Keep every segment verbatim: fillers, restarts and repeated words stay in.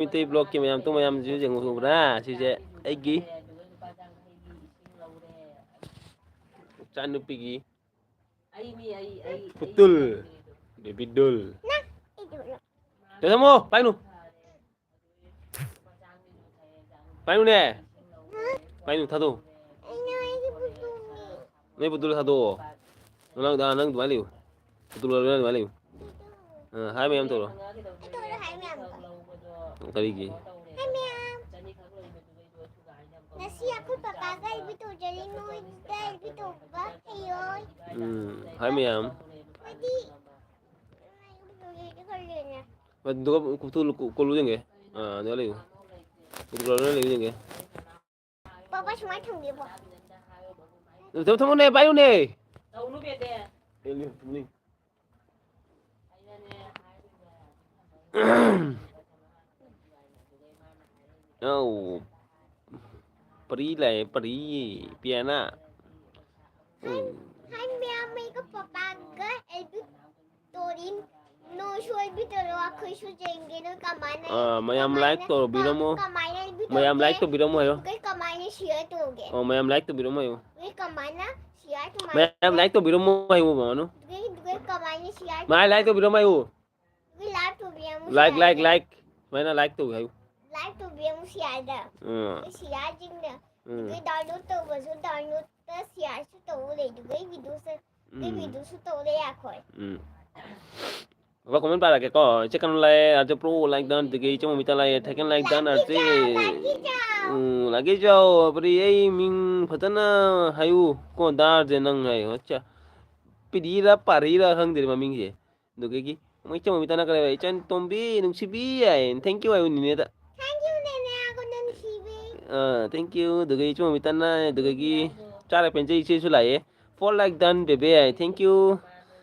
ꯃꯤꯇꯩ ꯕ꯭ꯂꯣꯛꯀꯤ ꯃꯌꯥꯝ ꯇꯨ ꯃꯌꯥꯝꯁꯤꯁꯨ ꯌꯦꯡꯉꯨꯕ꯭ꯔꯥ? ꯁꯤꯁꯦ ꯑꯩꯒꯤ ꯏꯆꯥꯅꯨꯄꯤꯒꯤ ꯄꯨꯇꯨꯜ, ꯕꯦꯕꯤ ꯗꯣꯜ꯫ ꯇꯦꯊꯃꯣ, ꯄꯥꯏꯅꯨ꯫ ꯄꯥꯏꯅꯨꯅꯦ꯫ ꯄꯥꯏꯅꯨ, ꯊꯥꯗꯣꯛꯎ꯫ ꯅꯣꯏ ꯄꯨꯇꯨꯜ ꯊꯥꯗꯣꯛꯑꯣ꯫ ꯅꯪ, ꯅꯪ ꯑꯗꯨꯃꯥꯏꯅ ꯂꯩꯌꯨ꯫ ꯄꯨꯇꯨꯜ ꯑꯣꯏꯔꯣ, ꯅꯪ ꯑꯗꯨꯃꯥꯏꯅ ꯂꯩꯌꯨ꯫ ꯑ, ꯍꯥꯏ ꯃꯌꯥꯝ ꯇꯧꯔꯣ꯫ ꯀꯔꯤꯒꯤ? ꯉꯁꯤ ꯑꯩꯈꯣꯏ ꯄꯄꯥꯒ ꯑꯦꯜꯕꯤ ꯇꯧꯖꯔꯤ, ꯅꯣꯏꯗ ꯑꯦꯜꯕꯤ ꯇꯧꯕ ꯍꯩꯔꯣꯏ꯫ ꯎꯝ, ꯍꯥꯏ ꯃꯌꯥꯝ꯫ ꯑꯗꯨꯒ ꯀꯣꯜꯂꯨ ꯌꯦꯡꯒꯦ꯫ ꯑꯥ, ꯑꯗꯨꯒ ꯂꯩꯌꯨ꯫ ꯀꯣꯜꯂꯨ ꯂꯩꯌꯨ ꯌꯦꯡꯒꯦ꯫ ꯄꯄꯥ ꯁꯨꯃꯥꯏꯅ ꯊꯝꯒꯦꯕꯣ꯫ ꯊꯝꯃꯨꯅꯦ, ꯄꯥꯏꯌꯨꯅꯦ꯫ ꯑꯧ꯫ ꯄꯔꯤ ꯂꯥꯛꯑꯦ, ꯄꯔꯤ꯫ ꯄꯤꯌꯥꯅ꯫ ꯎꯝ꯫ ꯍꯥꯏ ꯃꯌꯥꯝ, ꯑꯩꯒ ꯄꯄꯥꯒ ꯑꯦꯜꯕꯤ ꯇꯣꯔꯤꯟ, ꯅꯣꯏꯁꯨ ꯑꯦꯜꯕꯤ ꯇꯧꯔꯣ, ꯑꯩꯈꯣꯏꯁꯨ ꯌꯦꯡꯒꯦ, ꯅꯣꯏ ꯀꯃꯥꯏꯅ, ꯑꯥ, ꯃꯌꯥꯝ ꯀꯃꯥꯏꯅ, like ꯇꯧꯕꯤꯔꯝꯃꯣ꯫ ꯀꯃꯥꯏꯅ ꯑꯦꯜꯕꯤ ꯃꯌꯥꯝ ꯇꯧꯒꯦ? Like ꯇꯧꯕꯤꯔꯝꯃꯣ ꯍꯥꯏꯌꯣ꯫ ꯑꯩꯈꯣꯏ ꯀꯃꯥꯏꯅ share ꯇꯧꯒꯦ? ꯑꯣ, ꯃꯌꯥꯝ like ꯇꯧꯕꯤꯔꯝꯃꯣ ꯍꯥꯏꯌꯣ꯫ ꯑꯩꯈꯣꯏ ꯀꯃꯥꯏꯅ share ꯇꯧ-, ꯃꯌꯥꯝ like ꯇꯧꯕꯤꯔꯝꯃꯣ ꯍꯥꯏꯌꯣ, ꯃꯃꯥꯅꯨ꯫ ꯑꯩꯈꯣꯏ, ꯑꯩꯈꯣꯏ ꯀꯃꯥꯏꯅ share ꯃꯌꯥꯝ like ꯇꯧꯕꯤꯔꯝꯃꯣ ꯍꯥꯏꯌꯣ꯫ ꯑꯩꯈꯣꯏ like ꯇꯧꯕꯤꯔꯝꯃꯣ, like, share like, ꯇꯧ-, like꯫ ꯁꯨꯃꯥꯏꯅ like ꯇꯧ ꯍꯥꯏꯌꯨ꯫ Like ꯇꯧꯕꯤꯔꯝꯃꯣ shareꯗ꯫ ꯎꯝ꯫ ꯑꯩꯈꯣꯏ shareꯁꯤꯡꯅ꯫ ꯎꯝ꯫ ꯑꯩꯈꯣꯏ download ꯇꯧꯕꯁꯨ downloadꯇ shareꯁꯨ ꯇꯧ ꯂꯩ, ꯑꯗꯨꯒ videoꯁꯨ, ꯑꯩꯈꯣꯏ ꯎꯝ꯫ Videoꯁꯨ ꯇꯧ ꯂꯩ ꯑꯩꯈꯣꯏ꯫ ꯎꯝ꯫ ꯕꯕꯥ comment ꯄꯥꯔꯛꯀꯦꯀꯣ꯫ ꯏꯆꯦ ꯀꯩꯅꯣ ꯂꯥꯛꯑꯦ, ꯑꯥꯔꯖꯦ ꯄ꯭ꯔꯣ like done, ꯑꯗꯒꯤ ꯏꯆꯦ ꯃꯣꯃꯤꯇꯥ ꯂꯥꯛꯑꯦ, ꯊꯥꯏꯀꯦꯟ like done, ꯂꯥꯛꯀꯤ ꯑꯥꯔꯖꯦ꯫ ꯆꯥꯎ, ꯂꯥꯛꯀꯤ ꯆꯥꯎ꯫ ꯎꯝ, ꯂꯥꯛꯀꯤ ꯆꯥꯎ꯫ ꯄꯔꯤ, ꯑꯩ ꯃꯤꯡ ꯐꯖꯅ ꯍꯥꯏꯌꯨ ꯀꯣ, ꯗꯥ ꯑꯥꯔꯖꯦ ꯅꯪ ꯍꯥꯏꯌꯨ꯫ ꯑꯠꯆꯥ꯫ ꯄꯤꯔꯤꯔ ꯄꯥꯔꯤꯔ ꯈꯪꯗꯦ ꯃꯃꯤꯡꯁꯦ꯫ ꯑꯗꯨꯗꯒꯤ ꯃꯣꯏ ꯏꯆꯦ ꯃꯣꯃꯤꯇꯥꯅ ꯀꯔꯤ ꯍꯥꯏ? "ꯏꯆꯟ ꯇꯣꯝꯕꯤ ꯅꯨꯡꯁꯤꯕꯤ" ꯍꯥꯏ꯫ Thank you ꯍꯥꯏꯌꯨ ꯅꯤꯅꯦꯗ꯫ Thank you, ꯅꯦꯅꯦ, ꯑꯩꯉꯣꯟꯗ ꯅꯨꯡꯁꯤꯕꯤ꯫ ꯑꯥ, thank you꯫ ꯑꯗꯨꯒ ꯏꯆꯦ ꯃꯣꯃꯤꯇꯥꯅ, ꯑꯗꯨꯗꯒꯤ ꯆꯥꯔ ꯄꯦꯟꯖꯩ ꯏꯆꯦꯁꯨ ꯂꯥꯛꯑꯦ꯫ Four like done, baby high. Thank you꯫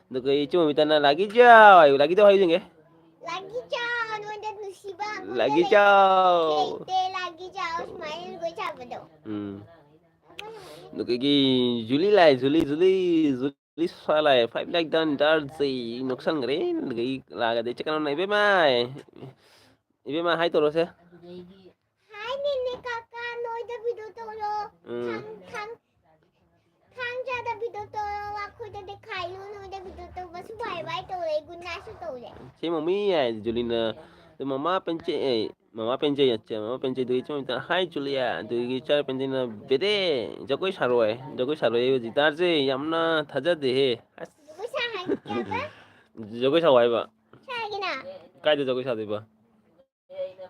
ꯑꯗꯨꯒ ꯏꯆꯦ ꯃꯣꯃꯤꯇꯥꯅ "ꯂꯥꯛꯀꯤ ꯆꯥꯎ" ꯍꯥꯏꯌꯨ꯫ ꯂꯥꯛꯀꯤ ꯆꯥꯎ ꯍꯥꯏꯌꯨ ꯌꯦꯡꯒꯦ꯫ ꯂꯥꯛꯀꯤ ꯆꯥꯎ, ꯑꯩꯉꯣꯟꯗ ꯅꯨꯡꯁꯤꯕ, ꯑꯩꯉꯣꯟꯗ ꯂꯥꯛꯀꯤ ꯆꯥꯎ꯫ ꯂꯩꯇꯦ, ꯂꯥꯛꯀꯤ ꯆꯥꯎ, ꯁꯨꯃꯥꯏꯅ ꯂꯣꯏ ꯆꯥꯕꯗꯣ꯫ ꯎꯝ꯫ ꯑꯗꯨꯗꯒꯤ ꯖꯨꯂꯤ ꯂꯥꯛꯑꯦ, ꯖꯨꯂꯤ, ꯖꯨꯂꯤ, ꯖꯨꯂꯤ꯫ ꯂꯤꯁꯥ ꯂꯥꯛꯑꯦ, five like done, ꯗꯥꯔꯖꯤ ꯅꯣꯛꯁꯟꯈ꯭ꯔꯦ꯫ ꯑꯗꯨꯗꯒꯤ ꯂꯥꯛꯑꯒꯗꯤ ꯆꯤꯛꯀꯟ ꯑꯃ, ꯏꯕꯦꯝꯃ꯫ ꯏꯕꯦꯝꯃ ꯍꯥꯏ ꯇꯧꯔꯣꯁꯦ꯫ ꯍꯥꯏ ꯅꯤꯅꯦ ꯀꯥꯀꯥ, ꯅꯣꯏꯗ video ꯇꯧꯔꯣ꯫ ꯎꯝ꯫ ꯊꯥꯡ ꯊꯥꯡ ꯊꯥꯡꯖꯥꯗ video ꯇꯧꯔꯣ, ꯑꯩꯈꯣꯏꯗꯗꯤ ꯈꯥꯏꯂꯨ, ꯅꯣꯏꯗ video ꯇꯧꯕꯁꯨ bye bye ꯇꯧꯔꯦ, good night ꯁꯨ ꯇꯧꯔꯦ꯫ ꯁꯤ ꯃꯃꯤ ꯌꯥꯏ ꯖꯨꯂꯤꯅ꯫ ꯑꯗꯨ ꯃꯃꯥ ꯄꯦꯟꯆꯩ ꯑꯩ ꯃꯃꯥ ꯄꯦꯟꯆꯩ ꯑꯠꯆꯥ ꯃꯃꯥ ꯄꯦꯟꯆꯩ ꯑꯗꯨꯒꯤ ꯆꯨꯝ ꯍꯥꯏ ꯖꯨꯂꯤꯌꯥ ꯑꯗꯨꯒꯤ ꯆꯥ ꯄꯦꯟꯆꯩꯅ ꯕꯦꯗꯦ ꯖꯒꯣꯏ ꯁꯥꯔꯣꯏ ꯖꯒꯣꯏ ꯁꯥꯔꯣꯏ ꯍꯧꯖꯤꯛ ꯇꯥꯔꯁꯦ ꯌꯥꯝꯅ ꯊꯥꯖꯗꯦꯍꯦ꯫ ꯑꯁ ꯖꯒꯣꯏ ꯁꯥ ꯍꯥꯏꯒꯦ ꯀꯥꯀꯥ꯫ ꯖꯒꯣꯏ ꯁꯥꯎ ꯍꯥꯏꯕ꯫ ꯁꯥꯒꯦꯅ꯫ ꯀꯥꯏꯗ ꯖꯒꯣꯏ ꯁꯥꯗꯣꯏꯕ?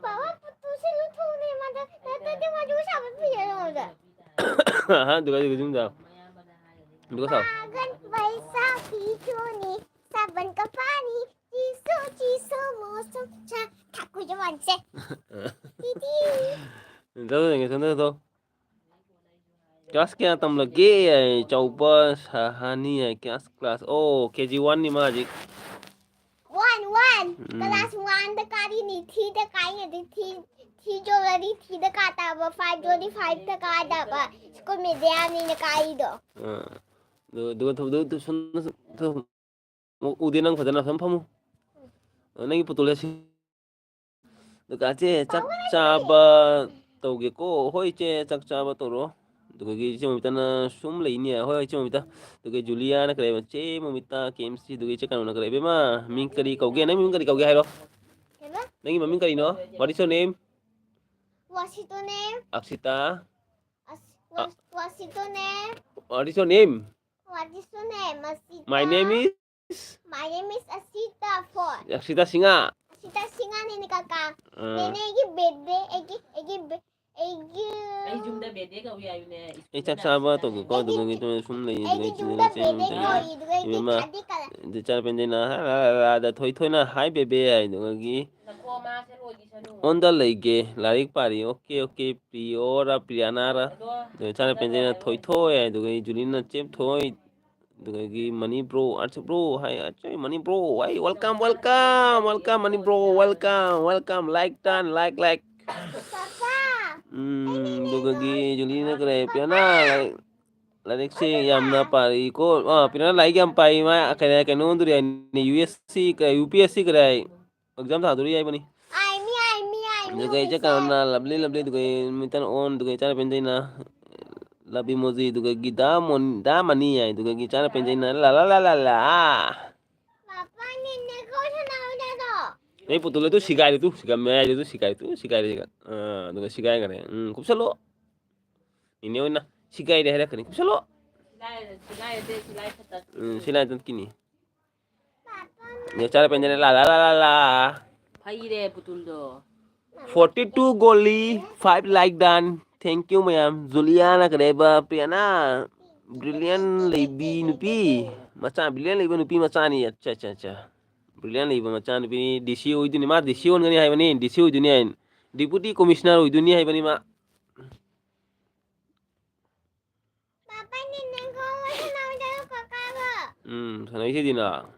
ꯕꯕꯥ ꯄꯨꯇꯨꯁꯦ ꯂꯨꯊꯣꯛꯎꯅꯦ ꯃꯥꯗ, ꯅꯠꯇ꯭ꯔꯗꯤ ꯃꯥ ꯖꯒꯣꯏ ꯁꯥꯕ ꯐꯤꯖꯔꯣꯏꯗ꯫ ꯑꯍ ꯑꯗꯨꯒ ꯑꯗꯨꯒ ꯁꯨꯝ ꯇꯧ꯫ ꯑꯗꯨꯒ ꯁꯥꯎ꯫ पागल पैसा की चोनी, साबन का पानी, चीसो चीसो मौसम छा, ठाकुर जवान से। दीदी। ꯆꯠꯂꯣ ꯌꯦꯡꯒꯦ ꯁꯣꯝꯗ ꯆꯠꯂꯣ꯫ ꯀ꯭ꯂꯥꯁ ꯀꯌꯥ ꯇꯝꯂꯒꯦ? ꯆꯥꯎꯕ ꯁꯍꯥꯅꯤ ꯍꯥꯏ ꯀ꯭ꯂꯥꯁ ꯀ꯭ꯂꯥꯁ ꯑꯣ ꯀꯦ ꯖꯤ ꯋꯥꯟꯅꯤ ꯃꯥ ꯍꯧꯖꯤꯛ꯫ One, one. ꯎꯝ꯫ Class one ꯗ ꯀꯥꯔꯤꯅꯤ, three ꯗ ꯀꯥꯔꯤꯅꯤ, three, three ꯌꯧꯔꯗꯤ three ꯗ ꯀꯥ ꯇꯥꯕ, five ꯌꯧꯔꯗꯤ five ꯗ ꯀꯥ ꯇꯥꯕ꯫ School medium ꯅꯤꯅ ꯀꯥꯔꯤꯗꯣ꯫ ꯑꯥ꯫ ꯑꯗꯨ ꯑꯗꯨꯒ ꯊꯝ- ꯑꯗꯨ- ꯑꯗꯨ ꯁꯨꯝ- ꯁꯨꯝ- ꯎ- ꯎꯗꯦ ꯅꯪ ꯐꯖꯅ ꯐꯖꯅ ꯐꯝꯃꯨ꯫ ꯑ, ꯅꯪꯒꯤ ꯄꯨꯇꯨꯜ ꯑꯁꯤ ꯑꯗꯨꯒ ꯆꯦ ꯆꯥꯛ ꯆꯥꯕ ꯇꯧꯒꯦꯀꯣ꯫ ꯍꯣꯏ ꯏꯆꯦ ꯆꯥꯛ ꯆꯥꯕ ꯇꯧꯔꯣ꯫ ꯑꯗꯨꯒꯤ ꯏꯆꯦ ꯃꯃꯤꯇꯥꯅ ꯁꯨꯝ ꯂꯩꯅꯤ꯫ ꯍꯣꯏ ꯏꯆꯦ ꯃꯃꯤꯇꯥ꯫ ꯑꯗꯨꯒ ꯖꯨꯂꯤꯌꯥꯅ ꯀꯔꯤ ꯍꯥꯏꯕ? ꯆꯦ ꯃꯃꯤꯇꯥ ꯀꯦ ꯑꯦꯝ ꯁꯤ꯫ ꯑꯗꯨꯒ ꯏꯆꯦ ꯀꯩꯅꯣꯅ ꯀꯔꯤ ꯍꯥꯏꯕ? ꯏꯃꯥ ꯃꯤꯡ ꯀꯔꯤ ꯀꯧꯒꯦ? ꯅꯪ ꯃꯤꯡ ꯀꯔꯤ ꯀꯧꯒꯦ ꯍꯥꯏꯔꯣ? ꯀꯩꯕ? ꯅꯪꯒꯤ ꯃꯃꯤꯡ ꯀꯔꯤꯅꯣ? What is your name? What's your name? ꯑꯛꯁꯤꯇꯥ꯫ As- what, what's your name? What is your name? What is your name? Asita. My name is My name is Asita Four. ꯑꯛꯁꯤꯇꯥ Singh. Asita ꯁꯤꯡꯍꯅꯤꯅꯦ ꯀꯥꯀꯥ꯫ ꯑꯥ꯫ ꯅꯦꯅꯦ ꯑꯩꯒꯤ ꯕꯦꯗꯦ, ꯑꯩꯒꯤ, ꯑꯩꯒꯤ, ꯕꯦ- ꯑꯩꯒꯤ ꯑꯩ ꯌꯨꯝꯗ ꯕꯦꯗꯦ ꯀꯧꯏ ꯍꯥꯏꯌꯨꯅꯦ꯫ ꯑꯩ ꯆꯥꯛ ꯆꯥꯕ ꯇꯧꯒꯦꯀꯣ꯫ ꯑꯗꯨꯒ ꯏꯇꯨꯝ ꯁꯨꯝ ꯂꯩ꯫ ꯑꯗꯨꯒ ꯑꯩꯒꯤ ꯏꯇꯨꯝ ꯌꯨꯝꯗ ꯁꯨꯝ ꯕꯦꯗꯦ ꯂꯩ꯫ ꯀꯧꯏ, ꯑꯗꯨꯒ ꯑꯩꯒꯤ ꯏꯕꯦꯝꯃ꯫ ꯈꯥꯗꯤ ꯀꯂ- ꯑꯗꯨ ꯆꯥ ꯄꯦꯟꯖꯩꯅ ꯍꯥ ꯍꯥ ꯍꯥ ꯍꯥ ꯍꯥ ꯊꯣꯏ ꯊꯣꯏꯅ ꯍꯥꯏ ꯕꯦꯕꯦ ꯍꯥꯏ꯫ ꯑꯗꯨꯒꯤ ꯅꯈꯣ ꯃꯥꯁꯦ ꯂꯣꯏꯈꯤꯁꯅꯨ꯫ ꯑꯣꯟꯗ ꯂꯩꯒꯦ ꯂꯥꯏꯔꯤꯛ ꯄꯥꯔꯤ꯫ ꯑꯣꯀꯦ ꯑꯣꯀꯦ ꯄ꯭ꯔꯤꯌꯣꯔ ꯄ꯭ꯔꯤꯌꯥꯅꯥꯔ꯫ ꯑꯗꯣ ꯑꯗꯨꯒ ꯆꯥ ꯄꯦꯟꯖꯩꯅ ꯊꯣꯏ ꯊꯣꯏ ꯍꯥꯏ꯫ ꯑꯗꯨꯒ ꯖꯨꯂꯤꯅ ꯆꯦꯞ ꯊꯣꯏ꯫ ꯑꯗꯨꯗꯒꯤ ꯃꯅꯤ ꯕ꯭ꯔꯣ ꯑꯥꯔꯠꯁ ꯕ꯭ꯔꯣ ꯍꯥꯏ꯫ ꯑꯆꯣꯏ ꯃꯅꯤ ꯕ꯭ꯔꯣ ꯍꯥꯏ꯫ Welcome welcome welcome Mani bro welcome welcome like done like like꯫ ꯄꯥꯄꯥ꯫ ꯎꯝ ꯑꯗꯨꯒꯒꯤ ꯖꯨꯂꯤꯅ ꯀꯔꯤ ꯍꯥꯏ? ꯄꯤꯌꯥꯅ ꯂꯥꯏꯔꯤꯛ- ꯂꯥꯏꯔꯤꯛꯁꯦ ꯌꯥꯝꯅ ꯄꯥꯔꯤꯀꯣ꯫ ꯑꯥ ꯄꯤꯌꯥꯅ ꯂꯥꯏꯔꯤꯛ ꯌꯥꯝ ꯄꯥꯏ꯫ ꯃꯥ ꯀꯩꯅꯣ ꯀꯩꯅꯣ ꯑꯣꯟꯗꯣꯔꯤ ꯍꯥꯏꯅꯤ꯫ ꯌꯨ ꯑꯦꯁ ꯁꯤ ꯀ- ꯌꯨ ꯄꯤ ꯑꯦꯁ ꯁꯤ ꯀꯔꯤ ꯍꯥꯏ? ꯑꯦꯛꯖꯥꯝ ꯊꯥꯗꯣꯔꯤ ꯍꯥꯏꯕꯅꯤ꯫ ꯑꯥꯏ ꯃꯤ ꯑꯥꯏ ꯑꯗꯨꯒ ꯏꯆꯦ ꯀꯔꯝꯅ ꯂꯕꯂꯤ ꯂꯕꯂꯤ ꯑꯗꯨꯒ ꯃꯤꯇꯟ ꯑꯣꯟ ꯑꯗꯨꯒ ꯏꯆꯥꯅ ꯄꯦꯟꯖꯩꯅ ꯂꯕꯤ ꯃꯣꯖꯤ ꯑꯗꯨꯒ ꯒꯤꯗꯥ ꯃꯣꯟ ꯗꯥ ꯃꯅꯤ ꯌꯥꯏ ꯑꯗꯨꯒ ꯏꯆꯥꯅ ꯄꯦꯟꯖꯩꯅ ꯂꯥ ꯂꯥ ꯂꯥ ꯂꯥ ꯂꯥ꯫ ꯄꯥꯄꯥ ꯅꯤꯟꯅꯦ ꯀꯣ ꯁꯅꯥꯎꯗꯗꯣ꯫ ꯅꯣꯏ ꯄꯨꯇꯨꯜꯗꯣ ꯇꯨ ꯁꯤꯒꯥꯏꯔꯦ ꯇꯨ ꯁꯤꯒꯥꯏ ꯃꯌꯥꯏꯗ ꯇꯨ ꯁꯤꯒꯥꯏꯔꯦ ꯇꯨ ꯁꯤꯒꯥꯏꯔꯦ ꯁꯤꯒꯥꯏ ꯑꯥ ꯑꯗꯨꯒ ꯁꯤꯒꯥꯏꯈ꯭ꯔꯦ꯫ ꯎꯝ ꯀꯨꯞꯁꯜꯂꯣ꯫ ꯅꯤꯅꯦ ꯑꯣꯏꯅ ꯁꯤꯒꯥꯏꯔꯦ ꯍꯥꯏꯔꯛꯀꯅꯤ ꯀꯨꯞꯁꯜꯂꯣ꯫ ꯁꯤꯒꯥꯏꯔꯦ ꯁꯤꯒꯥꯏꯔꯦ ꯁꯤꯒꯥꯏ ꯈꯛꯇ꯫ ꯎꯝ ꯁꯤꯂꯥꯏ ꯇꯠꯈꯤꯅꯤ꯫ ꯅꯦꯆꯔ ꯄꯦꯟꯖꯅ ꯂꯥ ꯂꯥ ꯂꯥ ꯂꯥ ꯂꯥ꯫ ꯐꯩꯔꯦ ꯄꯨꯇꯨꯜꯗꯣ꯫ Forty two ꯒꯣꯂꯤ, five like done. Thank you ꯃꯌꯥꯝ꯫ ꯖꯨꯂꯤꯌꯥꯅ ꯀꯔꯤ ꯍꯥꯏꯕ? ꯄ꯭ꯔꯤꯌꯥꯅ ꯕ꯭ꯔꯤꯂꯤꯌꯟ ꯂꯩꯕꯤ ꯅꯨꯄꯤ ꯃꯆꯥ, ꯕ꯭ꯔꯤꯂꯤꯌꯟ ꯂꯩꯕ ꯅꯨꯄꯤ ꯃꯆꯥꯅꯤ꯫ ꯑꯠꯆꯥ ꯑꯠꯆꯥ ꯑꯠꯆꯥ꯫ ꯕ꯭ꯔꯤꯂꯤꯌꯟ ꯂꯩꯕ ꯃꯆꯥꯅꯨꯄꯤꯅꯤ꯫ ꯗꯤ ꯁꯤ ꯑꯣꯏꯗꯣꯏꯅꯤ ꯃꯥ, ꯗꯤ ꯁꯤ ꯑꯣꯟꯒꯅꯤ ꯍꯥꯏꯕꯅꯤ꯫ ꯗꯤ ꯁꯤ ꯑꯣꯏꯗꯣꯏꯅꯤ ꯍꯥꯏ꯫ ꯗꯤꯄꯨꯇꯤ ꯀꯣꯃꯤꯁꯅꯔ ꯑꯣꯏꯗꯣꯏꯅꯤ ꯍꯥꯏꯕꯅꯤ ꯃꯥ꯫ ꯄꯥꯄꯥ ꯅꯤꯟꯅꯦ ꯀꯣ ꯁꯅꯥꯎꯗꯗꯣ ꯀꯀꯥꯒ꯫ ꯎꯝ ꯁꯥꯟꯅꯩꯁꯤꯗꯤꯅ꯫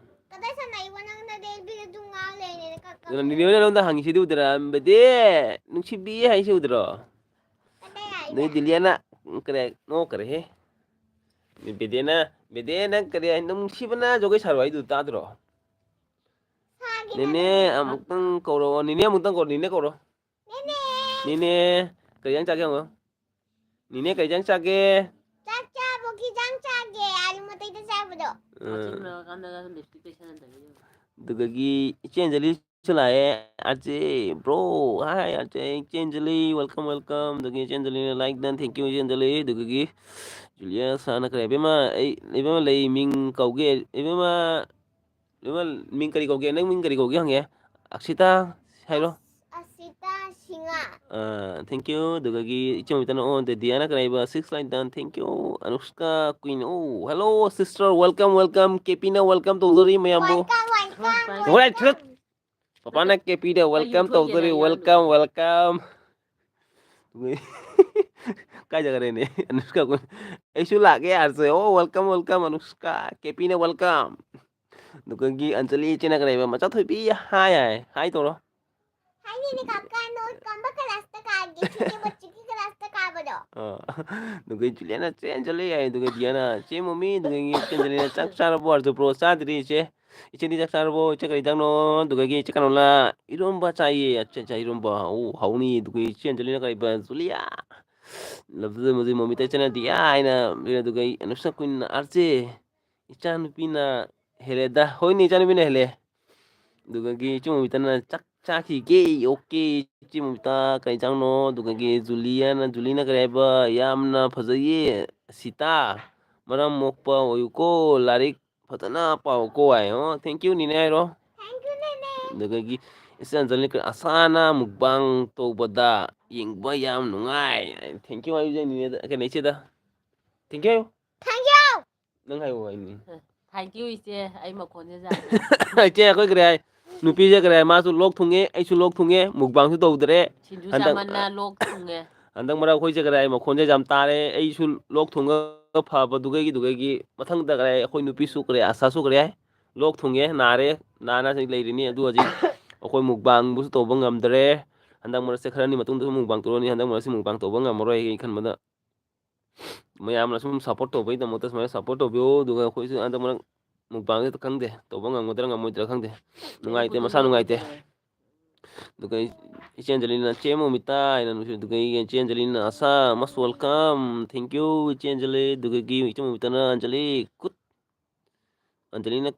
ꯀꯗꯥꯏ ꯁꯥꯟꯅꯩꯕ ꯅꯪꯅ ꯗꯦꯜꯕꯤꯗ ꯑꯗꯨꯝ ꯉꯥꯡ ꯂꯩꯔꯦ ꯀꯀꯥ꯫ ꯑꯗꯨꯅ ꯅꯤꯅꯦ ꯍꯣꯏꯅ ꯅꯉꯣꯟꯗ ꯍꯪꯉꯤꯁꯤꯗꯤ ꯎꯗ꯭ꯔꯥ? ꯕꯦꯗꯦ ꯅꯨꯡꯁꯤꯕꯤ ꯍꯥꯏꯁꯤ ꯎꯗ꯭ꯔꯣ? ꯀꯗꯥꯏ ꯍꯥꯏꯕ? ꯅꯣꯏ ꯗꯤꯂꯤꯌꯥꯅ ꯀꯔꯤ ꯅꯣꯛꯈ꯭ꯔꯦꯍꯦ꯫ ꯕꯦꯗꯦꯅ, ꯕꯦꯗꯦ ꯅꯪ ꯀꯔꯤ ꯍꯥꯏ? ꯅꯨꯡꯁꯤꯕꯅ ꯖꯒꯣꯏ ꯁꯥꯔꯣ ꯍꯥꯏꯗꯨ ꯇꯥꯗ꯭ꯔꯣ? ꯁꯥꯒꯦ ꯅꯦꯅꯦ ꯇꯥꯗ꯭ꯔꯣ? ꯑꯃꯨꯛꯇꯪ ꯀꯧꯔꯛꯑꯣ꯫ ꯅꯦꯅꯦ ꯑꯃꯨꯛꯇꯪ ꯀꯧꯔꯣ꯫ ꯅꯦꯅꯦ ꯀꯧꯔꯣ꯫ ꯅꯦꯅꯦ꯫ ꯅꯦꯅꯦ ꯀꯔꯤ ꯌꯦꯟꯁꯥꯡ ꯆꯥꯒꯦ ꯍꯪꯉꯣ꯫ ꯅꯦꯅꯦ ꯀꯔꯤ ꯌꯦꯟꯁꯥꯡ ꯆꯥꯒꯦ? ꯆꯥꯛ ꯆꯥꯕꯒꯤ ꯌꯦꯟꯁꯥꯡ ꯆꯥꯒꯦ꯫ ꯑꯥꯂꯨ ꯃꯇꯩꯗ ꯆꯥꯕꯗꯣ꯫ ꯎꯝ꯫ ꯋꯥꯆꯤꯡ ꯂꯣꯏꯔꯀꯥꯟꯗꯒ ꯂꯤꯞꯁꯇꯤꯛ ꯇꯩꯁꯟꯅꯗꯕꯤꯗꯣ꯫ ꯑꯗꯨꯗꯒꯤ ꯏꯆꯦ ꯑꯟꯖꯂꯤꯁꯨ ꯂꯥꯛꯑꯦ꯫ R J bro, hi R J, ꯏꯆꯦ ꯑꯟꯖꯂꯤ, welcome, welcome꯫ ꯑꯗꯒꯤ ꯏꯆꯦ ꯑꯟꯖꯂꯤꯅ like done, thank you ꯏꯆꯦ ꯑꯟꯖꯂꯤ꯫ ꯑꯗꯨꯗꯒꯤ ꯖꯨꯂꯤꯌꯁ ꯍꯥꯟꯅ ꯀꯔꯤ, ꯏꯕꯦꯝꯃ, ꯑꯩ, ꯏꯕꯦꯝꯃ ꯂꯩ ꯃꯤꯡ ꯀꯧꯒꯦ, ꯏꯕꯦꯝꯃ, ꯏꯕꯦꯝꯃ ꯃꯤꯡ ꯀꯔꯤ ꯀꯧꯒꯦ? ꯅꯪ ꯃꯤꯡ ꯀꯔꯤ ꯀꯧꯒꯦ ꯍꯪꯉꯦ꯫ ꯑꯛꯁꯤꯇꯥ ꯍꯥꯏꯔꯣ꯫ ꯑꯁꯤꯇꯥ ꯁꯤꯡꯍ꯫ ꯑꯥ, thank you꯫ ꯑꯗꯨꯗꯒꯤ ꯏꯆꯦ ꯃꯤꯇꯟ ꯑꯣ, ꯑꯗꯩ ꯗꯤꯌꯥꯅ ꯀꯔꯤ ꯍꯥꯏꯕ? Six like done, thank you꯫ Anushka queen, ꯑꯣ, hello sister, welcome, welcome꯫ ꯀꯦ ꯄꯤꯅ welcome ꯇꯧꯖꯔꯤ ꯃꯌꯥꯝꯕꯨ꯫ Welcome, welcome, ꯍꯣꯏ, welcome꯫ ꯄꯄꯥꯅ ꯀꯦ ꯄꯤꯗ welcome ꯇꯧꯖꯔꯤ, welcome, welcome꯫ ꯀꯥꯏ ꯆꯠꯈ꯭ꯔꯦꯅꯦ ꯑꯅꯨꯁꯀꯥ ꯀ꯭ꯋꯤꯟ? ꯑꯩꯁꯨ ꯂꯥꯛꯀꯦ ꯑꯥꯔ ꯖꯦ꯫ ꯑꯣ, welcome, welcome ꯑꯅꯨꯁꯀꯥ꯫ ꯀꯦ ꯄꯤꯅ welcome꯫ ꯑꯗꯨꯒꯒꯤ ꯑꯟꯖꯂꯤ ꯏꯆꯦꯅ ꯀꯔꯤ ꯍꯥꯏꯕ? ꯃꯆꯥ ꯊꯣꯏꯕꯤ hi ꯍꯥꯏ꯫ Hi ꯇꯧꯔꯣ꯫ Hi ꯅꯦꯅꯦ ꯀꯀꯥ, ꯅꯣꯏ ꯀꯔꯝꯕ class ꯇ ꯀꯥꯒꯦ? ꯁꯤꯒꯤ ꯃꯆꯤꯒꯤ class ꯇ ꯀꯥꯕꯗꯣ? ꯑꯗꯨꯒ ꯖꯨꯂꯤꯌꯥꯅ ꯆꯦꯟ ꯆꯠꯂꯦ ꯍꯥꯏ꯫ ꯑꯗꯨꯒ ꯗꯤꯌꯥꯅ, "ꯆꯦ ꯃꯣꯃꯤ", ꯑꯗꯨꯒꯗꯤ ꯆꯦꯟ ꯆꯠꯂꯦꯅ, "ꯆꯥꯛ ꯆꯥꯔꯕꯣ?" "ꯑꯥꯔꯖꯨ ꯕ꯭ꯔꯣ, ꯆꯥꯗ꯭ꯔꯤ ꯏꯆꯦ꯫ ꯏꯆꯦꯗꯤ ꯆꯥꯛ ꯆꯥꯔꯕꯣ? ꯏꯆꯦ ꯀꯔꯤ ꯏꯟꯖꯥꯡꯅꯣ?" ꯑꯗꯨꯒꯗꯤ ꯏꯆꯦ ꯀꯩꯅꯣꯅ, "ꯏꯔꯣꯝꯕ ꯆꯥꯏꯌꯦ꯫" "ꯑꯠꯆꯥ, ꯑꯠꯆꯥ, ꯏꯔꯣꯝꯕ꯫ ꯑꯣ, ꯍꯥꯎꯅꯤ꯫" ꯑꯗꯨꯒ ꯏꯆꯦ ꯑꯟꯖꯂꯤꯅ ꯀꯔꯤꯕ, "ꯖꯨꯂꯤꯌꯥ, ꯂꯞꯖ ꯃꯨꯖꯤ ꯃꯣꯃꯤ ꯇꯩ ꯆꯠꯅꯗꯤ ꯌꯥ" ꯍꯥꯏꯅ, ꯑꯗꯨꯒ ꯑꯅꯨꯁꯅ ꯀꯨꯏꯟꯅ, "ꯑꯥꯔꯖꯦ, ꯏꯆꯥꯅꯨꯄꯤꯅ ꯍꯦꯜꯂꯦꯗ꯫" "ꯍꯣꯏꯅꯦ, ꯏꯆꯥꯅꯨꯄꯤꯅ ꯍꯦꯜꯂꯦ꯫" ꯑꯗꯨꯒꯗꯤ ꯏꯆꯦ ꯃꯣꯃꯤꯇꯥꯅ, "ꯆꯥꯛ ꯆꯥꯈꯤꯒꯦ꯫" "ꯑꯣꯀꯦ, ꯏꯆꯦ ꯃꯣꯃꯤꯇꯥ, ꯀꯩ ꯏꯟꯖꯥꯡꯅꯣ?" ꯑꯗꯨꯒꯗꯤ ꯖꯨꯂꯤꯌꯥꯅ, ꯖꯨꯂꯤꯅ ꯀꯔꯤ ꯍꯥꯏꯕ? "ꯌꯥꯝꯅ ꯐꯖꯩꯌꯦ ꯁꯤꯇꯥ, ꯃꯔꯝ ꯃꯣꯛꯄ ꯑꯣꯏꯌꯨꯀꯣ, ꯂꯥꯏꯔꯤꯛ ꯐꯖꯅ ꯄꯥꯎꯀꯣ" ꯍꯥꯏ꯫ ꯑꯣ, "Thank you, ꯅꯤꯅꯦ" ꯍꯥꯏꯔꯣ꯫ "Thank you, ꯅꯤꯅꯦ꯫" ꯑꯗꯨꯗꯒꯤ ꯏꯆꯦ ꯑꯟꯖꯂꯤ, "ꯑꯁꯥꯅ ꯃꯨꯛꯕꯥꯡ ꯇꯧꯕꯗ ꯌꯦꯡꯕ ꯌꯥꯝ ꯅꯨꯡꯉꯥꯏ꯫" "Thank you" ꯍꯥꯏꯌꯨ ꯅꯤꯅꯦꯗ, ꯀꯩꯅꯣ, ꯏꯆꯦꯗ꯫ "Thank you" ꯍꯥꯏꯌꯨ꯫ "Thank you" ꯅꯪ ꯍꯥꯏꯌꯨ ꯍꯥꯏꯅꯤ꯫ "Thank you, ꯏꯆꯦ, ꯑꯩ ꯃꯈꯣꯟꯁꯦ ꯌꯥꯗ꯭ꯔꯦ꯫" ꯏꯆꯦ, ꯑꯩꯈꯣꯏ ꯀꯔꯤ ꯍꯥꯏ? ꯅꯨꯄꯤꯁꯦ ꯀꯔꯤ ꯍꯥꯏ? ꯃꯥꯁꯨ ꯂꯣꯛ ꯊꯨꯡꯉꯦ, ꯑꯩꯁꯨ ꯂꯣꯛ ꯊꯨꯡꯉꯦ, ꯃꯨꯛꯕꯥꯡꯁꯨ ꯇꯧꯗ꯭ꯔꯦ꯫ ꯁꯤꯡꯖꯨ ꯍꯟꯗꯛ, ꯆꯥꯃꯟꯅ ꯂꯣꯛ ꯊꯨꯡꯉꯦ꯫ ꯍꯟꯗꯛ ꯃꯔꯛ ꯑꯩꯈꯣꯏꯁꯦ ꯀꯔꯤ ꯍꯥꯏ? ꯃꯈꯣꯟꯁꯦ ꯌꯥꯝ ꯇꯥꯔꯦ꯫ ꯑꯩꯁꯨ ꯂꯣꯛ ꯊꯨꯡꯉꯒ ꯐꯕꯗꯨꯒꯩꯒꯤ, ꯗꯨꯒꯩꯒꯤ ꯃꯊꯪꯗ ꯀꯔꯤ ꯍꯥꯏ? ꯑꯩꯈꯣꯏ ꯅꯨꯄꯤꯁꯨ ꯀꯔꯤ ꯍꯥꯏ? ꯑꯁꯥꯁꯨ ꯀꯔꯤ ꯍꯥꯏ? ꯂꯣꯛ ꯊꯨꯡꯉꯦ, ꯅꯥꯔꯦ, ꯅꯥꯅ ꯍꯧꯖꯤꯛ ꯂꯩꯔꯤꯅꯤ꯫ ꯑꯗꯨ ꯍꯧꯖꯤꯛ ꯑꯩꯈꯣꯏ ꯃꯨꯛꯕꯥꯡꯕꯨꯁꯨ ꯇꯧꯕ ꯉꯝꯗ꯭ꯔꯦ꯫ ꯍꯟꯗꯛ ꯃꯔꯛꯁꯦ ꯈꯔꯅꯤ ꯃꯇꯨꯡꯗꯁꯨ ꯃꯨꯛꯕꯥꯡ ꯇꯧꯔꯅꯤ꯫ ꯍꯟꯗꯛ ꯃꯔꯛꯁꯤ ꯃꯨꯛꯕꯥꯡ ꯇꯧꯕ ꯉꯝꯃꯔꯣꯏ ꯑꯩ ꯈꯟꯕꯗ꯫ ꯃꯌꯥꯝꯅ ꯁꯨꯝ support ꯇꯧꯕꯒꯤꯗꯃꯛꯇ ꯁꯨꯃꯥꯏꯅ support ꯇꯧꯕꯤꯌꯣ꯫ ꯑꯗꯨꯒ ꯑꯩꯈꯣꯏꯁꯨ ꯍꯟꯗꯛ ꯃꯔꯛ ꯃꯨꯛꯕꯥꯡꯁꯦ ꯈꯪꯗꯦ, ꯇꯧꯕ ꯉꯝꯒꯗ꯭ꯔꯥ ꯉꯝꯃꯣꯏꯗ꯭ꯔꯥ ꯈꯪꯗꯦ꯫ ꯅꯨꯡꯉꯥꯏꯇꯦ, ꯃꯁꯥ ꯅꯨꯡꯉꯥꯏꯇꯦ꯫ ꯑꯗꯨꯒ ꯏꯆꯦ ꯑꯟꯖꯂꯤꯅ, "ꯆꯦ ꯃꯣꯃꯤꯇꯥ" ꯍꯥꯏꯅ ꯅꯨꯡꯁꯤ-, ꯑꯗꯨꯒ ꯏꯆꯦ ꯑꯟꯖꯂꯤꯅ, "ꯑꯁꯥ, most welcome, thank you, ꯏꯆꯦ ꯑꯟꯖꯂꯤ꯫" ꯑꯗꯨꯗꯒꯤ ꯏꯆꯦ ꯃꯣꯃꯤꯇꯥꯅ, "ꯑꯟꯖꯂꯤ, ꯈꯨꯠ, ꯑꯟꯖꯂꯤꯅ,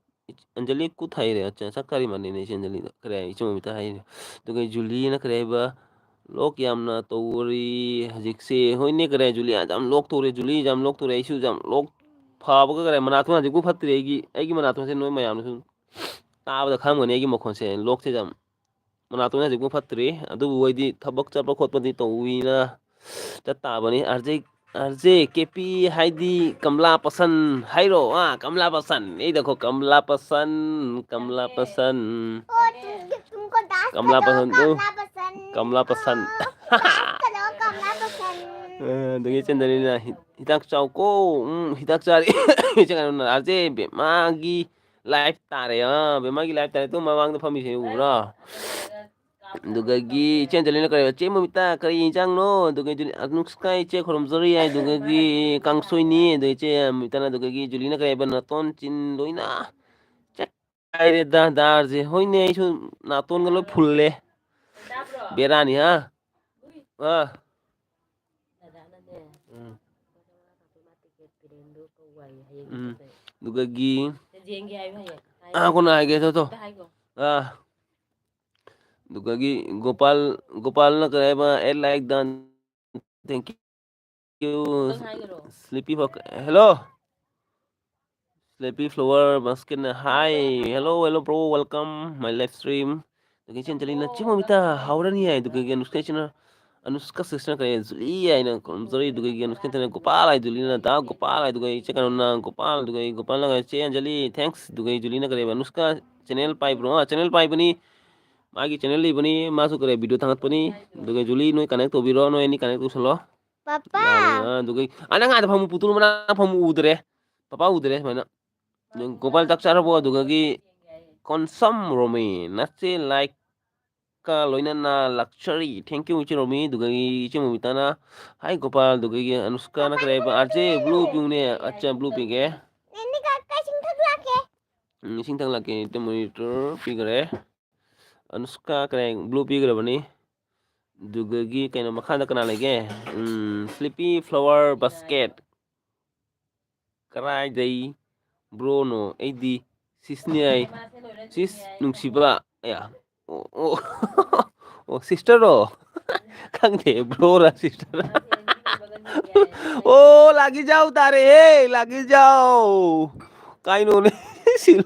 ꯑꯟꯖꯂꯤ ꯈꯨꯠ ꯍꯥꯏꯔꯦ꯫ ꯑꯠꯆꯥ, ꯆꯥꯛ ꯆꯥꯔꯤ ꯃꯥꯜꯂꯦꯅꯦ ꯏꯆꯦ ꯑꯟꯖꯂꯤꯗ꯫ ꯀꯔꯤ ꯍꯥꯏ? ꯏꯆꯦ ꯃꯣꯃꯤꯇꯥ ꯍꯥꯏꯔꯦ꯫" ꯑꯗꯨꯒ ꯖꯨꯂꯤꯅ ꯀꯔꯤ ꯍꯥꯏꯕ? "ꯂꯣꯛ ꯌꯥꯝꯅ ꯇꯧꯔꯤ ꯍꯧꯖꯤꯛꯁꯦ꯫" ꯍꯣꯏꯅꯦ, ꯀꯔꯤ ꯍꯥꯏ? ꯖꯨꯂꯤ ꯌꯥꯝ ꯂꯣꯛ ꯇꯧꯔꯦ, ꯖꯨꯂꯤ ꯌꯥꯝ ꯂꯣꯛ ꯇꯧꯔꯦ꯫ ꯑꯩꯁꯨ ꯌꯥꯝ ꯂꯣꯛ ꯐꯕꯒ ꯀꯔꯤ ꯍꯥꯏ? ꯃꯅꯥꯇꯣꯟ ꯍꯧꯖꯤꯛꯄꯨ ꯐꯠꯇ꯭ꯔꯤ꯫ ꯑꯩꯒꯤ, ꯑꯩꯒꯤ ꯃꯅꯥꯇꯣꯟꯁꯦ ꯅꯣꯏ ꯃꯌꯥꯝꯅꯁꯨ ꯇꯥꯕꯗ ꯈꯪꯉꯝꯒꯅꯤ ꯑꯩꯒꯤ ꯃꯈꯣꯟꯁꯦ꯫ ꯂꯣꯛꯁꯦ ꯌꯥꯝ ꯃꯅꯥꯇꯣꯟ ꯍꯧꯖꯤꯛꯄꯨ ꯐꯠꯇ꯭ꯔꯤ꯫ ꯑꯗꯨꯕꯨ ꯑꯩꯗꯤ ꯊꯕꯛ ꯆꯠꯄ ꯈꯣꯠꯄꯗꯤ ꯇꯧꯕꯅꯤꯅ ꯆꯠ ꯇꯥꯕꯅꯤ꯫ ꯑꯥꯔꯖꯦ, ꯑꯥꯔꯖꯦ ꯀꯦ ꯄꯤ ꯍꯥꯏꯗꯤ ꯀꯃꯂꯥ ꯄꯁꯟ ꯍꯥꯏꯔꯣ? ꯑꯥ, ꯀꯃꯂꯥ ꯄꯁꯟ꯫ ꯑꯩꯗꯀꯣ ꯀꯃꯂꯥ ꯄꯁꯟ, ꯀꯃꯂꯥ ꯄꯁꯟ, ꯀꯃꯂꯥ ꯄꯁꯟ, ꯎ, ꯀꯃꯂꯥ ꯄꯁꯟ꯫ ꯑ, ꯑꯗꯨꯒꯤ ꯆꯦꯟꯗꯅꯤꯅ ꯍꯤ-, ꯍꯤꯗꯥꯛ ꯆꯥꯎꯀꯣ꯫ ꯎꯝ, ꯍꯤꯗꯥꯛ ꯆꯥꯔꯤ꯫ ꯏꯆꯦ ꯀꯩꯅꯣꯅ, ꯑꯥꯔꯖꯦ ꯕꯦꯝꯃꯥꯒꯤ live ꯇꯥꯔꯦ꯫ ꯑꯥ, ꯕꯦꯝꯃꯥꯒꯤ live ꯇꯥꯔꯦ꯫ ꯑꯗꯨ ꯃꯃꯥꯡꯗ ꯐꯝꯃꯤꯁꯦ ꯎꯕ꯭ꯔꯣ? ꯑꯗꯨꯗꯒꯤ ꯏꯆꯦ ꯑꯟꯖꯂꯤꯅ ꯀꯔꯤ, "ꯏꯆꯦ ꯃꯃꯤꯇꯥ, ꯀꯔꯤ ꯏꯟꯖꯥꯡꯅꯣ?" ꯑꯗꯨꯒ ꯖꯨꯂꯤ-, ꯑꯅꯨꯁꯀꯥ, "ꯏꯆꯦ ꯈꯨꯔꯨꯝꯖꯔꯤ" ꯍꯥꯏ꯫ ꯑꯗꯨꯗꯒꯤ ꯀꯥꯡꯁꯣꯏꯅꯤ꯫ ꯑꯗꯨ ꯏꯆꯦ ꯃꯃꯤꯇꯥꯅ ꯑꯗꯨꯗꯒꯤ ꯖꯨꯂꯤꯅ ꯀꯔꯤ ꯍꯥꯏꯕ, "ꯅꯥꯇꯣꯟ ꯆꯤꯟ ꯂꯣꯏꯅ ꯆꯦꯛꯈꯥꯏꯔꯦꯗ ꯗꯥꯔꯁꯦ"꯫ ꯍꯣꯏꯅꯦ, ꯑꯩꯁꯨ ꯅꯥꯇꯣꯟꯒ ꯂꯣꯏ ꯐꯨꯜꯂꯦ꯫ ꯕꯦꯔꯥꯅꯤ, ꯍꯥ? ꯑꯥ꯫ ꯎꯝ꯫ ꯎꯝ꯫ ꯑꯗꯨꯗꯒꯤ, ꯑꯥ, ꯀꯣꯟꯅ ꯍꯥꯏꯒꯦ, ꯊꯣ, ꯊꯣ꯫ ꯑꯥ꯫ ꯑꯗꯨꯗꯒꯤ ꯒꯣꯄꯥꯜ, ꯒꯣꯄꯥꯜꯅ ꯀꯔꯤ ꯍꯥꯏꯕ? "Add like done, thank you, Sleepy Hawk, hello, Sleepy Flower Basket, hi, hello, hello, bro, welcome my live stream." ꯑꯗꯨꯗꯒꯤ ꯏꯆꯦ ꯑꯟꯖꯂꯤꯅ, "ꯆꯦ ꯃꯣꯃꯤꯇꯥ, ꯍꯥꯎꯔꯅꯤ" ꯍꯥꯏ꯫ ꯑꯗꯨꯗꯒꯤ ꯑꯅꯨꯁꯀꯥ ꯏꯆꯦꯅ, ꯑꯅꯨꯁꯀꯥ ꯁꯤꯁꯇꯔꯅ ꯀꯔꯤ, "ꯖꯨꯂꯤ" ꯍꯥꯏꯅ ꯈꯨꯔꯨꯝꯖꯔꯤ꯫ ꯑꯗꯨꯗꯒꯤ ꯑꯅꯨꯁꯀꯥ ꯏꯆꯦꯅ, "ꯒꯣꯄꯥꯜ" ꯍꯥꯏ꯫ ꯖꯨꯂꯤꯅ, "ꯗꯥ ꯒꯣꯄꯥꯜ" ꯍꯥꯏ꯫ ꯑꯗꯨꯒ ꯏꯆꯦ ꯀꯩꯅꯣꯅ, "ꯒꯣꯄꯥꯜ", ꯑꯗꯨꯒ ꯏꯆꯦ ꯑꯟꯖꯂꯤ, "Thanks", ꯑꯗꯨꯒ ꯖꯨꯂꯤꯅ ꯀꯔꯤ ꯍꯥꯏꯕ, "ꯑꯅꯨꯁꯀꯥ ꯆꯦꯅꯦꯜ ꯄꯥꯏꯕ꯭ꯔꯣ?" ꯑꯥ, ꯆꯦꯅꯦꯜ ꯄꯥꯏꯕꯅꯤ꯫ ꯃꯥꯒꯤ ꯆꯦꯅꯦꯜ ꯂꯩꯕꯅꯤ, ꯃꯥꯁꯨ ꯀꯔꯤ ꯚꯤꯗꯤꯑꯣ ꯊꯥꯒꯠꯄꯅꯤ꯫ ꯑꯗꯨꯒ ꯖꯨꯂꯤ, ꯅꯣꯏ ꯀꯅꯦꯛ ꯇꯧꯕꯤꯔꯣ, ꯅꯣꯏ ꯑꯅꯤ ꯀꯅꯦꯛ ꯇꯧꯁꯜꯂꯣ꯫ ꯄꯥꯄꯥ꯫ ꯌꯥꯔꯦ, ꯑꯥ, ꯑꯗꯨꯒ, ꯑꯥ, ꯅꯪ ꯑꯥꯗ ꯐꯝꯃꯨ, ꯄꯨꯇꯨꯜ ꯃꯅꯥꯛ ꯐꯝꯃꯨ, ꯎꯗ꯭ꯔꯦ꯫ ꯄꯥꯄꯥ ꯎꯗ꯭ꯔꯦ ꯁꯨꯃꯥꯏꯅ꯫ ꯑꯗꯨ ꯒꯣꯄꯥꯜ ꯆꯥꯛ ꯆꯥꯔꯕꯣ? ꯑꯗꯨꯗꯒꯤ ꯀꯣꯟꯁꯝ ꯔꯣꯃꯤ, ꯅꯆꯦ ꯂꯥꯏꯛꯀ ꯂꯣꯏꯅꯅ ꯂꯥꯛꯆꯔꯤ꯫ Thank you, ꯏꯆꯦ ꯔꯣꯃꯤ꯫ ꯑꯗꯨꯗꯒꯤ ꯏꯆꯦ ꯃꯣꯃꯤꯇꯥꯅ, "Hi ꯒꯣꯄꯥꯜ"꯫ ꯑꯗꯨꯗꯒꯤ ꯑꯅꯨꯁꯀꯥꯅ ꯀꯔꯤ ꯍꯥꯏꯕ? "ꯑꯥꯔ ꯖꯦ ꯕ꯭ꯂꯨ ꯄꯤꯌꯨꯅꯦ"꯫ ꯑꯠꯆꯥ, ꯕ꯭ꯂꯨ ꯄꯤꯒꯦ꯫ ꯅꯦꯅꯦ ꯀ-, ꯀ-, ꯏꯁꯤꯡ ꯊꯛꯂꯛꯀꯦ꯫ ꯎꯝ, ꯏꯁꯤꯡ ꯊꯛꯂꯛꯀꯦ꯫ ꯏꯆꯦ ꯃꯣꯅꯤꯇꯔ ꯄꯤꯈꯔꯦ꯫ ꯑꯅꯨꯁꯀꯥ ꯀꯔꯤ ꯕ꯭ꯂꯨ ꯄꯤꯈ꯭ꯔꯕꯅꯤ꯫ ꯑꯗꯨꯗꯒꯤ ꯀꯩꯅꯣ ꯃꯈꯥꯗ ꯀꯅꯥ ꯂꯩꯒꯦ? ꯎꯝ, Sleepy Flower Basket꯫ "ꯀꯔꯥꯏꯗꯩ ꯕ꯭ꯔꯣꯅꯣ? ꯑꯩꯗꯤ ꯁꯤꯁꯅꯦ" ꯍꯥꯏ꯫ ꯁꯤꯁ ꯅꯨꯡꯁꯤꯕ꯫ ꯑꯌꯥ꯫ ꯑꯣ, ꯑꯣ꯫ ꯑꯣ, ꯁꯤꯁꯇꯔꯔꯣ? ꯈꯪꯗꯦ, ꯕ꯭ꯔꯣꯔꯥ ꯁꯤꯁꯇꯔꯔꯥ? ꯑꯣ, ꯂꯥꯛꯀꯤꯖꯥꯎ ꯇꯥꯔꯦꯍꯦ, ꯂꯥꯛꯀꯤꯖꯥꯎ꯫ ꯀꯥꯏꯅꯣꯅꯦ? ꯁꯤ-,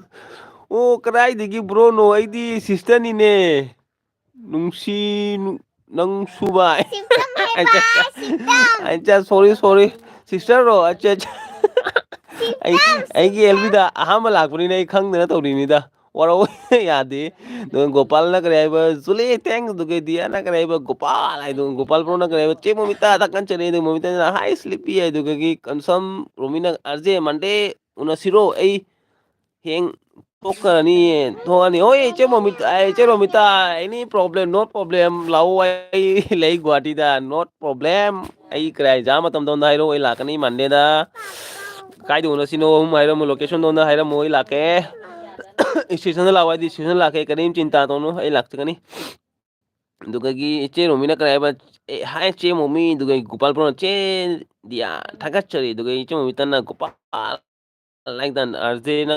ꯑꯣ, ꯀꯗꯥꯏꯗꯒꯤ ꯕ꯭ꯔꯣꯅꯣ? ꯑꯩꯗꯤ ꯁꯤꯁꯇꯔꯅꯤꯅꯦ꯫ ꯅꯨꯡꯁꯤ, ꯅꯨ-, ꯅꯪꯁꯨꯕ꯫ ꯁꯤꯁꯇꯝ ꯍꯥꯏꯕ, ꯑꯠꯆꯥ, ꯑꯠꯆꯥ꯫ ꯁꯤꯁꯇꯝ꯫ ꯑꯠꯆꯥ, sorry, sorry꯫ ꯁꯤꯁꯇꯔꯔꯣ? ꯑꯠꯆꯥ, ꯑꯠꯆꯥ꯫ ꯑꯩ, ꯁꯤꯁꯇꯝ, ꯑꯩꯒꯤ ꯁꯤꯁꯇꯝ꯫ ꯑꯦꯜꯕꯤꯗ ꯑꯍꯥꯟꯕ ꯂꯥꯛꯄꯅꯤꯅ ꯑꯩ ꯈꯪꯗꯅ ꯇꯧꯔꯤꯅꯤꯗ꯫ ꯋꯥꯔꯧ ꯌꯥꯗꯦ꯫ ꯑꯗꯨꯒ ꯒꯣꯄꯥꯜꯅ ꯀꯔꯤ ꯍꯥꯏꯕ? ꯖꯨꯂꯤ, thanks꯫ ꯑꯗꯨꯒ ꯗꯤꯌꯥꯅ ꯀꯔꯤ ꯍꯥꯏꯕ? ꯒꯣꯄꯥꯜ ꯍꯥꯏꯗꯣ, ꯒꯣꯄꯥꯜ ꯕ꯭ꯔꯣꯅ ꯀꯔꯤ ꯍꯥꯏꯕ? ꯆꯦ ꯃꯣꯃꯤꯇꯥ ꯇꯛꯀꯟ ꯆꯠꯂꯦ꯫ ꯑꯗꯨꯒ ꯃꯣꯃꯤꯇꯥꯅ, "Hi Sleepy" ꯍꯥꯏꯗꯨꯒꯒꯤ ꯀꯟꯁꯝ ꯔꯣꯃꯤꯅ, "ꯑꯥꯔ ꯖꯦ, ꯃꯟꯗꯦ ꯎꯅꯁꯤꯔꯣ? ꯑꯩ ꯍꯌꯦꯡ ꯊꯣꯛꯈ꯭ꯔꯅꯤ, ꯊꯣꯛꯑꯅꯤ꯫ ꯍꯣꯏ, ꯏꯆꯦ ꯃꯣꯃꯤꯇꯥ, ꯏꯆꯦ Romita, any problem, no problem, ꯂꯥꯛꯑꯣ, ꯑꯩ ꯂꯩ ꯒꯨꯍꯥꯇꯤꯗ, no problem꯫ ꯑꯩ ꯀꯔꯤ ꯑꯦꯛꯖꯥꯝ ꯃꯇꯝꯗ ꯍꯥꯏꯔꯛꯑꯣ, ꯑꯩ ꯂꯥꯛꯀꯅꯤ ꯃꯟꯗꯦꯗ꯫ ꯀꯥꯏꯗ ꯎꯅꯁꯤꯅꯣ ꯑꯍꯨꯝ ꯍꯥꯏꯔꯝꯃꯣ, ꯂꯣꯀꯦꯁꯟꯗꯣ ꯑꯝꯇ ꯍꯥꯏꯔꯝꯃꯣ, ꯑꯩ ꯂꯥꯛꯀꯦ꯫ ꯏꯁꯇꯦꯁꯟꯗ ꯂꯥꯛꯑꯣ ꯍꯥꯏꯗꯤ ꯏꯁꯇꯦꯁꯟꯗ ꯂꯥꯛꯀꯦ, ꯀꯔꯤꯝ ꯆꯤꯟꯇꯥ ꯇꯧꯅꯨ, ꯑꯩ ꯂꯥꯛꯆꯒꯅꯤ꯫ ꯑꯗꯨꯗꯒꯤ ꯏꯆꯦ ꯔꯣꯃꯤꯅ ꯀꯔꯤ ꯍꯥꯏꯕ? ꯑꯦ, ꯍꯥꯏ ꯏꯆꯦ ꯃꯣꯃꯤ, ꯑꯗꯨꯒ ꯒꯣꯄꯥꯜ ꯄꯨꯔꯅ, "ꯆꯦ ꯗꯤꯌꯥ, ꯊꯥꯒꯠꯆꯔꯤ", ꯑꯗꯨꯒ ꯏꯆꯦ ꯃꯣꯃꯤꯇꯥꯅ ꯒꯣꯄꯥꯜ ꯂꯥꯏꯛ ꯗꯟ, ꯑꯥꯔꯖꯦꯅ,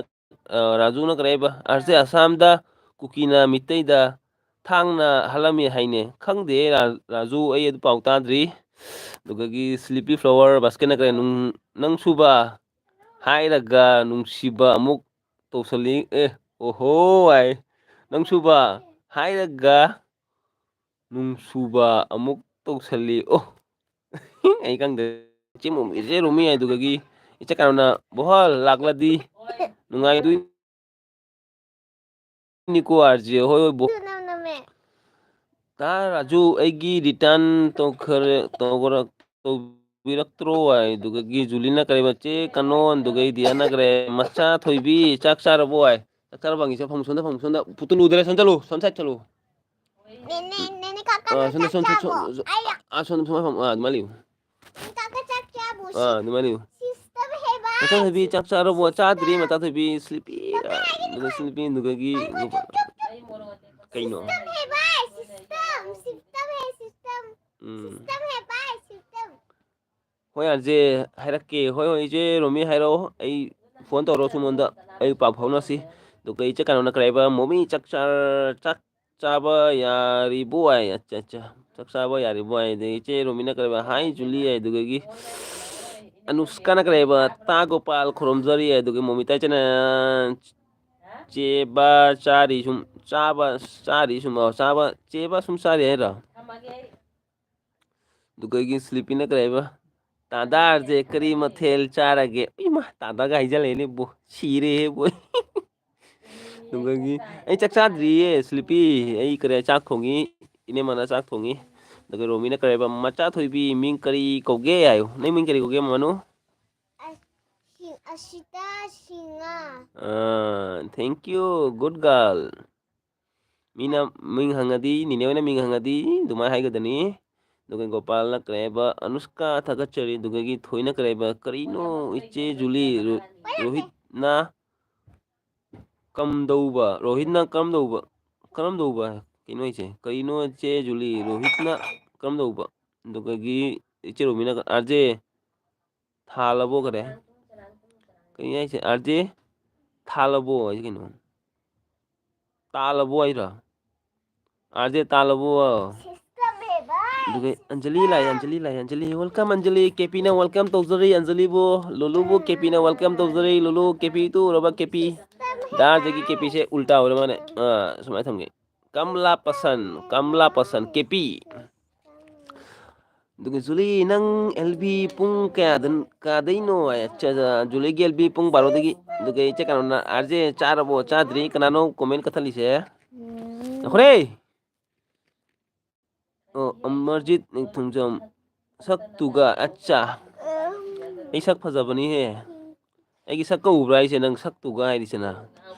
ꯑ, ꯔꯥꯖꯨꯅ ꯀꯔꯤ ꯍꯥꯏꯕ? "ꯑꯥꯔꯖꯦ ꯑꯁꯥꯝꯗ ꯀꯨꯀꯤꯅ ꯃꯤꯇꯩꯗ ꯊꯥꯡꯅ ꯍꯥꯠꯂꯝꯃꯤ ꯍꯥꯏꯅꯦ"꯫ ꯈꯪꯗꯦ ꯔꯥ-, ꯔꯥꯖꯨ, ꯑꯩ ꯑꯗꯨ ꯄꯥꯎ ꯇꯥꯗ꯭ꯔꯤ꯫ ꯑꯗꯨꯗꯒꯤ ꯁ꯭ꯂꯤꯄꯤ ꯐ꯭ꯂꯥꯋꯔ ꯕꯥꯁꯀꯦꯠꯅ ꯀꯔꯤ, ꯅꯨꯡ-, "ꯅꯪꯁꯨꯕ ꯍꯥꯏꯔꯒ ꯅꯨꯡꯁꯤꯕ ꯑꯃꯨꯛ ꯇꯧꯁꯜꯂꯤ"꯫ ꯑꯦ, ꯑꯣꯍꯣ ꯍꯥꯏ꯫ "ꯅꯪꯁꯨꯕ ꯍꯥꯏꯔꯒ ꯅꯨꯡꯁꯨꯕ ꯑꯃꯨꯛ ꯇꯧꯁꯜꯂꯤ"꯫ ꯑꯣ, ꯑꯩ ꯈꯪꯗꯦ꯫ ꯏꯆꯦ ꯃꯣꯃꯤ, ꯏꯆꯦ ꯔꯣꯃꯤ ꯍꯥꯏꯗꯨꯒꯤ ꯏꯆꯦ ꯀꯩꯅꯣꯅ ꯕꯣꯍꯜ ꯂꯥꯛꯂꯗꯤ ꯅꯨꯡꯉꯥꯏꯗꯣꯏꯅꯤꯀꯣ ꯑꯥꯔꯖꯦ꯫ ꯍꯣꯏ, ꯍꯣꯏ, ꯕꯣ-, ꯇꯥ ꯔꯥꯖꯨ, ꯑꯩꯒꯤ ꯔꯤꯇꯔꯟ ꯇꯧꯈꯔꯦ, ꯇꯧꯈꯔ-, ꯇꯧꯕꯤꯔꯛꯇ꯭ꯔꯣ ꯍꯥꯏ꯫ ꯑꯗꯨꯗꯒꯤ ꯖꯨꯂꯤꯅ ꯀꯔꯤ, ꯃꯆꯦ ꯀꯅꯣꯟ, ꯑꯗꯨꯗꯒꯤ ꯗꯤꯌꯥꯅ ꯀꯔꯤ, "ꯃꯆꯥ ꯊꯣꯏꯕꯤ, ꯆꯥꯛ ꯆꯥꯔꯕꯣ?" ꯍꯥꯏ꯫ "ꯆꯥꯛ ꯆꯥꯔꯕ ꯍꯪꯉꯤ, ꯁꯣꯝ ꯐꯝ-, ꯁꯣꯝꯗ ꯐꯝ-, ꯁꯣꯝꯗ ꯄꯨꯇꯨ ꯂꯨꯗ꯭ꯔꯦ, ꯁꯣꯝ ꯆꯠꯂꯨ, ꯁꯣꯝ ꯁꯥꯏꯠ ꯆꯠꯂꯨ"꯫ ꯅꯦ, ꯅꯦ, ꯅꯦ, ꯅꯦ, ꯀꯥꯀꯥ, ꯑꯥ, ꯁꯣꯝꯗ, ꯆꯥꯛ ꯁꯣꯝꯗ, ꯁꯣꯝꯗ, ꯆꯥꯕꯣ? ꯁꯣꯝꯗ, ꯑꯩ ꯑꯥ, ꯁꯣꯝꯗ, ꯁꯣꯝꯗ ꯐꯝ-, ꯑꯥ, ꯑꯗꯨꯃꯥꯏꯅ ꯂꯩꯌꯨ꯫ ꯀꯥꯀꯥ, ꯆꯥꯛ ꯆꯥꯕꯣ? ꯑꯥ, ꯑꯗꯨꯃꯥꯏꯅ ꯂꯩꯌꯨ꯫ ꯁꯤꯁꯇꯝ ꯍꯦꯕ꯫ ꯃꯆꯥ ꯊꯣꯏꯕꯤ, ꯆꯥꯛ ꯆꯥꯔꯕꯣ? ꯆꯥꯗ꯭ꯔꯤ, ꯃꯆꯥ ꯊꯣꯏꯕꯤ, ꯁ꯭ꯂꯤꯄꯤ꯫ ꯀꯥꯀꯥ, ꯑꯥ, ꯑꯩꯒꯤ ꯑꯗꯨꯒ ꯐꯣꯟ꯫ ꯁ꯭ꯂꯤꯄꯤ, ꯑꯗꯨꯒꯒꯤ ꯀꯩꯅꯣ? ꯁꯤꯁꯇꯝ ꯍꯦꯕ, ꯁꯤꯁꯇꯝ, ꯁꯤꯁꯇꯝ ꯍꯦ, ꯁꯤꯁꯇꯝ꯫ ꯎꯝ꯫ ꯁꯤꯁꯇꯝ ꯍꯦꯕ, ꯁꯤꯁꯇꯝ꯫ ꯍꯣꯏ, ꯑꯥꯔꯖꯦ, ꯍꯥꯏꯔꯛꯀꯦ꯫ ꯍꯣꯏ, ꯍꯣꯏ, ꯏꯆꯦ ꯔꯣꯃꯤ ꯍꯥꯏꯔꯛꯑꯣ꯫ ꯑꯩ ꯐꯣꯟ ꯇꯧꯔꯛꯑꯣ ꯁꯣꯝꯗ꯫ ꯑꯩ ꯄꯥꯎ ꯐꯥꯎꯅꯁꯤ꯫ ꯑꯗꯨꯒ ꯏꯆꯦ ꯀꯩꯅꯣꯅ ꯀꯔꯤ ꯍꯥꯏꯕ? "ꯃꯣꯃꯤ ꯆꯥꯛ ꯆꯥꯔ-, ꯆꯥꯛ ꯆꯥꯕ ꯌꯥꯔꯤꯕꯣ?" ꯍꯥꯏ꯫ ꯑꯠꯆꯥ, ꯑꯠꯆꯥ꯫ "ꯆꯥꯛ ꯆꯥꯕ ꯌꯥꯔꯤꯕꯣ?" ꯍꯥꯏ꯫ ꯑꯗꯩ ꯏꯆꯦ ꯔꯣꯃꯤꯅ ꯀꯔꯤ ꯍꯥꯏꯕ? "ꯍꯥꯏ ꯖꯨꯂꯤ" ꯍꯥꯏ꯫ ꯑꯗꯨꯗꯒꯤ ꯑꯅꯨꯁꯀꯥꯅ ꯀꯔꯤ ꯍꯥꯏꯕ? "ꯇꯥ ꯒꯣꯄꯥꯜ ꯈꯨꯔꯨꯝꯖꯔꯤ" ꯍꯥꯏ꯫ ꯑꯗꯨꯒ ꯃꯣꯃꯤꯇꯥ ꯏꯆꯦꯅ "ꯆꯦꯕ ꯆꯥꯔꯤ ꯁꯨꯝ ꯆꯥꯕ ꯆꯥꯔꯤ ꯁꯨꯝ", ꯑꯣ, ꯆꯥꯕ, "ꯆꯦꯕ ꯁꯨꯝ ꯆꯥꯔꯤ" ꯍꯥꯏꯔꯣ? ꯑꯗꯨꯒ ꯑꯩꯒꯤ ꯁ꯭ꯂꯤꯄꯤꯅ ꯀꯔꯤ ꯍꯥꯏꯕ? "ꯇꯥꯗꯥ ꯑꯥꯔꯖꯦ, ꯀꯔꯤ ꯃꯊꯦꯜ ꯆꯥꯔꯒꯦ?" ꯏꯃꯥ, ꯇꯥꯗꯥꯒ ꯍꯥꯏꯖꯜꯂꯛꯑꯦꯅꯦ ꯕꯣ꯫ ꯁꯤꯔꯦꯍꯦ ꯕꯣ꯫ ꯑꯗꯨꯒꯒꯤ ꯑꯩ ꯆꯥꯛ ꯆꯥꯗ꯭ꯔꯤꯌꯦ, ꯁ꯭ꯂꯤꯄꯤ꯫ ꯑꯩ ꯀꯔꯤ, ꯆꯥꯛ ꯊꯣꯡꯉꯤ꯫ ꯏꯅꯦꯃꯅ ꯆꯥꯛ ꯊꯣꯡꯉꯤ꯫ ꯑꯗꯨꯒ ꯔꯣꯃꯤꯅ ꯀꯔꯤ ꯍꯥꯏꯕ? "ꯃꯆꯥ ꯊꯣꯏꯕꯤ, ꯃꯤꯡ ꯀꯔꯤ ꯀꯧꯒꯦ?" ꯍꯥꯏꯌꯨ꯫ ꯅꯪ ꯃꯤꯡ ꯀꯔꯤ ꯀꯧꯒꯦ, ꯃꯃꯥꯅꯨ? ꯑꯁ, ꯁꯤ-, ꯑꯁꯤꯇꯥ ꯁꯤꯡꯍ꯫ ꯑꯥ, thank you, good girl. ꯃꯤꯅ ꯃꯤꯡ ꯍꯪꯉꯗꯤ, ꯅꯤꯅꯦ ꯍꯣꯏꯅ ꯃꯤꯡ ꯍꯪꯉꯗꯤ ꯑꯗꯨꯃꯥꯏꯅ ꯍꯥꯏꯒꯗꯅꯤ꯫ ꯑꯗꯨꯒ ꯒꯣꯄꯥꯜꯅ ꯀꯔꯤ ꯍꯥꯏꯕ, ꯑꯅꯨꯁꯀꯥ ꯊꯥꯒꯠꯆꯔꯤ꯫ ꯑꯗꯨꯒꯒꯤ ꯊꯣꯏꯅ ꯀꯔꯤ ꯍꯥꯏꯕ, ꯀꯔꯤꯅꯣ ꯏꯆꯦ ꯖꯨꯂꯤ, ꯔꯣ-, ꯔꯣꯍꯤꯠꯅ ꯀꯝꯗꯧꯕ, ꯔꯣꯍꯤꯠꯅ ꯀꯔꯝꯗꯧꯕ, ꯀꯔꯝꯗꯧꯕ, ꯀꯩꯅꯣ ꯍꯥꯏꯁꯦ, ꯀꯔꯤꯅꯣ ꯏꯆꯦ ꯖꯨꯂꯤ, ꯔꯣꯍꯤꯠꯅ ꯀꯔꯝꯗꯧꯕ? ꯑꯗꯨꯒꯒꯤ ꯏꯆꯦ ꯔꯣꯃꯤꯅ, ꯑꯥꯔ ꯖꯦ ꯊꯥꯂꯕꯣ ꯀꯔꯦ? ꯀꯩ ꯍꯥꯏꯁꯦ? ꯑꯥꯔ ꯖꯦ ꯊꯥꯂꯕꯣ ꯍꯥꯏꯁꯦ ꯀꯩꯅꯣ? ꯇꯥꯂꯕꯣ ꯍꯥꯏꯔꯣ? R J ꯇꯥꯂꯕꯣ? System ꯍꯦ ꯚꯥꯏ꯫ ꯑꯗꯨꯒ ꯑꯟꯖꯂꯤ ꯂꯥꯛꯑꯦ, ꯑꯟꯖꯂꯤ ꯂꯥꯛꯑꯦ, ꯑꯟꯖꯂꯤ꯫ Welcome, ꯑꯟꯖꯂꯤ꯫ ꯀꯦꯄꯤꯅ welcome ꯇꯧꯖꯔꯤ, ꯑꯟꯖꯂꯤꯕꯨ꯫ ꯂꯨꯂꯨꯕꯨ ꯀꯦꯄꯤꯅ welcome ꯇꯧꯖꯔꯤ, ꯂꯨꯂꯨ꯫ ꯀꯦꯄꯤ ꯇꯨ ꯎꯔꯕ, ꯀꯦꯄꯤ? ꯗꯥ ꯑꯥꯔ ꯖꯦꯒꯤ ꯀꯦꯄꯤꯁꯦ ꯎꯜꯇꯥ ꯑꯣꯏꯔ ꯃꯥꯅꯦ꯫ ꯑꯥ, ꯁꯨꯃꯥꯏꯅ ꯊꯝꯒꯦ꯫ ꯀꯝꯂꯥ ꯄꯁꯟ, ꯀꯝꯂꯥ ꯄꯁꯟ, ꯀꯦꯄꯤ꯫ ꯑꯗꯨꯒ ꯖꯨꯂꯤ, ꯅꯪ ꯑꯦꯜ ꯕꯤ ꯄꯨꯡ ꯀꯌꯥꯗ ꯀꯥꯗꯣꯏꯅꯣ? ꯑꯠꯆꯥ, ꯖꯨꯂꯤꯒꯤ ꯑꯦꯜ ꯕꯤ ꯄꯨꯡ ꯕꯥꯔꯣꯗꯒꯤ꯫ ꯑꯗꯨꯒ ꯏꯆꯦ ꯀꯩꯅꯣꯅ, ꯑꯥꯔ ꯖꯦ ꯆꯥꯔꯕꯣ? ꯆꯥꯗ꯭ꯔꯤ꯫ ꯀꯅꯥꯅꯣ comment ꯀꯛꯊꯠꯂꯤꯁꯦ? ꯎꯝ꯫ ꯅꯈꯣꯔꯦ! ꯑꯣ, ꯑꯃꯔꯖꯤꯠ ꯅꯤꯡꯊꯧꯖꯝ꯫ ꯁꯛꯇꯨꯒ, ꯑꯠꯆꯥ꯫ ꯑꯩ ꯁꯛ ꯐꯖꯕꯅꯤꯍꯦ꯫ ꯑꯩꯒꯤ ꯁꯛꯀ ꯎꯕ꯭ꯔꯥ ꯍꯥꯏꯁꯦ, ꯅꯪ ꯁꯛꯇꯨꯒ ꯍꯥꯏꯔꯤꯁꯤꯅ?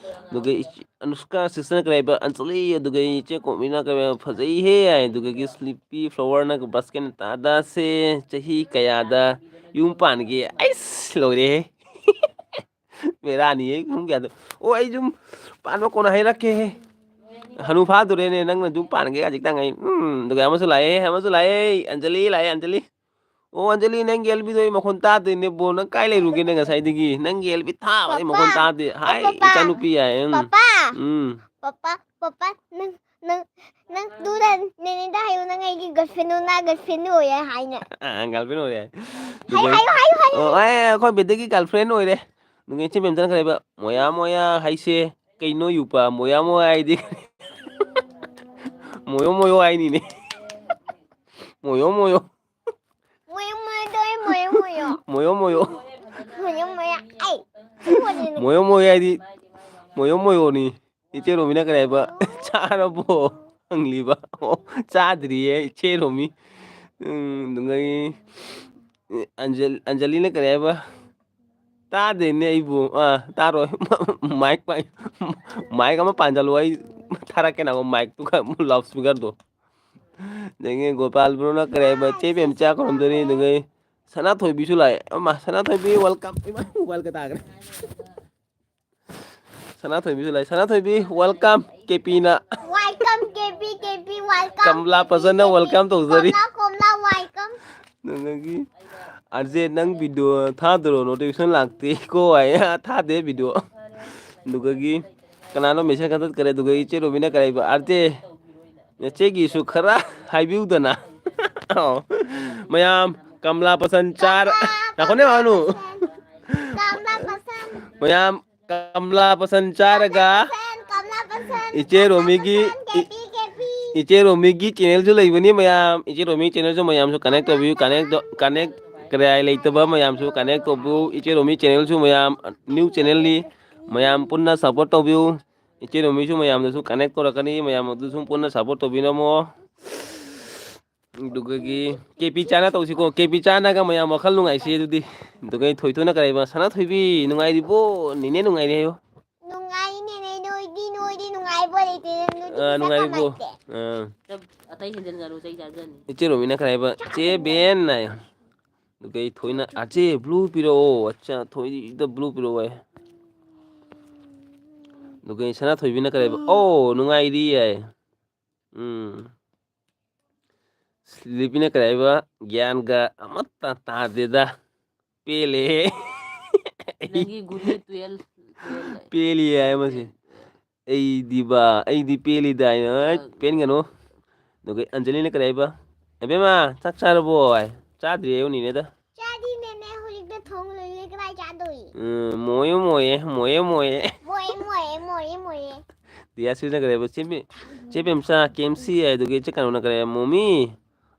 ꯑꯗꯨꯒ ꯏꯆ-, ꯑꯅꯨꯁꯀꯥ ꯁꯤꯁꯇꯔꯅ ꯀꯔꯤ ꯍꯥꯏꯕ? ꯑꯟꯖꯂꯤ, ꯑꯗꯨꯒ ꯏꯆꯦ ꯀꯣꯃꯤꯅ ꯀꯔꯤ ꯍꯥꯏꯕ? ꯐꯖꯩꯍꯦ ꯍꯥꯏ꯫ ꯑꯗꯨꯒꯒꯤ ꯁ꯭ꯂꯤꯞꯄꯤ ꯐ꯭ꯂꯣꯋꯔꯅ ꯕꯥꯁꯀꯦꯠ ꯇꯥꯗꯥꯁꯦ ꯆꯍꯤ ꯀꯌꯥꯗ ꯌꯨꯝ ꯄꯥꯟꯒꯦ? ꯑꯩꯁ, ꯂꯣꯏꯔꯦꯍꯦ꯫ ꯕꯦꯔꯥꯅꯤꯍꯦ, ꯄꯨꯡ ꯀꯌꯥꯗ? ꯑꯣ, ꯑꯩ ꯌꯨꯝ ꯄꯥꯟꯕ ꯀꯣꯟꯅ ꯍꯥꯏꯔꯛꯀꯦꯍꯦ꯫ ꯍꯅꯨ ꯐꯥꯗꯣꯔꯦꯅꯦ, ꯅꯪꯅ ꯌꯨꯝ ꯄꯥꯟꯒꯦ ꯍꯧꯖꯤꯛꯇ ꯉꯥꯏ꯫ ꯎꯝ, ꯑꯗꯨꯒ ꯑꯃꯁꯨ ꯂꯥꯛꯑꯦ, ꯑꯃꯁꯨ ꯂꯥꯛꯑꯦ꯫ ꯑꯟꯖꯂꯤ ꯂꯥꯛꯑꯦ, ꯑꯟꯖꯂꯤ꯫ ꯑꯣ, ꯑꯟꯖꯂꯤ, ꯅꯪꯒꯤ ꯑꯦꯜꯕꯤꯗꯣ ꯑꯩ ꯃꯈꯣꯟ ꯇꯥꯗꯦꯅꯦꯕꯣ꯫ ꯅꯪ ꯀꯥꯏ ꯂꯩꯔꯨꯒꯦꯅꯦ ꯉꯁꯥꯏꯗꯒꯤ? ꯅꯪꯒꯤ ꯑꯦꯜꯕꯤ ꯊꯥꯕ ꯑꯩ ꯃꯈꯣꯟ ꯄꯄꯥ, ꯇꯥꯗꯦ꯫ ꯍꯥꯏ, ꯄꯄꯥ, ꯏꯆꯥꯅꯨꯄꯤ ꯌꯥꯏ꯫ ꯎꯝ꯫ ꯄꯄꯥ, ꯎꯝ꯫ ꯄꯄꯥ, ꯄꯄꯥ, ꯅꯪ, ꯅꯪ, ꯅꯪ ꯇꯨꯗ ꯅꯦꯅꯦꯗ ꯍꯥꯏꯌꯨ, ꯅꯪ ꯑꯩꯒꯤ girlfriend ꯅ girlfriend ꯑꯣꯏꯌꯦ ꯍꯥꯏꯅ꯫ ꯑ, girlfriend ꯑꯣꯏꯔꯦ꯫ ꯍꯥꯏꯌꯨ, ꯍꯥꯏꯌꯨ, ꯍꯥꯏꯌꯨ, ꯍꯥꯏꯌꯨ꯫ ꯑꯣ, ꯑꯦ, ꯑꯩꯈꯣꯏ ꯕꯦꯗꯒꯤ girlfriend ꯑꯣꯏꯔꯦ꯫ ꯑꯗꯨꯒ ꯏꯆꯦ ꯃꯦꯝꯆꯥꯅ ꯀꯔꯤ ꯍꯥꯏꯕ? ꯃꯣꯌꯥ ꯃꯣꯌꯥ ꯍꯥꯏꯁꯦ ꯀꯩꯅꯣ ꯌꯨꯄꯥ? ꯃꯣꯌꯥ ꯃꯣꯌꯥ ꯍꯥꯏꯗꯤ ꯃꯣꯌꯣ ꯃꯣꯌꯣ ꯍꯥꯏꯅꯤꯅꯦ꯫ ꯃꯣꯌꯣ ꯃꯣꯌꯣ꯫ ꯃꯣꯌꯣ ꯃꯣꯌꯣ ꯇꯧꯋꯦ, ꯃꯣꯌꯣ ꯃꯣꯌꯣ꯫ ꯃꯣꯌꯣ ꯃꯣꯌꯣ꯫ ꯃꯣꯌꯣ ꯃꯣꯌꯣ꯫ ꯑꯩ꯫ ꯃꯣꯌꯣ ꯃꯣꯌꯣ ꯍꯥꯏꯗꯤ ꯃꯣꯌꯣ ꯃꯣꯌꯣꯅꯤ꯫ ꯏꯆꯦ ꯔꯣꯃꯤꯅ ꯀꯔꯤ ꯍꯥꯏꯕ? ꯆꯥꯔꯕꯣ? ꯍꯪꯂꯤꯕ꯫ ꯑꯣ, ꯆꯥꯗ꯭ꯔꯤꯌꯦ, ꯏꯆꯦ ꯔꯣꯃꯤ꯫ ꯎꯝ, ꯑꯗꯨꯉꯩ ꯑꯟꯖꯜ-, ꯑꯟꯖꯂꯤꯅ ꯀꯔꯤ ꯍꯥꯏꯕ? ꯇꯥꯗꯦꯅꯦ ꯑꯩꯕꯨ꯫ ꯑꯥ, ꯇꯥꯔꯣꯏ꯫ ꯃꯥꯏꯛ ꯄꯥꯏ-, ꯃꯥꯏꯛ ꯑꯃ ꯄꯥꯟꯖꯜꯂꯣ, ꯑꯩ ꯊꯥꯔꯛꯀꯦ ꯅꯪꯉꯣꯟ ꯃꯥꯏꯛꯇꯨꯒ ꯂꯥꯎꯠ ꯁ꯭ꯄꯤꯀꯔꯗꯣ꯫ ꯑꯗꯒꯤ ꯒꯣꯄꯥꯜ ꯕ꯭ꯔꯣꯅ ꯀꯔꯤ ꯍꯥꯏꯕ? ꯆꯦ ꯕꯦꯝꯆꯥ ꯈꯨꯔꯨꯝꯖꯔꯤ꯫ ꯑꯗꯨꯒ ꯁꯅꯥꯊꯣꯏꯕꯤꯁꯨ ꯂꯥꯛꯑꯦ꯫ ꯑꯃ, ꯁꯅꯥꯊꯣꯏꯕꯤ, welcome꯫ ꯏꯃꯥ, ꯃꯣꯕꯥꯏꯜꯒ ꯇꯥꯈ꯭ꯔꯦ꯫ ꯁꯅꯥꯊꯣꯏꯕꯤꯁꯨ ꯂꯥꯛꯑꯦ꯫ ꯁꯅꯥꯊꯣꯏꯕꯤ, welcome꯫ ꯀꯦ ꯄꯤꯅ꯫ Welcome, K P, K P, welcome꯫ Kamala ꯄꯁꯟꯅ welcome ꯇꯧꯖꯔꯤ꯫ ꯀꯃꯂꯥ, ꯀꯃꯂꯥ, welcome꯫ ꯑꯗꯒꯤ, "ꯑꯥꯔ ꯖꯦ, ꯅꯪ ꯚꯤꯗꯤꯑꯣ ꯊꯥꯗ꯭ꯔꯣ? ꯅꯣꯇꯤꯐꯤꯀꯦꯁꯟ ꯂꯥꯛꯇꯦꯀꯣ" ꯍꯥꯏ꯫ ꯊꯥꯗꯦ ꯚꯤꯗꯤꯑꯣ꯫ ꯑꯗꯨꯒꯒꯤ ꯀꯅꯥꯅꯣ ꯃꯦꯁꯦꯖ ꯀꯟꯇꯛ ꯇꯧꯔꯦ, ꯑꯗꯨꯒ ꯏꯆꯦ ꯔꯣꯕꯤꯅ ꯀꯔꯤ ꯍꯥꯏꯕ? "ꯑꯥꯔ ꯖꯦ, ꯅꯆꯦꯒꯤꯁꯨ ꯈꯔ ꯍꯥꯏꯕꯤꯌꯨꯗꯅ"꯫ ꯑꯣ꯫ ꯃꯌꯥꯝ ꯀꯃꯂꯥ ꯄꯁꯟ ꯆꯥꯔ-, ꯉꯥꯏꯈꯣꯅꯦ, ꯋꯥꯅꯨ꯫ ꯀꯃꯂꯥ ꯄꯁꯟ꯫ ꯃꯌꯥꯝ ꯀꯃꯂꯥ ꯄꯁꯟ ꯆꯥꯔꯒ ꯀꯃꯂꯥ ꯄꯁꯟ, ꯏꯆꯦ ꯔꯣꯃꯤꯒꯤ, Kamala ꯄꯁꯟ, K P, K P. ꯏꯆꯦ ꯔꯣꯃꯤꯒꯤ ꯆꯦꯅꯦꯜꯁꯨ ꯂꯩꯕꯅꯤ ꯃꯌꯥꯝ꯫ ꯏꯆꯦ ꯔꯣꯃꯤ ꯆꯦꯅꯦꯜꯁꯨ ꯃꯌꯥꯝꯁꯨ ꯀꯅꯦꯛ ꯇꯧꯕꯤꯌꯨ꯫ ꯀꯅꯦꯛ ꯇꯧ-, ꯀꯅꯦꯛ ꯀꯔꯥꯏ ꯂꯩꯇꯕ ꯃꯌꯥꯝꯁꯨ ꯀꯅꯦꯛ ꯇꯧꯕꯤꯌꯨ꯫ ꯏꯆꯦ ꯔꯣꯃꯤ ꯆꯦꯅꯦꯜꯁꯨ ꯃꯌꯥꯝ ꯅ꯭ꯌꯨ ꯆꯦꯅꯦꯜꯅꯤ꯫ ꯃꯌꯥꯝ ꯄꯨꯟꯅ ꯁꯞꯄꯣꯔꯠ ꯇꯧꯕꯤꯌꯨ꯫ ꯏꯆꯦ ꯔꯣꯃꯤꯁꯨ ꯃꯌꯥꯝꯗꯁꯨ ꯀꯅꯦꯛ ꯇꯧꯔꯛꯀꯅꯤ꯫ ꯃꯌꯥꯝ ꯑꯗꯨꯁꯨ ꯄꯨꯟꯅ ꯁꯞꯄꯣꯔꯠ ꯇꯧꯕꯤꯔꯝꯃꯣ꯫ ꯑꯗꯨꯒꯒꯤ ꯀꯦ ꯄꯤ ꯆꯥꯅ ꯇꯧꯁꯤꯀꯣ꯫ ꯀꯦ ꯄꯤ ꯆꯥꯅꯒ ꯃꯌꯥꯝ ꯋꯥꯈꯜ ꯅꯨꯡꯉꯥꯏꯁꯤ ꯑꯗꯨꯗꯤ꯫ ꯑꯗꯨꯒ ꯊꯣꯏꯊꯣꯏꯅ ꯀꯔꯤ ꯍꯥꯏꯕ? "ꯁꯅꯥꯊꯣꯏꯕꯤ, ꯅꯨꯡꯉꯥꯏꯔꯤꯕꯣ? ꯅꯦꯅꯦ ꯅꯨꯡꯉꯥꯏꯔꯤ" ꯍꯥꯏꯌꯣ꯫ ꯅꯨꯡꯉꯥꯏꯔꯤꯅꯦꯅꯦ, ꯅꯣꯏꯗꯤ, ꯅꯣꯏꯗꯤ ꯅꯨꯡꯉꯥꯏꯕ ꯂꯩꯇꯦ, ꯅꯣꯏꯗꯤ ꯑꯥ, ꯄꯩꯁꯥ ꯅꯨꯡꯉꯥꯏꯔꯤꯕꯣ? ꯀꯃꯥꯏꯇꯦ? ꯑꯥ꯫ ꯑꯇꯩ ꯍꯦꯟꯖꯟꯒꯅꯨ, ꯆꯩ ꯆꯥꯖꯅꯤ꯫ ꯏꯆꯦ ꯔꯣꯃꯤꯅ ꯀꯔꯤ ꯍꯥꯏꯕ? "ꯆꯦ ꯕꯦꯟ" ꯍꯥꯏ꯫ ꯑꯗꯨꯒ ꯑꯩ ꯊꯣꯏꯅ, "ꯑꯥꯔ ꯖꯦ, ꯕ꯭ꯂꯨ ꯄꯤꯔꯛꯑꯣ"꯫ ꯑꯠꯆꯥ, ꯊꯣꯏꯗ ꯕ꯭ꯂꯨ ꯄꯤꯔꯛꯑꯣ ꯍꯥꯏ꯫ ꯑꯗꯨꯒ ꯑꯩ ꯁꯅꯥꯊꯣꯏꯕꯤꯅ ꯀꯔꯤ ꯍꯥꯏꯕ? "ꯑꯣ, ꯅꯨꯡꯉꯥꯏꯔꯤ" ꯍꯥꯏ꯫ ꯎꯝ꯫ ꯁ꯭ꯂꯤꯄꯤꯅ ꯀꯔꯤ ꯍꯥꯏꯕ? "ꯒ꯭ꯌꯥꯟꯒ ꯑꯃꯠꯇ ꯇꯥꯗꯦꯗ꯫ ꯄꯦꯜꯂꯦꯍꯦ"꯫ ꯅꯪꯒꯤ ꯒꯨꯂꯤ ꯇꯨꯌꯦꯜ-, ꯇꯨꯌꯦꯜ-, ꯄꯦꯜꯂꯤ ꯍꯥꯏ ꯃꯁꯤ꯫ "ꯑꯩꯗꯤꯕ, ꯑꯩꯗꯤ ꯄꯦꯜꯂꯤꯗ" ꯍꯥꯏꯅ, "ꯑ, ꯑ, ꯄꯦꯟꯒꯅꯨ"꯫ ꯑꯗꯨꯒ ꯑꯟꯖꯂꯤꯅ ꯀꯔꯤ ꯍꯥꯏꯕ? "ꯑꯕꯦꯝꯃ, ꯆꯥꯛ ꯆꯥꯔꯕꯣ?" ꯍꯥꯏ꯫ "ꯆꯥꯗ꯭ꯔꯤꯌꯦ, ꯎꯅꯤꯅꯦꯗ"꯫ ꯆꯥꯗꯤ ꯅꯦꯅꯦ, ꯍꯧꯖꯤꯛꯇ ꯊꯣꯡ ꯂꯣꯏꯔꯦ, ꯀꯗꯥꯏ ꯆꯥꯗꯣꯏ? ꯎꯝ, ꯃꯣꯌꯦ, ꯃꯣꯌꯦ, ꯃꯣꯌꯦ, ꯃꯣꯌꯦ꯫ ꯃꯣꯌꯦ, ꯃꯣꯌꯦ, ꯃꯣꯌꯦ, ꯃꯣꯌꯦ꯫ ꯗꯤꯌꯥꯁꯤꯅ ꯀꯔꯤ ꯍꯥꯏꯕ? "ꯆꯦ ꯃꯦ-, ꯆꯦ ꯄꯦꯝꯆꯥ, ꯀꯦ ꯑꯦꯝ ꯁꯤ" ꯍꯥꯏ꯫ ꯑꯗꯨꯒ ꯏꯆꯦ ꯀꯩꯅꯣꯅ ꯀꯔꯤ ꯍꯥꯏ? "ꯃꯣꯃꯤ,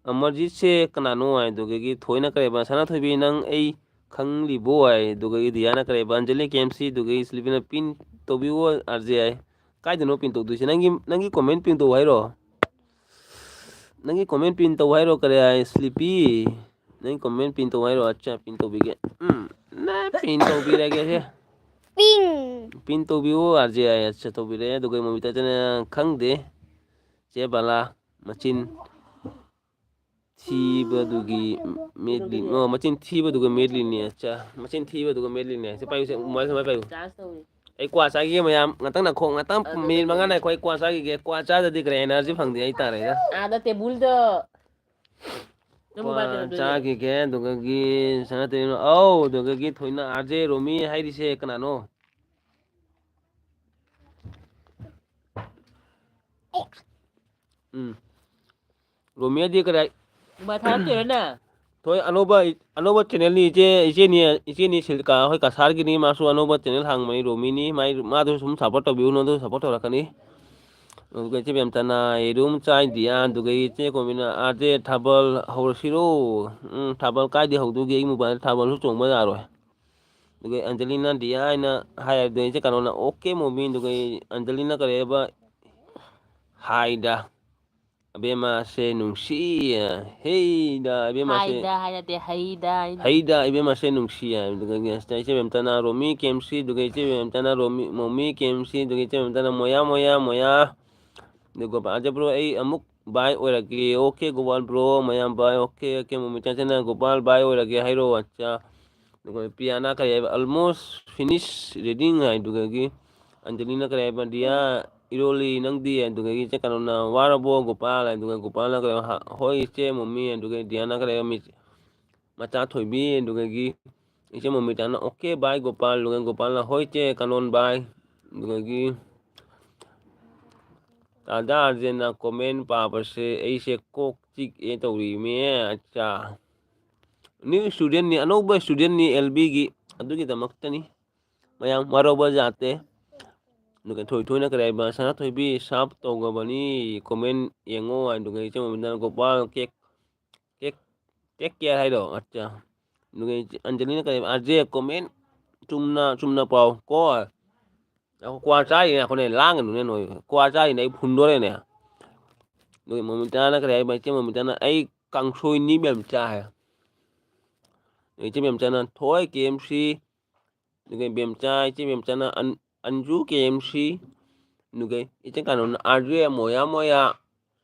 ꯑꯃꯔꯖꯤꯠꯁꯦ ꯀꯅꯥꯅꯣ?" ꯍꯥꯏ꯫ ꯑꯗꯨꯗꯒꯤ ꯊꯣꯏꯅ ꯀꯔꯤ ꯍꯥꯏꯕ? "ꯁꯅꯥꯊꯣꯏꯕꯤ, ꯅꯪ ꯑꯩ ꯈꯪꯂꯤꯕꯣ?" ꯍꯥꯏ꯫ ꯑꯗꯨꯗꯒꯤ ꯗꯤꯌꯥꯅ ꯀꯔꯤ ꯍꯥꯏꯕ? "ꯑꯟꯖꯂꯤ, ꯀꯦ ꯑꯦꯝ ꯁꯤ", ꯑꯗꯨꯗꯒꯤ ꯁ꯭ꯂꯤꯄꯤꯅ "ꯄꯤꯟ ꯇꯧꯕꯤꯌꯨ ꯑꯥꯔ ꯖꯦ" ꯍꯥꯏ꯫ "ꯀꯥꯏꯗꯅꯣ ꯄꯤꯟ ꯇꯧꯗꯣꯏꯁꯦ? ꯅꯪꯒꯤ, ꯅꯪꯒꯤ ꯀꯣꯃꯦꯟ ꯄꯤꯟ ꯇꯧ ꯍꯥꯏꯔꯣ? ꯅꯪꯒꯤ ꯀꯣꯃꯦꯟ ꯄꯤꯟ ꯇꯧ ꯍꯥꯏꯔꯣ?" ꯀꯔꯤ ꯍꯥꯏ? ꯁ꯭ꯂꯤꯄꯤ, ꯅꯪ comment pin ꯇꯧ ꯍꯥꯏꯔꯣ? ꯑꯠꯆꯥ, pin ꯇꯧꯕꯤꯒꯦ꯫ ꯎꯝ, ꯅ pin ꯇꯧꯕꯤꯔꯒꯦꯁꯦ꯫ ꯄꯤꯡ꯫ Pin ꯇꯧꯕꯤꯌꯨ, ꯑꯥꯔ ꯖꯦ ꯑꯥꯏ꯫ ꯑꯠꯆꯥ, ꯇꯧꯕꯤꯔꯦ꯫ ꯑꯗꯨꯒ ꯃꯣꯃꯤꯇꯥꯁꯤꯅ ꯈꯪꯗꯦ꯫ ꯆꯦ ꯕꯂꯥ, ꯃꯆꯤꯟ ꯊꯤꯕꯗꯨꯒꯤ ꯃꯦꯠꯂꯤ-, ꯑꯣ, ꯃꯆꯤꯟ ꯊꯤꯕꯗꯨꯒ ꯃꯦꯠꯂꯤꯅꯦ꯫ ꯑꯠꯆꯥ, ꯃꯆꯤꯟ ꯊꯤꯕꯗꯨꯒ ꯃꯦꯠꯂꯤꯅꯦ꯫ ꯁꯤ ꯄꯥꯏꯌꯨ, ꯁꯦ, ꯃꯣꯕꯥꯏꯜ ꯁꯨꯃꯥꯏꯅ ꯄꯥꯏꯌꯨ꯫ ꯆꯥꯔꯖ ꯇꯧꯔꯤ꯫ ꯑꯩ ꯀ꯭ꯋꯥ ꯆꯥꯈꯤꯒꯦ ꯃꯌꯥꯝ꯫ ꯉꯥꯛꯇꯪ ꯅꯈꯣꯛ, ꯉꯥꯛꯇꯪ ꯑꯗꯨ minute ꯃꯉꯥ ꯉꯥꯏꯈꯣ꯫ ꯑꯩ ꯀ꯭ꯋꯥ ꯆꯥꯈꯤꯒꯦ꯫ ꯀ꯭ꯋꯥ ꯆꯥꯗꯗꯤ ꯀꯔꯤ energy ꯐꯪꯗꯦ ꯑꯩ ꯇꯥꯔꯦꯗ꯫ ꯑꯥꯗ ꯇꯦꯕꯨꯜꯗ꯫ ꯅꯪ ꯃꯣꯕꯥꯏꯜ ꯀ꯭ꯋꯥ ꯀꯩꯗꯧꯗꯣꯏꯅꯣ? ꯆꯥꯈꯤꯒꯦ꯫ ꯑꯗꯨꯒꯒꯤ ꯁꯅꯥꯇꯣꯝꯕꯤ, ꯑꯧ, ꯑꯗꯨꯒꯒꯤ ꯊꯣꯏꯅ ꯑꯥꯔ ꯖꯦ ꯔꯣꯃꯤ ꯍꯥꯏꯔꯤꯁꯦ ꯀꯅꯥꯅꯣ? ꯎꯝ꯫ ꯔꯣꯃꯤꯌꯥꯗꯤ ꯀꯗꯥꯏ? ꯃꯊꯥ ꯇꯣꯏꯔꯅ? ꯊꯣꯏ ꯑꯅꯧꯕ, ꯑꯅꯧꯕ channelꯅꯤ ꯏꯆꯦ, ꯏꯆꯦꯅꯤ, ꯏꯆꯦꯅꯤ ꯁꯤꯜꯀꯥ ꯍꯣꯏ ꯀꯁꯥꯔꯒꯤꯅꯤ꯫ ꯃꯥꯁꯨ ꯑꯅꯧꯕ channel ꯍꯥꯡꯕꯅꯤ, ꯔꯣꯃꯤꯅꯤ꯫ ꯃꯥꯏ, ꯃꯥꯗꯨ ꯁꯨꯝ support ꯇꯧꯕꯤꯌꯨ, ꯅꯉꯣꯟꯗ support ꯇꯧꯔꯛꯀꯅꯤ꯫ ꯑꯗꯨꯒ ꯏꯆꯦ ꯕꯦꯝꯇꯅ ꯌꯦꯔꯨꯝ ꯆꯥꯏ ꯗꯤꯌꯥ, ꯑꯗꯨꯒ ꯏꯆꯦ ꯀꯣꯃꯤꯅ ꯑꯥꯔ ꯖꯦ ꯊꯥꯕꯜ ꯍꯧꯔꯁꯤꯔꯣ? ꯎꯝ, ꯊꯥꯕꯜ ꯀꯥꯏꯗꯤ ꯍꯧꯗꯣꯏꯒꯦ? ꯑꯩ ꯃꯣꯕꯥꯏꯜꯗ ꯊꯥꯕꯜꯁꯨ ꯆꯣꯡꯕ ꯌꯥꯔꯣꯏ꯫ ꯑꯗꯨꯒ ꯑꯟꯖꯂꯤꯅ ꯗꯤꯌꯥ ꯍꯥꯏꯅ ꯍꯥꯏ, ꯑꯗꯨꯒ ꯏꯆꯦ ꯀꯩꯅꯣꯅ ꯑꯣꯀꯦ ꯃꯣꯃꯤ, ꯑꯗꯨꯒ ꯑꯟꯖꯂꯤꯅ ꯀꯔꯤ ꯍꯥꯏꯕ? ꯍꯥꯏꯗ꯫ ꯑꯕꯦꯝꯃꯁꯦ ꯅꯨꯡꯁꯤ, ꯍꯦꯗ, ꯑꯕꯦꯝꯃꯁꯦ ꯍꯥꯏꯗ ꯍꯥꯏ ꯅꯠꯇꯦ, ꯍꯩꯗ ꯍꯥꯏꯅꯤ꯫ ꯍꯩꯗ, ꯑꯕꯦꯝꯃꯁꯦ ꯅꯨꯡꯁꯤ ꯍꯥꯏ꯫ ꯑꯗꯨꯒ ꯏꯆꯦ ꯕꯦꯝꯇꯅ ꯔꯣꯃꯤ ꯀꯦ ꯑꯦꯝ ꯁꯤ, ꯑꯗꯨꯒ ꯏꯆꯦ ꯕꯦꯝꯇꯅ ꯔꯣꯃꯤ, ꯃꯣꯃꯤ ꯀꯦ ꯑꯦꯝ ꯁꯤ, ꯑꯗꯨꯒ ꯏꯆꯦ ꯕꯦꯝꯇꯅ ꯃꯣꯌꯥ, ꯃꯣꯌꯥ, ꯃꯣꯌꯥ꯫ ꯑꯗꯨꯒ ꯕ꯭ꯔꯣ, ꯑꯩ ꯑꯃꯨꯛ ꯕꯥꯏ ꯑꯣꯏꯔꯒꯦ꯫ ꯑꯣꯀꯦ ꯒꯣꯄꯥꯜ ꯕ꯭ꯔꯣ, ꯃꯌꯥꯝ ꯕꯥꯏ꯫ ꯑꯣꯀꯦ, ꯑꯣꯀꯦ, ꯃꯣꯃꯤ ꯆꯟꯆꯟꯅ ꯒꯣꯄꯥꯜ ꯕꯥꯏ ꯑꯣꯏꯔꯒꯦ ꯍꯥꯏꯔꯣ꯫ ꯑꯠꯆꯥ꯫ ꯑꯗꯨꯒ ꯄꯤꯌꯥꯅ ꯀꯔꯤ ꯍꯥꯏꯕ? Almost finish reading ꯍꯥꯏꯗꯨꯒꯒꯤ ꯑꯟꯖꯂꯤꯅ ꯀꯔꯤ ꯍꯥꯏꯕ? ꯗꯤꯌꯥ, ꯏꯔꯣꯜꯂꯤ ꯅꯪꯗꯤ? ꯑꯗꯨꯒꯒꯤ ꯏꯆꯦ ꯀꯩꯅꯣꯅ ꯋꯥꯔꯕꯣ ꯒꯣꯄꯥꯜ? ꯑꯗꯨꯒ ꯒꯣꯄꯥꯜꯅ ꯀꯔꯤ ꯍꯥꯏꯕ? ꯍꯥ-, ꯍꯣꯏ ꯏꯆꯦ, ꯃꯣꯃꯤ꯫ ꯑꯗꯨꯒ ꯗꯤꯌꯥꯅ ꯀꯔꯤ ꯍꯥꯏꯕ? ꯃꯤ-, ꯃꯆꯥ ꯊꯣꯏꯕꯤ꯫ ꯑꯗꯨꯒꯒꯤ ꯏꯆꯦ ꯃꯣꯃꯤꯇꯥꯅ ꯑꯣꯀꯦ ꯕꯥꯏ ꯒꯣꯄꯥꯜ꯫ ꯑꯗꯨꯒ ꯒꯣꯄꯥꯜꯅ ꯍꯣꯏ ꯏꯆꯦ ꯀꯥꯅꯣꯟ ꯕꯥꯏ꯫ ꯑꯗꯨꯒꯒꯤ ꯇꯥꯗꯥ ꯑꯥꯔꯖꯦꯅ comment ꯄꯥꯕꯁꯦ ꯑꯩꯁꯦ ꯀꯣꯛ ꯆꯤꯛꯑꯦ ꯇꯧꯔꯤꯃꯦ꯫ ꯑꯠꯆꯥ꯫ New studentꯅꯤ, ꯑꯅꯧꯕ studentꯅꯤ ꯑꯦꯜ ꯕꯤꯒꯤ, ꯑꯗꯨꯒꯤꯗꯃꯛꯇꯅꯤ꯫ ꯃꯌꯥꯝ ꯋꯥꯔꯧꯕ ꯌꯥꯗꯦ꯫ ꯑꯗꯨꯒ ꯊꯣꯏꯊꯣꯏꯅ ꯀꯔꯤ ꯍꯥꯏꯕ? ꯁꯅꯥꯊꯣꯏꯕꯤ ꯁꯥꯞ ꯇꯧꯈ꯭ꯔꯕꯅꯤ, comment ꯌꯦꯡꯉꯣ꯫ ꯑꯗꯨꯒ ꯏꯆꯦ ꯃꯣꯃꯤꯇꯥꯅ ꯒꯣꯄꯥꯜ ꯀꯦꯛ, ꯀꯦꯛ, ꯀꯦꯛ ꯀꯦꯌꯔ ꯍꯥꯏꯔꯣ? ꯑꯠꯆꯥ꯫ ꯑꯗꯨꯒ ꯏꯆꯦ ꯑꯟꯖꯂꯤꯅ ꯀꯔꯤ ꯍꯥꯏꯕ? ꯑꯥꯔ ꯖꯦ comment ꯆꯨꯝꯅ, ꯆꯨꯝꯅ ꯄꯥꯎ ꯀꯣ꯫ ꯉꯥꯏꯈꯣ, ꯀ꯭ꯋꯥ ꯆꯥꯔꯤꯅꯦ, ꯉꯥꯏꯈꯣꯅꯦ, ꯂꯥꯡꯒꯅꯨꯅꯦ ꯅꯣꯏ꯫ ꯀ꯭ꯋꯥ ꯆꯥꯔꯤꯅꯦ, ꯑꯩ ꯐꯨꯟꯗꯣꯔꯦꯅꯦ꯫ ꯑꯗꯨꯒ ꯃꯣꯃꯤꯇꯥꯅ ꯀꯔꯤ ꯍꯥꯏꯕ? ꯏꯆꯦ ꯃꯣꯃꯤꯇꯥꯅ ꯑꯩ ꯀꯥꯡꯁꯣꯏ ꯅꯤꯕ ꯌꯥꯝ ꯆꯥꯏ ꯍꯥꯏ꯫ ꯏꯆꯦ ꯃꯦꯝꯆꯥꯅ ꯊꯣꯏ ꯀꯦ ꯑꯦꯝ ꯁꯤ, ꯑꯗꯨꯒ ꯕꯦꯝꯆꯥ, ꯏꯆꯦ ꯕꯦꯝꯆꯥꯅ ꯑꯟ-, ꯑꯟꯖꯨ ꯀꯦ ꯑꯦꯝ ꯁꯤ, ꯑꯗꯨꯒ ꯏꯆꯦ ꯀꯥꯅꯣꯅ ꯑꯥꯔ ꯖꯦ ꯃꯣꯌꯥ ꯃꯣꯌꯥ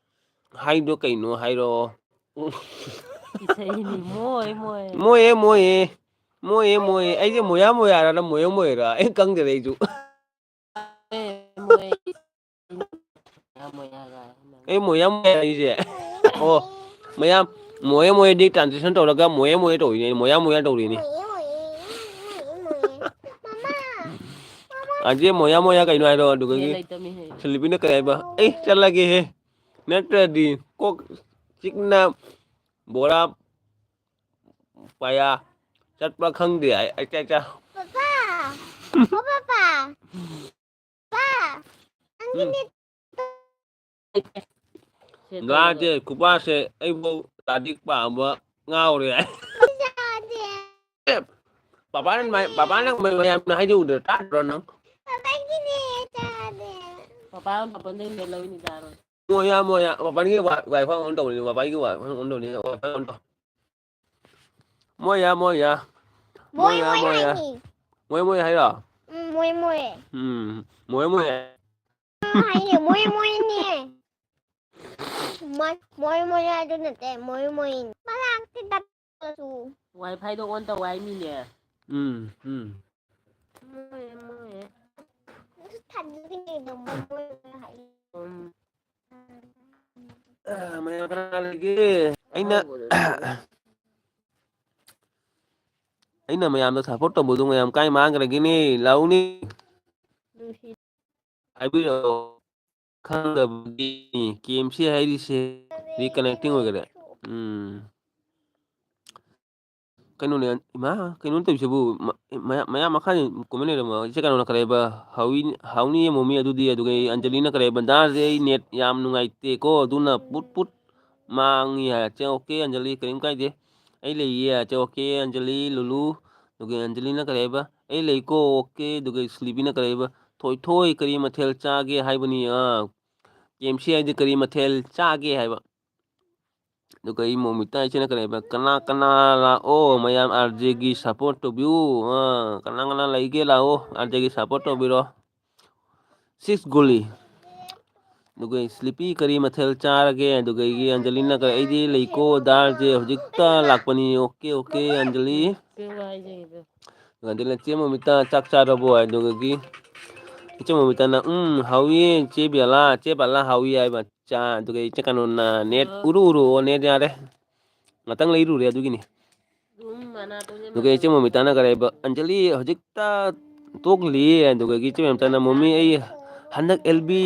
ꯍꯥꯏꯗꯣ ꯀꯩꯅꯣ ꯍꯥꯏꯔꯛꯑꯣ꯫ ꯏꯁꯩꯅꯤ, ꯃꯣꯏ, ꯃꯣꯏ꯫ ꯃꯣꯏꯌꯦ, ꯃꯣꯏꯌꯦ꯫ ꯃꯣꯏꯌꯦ, ꯃꯣꯏꯌꯦ꯫ ꯑꯩꯁꯦ ꯃꯣꯌꯥ ꯃꯣꯌꯥꯔꯅ ꯃꯣꯌꯦ ꯃꯣꯌꯦꯔ? ꯑꯩ ꯈꯪꯗ꯭ꯔꯦ ꯑꯩꯁꯨ꯫ ꯑꯦ, ꯃꯣꯏ꯫ ꯃꯣꯌꯥ ꯃꯣꯌꯥꯒ꯫ ꯑꯩ ꯃꯣꯌꯥ ꯃꯣꯌꯥ ꯍꯥꯏꯁꯦ꯫ ꯑꯣ, ꯃꯌꯥꯝ ꯃꯣꯌꯦ ꯃꯣꯌꯦꯗꯤ translation ꯇꯧꯔꯒ ꯃꯣꯌꯦ ꯃꯣꯌꯦ ꯇꯧꯔꯤꯅꯦ, ꯃꯣꯌꯥ ꯃꯣꯌꯥ ꯇꯧꯔꯤꯅꯦ꯫ ꯑꯥꯔ ꯖꯦ ꯃꯣꯌꯥ ꯃꯣꯌꯥ ꯀꯩꯅꯣ ꯍꯥꯏꯔꯣ, ꯑꯗꯨꯒ ꯅꯦꯠ ꯂꯩꯇꯕꯅꯤ ꯍꯦ꯫ ꯁꯤꯂꯤꯕꯤꯅ ꯀꯩ ꯍꯥꯏꯕ? ꯑꯩ ꯆꯠꯂꯒꯦꯍꯦ꯫ ꯅꯠꯇ꯭ꯔꯗꯤ ꯀꯣꯛ ꯆꯤꯛꯅ ꯕꯣꯔꯥ ꯄꯌꯥ ꯆꯠꯄ ꯈꯪꯗꯦ꯫ ꯑꯩ, ꯑꯩ, ꯑꯩ, ꯑꯩ꯫ ꯄꯄꯥ! ꯑꯣ, ꯄꯄꯥ! ꯄꯄꯥ! ꯅꯪꯒꯤ ꯎꯝ꯫ ꯅꯦꯠ ꯒꯥꯁꯦ, ꯈꯨꯄꯥꯁꯦ ꯑꯩꯕꯨ ꯂꯥꯏꯔꯤꯛ ꯄꯥꯕ ꯉꯥꯎꯔꯦ꯫ ꯆꯥꯗꯦ꯫ ꯑꯦ, ꯄꯄꯥꯅ ꯃꯥꯏ-, ꯄꯄꯥꯅ ꯃꯌꯥꯝꯅ ꯍꯥꯏꯗꯣꯛꯎꯗ ꯇꯥꯗ꯭ꯔꯣ ꯅꯪ? ꯄꯄꯥꯒꯤꯅꯦ, ꯆꯥꯗꯦ꯫ ꯄꯄꯥ ꯃꯄꯥꯟꯗꯩ ꯍꯦꯛ ꯂꯧꯔꯤꯅꯤ ꯆꯥꯔꯣ꯫ ꯃꯣꯌꯥ, ꯃꯣꯌꯥ, ꯃꯄꯥꯟꯒꯤ ꯋꯥ-, wifi on ꯇꯧꯔꯤꯅꯤ, ꯃꯄꯥꯟꯒꯤ wifi on ꯇꯧꯔꯤꯅꯤ, wifi on ꯇꯧ꯫ ꯃꯣꯌꯥ, ꯃꯣꯌꯥ꯫ ꯃꯣꯏ, ꯃꯣꯌꯥ, ꯃꯣꯏ ꯃꯣꯌꯥ꯫ ꯍꯥꯏꯅꯤ꯫ ꯃꯣꯏ, ꯃꯣꯏ ꯍꯥꯏꯔꯣ? ꯎꯝ, ꯃꯣꯏ, ꯃꯣꯏ꯫ ꯎꯝ, ꯃꯣꯏ, ꯃꯣꯏ꯫ ꯎꯝ, ꯍꯥꯏꯅꯤ, ꯃꯣꯏ, ꯃꯣꯏꯅꯦ꯫ ꯃꯣꯏ, ꯃꯣꯏ, ꯃꯣꯏ ꯍꯥꯏꯗꯨ ꯅꯠꯇꯦ, ꯃꯣꯏ, ꯃꯣꯏꯅꯤ꯫ ꯃꯂꯥꯛꯇꯤ ꯇꯞꯄꯁꯨ꯫ Wifiꯗꯣ on ꯇꯧ ꯍꯥꯏꯅꯤꯅꯦ꯫ ꯎꯝ, ꯎꯝ꯫ ꯃꯣꯏ, ꯃꯣꯏ꯫ ꯑꯗꯨ ꯊꯥꯖꯗ꯭ꯔꯤꯉꯩꯗ ꯃꯣꯏ, ꯃꯣꯏ ꯍꯥꯏ꯫ ꯎꯝ꯫ ꯑ, ꯃꯌꯥꯝ ꯀꯅꯥ ꯂꯩꯒꯦ? ꯑꯩꯅ, ꯑꯍꯧꯕꯗ ꯑꯩꯅ ꯃꯌꯥꯝꯗ support ꯇꯧꯕꯗꯨ ꯃꯌꯥꯝ ꯀꯥꯏ ꯃꯥꯡꯈ꯭ꯔꯒꯦꯅꯦ? ꯂꯥꯎꯅꯦ꯫ ꯅꯨꯡꯁꯤ꯫ ꯍꯥꯏꯕꯤꯔꯛꯑꯣ꯫ ꯈꯪꯗꯕꯒꯤ ꯀꯦ ꯑꯦꯝ ꯁꯤ ꯍꯥꯏꯔꯤꯁꯦ reconnecting ꯑꯣꯏꯈꯔꯦ꯫ ꯎꯝ꯫ ꯀꯩꯅꯣꯅꯦ, ꯏꯃꯥ, ꯀꯩꯅꯣ ꯇꯧꯔꯤꯁꯤꯕꯨ? ꯃ-, ꯃꯌꯥꯝ, ꯃꯌꯥꯝ ꯃꯈꯥ comment ꯂꯩꯔꯝꯃꯣ꯫ ꯏꯆꯦ ꯀꯩꯅꯣꯅ ꯀꯔꯦꯕ, ꯍꯥꯎꯏ-, ꯍꯥꯎꯅꯤꯌꯦ ꯃꯣꯃꯤ, ꯑꯗꯨꯗꯤ, ꯑꯗꯨꯒ ꯑꯩ ꯑꯟꯖꯂꯤꯅ ꯀꯔꯦꯕ, ꯗꯥꯁꯦ ꯑꯩ net ꯌꯥꯝ ꯅꯨꯡꯉꯥꯏꯇꯦꯀꯣ, ꯑꯗꯨꯅ ꯄꯨꯠ ꯄꯨꯠ ꯃꯥꯡꯉꯤ ꯍꯥꯏ꯫ ꯆꯦ, okay, ꯑꯟꯖꯂꯤ, ꯀꯔꯤꯝ ꯀꯥꯏꯗꯦ꯫ ꯑꯩ ꯂꯩꯌꯦ꯫ ꯆꯦ, okay, ꯑꯟꯖꯂꯤ, ꯂꯨꯂꯨ, ꯑꯗꯨꯒ ꯑꯟꯖꯂꯤꯅ ꯀꯔꯦꯕ, ꯑꯩ ꯂꯩꯀꯣ, okay, ꯑꯗꯨꯒ ꯁ꯭ꯂꯤꯕꯤꯅ ꯀꯔꯦꯕ, ꯊꯣꯏꯊꯣꯏ, ꯀꯔꯤ ꯃꯊꯦꯜ ꯆꯥꯒꯦ ꯍꯥꯏꯕꯅꯤ? ꯑꯥ, ꯀꯦ ꯑꯦꯝ ꯁꯤ ꯍꯥꯏꯗꯤ ꯀꯔꯤ ꯃꯊꯦꯜ ꯆꯥꯒꯦ ꯍꯥꯏꯕ? ꯑꯗꯨꯒ ꯑꯩ ꯃꯣꯃꯤꯇꯥ ꯏꯆꯦꯅ ꯀꯔꯤ ꯍꯥꯏꯕ, "ꯀꯅꯥ ꯀꯅꯥ ꯂꯥꯛꯑꯣ, ꯃꯌꯥꯝ ꯑꯥꯔ ꯖꯦꯒꯤ ꯁꯞꯄꯣꯔꯠ ꯇꯧꯕꯤꯌꯨ꯫ ꯑꯥ, ꯀꯅꯥ ꯀꯅꯥ ꯂꯩꯒꯦ, ꯂꯥꯛꯑꯣ, ꯑꯥꯔ ꯖꯦꯒꯤ ꯁꯞꯄꯣꯔꯠ ꯇꯧꯕꯤꯔꯣ"꯫ ꯁꯤꯛꯁ ꯒꯣꯂꯤ꯫ ꯑꯗꯨꯒ ꯁ꯭ꯂꯤꯄꯤ ꯀꯔꯤ ꯃꯊꯦꯜ ꯆꯥꯔꯒꯦ? ꯑꯗꯨꯒ ꯑꯩꯒꯤ ꯑꯟꯖꯂꯤꯅ ꯀꯔꯤ, "ꯑꯩꯗꯤ ꯂꯩꯀꯣ ꯗꯥꯜꯁꯦ ꯍꯧꯖꯤꯛꯇ ꯂꯥꯛꯄꯅꯤ"꯫ Okay, okay, Anjali. ꯑꯗꯨꯒ ꯑꯟꯖꯂꯤꯅ, "ꯆꯦ ꯃꯣꯃꯤꯇꯥ ꯆꯥꯛ ꯆꯥꯔꯕꯣ?" ꯍꯥꯏ꯫ ꯑꯗꯨꯒꯗꯤ ꯏꯆꯦ ꯃꯣꯃꯤꯇꯥꯅ, "ꯎꯝ, ꯍꯥꯎꯏ, ꯆꯦ ꯕꯦꯂꯥ, ꯆꯦ ꯕꯦꯂꯥ ꯍꯥꯎꯏ" ꯍꯥꯏꯕ꯫ ꯆꯥ, ꯑꯗꯨꯒ ꯏꯆꯦ ꯀꯩꯅꯣꯅ, "ꯅꯦꯠ ꯎꯔꯨ ꯎꯔꯨ", ꯑꯣ, ꯅꯦꯠ ꯌꯥꯔꯦ꯫ ꯉꯥꯛꯇꯪ ꯂꯩꯔꯨꯔꯦ ꯑꯗꯨꯒꯤꯅꯤ꯫ ꯑꯗꯨꯒ ꯏꯆꯦ ꯃꯣꯃꯤꯇꯥꯅ ꯀꯔꯤ ꯍꯥꯏꯕ, "ꯑꯟꯖꯂꯤ ꯍꯧꯖꯤꯛꯇ ꯇꯣꯛꯂꯤꯌꯦ"꯫ ꯑꯗꯨꯒꯒꯤ ꯏꯆꯦ ꯃꯣꯃꯤꯇꯥꯅ, "ꯃꯣꯃꯤ, ꯑꯩ ꯍꯟꯗꯛ ꯑꯦꯜ ꯕꯤ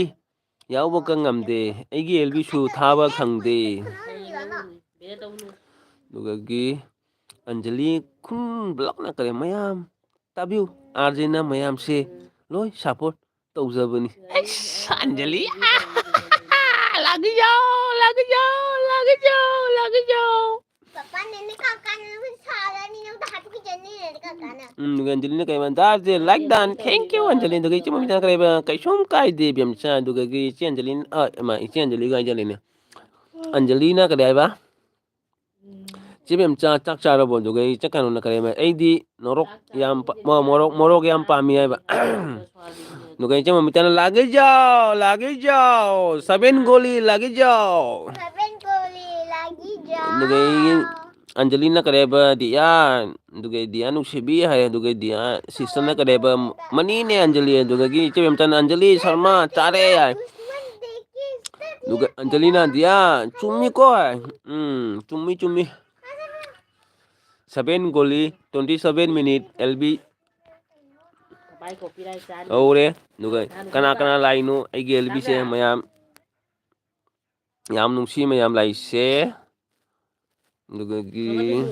ꯌꯥꯎꯕꯒ ꯉꯝꯗꯦ, ꯑꯩꯒꯤ ꯑꯦꯜ ꯕꯤꯁꯨ ꯊꯥꯕ ꯈꯪꯗꯦ"꯫ ꯑꯗꯨꯒꯒꯤ ꯑꯟꯖꯂꯤ ꯈꯨꯟ ꯕ꯭ꯂꯣꯛꯅ ꯀꯔꯤ, ꯃꯌꯥꯝ ꯇꯥꯕꯤꯌꯨ, ꯑꯥꯔ ꯖꯦꯅ ꯃꯌꯥꯝꯁꯦ ꯂꯣꯏ ꯁꯞꯄꯣꯔꯠ ꯇꯧꯖꯕꯅꯤ꯫ ꯑꯩꯁ, ꯑꯟꯖꯂꯤ! ꯂꯥꯛꯏ ꯌꯥꯎ, ꯂꯥꯛꯏ ꯌꯥꯎ, ꯂꯥꯛꯏ ꯌꯥꯎ, ꯂꯥꯛꯏ ꯌꯥꯎ꯫ ꯄꯄꯥ, ꯅꯦꯅꯦ ꯀꯥꯀꯥꯅ ꯅꯪꯕꯨ ꯁꯥꯎꯔꯅꯤ, ꯅꯪꯕꯨ ꯍꯥꯠꯄꯤꯒꯅꯤ, ꯅꯦꯅꯦ ꯀꯥꯀꯥꯅ꯫ ꯎꯝ, ꯑꯗꯨꯒ ꯑꯟꯖꯂꯤꯅ ꯀꯩ ꯍꯥꯏꯕ, "ꯗꯥꯁꯦ ꯂꯥꯏꯛ ꯗꯥꯟ, ꯊꯦꯡꯀ꯭ꯌꯨ ꯑꯟꯖꯂꯤ"꯫ ꯑꯗꯨꯒ ꯏꯆꯦ ꯃꯣꯃꯤꯇꯥꯅ ꯀꯔꯤ ꯍꯥꯏꯕ, "ꯀꯩꯁꯨꯝ ꯀꯥꯏꯗꯦ ꯕꯦꯝꯆꯥ"꯫ ꯑꯗꯨꯒꯒꯤ ꯏꯆꯦ ꯑꯟꯖꯂꯤꯅ, ꯑ, ꯏꯃꯥ, ꯏꯆꯦ ꯑꯟꯖꯂꯤꯒ ꯍꯥꯏꯖꯜꯂꯦꯅꯦ꯫ ꯑꯟꯖꯂꯤꯅ ꯀꯔꯤ ꯍꯥꯏꯕ? "ꯆꯦ ꯕꯦꯝꯆꯥ, ꯆꯥꯛ ꯆꯥꯔꯕꯣ?" ꯑꯗꯨꯒ ꯏꯆꯦ ꯀꯩꯅꯣꯅ ꯀꯔꯤ ꯍꯥꯏꯕ, "ꯑꯩꯗꯤ ꯅꯣꯔꯣꯛ ꯌꯥꯝ ꯄ-, ꯃꯣ-, ꯃꯣꯔꯣꯛ, ꯃꯣꯔꯣꯛ ꯌꯥꯝ ꯄꯥꯝꯃꯤ" ꯍꯥꯏꯕ꯫ ꯑꯗꯨꯒ ꯏꯆꯦ ꯃꯣꯃꯤꯇꯥꯅ, "ꯂꯥꯛꯏ ꯌꯥꯎ, ꯂꯥꯛꯏ ꯌꯥꯎ, ꯁꯕꯦꯟ ꯒꯣꯂꯤ ꯂꯥꯛꯏ ꯌꯥꯎ"꯫ ꯁꯕꯦꯟ ꯒꯣꯂꯤ ꯂꯥꯛꯏ ꯌꯥꯎ꯫ ꯑꯗꯨꯒ ꯑꯩ ꯑꯟꯖꯂꯤꯅ ꯀꯔꯤ ꯍꯥꯏꯕ, "ꯗꯤꯌꯥ", ꯑꯗꯨꯒ "ꯗꯤꯌꯥ ꯅꯨꯡꯁꯤꯕꯤ" ꯍꯥꯏ꯫ ꯑꯗꯨꯒ ꯗꯤꯌꯥ ꯁꯤꯁꯇꯔꯅ ꯀꯔꯤ ꯍꯥꯏꯕ, "ꯃꯅꯤꯅꯦ ꯑꯟꯖꯂꯤ"꯫ ꯑꯗꯨꯗꯒꯤ ꯏꯆꯦ ꯕꯦꯝꯆꯥꯅ, "ꯑꯟꯖꯂꯤ ꯁꯔꯃ ꯆꯥꯔꯦ" ꯍꯥꯏ꯫ ꯑꯗꯨꯒ ꯑꯟꯖꯂꯤꯅ, "ꯗꯤꯌꯥ, ꯆꯨꯝꯃꯤꯀꯣ" ꯍꯥꯏ꯫ "ꯎꯝ, ꯆꯨꯝꯃꯤ, ꯆꯨꯝꯃꯤ"꯫ Seven ꯒꯣꯂꯤ, twenty seven minute, L B ꯍꯧꯔꯦ꯫ ꯑꯗꯨꯒ ꯀꯅꯥ ꯀꯅꯥ ꯂꯥꯛꯏꯅꯣ ꯑꯩꯒꯤ ꯑꯦꯜ ꯕꯤꯁꯦ ꯃꯌꯥꯝ? ꯌꯥꯝ ꯅꯨꯡꯁꯤ ꯃꯌꯥꯝ ꯂꯥꯛꯏꯁꯦ꯫ ꯑꯗꯨꯗꯒꯤ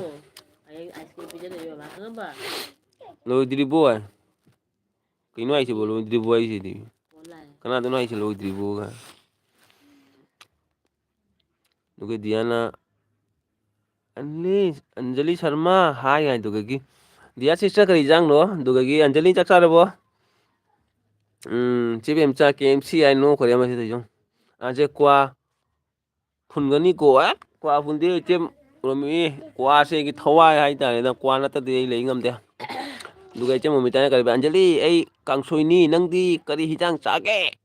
ꯂꯣꯏꯗ꯭ꯔꯤꯕꯣ? ꯀꯩꯅꯣ ꯍꯥꯏꯁꯤꯕꯣ, ꯂꯣꯏꯗ꯭ꯔꯤꯕꯣ ꯍꯥꯏꯁꯤꯗꯤ? ꯀꯅꯥꯗꯅꯣ ꯍꯥꯏꯁꯦ ꯂꯣꯏꯗ꯭ꯔꯤꯕꯣꯒ? ꯑꯗꯨꯒ ꯗꯤꯌꯥꯅ, "ꯑꯟꯂꯤ, ꯑꯟꯖꯂꯤ ꯁꯔꯃ, ꯍꯥꯏ" ꯍꯥꯏꯗꯨꯒꯒꯤ, "ꯗꯤꯌꯥ ꯁꯤꯁꯇꯔ, ꯀꯔꯤ ꯏꯟꯖꯥꯡꯅꯣ?" ꯑꯗꯨꯒꯒꯤ, "ꯑꯟꯖꯂꯤ, ꯆꯥꯛ ꯆꯥꯔꯕꯣ?" "ꯎꯝ, ꯆꯦ ꯕꯦꯝꯆꯥ, ꯀꯦ ꯑꯦꯝ ꯁꯤ" ꯍꯥꯏ, ꯅꯣꯛꯈ꯭ꯔꯦ ꯃꯁꯤꯗ ꯌꯦꯡꯉꯨ꯫ ꯑꯥ, ꯆꯦ ꯀ꯭ꯋꯥ ꯐꯨꯟꯒꯅꯤꯀꯣ, ꯑꯦ? ꯀ꯭ꯋꯥ ꯐꯨꯟꯗꯤ ꯏꯆꯦ ꯔꯣꯃꯤ, ꯀ꯭ꯋꯥꯁꯦ ꯑꯩꯒꯤ ꯊꯋꯥꯏ ꯍꯥꯏꯇꯥꯔꯦꯗ, ꯀ꯭ꯋꯥ ꯅꯠꯇꯗꯤ ꯑꯩ ꯂꯩ ꯉꯝꯗꯦ꯫ ꯑꯗꯨꯒ ꯏꯆꯦ ꯃꯣꯃꯤꯇꯥꯅ ꯀꯔꯤ, "ꯑꯟꯖꯂꯤ, ꯑꯩ ꯀꯥꯡꯁꯣꯏꯅꯤ, ꯅꯪꯗꯤ ꯀꯔꯤ ꯍꯤꯟꯖꯥꯡ ꯆꯥꯒꯦ?"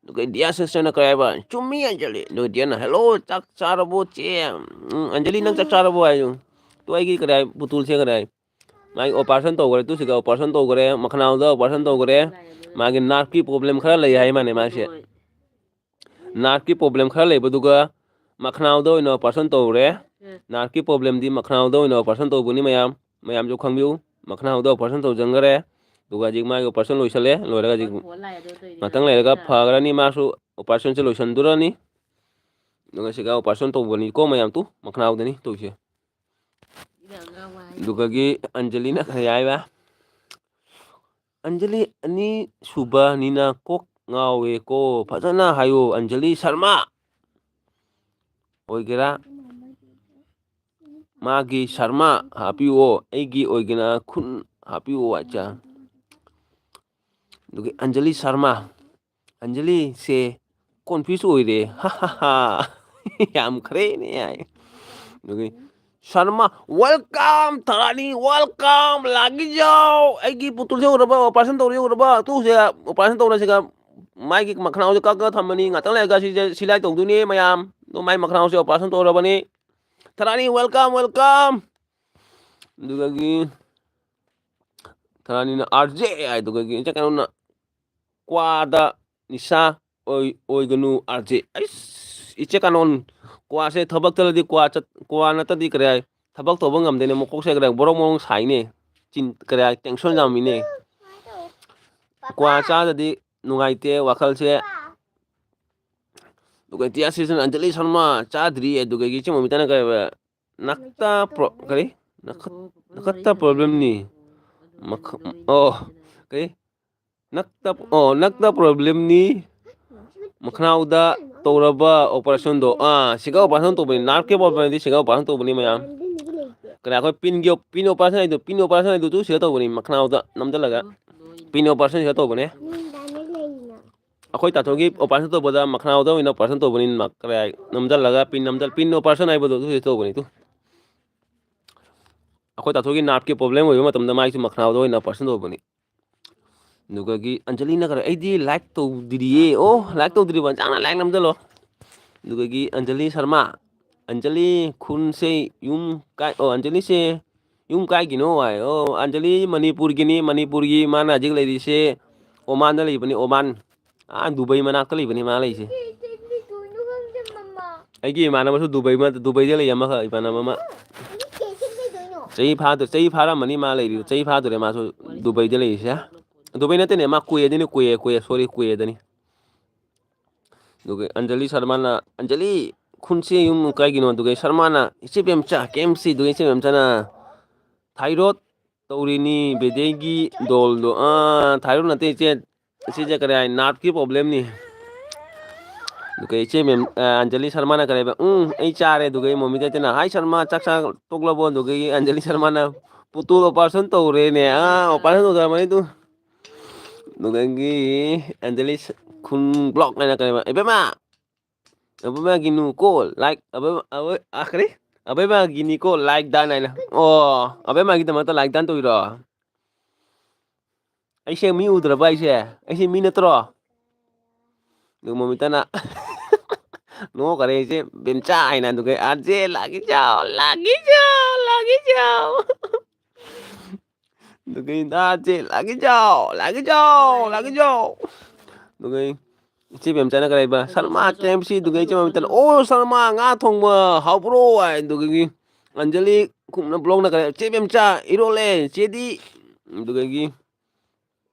ꯑꯗꯨꯒ ꯗꯤꯌꯥ ꯁꯤꯁꯇꯔꯅ ꯀꯔꯤ ꯍꯥꯏꯕ? "ꯆꯨꯝꯃꯤ ꯑꯟꯖꯂꯤ"꯫ ꯑꯗꯨꯒ ꯗꯤꯌꯥꯅ, "ꯍꯦꯜꯂꯣ, ꯆꯥꯛ ꯆꯥꯔꯕꯣ ꯆꯦ? ꯎꯝ, ꯑꯟꯖꯂꯤ, ꯅꯪ ꯆꯥꯛ ꯆꯥꯔꯕꯣ?" ꯍꯥꯏꯌꯨ꯫ ꯇꯨ ꯑꯩꯒꯤ ꯀꯔꯤ ꯍꯥꯏ, ꯄꯨꯇꯨꯜꯁꯦ ꯀꯔꯤ ꯍꯥꯏ? ꯃꯥꯒꯤ ꯑꯣꯄꯔꯦꯁꯟ ꯇꯧꯈ꯭ꯔꯦ, ꯇꯨ ꯁꯤꯒ ꯑꯣꯄꯔꯦꯁꯟ ꯇꯧꯈ꯭ꯔꯦ, ꯃꯈꯅꯥꯎꯗ ꯑꯣꯄꯔꯦꯁꯟ ꯇꯧꯈ꯭ꯔꯦ꯫ ꯃꯥꯒꯤ ꯅꯥꯔꯚꯀꯤ ꯄ꯭ꯔꯣꯕ꯭ꯂꯦꯝ ꯈꯔ ꯂꯩ ꯍꯥꯏ ꯃꯥꯅꯦ ꯃꯥꯁꯦ꯫ ꯅꯥꯔꯚꯀꯤ ꯄ꯭ꯔꯣꯕ꯭ꯂꯦꯝ ꯈꯔ ꯂꯩꯕꯗꯨꯒ ꯃꯈꯅꯥꯎꯗ ꯑꯣꯏꯅ ꯑꯣꯄꯔꯦꯁꯟ ꯇꯧꯔꯦ꯫ ꯅꯥꯔꯚꯀꯤ ꯄ꯭ꯔꯣꯕ꯭ꯂꯦꯝꯗꯤ ꯃꯈꯅꯥꯎꯗ ꯑꯣꯏꯅ ꯑꯣꯄꯔꯦꯁꯟ ꯇꯧꯕꯅꯤ ꯃꯌꯥꯝ꯫ ꯃꯌꯥꯝꯁꯨ ꯈꯪꯕꯤꯌꯨ꯫ ꯃꯈꯅꯥꯎꯗ ꯑꯣꯄꯔꯦꯁꯟ ꯇꯧꯁꯤꯟꯈꯔꯦ꯫ ꯑꯗꯨꯒ ꯍꯧꯖꯤꯛ ꯃꯥꯒꯤ ꯑꯣꯄꯔꯦꯁꯟ ꯂꯣꯏꯁꯜꯂꯦ꯫ ꯂꯣꯏꯔꯒ ꯍꯧꯖꯤꯛ ꯉꯥꯛꯇꯪ ꯂꯩꯔꯒ ꯐꯈ꯭ꯔꯅꯤ꯫ ꯃꯥꯁꯨ ꯑꯣꯄꯔꯦꯁꯟꯁꯦ ꯂꯣꯏꯁꯟꯗꯣꯔꯅꯤ꯫ ꯑꯗꯨꯒ ꯁꯤꯒ ꯑꯣꯄꯔꯦꯁꯟ ꯇꯧꯕꯅꯤꯀꯣ ꯃꯌꯥꯝ, ꯇꯨ ꯃꯈꯅꯥꯎꯗꯅꯤ ꯇꯧꯔꯤꯁꯦ꯫ ꯑꯗꯨꯒꯒꯤ ꯑꯟꯖꯂꯤꯅ ꯀꯔꯤ ꯍꯥꯏꯕ? "ꯑꯟꯖꯂꯤ ꯑꯅꯤ ꯁꯨꯕꯅꯤꯅ ꯀꯣꯛ ꯉꯥꯎꯋꯦꯀꯣ, ꯐꯖꯅ ꯍꯥꯏꯌꯣ ꯑꯟꯖꯂꯤ ꯁꯔꯃ꯫ ꯑꯣꯏꯒꯦꯔꯥ, ꯃꯥꯒꯤ ꯁꯔꯃ ꯍꯥꯞꯄꯤꯌꯣ, ꯑꯩꯒꯤ ꯑꯣꯏꯒꯦꯔꯥ ꯈꯨꯟ ꯍꯥꯞꯄꯤꯌꯣ", ꯑꯠꯆꯥ꯫ ꯑꯗꯨꯒ ꯑꯟꯖꯂꯤ ꯁꯔꯃ, ꯑꯟꯖꯂꯤꯁꯦ ꯀꯣꯟꯐ꯭ꯌꯨꯁ ꯑꯣꯏꯔꯦ꯫ ꯍꯥ ꯍꯥ ꯍꯥ꯫ ꯌꯥꯝꯈ꯭ꯔꯦꯅꯦ ꯍꯥꯏ꯫ ꯑꯗꯨꯒꯤ ꯁꯔꯃ, "Welcome ꯊꯔꯥꯅꯤ, welcome, ꯂꯥꯛꯒꯤꯖꯥꯎ꯫ ꯑꯩꯒꯤ ꯄꯨꯇꯨꯜꯁꯦ ꯎꯔꯕ? ꯑꯣꯄꯔꯦꯁꯟ ꯇꯧꯔꯦ ꯎꯔꯕ? ꯇꯨꯁꯦ ꯑꯣꯄꯔꯦꯁꯟ ꯇꯧꯔꯁꯤꯒ ꯃꯥꯒꯤ ꯃꯈꯅꯥꯎꯁꯦ ꯀꯛ ꯀꯛ ꯊꯝꯕꯅꯤ꯫ ꯉꯥꯛꯇꯪ ꯂꯩꯔꯒ ꯁꯤꯁꯦ ꯁꯤꯂꯥꯏ ꯇꯧꯗꯣꯏꯅꯦ ꯃꯌꯥꯝ꯫ ꯑꯗꯣ ꯃꯥꯏ ꯃꯈꯅꯥꯎꯁꯦ ꯑꯣꯄꯔꯦꯁꯟ ꯇꯧꯔꯕꯅꯤ꯫ ꯊꯔꯥꯅꯤ, welcome, welcome"꯫ ꯑꯗꯨꯗꯒꯤ ꯊꯔꯥꯅꯤꯅ "ꯑꯥꯔ ꯖꯦ" ꯍꯥꯏꯗꯨꯒꯒꯤ ꯏꯆꯦ ꯀꯩꯅꯣꯅ "ꯀ꯭ꯋꯥꯗ ꯅꯤꯁꯥ ꯑꯣꯏ-, ꯑꯣꯏꯒꯅꯨ ꯑꯥꯔ ꯖꯦ"꯫ ꯑꯩꯁ, ꯏꯆꯦ ꯀꯥꯅꯣꯟ, ꯀ꯭ꯋꯥꯁꯦ ꯊꯕꯛ ꯆꯠꯂꯗꯤ ꯀ꯭ꯋꯥ ꯆꯠ-, ꯀ꯭ꯋꯥ ꯅꯠꯇꯗꯤ ꯀꯔꯤ ꯍꯥꯏ? ꯊꯕꯛ ꯇꯧꯕ ꯉꯝꯗꯦꯅꯦ, ꯃꯀꯣꯛꯁꯦ ꯀꯔꯤ ꯍꯥꯏ? ꯕꯣꯔꯣꯡ ꯕꯣꯔꯣꯡ ꯁꯥꯏꯅꯦ꯫ ꯆꯤꯟ-, ꯀꯔꯤ ꯍꯥꯏ? ꯇꯦꯟꯁꯟ ꯌꯥꯝꯃꯤꯅꯦ꯫ ꯀ꯭ꯋꯥ ꯆꯥꯗꯗꯤ ꯅꯨꯡꯉꯥꯏꯇꯦ ꯋꯥꯈꯜꯁꯦ꯫ ꯑꯗꯨꯒ ꯇꯤꯌꯥ ꯁꯤꯁꯟ ꯑꯟꯖꯂꯤ ꯁꯔꯃ ꯆꯥꯗ꯭ꯔꯤ, ꯑꯗꯨꯒ ꯏꯆꯦ ꯃꯣꯃꯤꯇꯥꯅ ꯀꯔꯤ ꯍꯥꯏꯕ? ꯅꯛꯇ ꯄ꯭ꯔꯣ-, ꯀꯔꯤ? ꯅꯈꯠ-, ꯅꯈꯠꯇ ꯄ꯭ꯔꯣꯕ꯭ꯂꯦꯝꯅꯤ꯫ ꯃꯈ-, ꯑꯣ, ꯀꯔꯤ? ꯅꯛꯇ, ꯑꯣ, ꯅꯛꯇ ꯄ꯭ꯔꯣꯕ꯭ꯂꯦꯝꯅꯤ꯫ ꯃꯈꯅꯥꯎꯗ ꯇꯧꯔꯕ ꯑꯣꯄꯔꯦꯁꯟꯗꯣ, ꯑꯥ, ꯁꯤꯒ ꯑꯣꯄꯔꯦꯁꯟ ꯇꯧꯕꯅꯤ, ꯅꯥꯔꯚꯀꯤ ꯄ꯭ꯔꯣꯕ꯭ꯂꯦꯝꯗꯤ ꯁꯤꯒ ꯑꯣꯄꯔꯦꯁꯟ ꯇꯧꯕꯅꯤ ꯃꯌꯥꯝ꯫ ꯀꯅꯥ ꯑꯩꯈꯣꯏ ꯄꯤꯟꯒꯤ, ꯄꯤꯟ ꯑꯣꯄꯔꯦꯁꯟ ꯍꯥꯏꯗꯣ, ꯄꯤꯟ ꯑꯣꯄꯔꯦꯁꯟ ꯍꯥꯏꯗꯣ ꯇꯨ ꯁꯤꯒ ꯇꯧꯕꯅꯤ, ꯃꯈꯅꯥꯎꯗ ꯅꯝꯁꯤꯜꯂꯒ ꯄꯤꯟ ꯑꯣꯄꯔꯦꯁꯟ ꯁꯤꯒ ꯇꯧꯕꯅꯦ꯫ ꯑꯩꯈꯣꯏ ꯇꯥꯊꯣꯛꯀꯤ ꯑꯣꯄꯔꯦꯁꯟ ꯇꯧꯕꯗ ꯃꯈꯅꯥꯎꯗ ꯑꯣꯏꯅ ꯑꯣꯄꯔꯦꯁꯟ ꯇꯧꯕꯅꯤꯅ ꯀꯔꯤ ꯍꯥꯏ, ꯅꯝꯖꯜꯂꯒ ꯄꯤꯟ ꯅꯝꯖꯜ-, ꯄꯤꯟ ꯑꯣꯄꯔꯦꯁꯟ ꯍꯥꯏꯕꯗꯣ ꯑꯗꯨ ꯇꯧꯕꯅꯤ ꯇꯨ꯫ ꯑꯩꯈꯣꯏ ꯇꯥꯊꯣꯛꯀꯤ ꯅꯥꯔꯠꯀꯤ ꯄ꯭ꯔꯣꯕ꯭ꯂꯦꯝ ꯑꯣꯏꯕ ꯃꯇꯝꯗ ꯃꯥꯏꯁꯨ ꯃꯈꯅꯥꯎꯗ ꯑꯣꯏꯅ ꯑꯣꯄꯔꯦꯁꯟ ꯇꯧꯕꯅꯤ꯫ ꯑꯗꯨꯒꯒꯤ ꯑꯟꯖꯂꯤꯅ ꯀꯔꯤ, "ꯑꯩꯗꯤ ꯂꯥꯏꯛ ꯇꯧꯗ꯭ꯔꯤꯌꯦ"꯫ ꯑꯣ, ꯂꯥꯏꯛ ꯇꯧꯗ꯭ꯔꯤꯕ? ꯆꯥꯡꯅ ꯂꯥꯏꯛ ꯅꯝꯖꯜꯂꯣ꯫ ꯑꯗꯨꯒꯒꯤ ꯑꯟꯖꯂꯤ ꯁꯔꯃ, ꯑꯟꯖꯂꯤ ꯈꯨꯟꯁꯦ ꯌꯨꯝ ꯀꯥꯏ, ꯑꯣ, ꯑꯟꯖꯂꯤꯁꯦ ꯌꯨꯝ ꯀꯥꯏꯒꯤꯅꯣ ꯍꯥꯏ꯫ ꯑꯣ, ꯑꯟꯖꯂꯤ ꯃꯅꯤꯄꯨꯔꯒꯤꯅꯤ, ꯃꯅꯤꯄꯨꯔꯒꯤ ꯃꯥꯅ ꯍꯧꯖꯤꯛ ꯂꯩꯔꯤꯁꯦ ꯑꯣꯃꯥꯟꯗ ꯂꯩꯕꯅꯤ, ꯑꯣꯃꯥꯟ꯫ ꯑꯥ, ꯗꯨꯕꯩ ꯃꯅꯥꯛꯇ ꯂꯩꯕꯅꯤ ꯃꯥ ꯂꯩꯁꯦ꯫ ꯑꯩꯒꯤ ꯏꯃꯥꯟꯅꯕꯁꯨ ꯗꯨꯕꯩ ꯃ-, ꯗꯨꯕꯩꯗ ꯂꯩ ꯑꯃꯈꯛ, ꯏꯃꯥꯟꯅꯕ ꯑꯃ꯫ ꯆꯍꯤ ꯐꯥꯗ-, ꯆꯍꯤ ꯐꯥꯔꯝꯃꯅꯤ ꯃꯥ ꯂꯩꯔꯤꯗꯣ, ꯆꯍꯤ ꯐꯥꯗꯣꯔꯦ ꯃꯥꯁꯨ ꯗꯨꯕꯩꯗ ꯂꯩꯔꯤꯁꯦ꯫ ꯗꯨꯕꯩ ꯅꯠꯇꯦꯅꯦ, ꯃꯥ ꯀꯨꯋꯦꯗꯅꯤ, ꯀꯨꯋꯦ, ꯀꯨꯋꯦ, sorry, ꯀꯨꯋꯦꯗꯅꯤ꯫ ꯑꯗꯨꯒ ꯑꯟꯖꯂꯤ ꯁꯔꯃꯅ, "ꯑꯟꯖꯂꯤ, ꯈꯨꯟꯁꯦ ꯌꯨꯝ ꯀꯥꯏꯒꯤꯅꯣ?" ꯑꯗꯨꯒ ꯁꯔꯃꯅ, "ꯏꯆꯦ ꯕꯦꯝꯆꯥ, ꯀꯦ ꯑꯦꯝ ꯁꯤ", ꯑꯗꯨꯒ ꯏꯆꯦ ꯕꯦꯝꯆꯥꯅ, "ꯊꯥꯏꯔꯣꯠ ꯇꯧꯔꯤꯅꯤ, ꯕꯦꯗꯦꯒꯤ ꯗꯣꯜꯗꯣ"꯫ ꯑꯥ, ꯊꯥꯏꯔꯣꯠ ꯅꯠꯇꯦ ꯏꯆꯦ, ꯁꯤꯁꯦ ꯀꯔꯤ ꯍꯥꯏ, ꯅꯥꯔꯠꯀꯤ ꯄ꯭ꯔꯣꯕ꯭ꯂꯦꯝꯅꯤ꯫ ꯑꯗꯨꯒ ꯏꯆꯦ ꯃꯦꯝ, ꯑ, ꯑꯟꯖꯂꯤ ꯁꯔꯃꯅ ꯀꯔꯤ ꯍꯥꯏꯕ? "ꯎꯝ, ꯑꯩ ꯆꯥꯔꯦ"꯫ ꯑꯗꯨꯒ ꯃꯣꯃꯤꯇꯥ ꯏꯆꯦꯅ, "ꯍꯥꯏ ꯁꯔꯃ, ꯆꯥꯛ ꯆꯥ ꯇꯣꯛꯂꯕꯣ?" ꯑꯗꯨꯒ ꯑꯟꯖꯂꯤ ꯁꯔꯃꯅ, "ꯄꯨꯇꯨ ꯑꯣꯄꯔꯦꯁꯟ ꯇꯧꯔꯦꯅꯦ"꯫ ꯑꯥ, ꯑꯣꯄꯔꯦꯁꯟ ꯇꯧꯖꯔꯝꯃꯅꯤ ꯑꯗꯨ꯫ ꯑꯗꯨꯗꯒꯤ ꯑꯟꯖꯂꯤ ꯈꯨꯟ ꯕ꯭ꯂꯣꯛ ꯍꯥꯏꯅ ꯀꯔꯤ ꯍꯥꯏꯕ? "ꯏꯕꯦꯝꯃ, ꯑꯕꯦꯝꯃꯒꯤꯅꯨ ꯀꯣ, ꯂꯥꯏꯛ, ꯑꯕꯦꯝ-, ꯑꯕꯦ-, ꯑ, ꯀꯔꯤ? ꯑꯕꯦꯝꯃꯒꯤꯅꯤꯀꯣ ꯂꯥꯏꯛ ꯗꯥꯟ" ꯍꯥꯏꯅ꯫ ꯑꯣ, ꯑꯕꯦꯝꯃꯒꯤꯗꯃꯛꯇ ꯂꯥꯏꯛ ꯗꯥꯟ ꯇꯧꯔꯤꯔꯣ? ꯑꯩꯁꯦ ꯃꯤ ꯎꯗ꯭ꯔꯕ ꯍꯥꯏꯁꯦ? ꯑꯩꯁꯦ ꯃꯤ ꯅꯠꯇ꯭ꯔꯣ? ꯑꯗꯨ ꯃꯣꯃꯤꯇꯥꯅ ꯅꯣꯛꯈꯔꯦ ꯑꯩꯁꯦ, "ꯕꯦꯝꯆꯥ" ꯍꯥꯏꯅ꯫ ꯑꯗꯨꯒ, "ꯑꯥꯔꯖꯦ ꯂꯥꯛꯀꯤ ꯆꯥꯎ, ꯂꯥꯛꯀꯤ ꯆꯥꯎ, ꯂꯥꯛꯀꯤ ꯆꯥꯎ"꯫ ꯑꯗꯨꯒ, "ꯑꯥꯔꯖꯦ ꯂꯥꯛꯀꯤ ꯆꯥꯎ, ꯂꯥꯛꯀꯤ ꯆꯥꯎ, ꯂꯥꯛꯀꯤ ꯆꯥꯎ"꯫ ꯑꯗꯨꯒ ꯏꯆꯦ ꯕꯦꯝꯆꯥꯅ ꯀꯔꯤ ꯍꯥꯏꯕ? "ꯁꯔꯃ, ꯀꯦ ꯑꯦꯝ ꯁꯤ", ꯑꯗꯨꯒ ꯏꯆꯦ ꯃꯣꯃꯤꯇꯥꯅ, "ꯑꯣ, ꯁꯔꯃ, ꯉꯥ ꯊꯣꯡꯕ ꯍꯥꯎꯕ꯭ꯔꯣ?" ꯍꯥꯏ꯫ ꯑꯗꯨꯗꯒꯤ ꯑꯟꯖꯂꯤ ꯀꯨꯝꯅ ꯕ꯭ꯂꯣꯛꯅ ꯀꯔꯤ, "ꯆꯦ ꯕꯦꯝꯆꯥ, ꯏꯔꯣꯜꯂꯦ, ꯆꯦꯗꯤ?" ꯑꯗꯨꯗꯒꯤ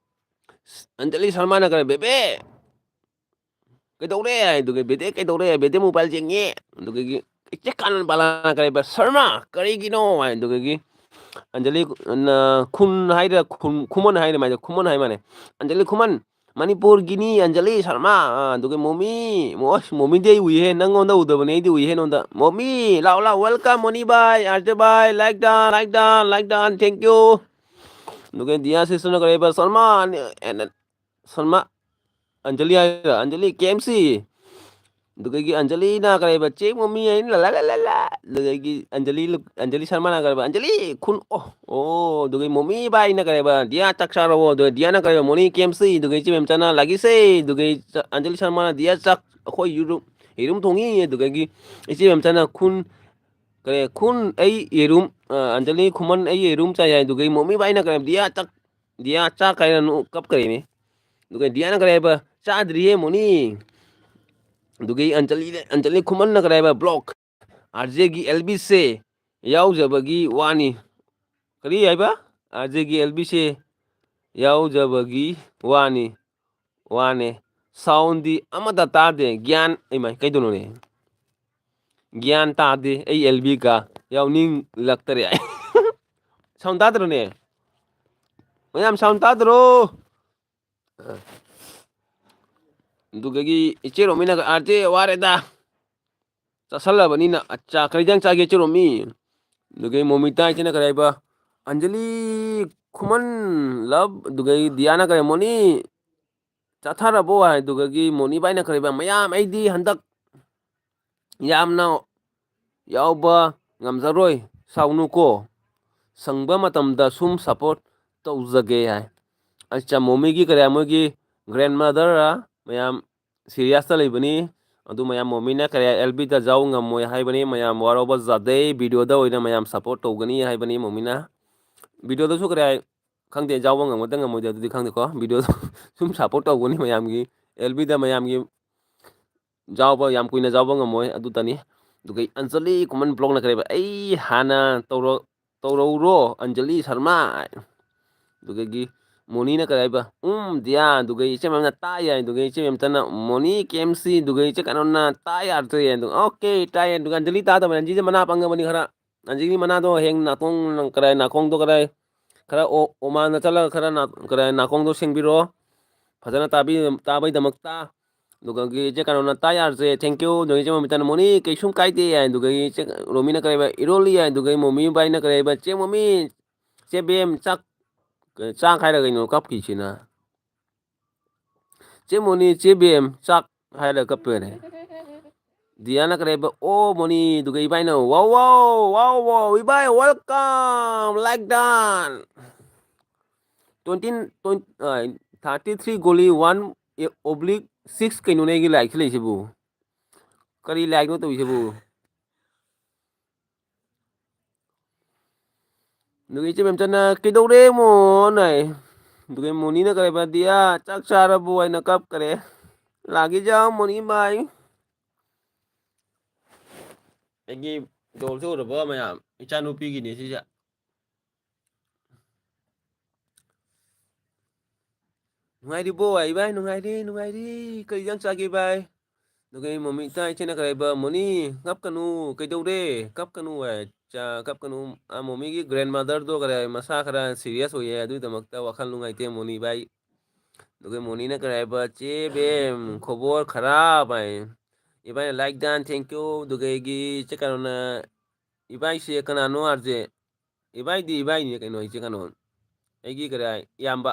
ꯑꯟꯖꯂꯤ ꯁꯔꯃꯅ ꯀꯔꯤ, "ꯕꯦꯕꯦ, ꯀꯩꯗꯧꯔꯦ?" ꯍꯥꯏ꯫ ꯑꯗꯨꯒ, "ꯕꯦꯗꯦ ꯀꯩꯗꯧꯔꯦ? ꯕꯦꯗꯦ ꯃꯣꯕꯥꯏꯜ ꯌꯦꯡꯉꯦ"꯫ ꯑꯗꯨꯗꯒꯤ ꯏꯆꯦ ꯀꯥꯅꯟ ꯕꯥꯂꯥꯅ ꯀꯔꯤ ꯍꯥꯏꯕ, "ꯁꯔꯃ, ꯀꯔꯤꯒꯤꯅꯣ?" ꯍꯥꯏ꯫ ꯑꯗꯨꯗꯒꯤ ꯑꯟꯖꯂꯤ, ꯑ, ꯈꯨꯟ ꯍꯥꯏꯔ, ꯈꯨꯟ, ꯈꯨꯃꯟ ꯍꯥꯏꯔ ꯃꯥꯏꯗ, ꯈꯨꯃꯟ ꯍꯥꯏ ꯃꯥꯅꯦ꯫ "ꯑꯟꯖꯂꯤ ꯈꯨꯃꯟ, ꯃꯅꯤꯄꯨꯔꯒꯤꯅꯤ ꯑꯟꯖꯂꯤ ꯁꯔꯃ"꯫ ꯑ, ꯑꯗꯨꯒ ꯃꯣꯃꯤ, ꯃꯣ-, ꯑꯁ, ꯃꯣꯃꯤꯗꯤ ꯑꯩ ꯎꯏꯍꯦ, ꯅꯪꯉꯣꯟꯗ ꯎꯗꯕꯅꯦ, ꯑꯩꯗꯤ ꯎꯏꯍꯦ ꯅꯉꯣꯟꯗ꯫ "ꯃꯣꯃꯤ, ꯂꯥꯎ, ꯂꯥꯎ, welcome, ꯃꯣꯅꯤ ꯚꯥꯏ, ꯑꯥꯔꯖꯦ ꯚꯥꯏ, like done, like done, like done, thank you"꯫ ꯑꯗꯨꯒ ꯗꯤꯌꯥ ꯁꯤꯁꯇꯔꯅ ꯀꯔꯤ ꯍꯥꯏꯕ, "ꯁꯔꯃ, ꯑꯦꯟ-, ꯁꯔꯃ, ꯑꯟꯖꯂꯤ ꯍꯥꯏꯔ, ꯑꯟꯖꯂꯤ, ꯀꯦ ꯑꯦꯝ ꯁꯤ꯫ ꯑꯗꯨꯗꯒꯤ ꯑꯟꯖꯂꯤꯅ ꯀꯔꯤ ꯍꯥꯏꯕ, ꯆꯦ ꯃꯣꯃꯤ ꯍꯥꯏꯅ ꯂ ꯂ ꯂ ꯂ꯫ ꯑꯗꯨꯗꯒꯤ ꯑꯟꯖꯂꯤ, ꯑꯟꯖꯂꯤ ꯁꯔꯃꯅ ꯀꯔꯤ ꯍꯥꯏꯕ, ꯑꯟꯖꯂꯤ ꯈꯨꯟ, ꯑꯣ, ꯑꯣ, ꯑꯗꯨꯗꯒꯤ ꯃꯣꯃꯤ ꯕꯥꯏꯅ ꯀꯔꯤ ꯍꯥꯏꯕ, ꯗꯤꯌꯥ ꯆꯥꯛ ꯆꯥꯔꯕꯣ? ꯑꯗꯨꯒ ꯗꯤꯌꯥꯅ ꯀꯔꯤ ꯍꯥꯏꯕ, ꯃꯣꯔꯅꯤꯡ ꯀꯦ ꯑꯦꯝ ꯁꯤ꯫ ꯑꯗꯨꯗꯒꯤ ꯏꯆꯦ ꯃꯦꯝꯆꯥꯅ ꯂꯥꯛꯏꯁꯦ꯫ ꯑꯗꯨꯗꯒꯤ ꯆ-, ꯑꯟꯖꯂꯤ ꯁꯔꯃꯅ, ꯗꯤꯌꯥ ꯆꯥꯛ, ꯑꯩꯈꯣꯏ ꯌꯦꯔꯨꯝ, ꯌꯦꯔꯨꯝ ꯊꯣꯡꯉꯤ꯫ ꯑꯗꯨꯗꯒꯤ ꯏꯆꯦ ꯃꯦꯝꯆꯥꯅ ꯈꯨꯟ, ꯀꯔꯤ, ꯈꯨꯟ ꯑꯩ ꯌꯦꯔꯨꯝ, ꯑ, ꯑꯟꯖꯂꯤ ꯈꯨꯃꯟ ꯑꯩ ꯌꯦꯔꯨꯝ ꯆꯥꯏ ꯍꯥꯏ꯫ ꯑꯗꯨꯗꯒꯤ ꯃꯣꯃꯤ ꯕꯥꯏꯅ ꯀꯔꯤ ꯍꯥꯏꯕ, ꯗꯤꯌꯥ ꯆꯥꯛ, ꯗꯤꯌꯥ ꯆꯥꯛ ꯍꯥꯏꯅ ꯅꯣꯛ-, ꯀꯞꯈ꯭ꯔꯦꯅꯦ꯫ ꯑꯗꯨꯒ ꯗꯤꯌꯥꯅ ꯀꯔꯤ ꯍꯥꯏꯕ? ꯆꯥꯗ꯭ꯔꯤꯌꯦ ꯃꯣꯅꯤ꯫ ꯑꯗꯨꯒꯤ ꯑꯟꯖꯂꯤ, ꯑꯟꯖꯂꯤ ꯈꯨꯃꯟꯅ ꯀꯔꯤ ꯍꯥꯏꯕ? ꯕ꯭ꯂꯣꯛ꯫ ꯑꯥꯔ ꯖꯦꯒꯤ ꯑꯦꯜ ꯕꯤꯁꯦ ꯌꯥꯎꯖꯕꯒꯤ ꯋꯥꯅꯤ꯫ ꯀꯔꯤ ꯍꯥꯏꯕ? ꯑꯥꯔ ꯖꯦꯒꯤ ꯑꯦꯜ ꯕꯤꯁꯦ ꯌꯥꯎꯖꯕꯒꯤ ꯋꯥꯅꯤ, ꯋꯥꯅꯦ꯫ ꯁꯥꯎꯟꯗꯤ ꯑꯃꯠꯇ ꯇꯥꯗꯦ꯫ ꯒ꯭ꯌꯥꯟ, ꯏꯃꯥꯏ, ꯀꯩꯗꯧꯅꯣꯅꯦ? ꯒ꯭ꯌꯥꯟ ꯇꯥꯗꯦ꯫ ꯑꯩ ꯑꯦꯜ ꯕꯤ ꯀꯥ ꯌꯥꯎꯅꯤꯡꯂꯛꯇꯔꯦ꯫ ꯁꯥꯎꯟ ꯇꯥꯗ꯭ꯔꯣꯅꯦ? ꯃꯌꯥꯝ ꯁꯥꯎꯟ ꯇꯥꯗ꯭ꯔꯣ? ꯑꯗꯨꯗꯒꯤ ꯏꯆꯦ ꯔꯣꯃꯤꯅꯒ, "ꯑꯥꯔ ꯖꯦ, ꯋꯥꯔꯦꯗ꯫ ꯆꯥꯁꯜꯂꯕꯅꯤꯅ, ꯑꯠꯆꯥ, ꯀꯔꯤ ꯏꯟꯖꯥꯡ ꯆꯥꯒꯦ ꯏꯆꯦ ꯔꯣꯃꯤ?" ꯑꯗꯨꯗꯒꯤ ꯃꯣꯃꯤꯇꯥ ꯏꯆꯦꯅ ꯀꯔꯤ ꯍꯥꯏꯕ? "ꯑꯟꯖꯂꯤ, ꯈꯨꯃꯟ, ꯂꯞ", ꯑꯗꯨꯗꯒꯤ ꯗꯤꯌꯥꯅ ꯀꯔꯤ, "ꯃꯣꯅꯤ, ꯆꯥꯊꯔꯕꯣ?" ꯍꯥꯏ꯫ ꯑꯗꯨꯗꯒꯤ ꯃꯣꯅꯤ ꯕꯥꯏꯅ ꯀꯔꯤ ꯍꯥꯏꯕ? "ꯃꯌꯥꯝ, ꯑꯩꯗꯤ ꯍꯟꯗꯛ ꯌꯥꯝꯅ ꯌꯥꯎꯕ ꯉꯝꯖꯔꯣꯏ, ꯁꯥꯎꯅꯨꯀꯣ, ꯁꯪꯕ ꯃꯇꯝꯗ ꯁꯨꯝ ꯁꯞꯄꯣꯔꯠ ꯇꯧꯖꯒꯦ" ꯍꯥꯏ꯫ ꯑꯠꯆꯥ, ꯃꯣꯃꯤꯒꯤ ꯀꯔꯤ ꯍꯥꯏ, ꯃꯣꯏꯒꯤ ꯒ꯭ꯔꯦꯟ ꯃꯥꯗꯔ ꯃꯌꯥꯝ ꯁꯤꯔꯤꯌꯁꯇ ꯂꯩꯕꯅꯤ꯫ ꯑꯗꯨ ꯃꯌꯥꯝ ꯃꯣꯃꯤꯅ ꯀꯔꯤ ꯍꯥꯏ, ꯑꯦꯜ ꯕꯤꯗ ꯌꯥꯎ ꯉꯝꯃꯣꯏ ꯍꯥꯏꯕꯅꯤ, ꯃꯌꯥꯝ ꯋꯥꯔꯧꯕ ꯌꯥꯗꯦ, ꯚꯤꯗꯤꯑꯣꯗ ꯑꯣꯏꯅ ꯃꯌꯥꯝ ꯁꯞꯄꯣꯔꯠ ꯇꯧꯒꯅꯤ ꯍꯥꯏꯕꯅꯤ ꯃꯣꯃꯤꯅ꯫ ꯚꯤꯗꯤꯑꯣꯗꯁꯨ ꯀꯔꯤ ꯍꯥꯏ, ꯈꯪꯗꯦ, ꯌꯥꯎꯕ ꯉꯝꯒꯗ꯭ꯔꯥ ꯉꯝꯃꯣꯏꯗ꯭ꯔꯥ ꯑꯗꯨꯗꯤ ꯈꯪꯗꯦꯀꯣ, ꯚꯤꯗꯤꯑꯣꯗ ꯁꯨꯝ ꯁꯞꯄꯣꯔꯠ ꯇꯧꯒꯅꯤ ꯃꯌꯥꯝꯒꯤ, ꯑꯦꯜ ꯕꯤꯗ ꯃꯌꯥꯝꯒꯤ ꯌꯥꯎꯕ, ꯌꯥꯝ ꯀꯨꯏꯅ ꯌꯥꯎꯕ ꯉꯝꯃꯣꯏ ꯑꯗꯨꯇꯅꯤ꯫ ꯑꯗꯨꯒ ꯑꯟꯖꯂꯤ ꯈꯨꯃꯟ ꯕ꯭ꯂꯣꯛꯅ ꯀꯔꯤ ꯍꯥꯏꯕ, "ꯑꯩ ꯍꯥꯟꯅ ꯇꯧꯔ-, ꯇꯧꯔꯧꯔꯣ ꯑꯟꯖꯂꯤ ꯁꯔꯃ"꯫ ꯑꯗꯨꯗꯒꯤ ꯃꯣꯅꯤꯅ ꯀꯔꯤ ꯍꯥꯏꯕ, "ꯎꯝ, ꯗꯤꯌꯥ"꯫ ꯑꯗꯨꯒ ꯏꯆꯦ ꯃꯌꯥꯝꯅ "ꯇꯥ ꯌꯥꯏ"꯫ ꯑꯗꯨꯒ ꯏꯆꯦ ꯃꯦꯝꯇꯅ, "ꯃꯣꯅꯤ ꯀꯦ ꯑꯦꯝ ꯁꯤ"꯫ ꯑꯗꯨꯒ ꯏꯆꯦ ꯀꯩꯅꯣꯅ, "ꯇꯥ ꯌꯥꯗ꯭ꯔꯦ"꯫ ꯑꯗꯨꯒ, "ꯑꯣꯀꯦ, ꯇꯥ ꯌꯥꯏ"꯫ ꯑꯗꯨꯒ ꯑꯟꯖꯂꯤ ꯇꯥꯗꯕꯅꯤ, ꯑꯟꯖꯂꯤꯁꯦ ꯃꯅꯥ ꯄꯪꯉꯕꯅꯤ ꯈꯔ꯫ ꯑꯟꯖꯂꯤ ꯃꯅꯥꯗꯣ ꯍꯌꯦꯡ ꯅꯥꯀꯣꯡ ꯀꯔꯥꯏ, ꯅꯥꯀꯣꯡꯗꯣ ꯀꯔꯥꯏ, ꯈꯔ ꯑꯣ-, ꯑꯣꯃꯥꯟꯗ ꯆꯠꯂꯒ ꯈꯔ ꯅꯥ-, ꯀꯔꯥꯏ, ꯅꯥꯀꯣꯡꯗꯣ ꯁꯦꯡꯕꯤꯔꯣ꯫ ꯐꯖꯅ ꯇꯥꯕꯤ-, ꯇꯥꯕꯩꯗꯃꯛꯇ꯫ ꯑꯗꯨꯒ ꯏꯆꯦ ꯀꯩꯅꯣꯅ, "ꯇꯥ ꯌꯥꯔꯁꯦ, thank you"꯫ ꯑꯗꯨꯒ ꯏꯆꯦ ꯃꯃꯤꯇꯥꯅ, "ꯃꯣꯅꯤ, ꯀꯩꯁꯨꯝ ꯀꯥꯏꯗꯦ" ꯍꯥꯏ꯫ ꯑꯗꯨꯒ ꯏꯆꯦ ꯔꯣꯃꯤꯅ ꯀꯔꯤ ꯍꯥꯏꯕ, "ꯏꯔꯣꯜꯂꯤ" ꯍꯥꯏ꯫ ꯑꯗꯨꯒ ꯃꯣꯃꯤ ꯕꯥꯏꯅ ꯀꯔꯤ ꯍꯥꯏꯕ, "ꯆꯦ ꯃꯣꯃꯤ, ꯆꯦ ꯕꯦꯝ, ꯆꯥꯛ, ꯆꯥꯛ" ꯍꯥꯏꯔ ꯀꯩꯅꯣ ꯀꯞꯈꯤꯁꯤꯅ? ꯆꯦ ꯃꯣꯅꯤ, ꯆꯦ ꯕꯦꯝ, ꯆꯥꯛ ꯍꯥꯏꯔ ꯀꯞꯄꯦꯅꯦ꯫ ꯗꯤꯌꯥꯅ ꯀꯔꯤ ꯍꯥꯏꯕ? ꯑꯣ ꯃꯣꯅꯤ, ꯑꯗꯨꯒ ꯏꯕꯥꯏꯅ wow wow wow wow, ꯏꯕꯥꯏ welcome, like done꯫ Twenty, twenty, thirty three ꯒꯣꯂꯤ one oblique six ꯀꯩꯅꯣꯅꯦ ꯑꯩꯒꯤ ꯂꯥꯏꯛꯁꯤ ꯂꯩꯁꯤꯕꯨ? ꯀꯔꯤ ꯂꯥꯏꯛꯅꯣ ꯇꯧꯔꯤꯁꯤꯕꯨ? ꯑꯗꯨꯒ ꯏꯆꯦ ꯃꯦꯝꯆꯟꯅ "ꯀꯩꯗꯧꯔꯦ ꯃꯣꯟ?" ꯍꯥꯏ꯫ ꯑꯗꯨꯒ ꯃꯣꯅꯤꯅ ꯀꯔꯤ ꯍꯥꯏꯕ? "ꯗꯤꯌꯥ, ꯆꯥꯛ ꯆꯥꯔꯕꯣ?" ꯍꯥꯏꯅ ꯀꯞꯈꯔꯦ꯫ ꯂꯥꯛꯀꯦ ꯆꯥꯎ ꯃꯣꯅꯤ ꯕꯥꯏ꯫ ꯑꯩꯒꯤ ꯗꯣꯜꯁꯦ ꯎꯔꯕꯣ ꯃꯌꯥꯝ? ꯏꯆꯥꯅꯨꯄꯤꯒꯤꯅꯦ ꯁꯤꯁꯦ꯫ ꯅꯨꯡꯉꯥꯏꯔꯤꯕꯣ ꯏꯕꯥꯏ? ꯅꯨꯡꯉꯥꯏꯔꯤ, ꯅꯨꯡꯉꯥꯏꯔꯤ꯫ ꯀꯔꯤ ꯏꯟꯖꯥꯡ ꯆꯥꯒꯦ ꯏꯕꯥꯏ? ꯑꯗꯨꯒ ꯑꯩ ꯃꯣꯃꯤꯇꯥ ꯏꯆꯦꯅ ꯀꯔꯤ ꯍꯥꯏꯕ? "ꯃꯣꯅꯤ, ꯀꯞꯀꯅꯨ, ꯀꯩꯗꯧꯔꯦ? ꯀꯞꯀꯅꯨ ꯍꯥꯏ, ꯆꯥ, ꯀꯞꯀꯅꯨ꯫ ꯑꯥ, ꯃꯣꯃꯤꯒꯤ grandmotherꯗꯣ ꯀꯔꯤ ꯍꯥꯏ, ꯃꯁꯥ ꯈꯔ serious ꯑꯣꯏꯌꯦ, ꯑꯗꯨꯒꯤꯗꯃꯛꯇ ꯋꯥꯈꯜ ꯅꯨꯡꯉꯥꯏꯇꯦ ꯃꯣꯅꯤ ꯏꯕꯥꯏ꯫" ꯑꯗꯨꯒ ꯃꯣꯅꯤꯅ ꯀꯔꯤ ꯍꯥꯏꯕ? "ꯆꯦ ꯕꯦꯝ, ꯈꯣꯕꯣꯔ ꯈꯔꯥꯞ" ꯍꯥꯏ꯫ ꯏꯕꯥꯏꯅ "Like done, thank you꯫" ꯑꯗꯨꯒ ꯑꯩꯒꯤ ꯏꯆꯦ ꯀꯩꯅꯣꯅ, "ꯏꯕꯥꯏꯁꯦ ꯀꯅꯥꯅꯣ ꯑꯥꯔꯖꯦ?" ꯏꯕꯥꯏꯗꯤ ꯏꯕꯥꯏꯅꯤꯅꯦ ꯀꯩꯅꯣ, ꯏꯆꯦ ꯀꯩꯅꯣ, ꯑꯩꯒꯤ ꯀꯔꯤ ꯍꯥꯏ, ꯏꯌꯥꯝꯕ꯫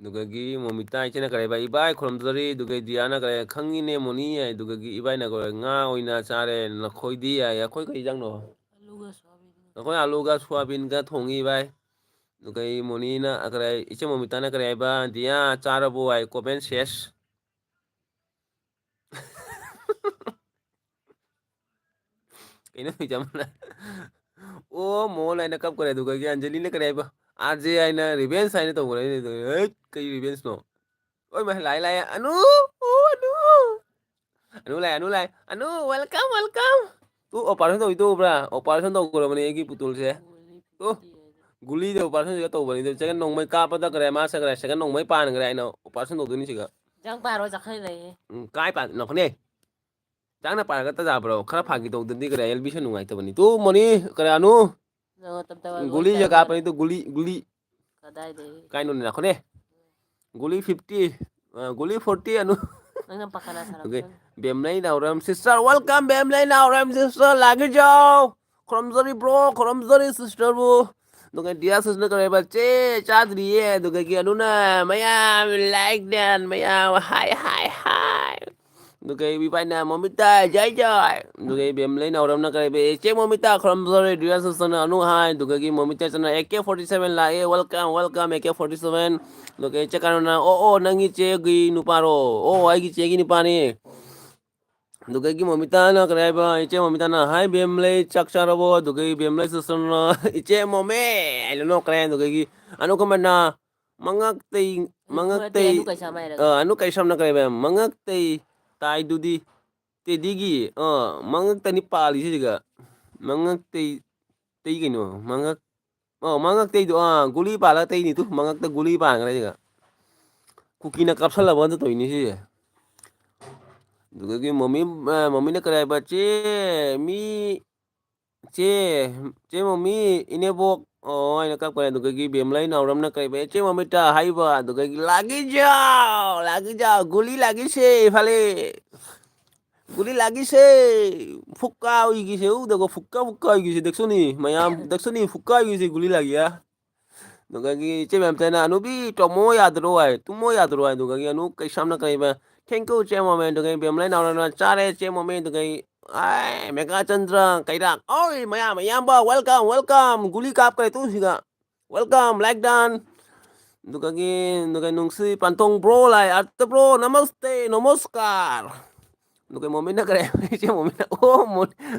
ꯑꯗꯨꯗꯒꯤ ꯃꯣꯃꯤꯇꯥ ꯏꯆꯦꯅ ꯀꯔꯤ ꯍꯥꯏꯕ? "ꯏꯕꯥꯏ ꯈꯨꯔꯨꯝꯖꯔꯤ꯫" ꯑꯗꯨꯒ ꯗꯤꯌꯥꯅ ꯀꯔꯤ ꯍꯥꯏ? "ꯈꯪꯉꯤꯅꯦ ꯃꯣꯅꯤ" ꯍꯥꯏ꯫ ꯑꯗꯨꯗꯒꯤ ꯏꯕꯥꯏꯅ ꯀꯔꯤ ꯍꯥꯏ? "ꯉꯥ ꯑꯣꯏꯅ ꯆꯥꯔꯦ, ꯅꯈꯣꯏꯗꯤ?" ꯍꯥꯏ꯫ "ꯑꯩꯈꯣꯏ ꯀꯔꯤ ꯏꯟꯖꯥꯡꯅꯣ?" ꯑꯂꯨꯒ ꯁꯣꯌꯥꯕꯤꯟꯒ꯫ "ꯑꯩꯈꯣꯏ ꯑꯂꯨꯒ ꯁꯣꯌꯥꯕꯤꯟꯒ ꯊꯣꯡꯉꯤ ꯏꯕꯥꯏ꯫" ꯑꯗꯨꯒ ꯑꯩ ꯃꯣꯅꯤꯅ ꯀꯔꯤ ꯍꯥꯏ? ꯏꯆꯦ ꯃꯣꯃꯤꯇꯥꯅ ꯀꯔꯤ ꯍꯥꯏꯕ? "ꯗꯤꯌꯥ ꯆꯥꯔꯕꯣ?" ꯍꯥꯏ, "Comment ꯁꯦꯁ꯫" ꯀꯩꯅꯣ ꯍꯧꯖꯤꯛ ꯑꯃꯅ "ꯑꯣ ꯃꯣꯟ" ꯍꯥꯏꯅ ꯀꯞꯈ꯭ꯔꯦ, ꯑꯗꯨꯒ ꯑꯟꯖꯂꯤꯅ ꯀꯔꯤ ꯍꯥꯏꯕ? "ꯑꯥꯔꯖꯦ" ꯍꯥꯏꯅ revenge ꯍꯥꯏꯅ ꯇꯧꯈ꯭ꯔꯦ꯫ "ꯍꯩꯠ, ꯀꯩ revengeꯅꯣ?" "ꯑꯣꯏ ꯃꯥ, ꯂꯥꯛꯑꯦ, ꯂꯥꯛꯑꯦ, ꯑꯅꯨ, ꯑꯣ, ꯑꯅꯨ, ꯑꯅꯨ ꯂꯥꯛꯑꯦ, ꯑꯅꯨ ꯂꯥꯛꯑꯦ, Anu, welcome, welcome꯫ Two operation ꯇꯧꯏ, ꯇꯨ ꯎꯕ꯭ꯔꯥ? Operation ꯇꯧꯈ꯭ꯔꯕꯅꯦ ꯑꯩꯒꯤ ꯄꯨꯇꯨꯜꯁꯦ꯫ ꯇꯨ, ꯒꯨꯂꯤꯗ operation ꯇꯧꯕꯅꯤꯗ, ꯆꯦꯒ ꯅꯣꯡꯃꯩ ꯀꯥꯞꯄꯗ ꯀꯔꯦ, ꯃꯥ ꯆꯠꯈ꯭ꯔꯦ, ꯆꯦꯒ ꯅꯣꯡꯃꯩ ꯄꯥꯟꯈ꯭ꯔꯦ, ꯑꯩꯅ operation ꯇꯧꯗꯣꯏꯅꯤ ꯁꯤꯒ꯫ ꯏꯟꯖꯥꯡ ꯄꯥꯔꯣ, ꯆꯥꯛꯈꯜ ꯂꯩꯌꯦ꯫ ꯎꯝ, ꯀꯥꯏ ꯄꯥꯟ-, ꯅꯈꯣꯅꯦ꯫ ꯆꯥꯛꯅ ꯄꯥꯔꯒ ꯇꯖꯥꯕ꯭ꯔꯣ? ꯈꯔ ꯐꯥꯒꯤ ꯇꯧꯗꯗꯤ ꯀꯔꯦ, ꯑꯦꯜꯕꯤꯁꯟ ꯅꯨꯡꯉꯥꯏꯇꯕꯅꯤ꯫ ꯇꯨ ꯃꯣꯅꯤ, ꯀꯔꯦ, ꯑꯅꯨ꯫ ꯅꯪ ꯃꯇꯝ ꯇꯧꯔ ꯒꯨꯂꯤ ꯂꯣꯏ ꯖꯒꯥ ꯇꯧꯔꯦ꯫ ꯄꯅꯤ, ꯇꯨ ꯒꯨꯂꯤ, ꯒꯨꯂꯤ꯫ ꯀꯗꯥꯏꯗꯒꯤ? ꯀꯥꯏꯅꯣꯅꯦ, ꯅꯈꯣꯅꯦ꯫ ꯒꯨꯂꯤ fifty, ꯑ, ꯒꯨꯂꯤ forty, ꯑꯅꯨ꯫ ꯅꯪꯅ ꯄꯥꯈꯠ ꯑꯁꯥꯔꯛꯄ ꯑꯣꯀꯦ꯫ ꯅꯪ꯫ ꯕꯦꯝꯂꯩ ꯅꯥꯎꯔꯦꯝ sister, welcome, ꯕꯦꯝꯂꯩ ꯅꯥꯎꯔꯦꯝ sister, ꯂꯥꯛꯀꯦ ꯆꯥꯎ꯫ ꯈꯨꯔꯨꯝꯖꯔꯤ bro, ꯈꯨꯔꯨꯝꯖꯔꯤ sisterꯕꯨ꯫ ꯑꯗꯨꯒ ꯗꯤꯌꯥ ꯁꯨꯁꯅ ꯀꯔꯤ ꯍꯥꯏꯕ? "ꯆꯦ, ꯆꯥꯗ꯭ꯔꯤꯌꯦ"꯫ ꯑꯗꯨꯒꯒꯤ ꯑꯅꯨꯅ ꯃꯌꯥꯝ ꯂꯥꯏꯛ ꯗꯦꯟ ꯃꯌꯥꯝ ꯍꯥꯏ ꯍꯥꯏ ꯍꯥꯏ꯫ ꯑꯗꯨꯒ ꯏꯕꯥꯏꯅ "ꯃꯣꯃꯤꯇꯥ ꯖꯥꯏ ꯖꯥꯏ"꯫ ꯑꯗꯨꯒ ꯏꯕꯦꯝꯂꯩ ꯅꯥꯎꯔꯝꯅ ꯀꯔꯤ ꯍꯥꯏꯕ? "ꯏꯆꯦ ꯃꯣꯃꯤꯇꯥ ꯈꯨꯔꯨꯝꯖꯔꯤ", ꯗꯤꯌꯥ ꯁꯨꯁꯅ ꯑꯅꯨ ꯍꯥꯏ꯫ ꯑꯗꯨꯒꯒꯤ ꯃꯣꯃꯤꯇꯥ ꯆꯅ "ꯑꯦ ꯀꯦ ꯐꯣꯔꯇꯤ ꯁꯚꯦꯟ ꯂꯥꯛꯑꯦ, welcome, welcome, A K forty seven". ꯑꯗꯨꯒ ꯏꯆꯦ ꯀꯥꯅꯨꯅ "ꯑꯣ ꯑꯣ, ꯅꯪꯒꯤ ꯆꯦꯒꯤ ꯅꯨꯄꯥꯔꯣ?" "ꯑꯣ, ꯑꯩꯒꯤ ꯆꯦꯒꯤ ꯅꯨꯄꯥꯅꯤ"꯫ ꯑꯗꯨꯒꯒꯤ ꯃꯣꯃꯤꯇꯥꯅ ꯀꯔꯤ ꯍꯥꯏꯕ? ꯏꯆꯦ ꯃꯣꯃꯤꯇꯥꯅ "ꯍꯥꯏ ꯕꯦꯝꯂꯩ, ꯆꯥꯛ ꯆꯥꯔꯕꯣ?" ꯑꯗꯨꯒꯒꯤ ꯕꯦꯝꯂꯩ ꯁꯨꯁꯅ "ꯏꯆꯦ ꯃꯣꯃꯦ" ꯍꯥꯏꯅ ꯅꯣꯛꯈ꯭ꯔꯦ꯫ ꯑꯗꯨꯒꯒꯤ ꯑꯅꯨꯀꯃꯅ "ꯃꯉꯛꯇꯩ, ꯃꯉꯛꯇꯩ", ꯑꯅꯨ ꯀꯩꯁꯥꯝ ꯍꯥꯏꯔꯒ꯫ ꯑ, ꯑꯅꯨ ꯀꯩꯁꯥꯝꯅ ꯀꯔꯤ ꯍꯥꯏꯕ? "ꯃꯉꯛꯇꯩ ꯇꯥꯏꯗꯨꯗꯤ ꯇꯦꯗꯤꯒꯤ", ꯑ, ꯃꯉꯛꯇꯅꯤ ꯄꯥꯜꯂꯤꯁꯤꯒ꯫ ꯃꯉꯛꯇꯩ, ꯇꯩ ꯀꯩꯅꯣ? ꯃꯉꯛ ꯑꯣ, ꯃꯉꯛꯇꯩꯗꯣ, ꯑꯥ, ꯒꯨꯂꯤ ꯄꯥꯜꯂꯒ ꯇꯩꯅꯤ ꯇꯨ, ꯃꯉꯛꯇ ꯒꯨꯂꯤ ꯄꯥꯟꯈ꯭ꯔꯦ ꯁꯤꯒ꯫ ꯀꯨꯀꯤꯅ ꯀꯥꯞꯁꯜꯂꯕ ꯑꯗꯨ ꯇꯧꯔꯤꯅꯤ ꯁꯤꯁꯦ꯫ ꯑꯗꯨꯗꯒꯤ ꯃꯝꯃꯤ, ꯑ, ꯃꯝꯃꯤꯅ ꯀꯔꯤ ꯍꯥꯏꯕ? "ꯆꯦ, ꯃꯤ, ꯆꯦ, ꯆꯦ ꯃꯝꯃꯤ, ꯏꯅꯦꯕꯣꯛ", ꯑꯣ, ꯍꯥꯏꯅ ꯀꯞꯈ꯭ꯔꯦ꯫ ꯑꯗꯨꯗꯒꯤ ꯕꯦꯝꯂꯩ ꯅꯥꯎꯔꯝꯅ ꯀꯔꯤ ꯍꯥꯏꯕ? "ꯆꯦ ꯃꯝꯃꯤꯇ ꯍꯥꯏꯕ", ꯑꯗꯨꯗꯒꯤ "ꯂꯥꯒꯤꯖꯥꯎ, ꯂꯥꯒꯤꯖꯥꯎ, ꯒꯨꯂꯤ ꯂꯥꯒꯤꯁꯦ ꯐꯂꯦ꯫ ꯒꯨꯂꯤ ꯂꯥꯒꯤꯁꯦ, ꯐꯨꯛꯀꯥ ꯑꯣꯏꯒꯤꯁꯦ, ꯎꯗꯒꯣ ꯐꯨꯛꯀꯥ, ꯐꯨꯛꯀꯥ ꯑꯣꯏꯒꯤꯁꯦ, ꯗꯛꯁꯨꯅꯤ, ꯃꯌꯥꯝ, ꯗꯛꯁꯨꯅꯤ, ꯐꯨꯛꯀꯥ ꯑꯣꯏꯒꯤꯁꯦ, ꯒꯨꯂꯤ ꯂꯥꯒꯤꯌꯥ"꯫ ꯑꯗꯨꯗꯒꯤ ꯏꯆꯦ ꯃꯌꯥꯝꯇꯅ "ꯑꯅꯨꯕꯤ, ꯇꯨꯝꯃꯣ ꯌꯥꯗ꯭ꯔꯣ?" ꯍꯥꯏ, "ꯇꯨꯝꯃꯣ ꯌꯥꯗ꯭ꯔꯣ?" ꯍꯥꯏ꯫ ꯑꯗꯨꯗꯒꯤ ꯑꯅꯨ ꯀꯩꯁꯥꯝꯅ ꯀꯔꯤꯕ? "Thank you, ꯆꯦ ꯃꯣꯃꯦ"꯫ ꯑꯗꯨꯗꯒꯤ ꯕꯦꯝꯂꯩ ꯅꯥꯎꯔꯅ "ꯆꯥꯔꯦ, ꯆꯦ ꯃꯣꯃꯦ"꯫ ꯑꯗꯨꯗꯒꯤ ꯑꯥꯏ, ꯃꯦꯒꯥ ꯆꯟꯗ꯭ꯔ ꯀꯩꯔꯥꯛ, "ꯑꯣꯏ, ꯃꯌꯥꯝ, ꯏꯌꯥꯝꯕ, welcome, welcome, ꯒꯨꯂꯤ ꯀꯥꯞꯈ꯭ꯔꯦ ꯇꯨ ꯁꯤꯒ꯫ Welcome, like done꯫ ꯑꯗꯨꯗꯒꯤ, ꯑꯗꯨꯒ ꯅꯨꯡꯁꯤ ꯄꯥꯟꯊꯣꯡ bro ꯂꯥꯏ, ꯑꯥꯔꯇ bro, ꯅꯃꯁꯇꯦ, ꯅꯃꯁꯀꯥꯔ꯫ ꯑꯗꯨꯒ ꯃꯣꯃꯤꯅ ꯀꯔꯤ? ꯏꯆꯦ ꯃꯣꯃꯤꯅ, "ꯑꯣ, ꯃꯣ-,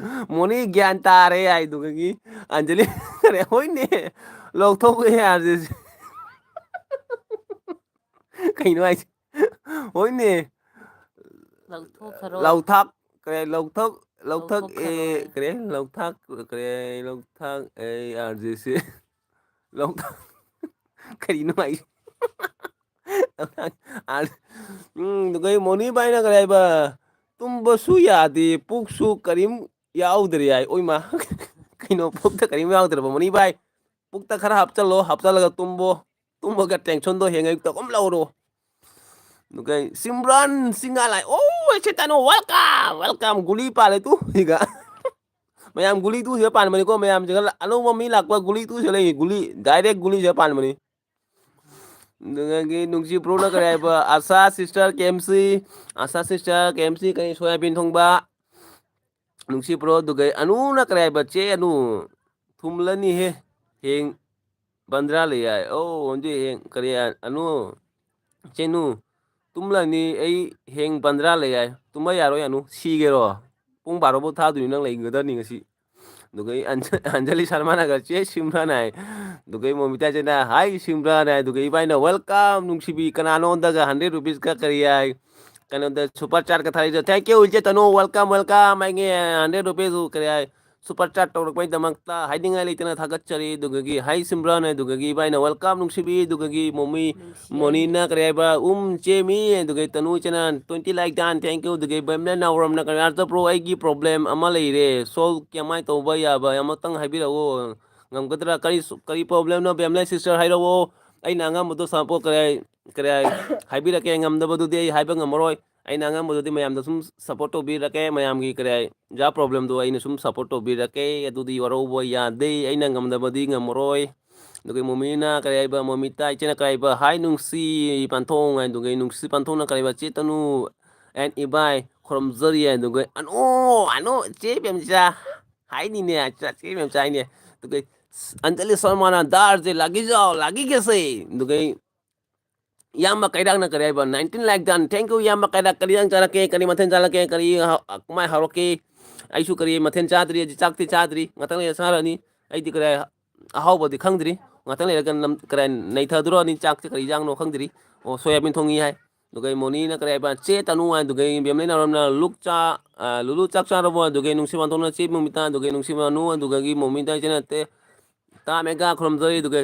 ꯃꯣꯅꯤ ꯒ꯭ꯌꯥꯟ ꯇꯥꯔꯦ" ꯍꯥꯏ꯫ ꯑꯗꯨꯗꯒꯤ ꯑꯟꯖꯂꯤ ꯀꯔꯤ? "ꯍꯣꯏꯅꯦ, ꯂꯧꯊꯣꯛꯄ ꯌꯥꯗ꯭ꯔꯤꯁꯦ"꯫ ꯀꯩꯅꯣ ꯍꯥꯏꯁꯦ? "ꯍꯣꯏꯅꯦ"꯫ ꯂꯧꯊꯣꯛꯈꯔꯣ꯫ ꯂꯧꯊꯥꯛ-, ꯀꯔꯤ? ꯂꯧꯊꯣꯛ-, ꯂꯧꯊꯛ-, ꯑꯦ, ꯂꯧꯊꯣꯛꯈꯔꯣ꯫ ꯀꯔꯤ? ꯂꯧꯊꯥꯛ-, ꯀꯔꯤ? ꯂꯧꯊꯥꯛ-, ꯑꯦ, ꯑꯥꯔ ꯖꯦ ꯁꯤ꯫ ꯂꯧꯊꯥꯛ-, ꯀꯔꯤꯅꯣ ꯍꯥꯏꯁꯦ? ꯎꯝ, ꯑꯗꯨꯒ ꯃꯣꯅꯤ ꯕꯥꯏꯅ ꯀꯔꯤ ꯍꯥꯏꯕ? "ꯇꯨꯝꯕꯁꯨ ꯌꯥꯗꯦ, ꯄꯨꯛꯁꯨ ꯀꯔꯤꯝ ꯌꯥꯎꯗ꯭ꯔꯦ" ꯍꯥꯏ꯫ ꯑꯣꯏꯃꯥ! ꯀꯩꯅꯣ, ꯄꯨꯛꯇ ꯀꯔꯤꯝ ꯌꯥꯎꯗ꯭ꯔꯕ? ꯃꯣꯅꯤ ꯕꯥꯏ, ꯄꯨꯛꯇ ꯈꯔ ꯍꯥꯞꯆꯜꯂꯣ, ꯍꯥꯞꯆꯜꯂꯒ ꯇꯨꯝꯕꯣ꯫ ꯇꯨꯝꯕꯒ tensionꯗꯣ ꯍꯌꯦꯡ ꯑꯌꯨꯛꯇ ꯑꯗꯨꯝ ꯂꯧꯔꯣ꯫ ꯑꯗꯨꯒ ꯁꯤꯝꯔꯟ ꯁꯤꯡꯍ ꯂꯥꯏ, "ꯑꯣ, ꯁꯦꯇꯥꯅꯣ, welcome, welcome, ꯒꯨꯂꯤ ꯄꯥꯜꯂꯦ ꯇꯨ", ꯁꯤꯒ꯫ ꯃꯌꯥꯝ ꯒꯨꯂꯤ ꯇꯨꯁꯤꯗ ꯄꯥꯟꯕꯅꯤꯀꯣ, ꯃꯌꯥꯝꯁꯤꯒ ꯑꯅꯧꯕ ꯃꯤ ꯂꯥꯛꯄ ꯒꯨꯂꯤ ꯇꯨꯁꯤꯗ ꯂꯩ, ꯒꯨꯂꯤ, direct ꯒꯨꯂꯤꯁꯤꯗ ꯄꯥꯟꯕꯅꯤ꯫ ꯑꯗꯨꯗꯒꯤ ꯅꯨꯡꯁꯤ ꯕ꯭ꯔꯣꯅ ꯀꯔꯤ ꯍꯥꯏꯕ? ꯑꯁꯥ ꯁꯤꯁꯇꯔ ꯀꯦ ꯑꯦꯝ ꯁꯤ, ꯑꯁꯥ ꯁꯤꯁꯇꯔ ꯀꯦ ꯑꯦꯝ ꯁꯤ ꯀꯔꯤ ꯁꯣꯌꯥꯕꯤꯟ ꯊꯣꯡꯕ? ꯅꯨꯡꯁꯤ ꯕ꯭ꯔꯣ, ꯑꯗꯨꯒ ꯑꯅꯨꯅ ꯀꯔꯤ ꯍꯥꯏꯕ? ꯆꯦ ꯑꯅꯨ, ꯊꯨꯝꯂꯅꯤꯍꯦ, ꯍꯌꯦꯡ ꯕꯟꯗ꯭ꯔꯥ ꯂꯩ ꯍꯥꯏ꯫ ꯑꯧ, ꯍꯧꯖꯤꯛ ꯍꯌꯦꯡ ꯀꯔꯤ ꯍꯥꯏ? ꯑꯅꯨ, ꯆꯦꯅꯨ, ꯇꯨꯝꯂꯅꯤ, ꯑꯩ ꯍꯌꯦꯡ ꯕꯟꯗ꯭ꯔꯥ ꯂꯩ ꯍꯥꯏ꯫ ꯇꯨꯝꯕ ꯌꯥꯔꯣꯏ ꯑꯅꯨ, ꯁꯤꯒꯦꯔꯣ? ꯄꯨꯡ ꯕꯥꯔꯣ ꯐꯥꯎ ꯊꯥꯗꯣꯏꯅꯤ, ꯅꯪ ꯂꯩꯒꯗꯕꯅꯤ ꯉꯁꯤ꯫ ꯑꯗꯨꯒ ꯑꯩ ꯑꯟꯖ-, ꯑꯟꯖꯂꯤ ꯁꯔꯃꯥꯅꯒ, "ꯆꯦ ꯁꯤꯝꯔꯥꯟ" ꯍꯥꯏ꯫ ꯑꯗꯨꯒ ꯑꯩ ꯃꯣꯃꯤꯇꯥ ꯆꯦꯅ, "ꯍꯥꯏ ꯁꯤꯝꯔꯥꯟ" ꯍꯥꯏ꯫ ꯑꯗꯨꯒ ꯏꯕꯥꯏꯅ, "Welcome ꯅꯨꯡꯁꯤꯕꯤ, ꯀꯅꯥꯅꯣꯗꯒ hundred rupeesꯀ ꯀꯔꯤ ꯍꯥꯏ?" ꯀꯩꯅꯣꯗ super chatꯀ ꯊꯥꯔꯛꯏꯗꯣ, "Thank you ꯏꯆꯦ ꯇꯅꯨ, welcome, welcome" ꯍꯥꯏꯒꯦ, hundred rupees ꯀꯔꯤ ꯍꯥꯏ, super chat ꯇꯧꯔꯛꯄꯩꯗꯃꯛꯇ ꯍꯥꯏꯅꯤꯡꯉꯥꯏ ꯂꯩꯇꯅ ꯊꯥꯒꯠꯆꯔꯤ꯫ ꯑꯗꯨꯒꯒꯤ ꯍꯥꯏ ꯁꯤꯝꯔꯥꯟ ꯍꯥꯏ, ꯑꯗꯨꯒꯒꯤ ꯏꯕꯥꯏꯅ, "Welcome ꯅꯨꯡꯁꯤꯕꯤ", ꯑꯗꯨꯒꯒꯤ ꯃꯣꯃꯤ, ꯅꯨꯡꯁꯤ ꯃꯣꯅꯤꯅ ꯀꯔꯤ ꯍꯥꯏꯕ, "ꯎꯝ ꯆꯦꯃꯤ", ꯑꯗꯨꯒ ꯇꯅꯨ ꯏꯆꯦꯅ twenty like done, "Thank you", ꯑꯗꯨꯒ ꯕꯦꯝꯅ ꯅꯥꯎꯔꯝꯅ ꯀꯔꯤ, "ꯑꯥꯔꯇ ꯕ꯭ꯔꯣ, ꯑꯩꯒꯤ problem ꯑꯃ ꯂꯩꯔꯦ, solve ꯀꯃꯥꯏꯅ ꯇꯧꯕ ꯌꯥꯕ ꯑꯃꯇꯪ ꯍꯥꯏꯕꯤꯔꯛꯑꯣ, ꯉꯝꯒꯗ꯭ꯔꯥ?" "ꯀꯔꯤ, ꯀꯔꯤ problemꯅꯣ ꯕꯦꯝꯂꯩ sister, ꯍꯥꯏꯔꯛꯑꯣ, ꯑꯩꯅ ꯑꯉꯝꯕꯗꯣ support ꯀꯔꯤ, ꯀꯔꯤ ꯍꯥꯏꯕꯤꯔꯛꯀꯦ, ꯉꯝꯗꯕꯗꯨꯗꯤ ꯑꯩ ꯍꯥꯏꯕ ꯉꯝꯃꯔꯣꯏ꯫ ꯑꯩꯅ ꯑꯉꯝꯕꯗꯨꯗꯤ ꯃꯌꯥꯝꯗ ꯁꯨꯝ support ꯇꯧꯕꯤꯔꯛꯀꯦ, ꯃꯌꯥꯝꯒꯤ ꯀꯔꯤ ꯍꯥꯏ, ꯖꯥ problemꯗꯣ ꯑꯩꯅ ꯁꯨꯝ support ꯇꯧꯕꯤꯔꯛꯀꯦ, ꯑꯗꯨꯗꯤ ꯋꯥꯔꯧꯕ ꯌꯥꯗꯦ, ꯑꯩꯅ ꯉꯝꯗꯕꯗꯤ ꯉꯝꯃꯔꯣꯏ꯫ ꯑꯗꯨꯒ ꯃꯣꯃꯤꯅ ꯀꯔꯤ ꯍꯥꯏꯕ, ꯃꯣꯃꯤꯇꯥ ꯏꯆꯦꯅ ꯀꯔꯤ ꯍꯥꯏꯕ, "ꯍꯥꯏ ꯅꯨꯡꯁꯤ ꯄꯥꯟꯊꯣꯡ" ꯍꯥꯏꯗꯨꯒ ꯅꯨꯡꯁꯤ ꯄꯥꯟꯊꯣꯡꯅ ꯀꯔꯤ ꯍꯥꯏꯕ, "ꯆꯦ ꯇꯅꯨ and ꯏꯕꯥꯏ ꯈꯨꯔꯨꯝꯖꯔꯤ" ꯍꯥꯏꯗꯨꯒ, "ꯑꯅꯣ, ꯑꯅꯣ, ꯆꯦ ꯄꯦꯝꯆꯥ, ꯍꯥꯏꯅꯤꯅꯦ, ꯆꯦ ꯄꯦꯝꯆꯥ ꯍꯥꯏꯅꯦ"꯫ ꯑꯗꯨꯒ ꯑꯟꯖꯂꯤ ꯁꯔꯃꯥꯅ, "ꯗꯥꯔꯁꯦ ꯂꯥꯒꯤ ꯖꯥꯎ, ꯂꯥꯒꯤ ꯀꯦꯁꯦ"꯫ ꯑꯗꯨꯒ ꯏꯌꯥꯝꯕ ꯀꯩꯔꯥꯛꯅ ꯀꯔꯤ ꯍꯥꯏꯕ? Nineteen like done. "Thank you ꯏꯌꯥꯝꯕ ꯀꯩꯔꯥꯛ꯫ ꯀꯔꯤ ꯏꯟꯖꯥꯡ ꯆꯥꯔꯛꯀꯦ? ꯀꯔꯤ ꯃꯊꯦꯜ ꯆꯥꯔꯛꯀꯦ? ꯀꯔꯤ ꯍ-, ꯀꯃꯥꯏ ꯍꯧꯔꯛꯀꯦ? ꯑꯩꯁꯨ ꯀꯔꯤ ꯃꯊꯦꯜ ꯆꯥꯗ꯭ꯔꯤ, ꯍꯧꯖꯤꯛ ꯆꯥꯛꯇꯤ ꯆꯥꯗ꯭ꯔꯤ꯫ ꯉꯥꯛꯇꯪ ꯂꯩꯔ ꯆꯥꯔꯅꯤ꯫ ꯑꯩꯗꯤ ꯀꯔꯤ ꯑꯍꯥꯎꯕꯗꯤ ꯈꯪꯗ꯭ꯔꯤ꯫ ꯉꯥꯛꯇꯪ ꯂꯩꯔꯒ ꯅꯝ-, ꯀꯔꯤ ꯅꯩꯊꯗꯣꯔꯅꯤ꯫ ꯆꯥꯛꯁꯦ ꯀꯔꯤ ꯏꯟꯖꯥꯡꯅꯣ ꯈꯪꯗ꯭ꯔꯤ꯫ ꯑꯣ, ꯁꯣꯌꯥꯕꯤꯟ ꯊꯣꯡꯉꯤ ꯍꯥꯏ꯫ ꯑꯗꯨꯒ ꯃꯣꯅꯤꯅ ꯀꯔꯤ ꯍꯥꯏꯕ? "ꯆꯦ ꯇꯅꯨ" ꯍꯥꯏ꯫ ꯑꯗꯨꯒ ꯕꯦꯝꯂꯩ ꯅꯥꯎꯔꯝꯅ, "ꯂꯨꯛ ꯆꯥ-, ꯑ, ꯂꯨꯂꯨ ꯆꯥꯛ ꯆꯥꯔꯕꯣ?" ꯑꯗꯨꯒ ꯅꯨꯡꯁꯤ ꯄꯥꯟꯊꯣꯡꯅ, "ꯆꯦ ꯃꯣꯃꯤꯇꯥ", ꯑꯗꯨꯒ ꯅꯨꯡꯁꯤ ꯄꯥꯟꯊꯣꯡ, ꯑꯗꯨꯒꯒꯤ ꯃꯣꯃꯤꯇꯥ ꯏꯆꯦꯅ, "ꯇꯦ-, ꯇꯥ ꯃꯦꯒꯥ ꯈꯨꯔꯨꯝꯖꯔꯤ", ꯑꯗꯨꯒ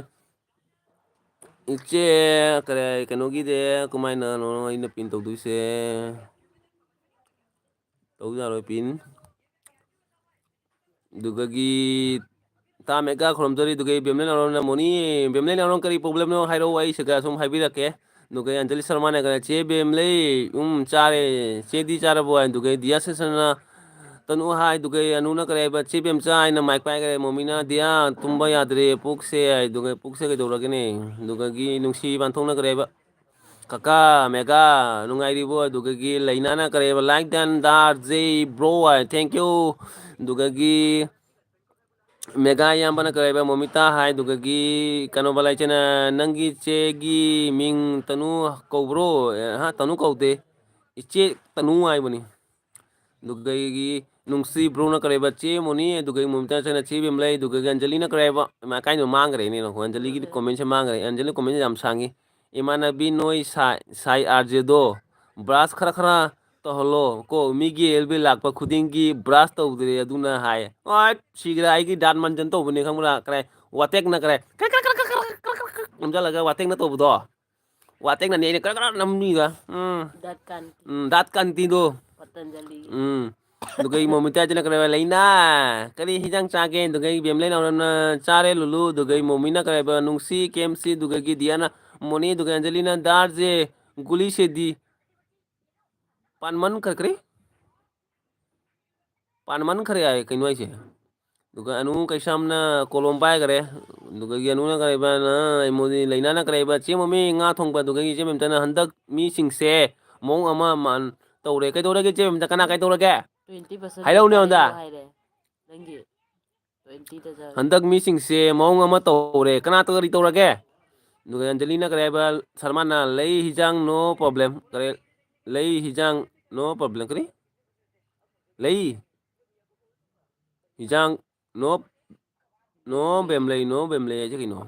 ꯏꯆꯦ, ꯀꯔꯤ, ꯀꯩꯅꯣꯒꯤꯗꯤ ꯀꯃꯥꯏꯅꯅꯣ ꯑꯩꯅ pin ꯇꯧꯗꯣꯏꯁꯦ? ꯇꯧ ꯌꯥꯔꯣꯏ pin꯫ ꯑꯗꯨꯗꯒꯤ ꯇꯥ ꯃꯦꯒꯥ ꯈꯨꯔꯨꯝꯖꯔꯤ꯫ ꯑꯗꯨꯒ ꯕꯦꯝꯂꯩ ꯅꯥꯎꯔꯣꯝꯅ ꯃꯣꯅꯤ, ꯕꯦꯝꯂꯩ ꯅꯥꯎꯔꯣꯝ ꯀꯔꯤ problemꯅꯣ ꯍꯥꯏꯔꯛꯑꯣ, ꯑꯩ ꯁꯤꯗ ꯁꯨꯝ ꯍꯥꯏꯕꯤꯔꯛꯀꯦ꯫ ꯑꯗꯨꯒ ꯑꯟꯖꯂꯤ ꯁꯔꯃꯥꯅ ꯀꯔꯤ, "ꯆꯦ ꯕꯦꯝꯂꯩ, ꯎꯝ, ꯆꯥꯔꯦ꯫ ꯆꯦꯗꯤ ꯆꯥꯔꯕꯣ?" ꯑꯗꯨꯒ ꯗꯤꯌꯥ ꯁꯦꯁꯟꯅ, ꯇꯅꯨ ꯍꯥꯏ, ꯑꯗꯨꯒ ꯑꯅꯨꯅ ꯀꯔꯤ ꯍꯥꯏꯕ? ꯆꯦ ꯕꯦꯝꯆꯥ ꯍꯥꯏꯅ ꯃꯥꯏꯛ ꯄꯥꯏꯈ꯭ꯔꯦ꯫ ꯃꯣꯃꯤꯅ, "ꯗꯤꯌꯥ, ꯇꯨꯝꯕ ꯌꯥꯗ꯭ꯔꯦ, ꯄꯨꯛꯁꯦ" ꯍꯥꯏ, ꯑꯗꯨꯒ ꯄꯨꯛꯁꯦ ꯀꯩꯗꯧꯔꯒꯦꯅꯦ? ꯑꯗꯨꯒꯒꯤ ꯅꯨꯡꯁꯤ ꯄꯥꯟꯊꯣꯛꯅ ꯀꯔꯤ ꯍꯥꯏꯕ? "ꯀꯀꯥ, ꯃꯦꯒꯥ, ꯅꯨꯡꯉꯥꯏꯔꯤꯕꯣ?" ꯑꯗꯨꯒꯒꯤ ꯂꯩꯅꯥꯅ ꯀꯔꯤ ꯍꯥꯏꯕ? "Like done, dear J bro" ꯍꯥꯏ, "Thank you"꯫ ꯑꯗꯨꯒꯒꯤ ꯃꯦꯒꯥ ꯏꯌꯥꯝꯕꯅ ꯀꯔꯤ ꯍꯥꯏꯕ? "ꯃꯣꯃꯤꯇꯥ" ꯍꯥꯏ, ꯑꯗꯨꯒꯒꯤ ꯀꯩꯅꯣ ꯕꯂꯥꯏꯆꯦꯅ, "ꯅꯪꯒꯤ ꯆꯦꯒꯤ ꯃꯤꯡ ꯇꯅꯨ ꯀꯧꯕ꯭ꯔꯣ?" ꯍꯥ, ꯇꯅꯨ ꯀꯧꯗꯦ, ꯏꯆꯦ ꯇꯅꯨ ꯍꯥꯏꯕꯅꯤ꯫ ꯑꯗꯨꯒꯒꯤ ꯅꯨꯡꯁꯤ ꯕ꯭ꯔꯣꯅ ꯀꯔꯤ ꯍꯥꯏꯕ? "ꯆꯦ ꯃꯣꯅꯤ", ꯑꯗꯨꯒꯒꯤ ꯃꯣꯃꯤꯇꯥ ꯆꯦꯅ "ꯆꯦ ꯕꯦꯝꯂꯩ", ꯑꯗꯨꯒꯒꯤ ꯑꯟꯖꯂꯤꯅ ꯀꯔꯤ ꯍꯥꯏꯕ? ꯏꯃꯥ, ꯀꯥꯏꯅꯣ ꯃꯥꯡꯈ꯭ꯔꯦꯅꯦ, ꯅꯈꯣꯏ ꯑꯟꯖꯂꯤꯒꯤꯗꯤ ꯀꯣꯃꯦꯟꯁꯦ ꯃꯥꯡꯈ꯭ꯔꯦ꯫ ꯑꯟꯖꯂꯤ ꯀꯣꯃꯦꯟꯁꯦ ꯌꯥꯝ ꯁꯥꯡꯉꯤ꯫ "ꯏꯃꯥꯟꯅꯕꯤ ꯅꯣꯏ ꯁꯥꯏ, ꯁꯥꯏ ꯑꯥꯔ ꯖꯦꯗꯣ ꯕ꯭ꯔꯥꯁ ꯈꯔ ꯈꯔ ꯇꯧꯍꯜꯂꯣ ꯀꯣ, ꯃꯤꯒꯤ ꯑꯦꯜ ꯕꯤ ꯂꯥꯛꯄ ꯈꯨꯗꯤꯡꯒꯤ ꯕ꯭ꯔꯥꯁ ꯇꯧꯗ꯭ꯔꯦ", ꯑꯗꯨꯅ ꯍꯥꯏ꯫ ꯑꯣꯏ, ꯁꯤꯈ꯭ꯔꯦ, ꯑꯩꯒꯤ ꯗꯥꯟ ꯃꯟꯖꯟ ꯇꯧꯕꯅꯦ, ꯈꯪꯕ꯭ꯔꯥ? ꯀꯔꯥꯏ, ꯋꯥꯇꯦꯛꯅ ꯀꯔꯥꯏ, ꯀ꯭ꯔꯛ ꯀ꯭ꯔꯛ ꯀ꯭ꯔꯛ ꯀ꯭ꯔꯛ ꯀ꯭ꯔꯛ ꯀ꯭ꯔꯛ ꯀ꯭ꯔꯛ ꯅꯝꯖꯜꯂꯒ ꯋꯥꯇꯦꯛꯅ ꯇꯧꯕꯗꯣ꯫ ꯋꯥꯇꯦꯛꯅꯅꯦ ꯑꯩꯅ ꯀ꯭ꯔꯛ ꯀ꯭ꯔꯛ ꯅꯝꯃꯤꯕ꯫ ꯎꯝ꯫ ꯗꯥꯠ ꯀꯥꯟꯇꯤ꯫ ꯎꯝ, ꯗꯥꯠ ꯀꯥꯟꯇꯤꯗꯣ꯫ ꯄꯇꯟꯖꯂꯤ꯫ ꯎꯝ꯫ ꯑꯗꯨꯒ ꯃꯣꯃꯤꯇꯥꯁꯤꯅ ꯀꯔꯤ ꯍꯥꯏꯕ? "ꯂꯩꯅꯥ, ꯀꯔꯤ ꯍꯤꯟꯖꯥꯡ ꯆꯥꯒꯦ?" ꯑꯗꯨꯒ ꯕꯦꯝꯂꯩ ꯅꯥꯎꯔꯦꯝꯅ, "ꯆꯥꯔꯦ ꯂꯨꯂꯨ"꯫ ꯑꯗꯨꯒ ꯃꯣꯃꯤꯅ ꯀꯔꯤ ꯍꯥꯏꯕ? "ꯅꯨꯡꯁꯤ", ꯀꯦ ꯑꯦꯝ ꯁꯤ, ꯑꯗꯨꯒ ꯗꯤꯌꯥꯅ, "ꯃꯣꯅꯤ", ꯑꯗꯨꯒ ꯑꯟꯖꯂꯤꯅ, "ꯗꯥꯔ ꯖꯦ, ꯒꯨꯂꯤ ꯁꯦꯗꯤ, ꯄꯥꯟꯃꯟ ꯈꯔ ꯀꯔꯤ? ꯄꯥꯟꯃꯟ ꯈꯔ ꯍꯥꯏ ꯀꯩꯅꯣ ꯍꯥꯏꯁꯦ?" ꯑꯗꯨꯒ ꯑꯅꯨ ꯀꯩꯁꯥꯝꯅ ꯀꯣꯂꯣꯝ ꯄꯥꯏꯈꯔꯦ꯫ ꯑꯗꯨꯒ ꯑꯅꯨꯅ ꯀꯔꯤ ꯍꯥꯏꯕ? ꯅ, ꯃꯣꯗꯤ ꯂꯩꯅꯥꯅ ꯀꯔꯤ ꯍꯥꯏꯕ? "ꯆꯦ ꯃꯣꯃꯤ, ꯉꯥ ꯊꯣꯡꯕ"꯫ ꯑꯗꯨꯒ ꯏꯆꯦ ꯃꯦꯝꯇꯅ, "ꯍꯟꯗꯛ ꯃꯤꯁꯤꯡꯁꯦ ꯃꯑꯣꯡ ꯑꯃ ꯃꯥꯟ ꯇꯧꯔꯦ"꯫ ꯀꯩꯗꯧꯔꯒꯦ ꯏꯆꯦ ꯃꯦꯝꯇ? ꯀꯅꯥ ꯀꯩꯗꯧꯔꯒꯦ? Twenty percent ꯍꯥꯏꯔꯛꯎꯅꯦ ꯑꯩꯉꯣꯟꯗ꯫ ꯍꯥꯏꯔꯦ꯫ ꯅꯪꯒꯤ twenty ꯗ ꯆꯪꯉꯦ꯫ "ꯍꯟꯗꯛ ꯃꯤꯁꯤꯡꯁꯦ ꯃꯑꯣꯡ ꯑꯃ ꯇꯧꯔꯦ"꯫ ꯀꯅꯥ ꯀꯔꯤ ꯇꯧꯔꯒꯦ? ꯑꯗꯨꯒ ꯑꯟꯖꯂꯤꯅ ꯀꯔꯤ ꯍꯥꯏꯕ? ꯁꯔꯃꯥꯅ, "ꯂꯩ ꯍꯤꯖꯥꯡ, no problem"꯫ ꯀꯔꯤ? "ꯂꯩ ꯍꯤꯖꯥꯡ, no problem"꯫ ꯀꯔꯤ? "ꯂꯩ ꯍꯤꯖꯥꯡ, no, no ꯕꯦꯝꯂꯩ, no ꯕꯦꯝꯂꯩ" ꯍꯥꯏꯁꯦ ꯀꯩꯅꯣ?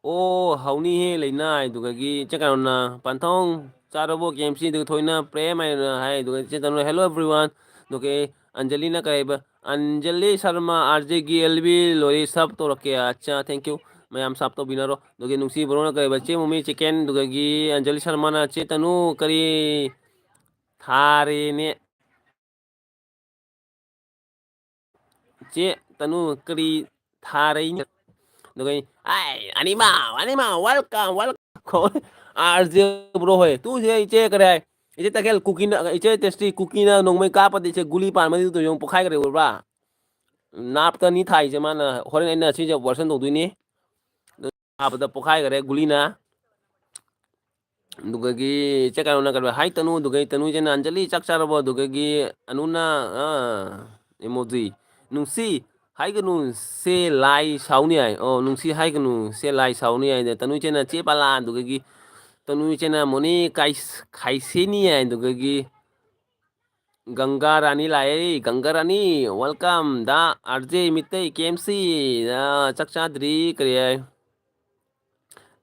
ꯑꯣ, ꯍꯥꯎꯅꯤꯍꯦ ꯂꯩꯅꯥ ꯍꯥꯏꯗꯨꯒꯒꯤ ꯏꯆꯦ ꯀꯩꯅꯣꯅ, "ꯄꯥꯟꯊꯧ ꯆꯥꯔꯕꯣ ꯀꯦ ꯑꯦꯝ ꯁꯤ?" ꯑꯗꯨꯒ ꯊꯣꯏꯅ "ꯄ꯭ꯔꯦꯝ" ꯍꯥꯏꯅ ꯍꯥꯏ꯫ ꯑꯗꯨꯒ ꯏꯆꯦ ꯇꯅꯨꯅ, "Hello everyone"꯫ ꯑꯗꯨꯒ ꯑꯟꯖꯂꯤꯅ ꯀꯔꯤ ꯍꯥꯏꯕ? "ꯑꯟꯖꯂꯤ ꯁꯔꯃ, ꯑꯥꯔ ꯖꯦꯒꯤ ꯑꯦꯜ ꯕꯤ ꯂꯣꯏꯔꯦ, sub ꯇꯧꯔꯛꯀꯦ"꯫ ꯑꯠꯆꯥ, thank you꯫ ꯃꯌꯥꯝ sub ꯇꯧꯕꯤꯅꯔꯣ꯫ ꯑꯗꯨꯒ ꯅꯨꯡꯁꯤ ꯕ꯭ꯔꯣꯅ ꯀꯔꯤ ꯍꯥꯏꯕ? "ꯆꯦ ꯃꯣꯃꯤ chicken"꯫ ꯑꯗꯨꯒꯒꯤ ꯑꯟꯖꯂꯤ ꯁꯔꯃꯅ, "ꯆꯦ ꯇꯅꯨ, ꯀꯔꯤ ꯊꯥꯔꯦꯅꯦ?" ꯆꯦ ꯇꯅꯨ ꯀꯔꯤ ꯊꯥꯔꯩꯅ? ꯑꯗꯨꯒ ꯑꯩ, "ꯑꯥꯏ, ꯑꯅꯤꯃꯛ, ꯑꯅꯤꯃꯛ, welcome, welcome." R J bro ꯍꯣꯏ, ꯇꯨꯁꯦ ꯏꯆꯦ ꯀꯔꯤ ꯍꯥꯏ? ꯏꯆꯦ ꯇꯈꯦꯜ, ꯀꯨꯀꯤꯅ, ꯏꯆꯦ ꯇꯦꯁꯇꯤ, ꯀꯨꯀꯤꯅ ꯅꯣꯡꯃꯩ ꯀꯥꯞꯄꯗ ꯏꯆꯦ ꯒꯨꯂꯤ ꯄꯥꯟꯕꯗꯨꯗ ꯌꯦꯡꯉꯨ, ꯄꯣꯛꯈꯥꯏꯈ꯭ꯔꯦ, ꯎꯔꯕ꯭ꯔꯥ? ꯅꯥꯞꯇꯅꯤ ꯊꯥꯏꯁꯦ ꯃꯥꯅ꯫ ꯍꯣꯔꯦꯟ ꯑꯩꯅ ꯁꯤꯁꯦ ꯑꯣꯄꯔꯦꯁꯟ ꯇꯧꯗꯣꯏꯅꯤ꯫ ꯑꯗꯨ ꯀꯥꯞꯄꯗ ꯄꯣꯛꯈꯥꯏꯈ꯭ꯔꯦ ꯒꯨꯂꯤꯅ꯫ ꯑꯗꯨꯒꯒꯤ ꯏꯆꯦ ꯀꯩꯅꯣꯅ ꯀꯩꯅꯣ, "ꯍꯥꯏ ꯇꯅꯨ", ꯑꯗꯨꯒ ꯇꯅꯨ ꯏꯆꯦꯅ, "ꯑꯟꯖꯂꯤ, ꯆꯥꯛ ꯆꯥꯔꯕꯣ?" ꯑꯗꯨꯒꯒꯤ ꯑꯅꯨꯅ, ꯑꯥ, emoji, "ꯅꯨꯡꯁꯤ, ꯍꯥꯏꯒꯅꯨ, ꯁꯦ ꯂꯥꯏ ꯁꯥꯎꯅꯤ" ꯍꯥꯏ꯫ ꯑꯣ, "ꯅꯨꯡꯁꯤ, ꯍꯥꯏꯒꯅꯨ, ꯁꯦ ꯂꯥꯏ ꯁꯥꯎꯅꯤ" ꯍꯥꯏꯅ ꯇꯅꯨ ꯏꯆꯦꯅ, "ꯆꯦ ꯄꯥꯂꯥ", ꯑꯗꯨꯒꯒꯤ ꯇꯅꯨ ꯏꯆꯦꯅ, "ꯃꯣꯅꯤ ꯀꯥꯏꯁ-, ꯈꯥꯏꯁꯦꯅꯤ" ꯍꯥꯏ꯫ ꯑꯗꯨꯒꯒꯤ ꯒꯪꯒꯥ ꯔꯥꯅꯤ ꯂꯥꯛꯑꯦ꯫ ꯒꯪꯒꯥ ꯔꯥꯅꯤ, welcome꯫ ꯗ ꯑꯥꯔ ꯖꯦ ꯃꯤꯇꯩ, ꯀꯦ ꯑꯦꯝ ꯁꯤ, ꯑ, ꯆꯥꯛ ꯆꯥꯗ꯭ꯔꯤ, ꯀꯔꯤ ꯍꯥꯏ?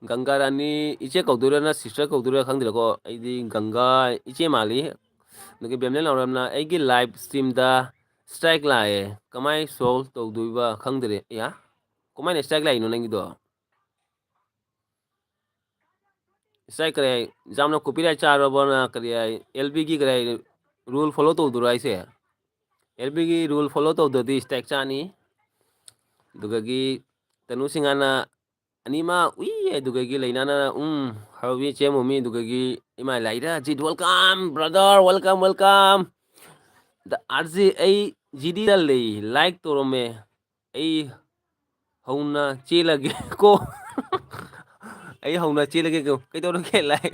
ꯒꯪꯒꯥ ꯔꯥꯅꯤ, ꯏꯆꯦ ꯀꯧꯗꯣꯏꯔꯥ ꯅ ꯁꯤꯁꯇꯔ ꯀꯧꯗꯣꯏꯔꯥ ꯈꯪꯗ꯭ꯔꯦꯀꯣ꯫ ꯑꯩꯗꯤ ꯒꯪꯒꯥ ꯏꯆꯦ ꯃꯥꯜꯂꯤ꯫ ꯑꯗꯒꯤ ꯕꯦꯝꯅꯦꯜ ꯅꯥꯎꯔꯦꯝꯅ, "ꯑꯩꯒꯤ ꯂꯥꯏꯚ ꯁ꯭ꯇ꯭ꯔꯤꯝꯗ ꯁ꯭ꯇ꯭ꯔꯥꯏꯛ ꯂꯥꯛꯑꯦ, ꯀꯃꯥꯏ ꯁꯣꯜꯕ ꯇꯧꯗꯣꯏꯕ ꯈꯪꯗ꯭ꯔꯦ"꯫ ꯑꯌꯥ, ꯀꯃꯥꯏꯅ ꯁ꯭ꯇ꯭ꯔꯥꯏꯛ ꯂꯥꯛꯏꯅꯣ ꯅꯪꯒꯤꯗꯣ? ꯁ꯭ꯇ꯭ꯔꯥꯏꯛ ꯀꯔꯤ ꯍꯥꯏ? ꯖꯥꯝꯅ ꯀꯣꯄꯤꯔꯥꯏꯠ ꯆꯥꯔꯕꯅ ꯀꯔꯤ ꯍꯥꯏ? ꯑꯦꯜ ꯕꯤꯒꯤ ꯀꯔꯤ ꯍꯥꯏ? ꯔꯨꯜ ꯐꯣꯂꯣ ꯇꯧꯗꯣꯏꯔꯣ ꯍꯥꯏꯁꯦ? ꯑꯦꯜ ꯕꯤꯒꯤ ꯔꯨꯜ ꯐꯣꯂꯣ ꯇꯧꯗ꯭ꯔꯗꯤ ꯁ꯭ꯇ꯭ꯔꯥꯏꯛ ꯆꯥꯅꯤ꯫ ꯑꯗꯨꯗꯒꯤ ꯇꯅꯨ ꯁꯤꯡꯍꯥꯅ ꯑꯅꯤꯃꯛ ꯎꯏ, ꯑꯗꯨꯗꯒꯤ ꯂꯩꯅꯥꯅ, ꯎꯝ, ꯍꯔꯥꯎꯕꯤ ꯆꯦꯝꯃꯨꯃꯤ, ꯑꯗꯨꯗꯒꯤ ꯏꯃꯥ ꯂꯥꯏꯔꯥ ꯖꯤꯠ, welcome, brother, welcome, welcome꯫ ꯗ ꯑꯥꯔ ꯖꯦ ꯑꯩ ꯖꯤꯗꯤꯗ ꯂꯩ, ꯂꯥꯏꯛ ꯇꯧꯔꯝꯃꯦ꯫ ꯑꯩ ꯍꯧꯅ ꯆꯦꯜꯂꯒꯦ ꯀꯣ꯫ ꯑꯩ ꯍꯧꯅ ꯆꯦꯜꯂꯒꯦ ꯀꯣ꯫ ꯀꯩꯗꯧꯔꯒꯦ ꯂꯥꯏ?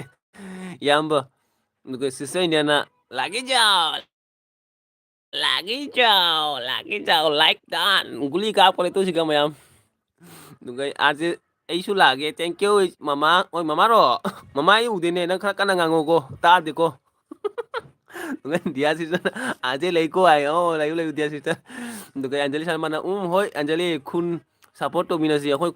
ꯏꯌꯥꯝꯕ, ꯑꯗꯨꯒ ꯁꯤꯁꯇꯔ ꯏꯟꯗꯤꯌꯥꯅ, "ꯂꯥꯛꯀꯦ ꯆꯥꯎ, ꯂꯥꯛꯀꯦ ꯆꯥꯎ, ꯂꯥꯛꯀꯦ ꯆꯥꯎ, ꯂꯥꯏꯛ ꯗꯥꯟ, ꯒꯨꯂꯤ ꯀꯥꯞꯈ꯭ꯔꯦ ꯇꯨ ꯁꯤꯒ ꯃꯌꯥꯝ"꯫ ꯑꯗꯨꯒ ꯑꯥꯔ ꯖꯦ, "ꯑꯩꯁꯨ ꯂꯥꯛꯑꯒꯦ, thank you, ꯃꯃꯥ"꯫ ꯍꯣꯏ, ꯃꯃꯥꯔꯣ? ꯃꯃꯥ, ꯑꯩ ꯎꯗꯦꯅꯦ, ꯅꯪ ꯈꯔ ꯀꯟꯅ ꯉꯥꯡꯉꯣꯀꯣ, ꯇꯥꯗꯦꯀꯣ꯫ ꯑꯗꯨꯒ ꯗꯤꯌꯥ ꯁꯤꯁꯇꯔꯅ, "ꯑꯥꯔ ꯖꯦ ꯂꯩꯀꯣ" ꯍꯥꯏ꯫ "ꯑꯣ, ꯂꯩꯌꯨ, ꯂꯩꯌꯨ, ꯗꯤꯌꯥ ꯁꯤꯁꯇꯔ"꯫ ꯑꯗꯨꯒ ꯑꯟꯖꯂꯤ ꯁꯔꯃꯅ, "ꯎꯝ, ꯍꯣꯏ, ꯑꯟꯖꯂꯤ, ꯈꯨꯟ ꯁꯞꯄꯣꯔꯠ ꯇꯧꯃꯤꯟꯅꯁꯤ, ꯑꯩꯈꯣꯏ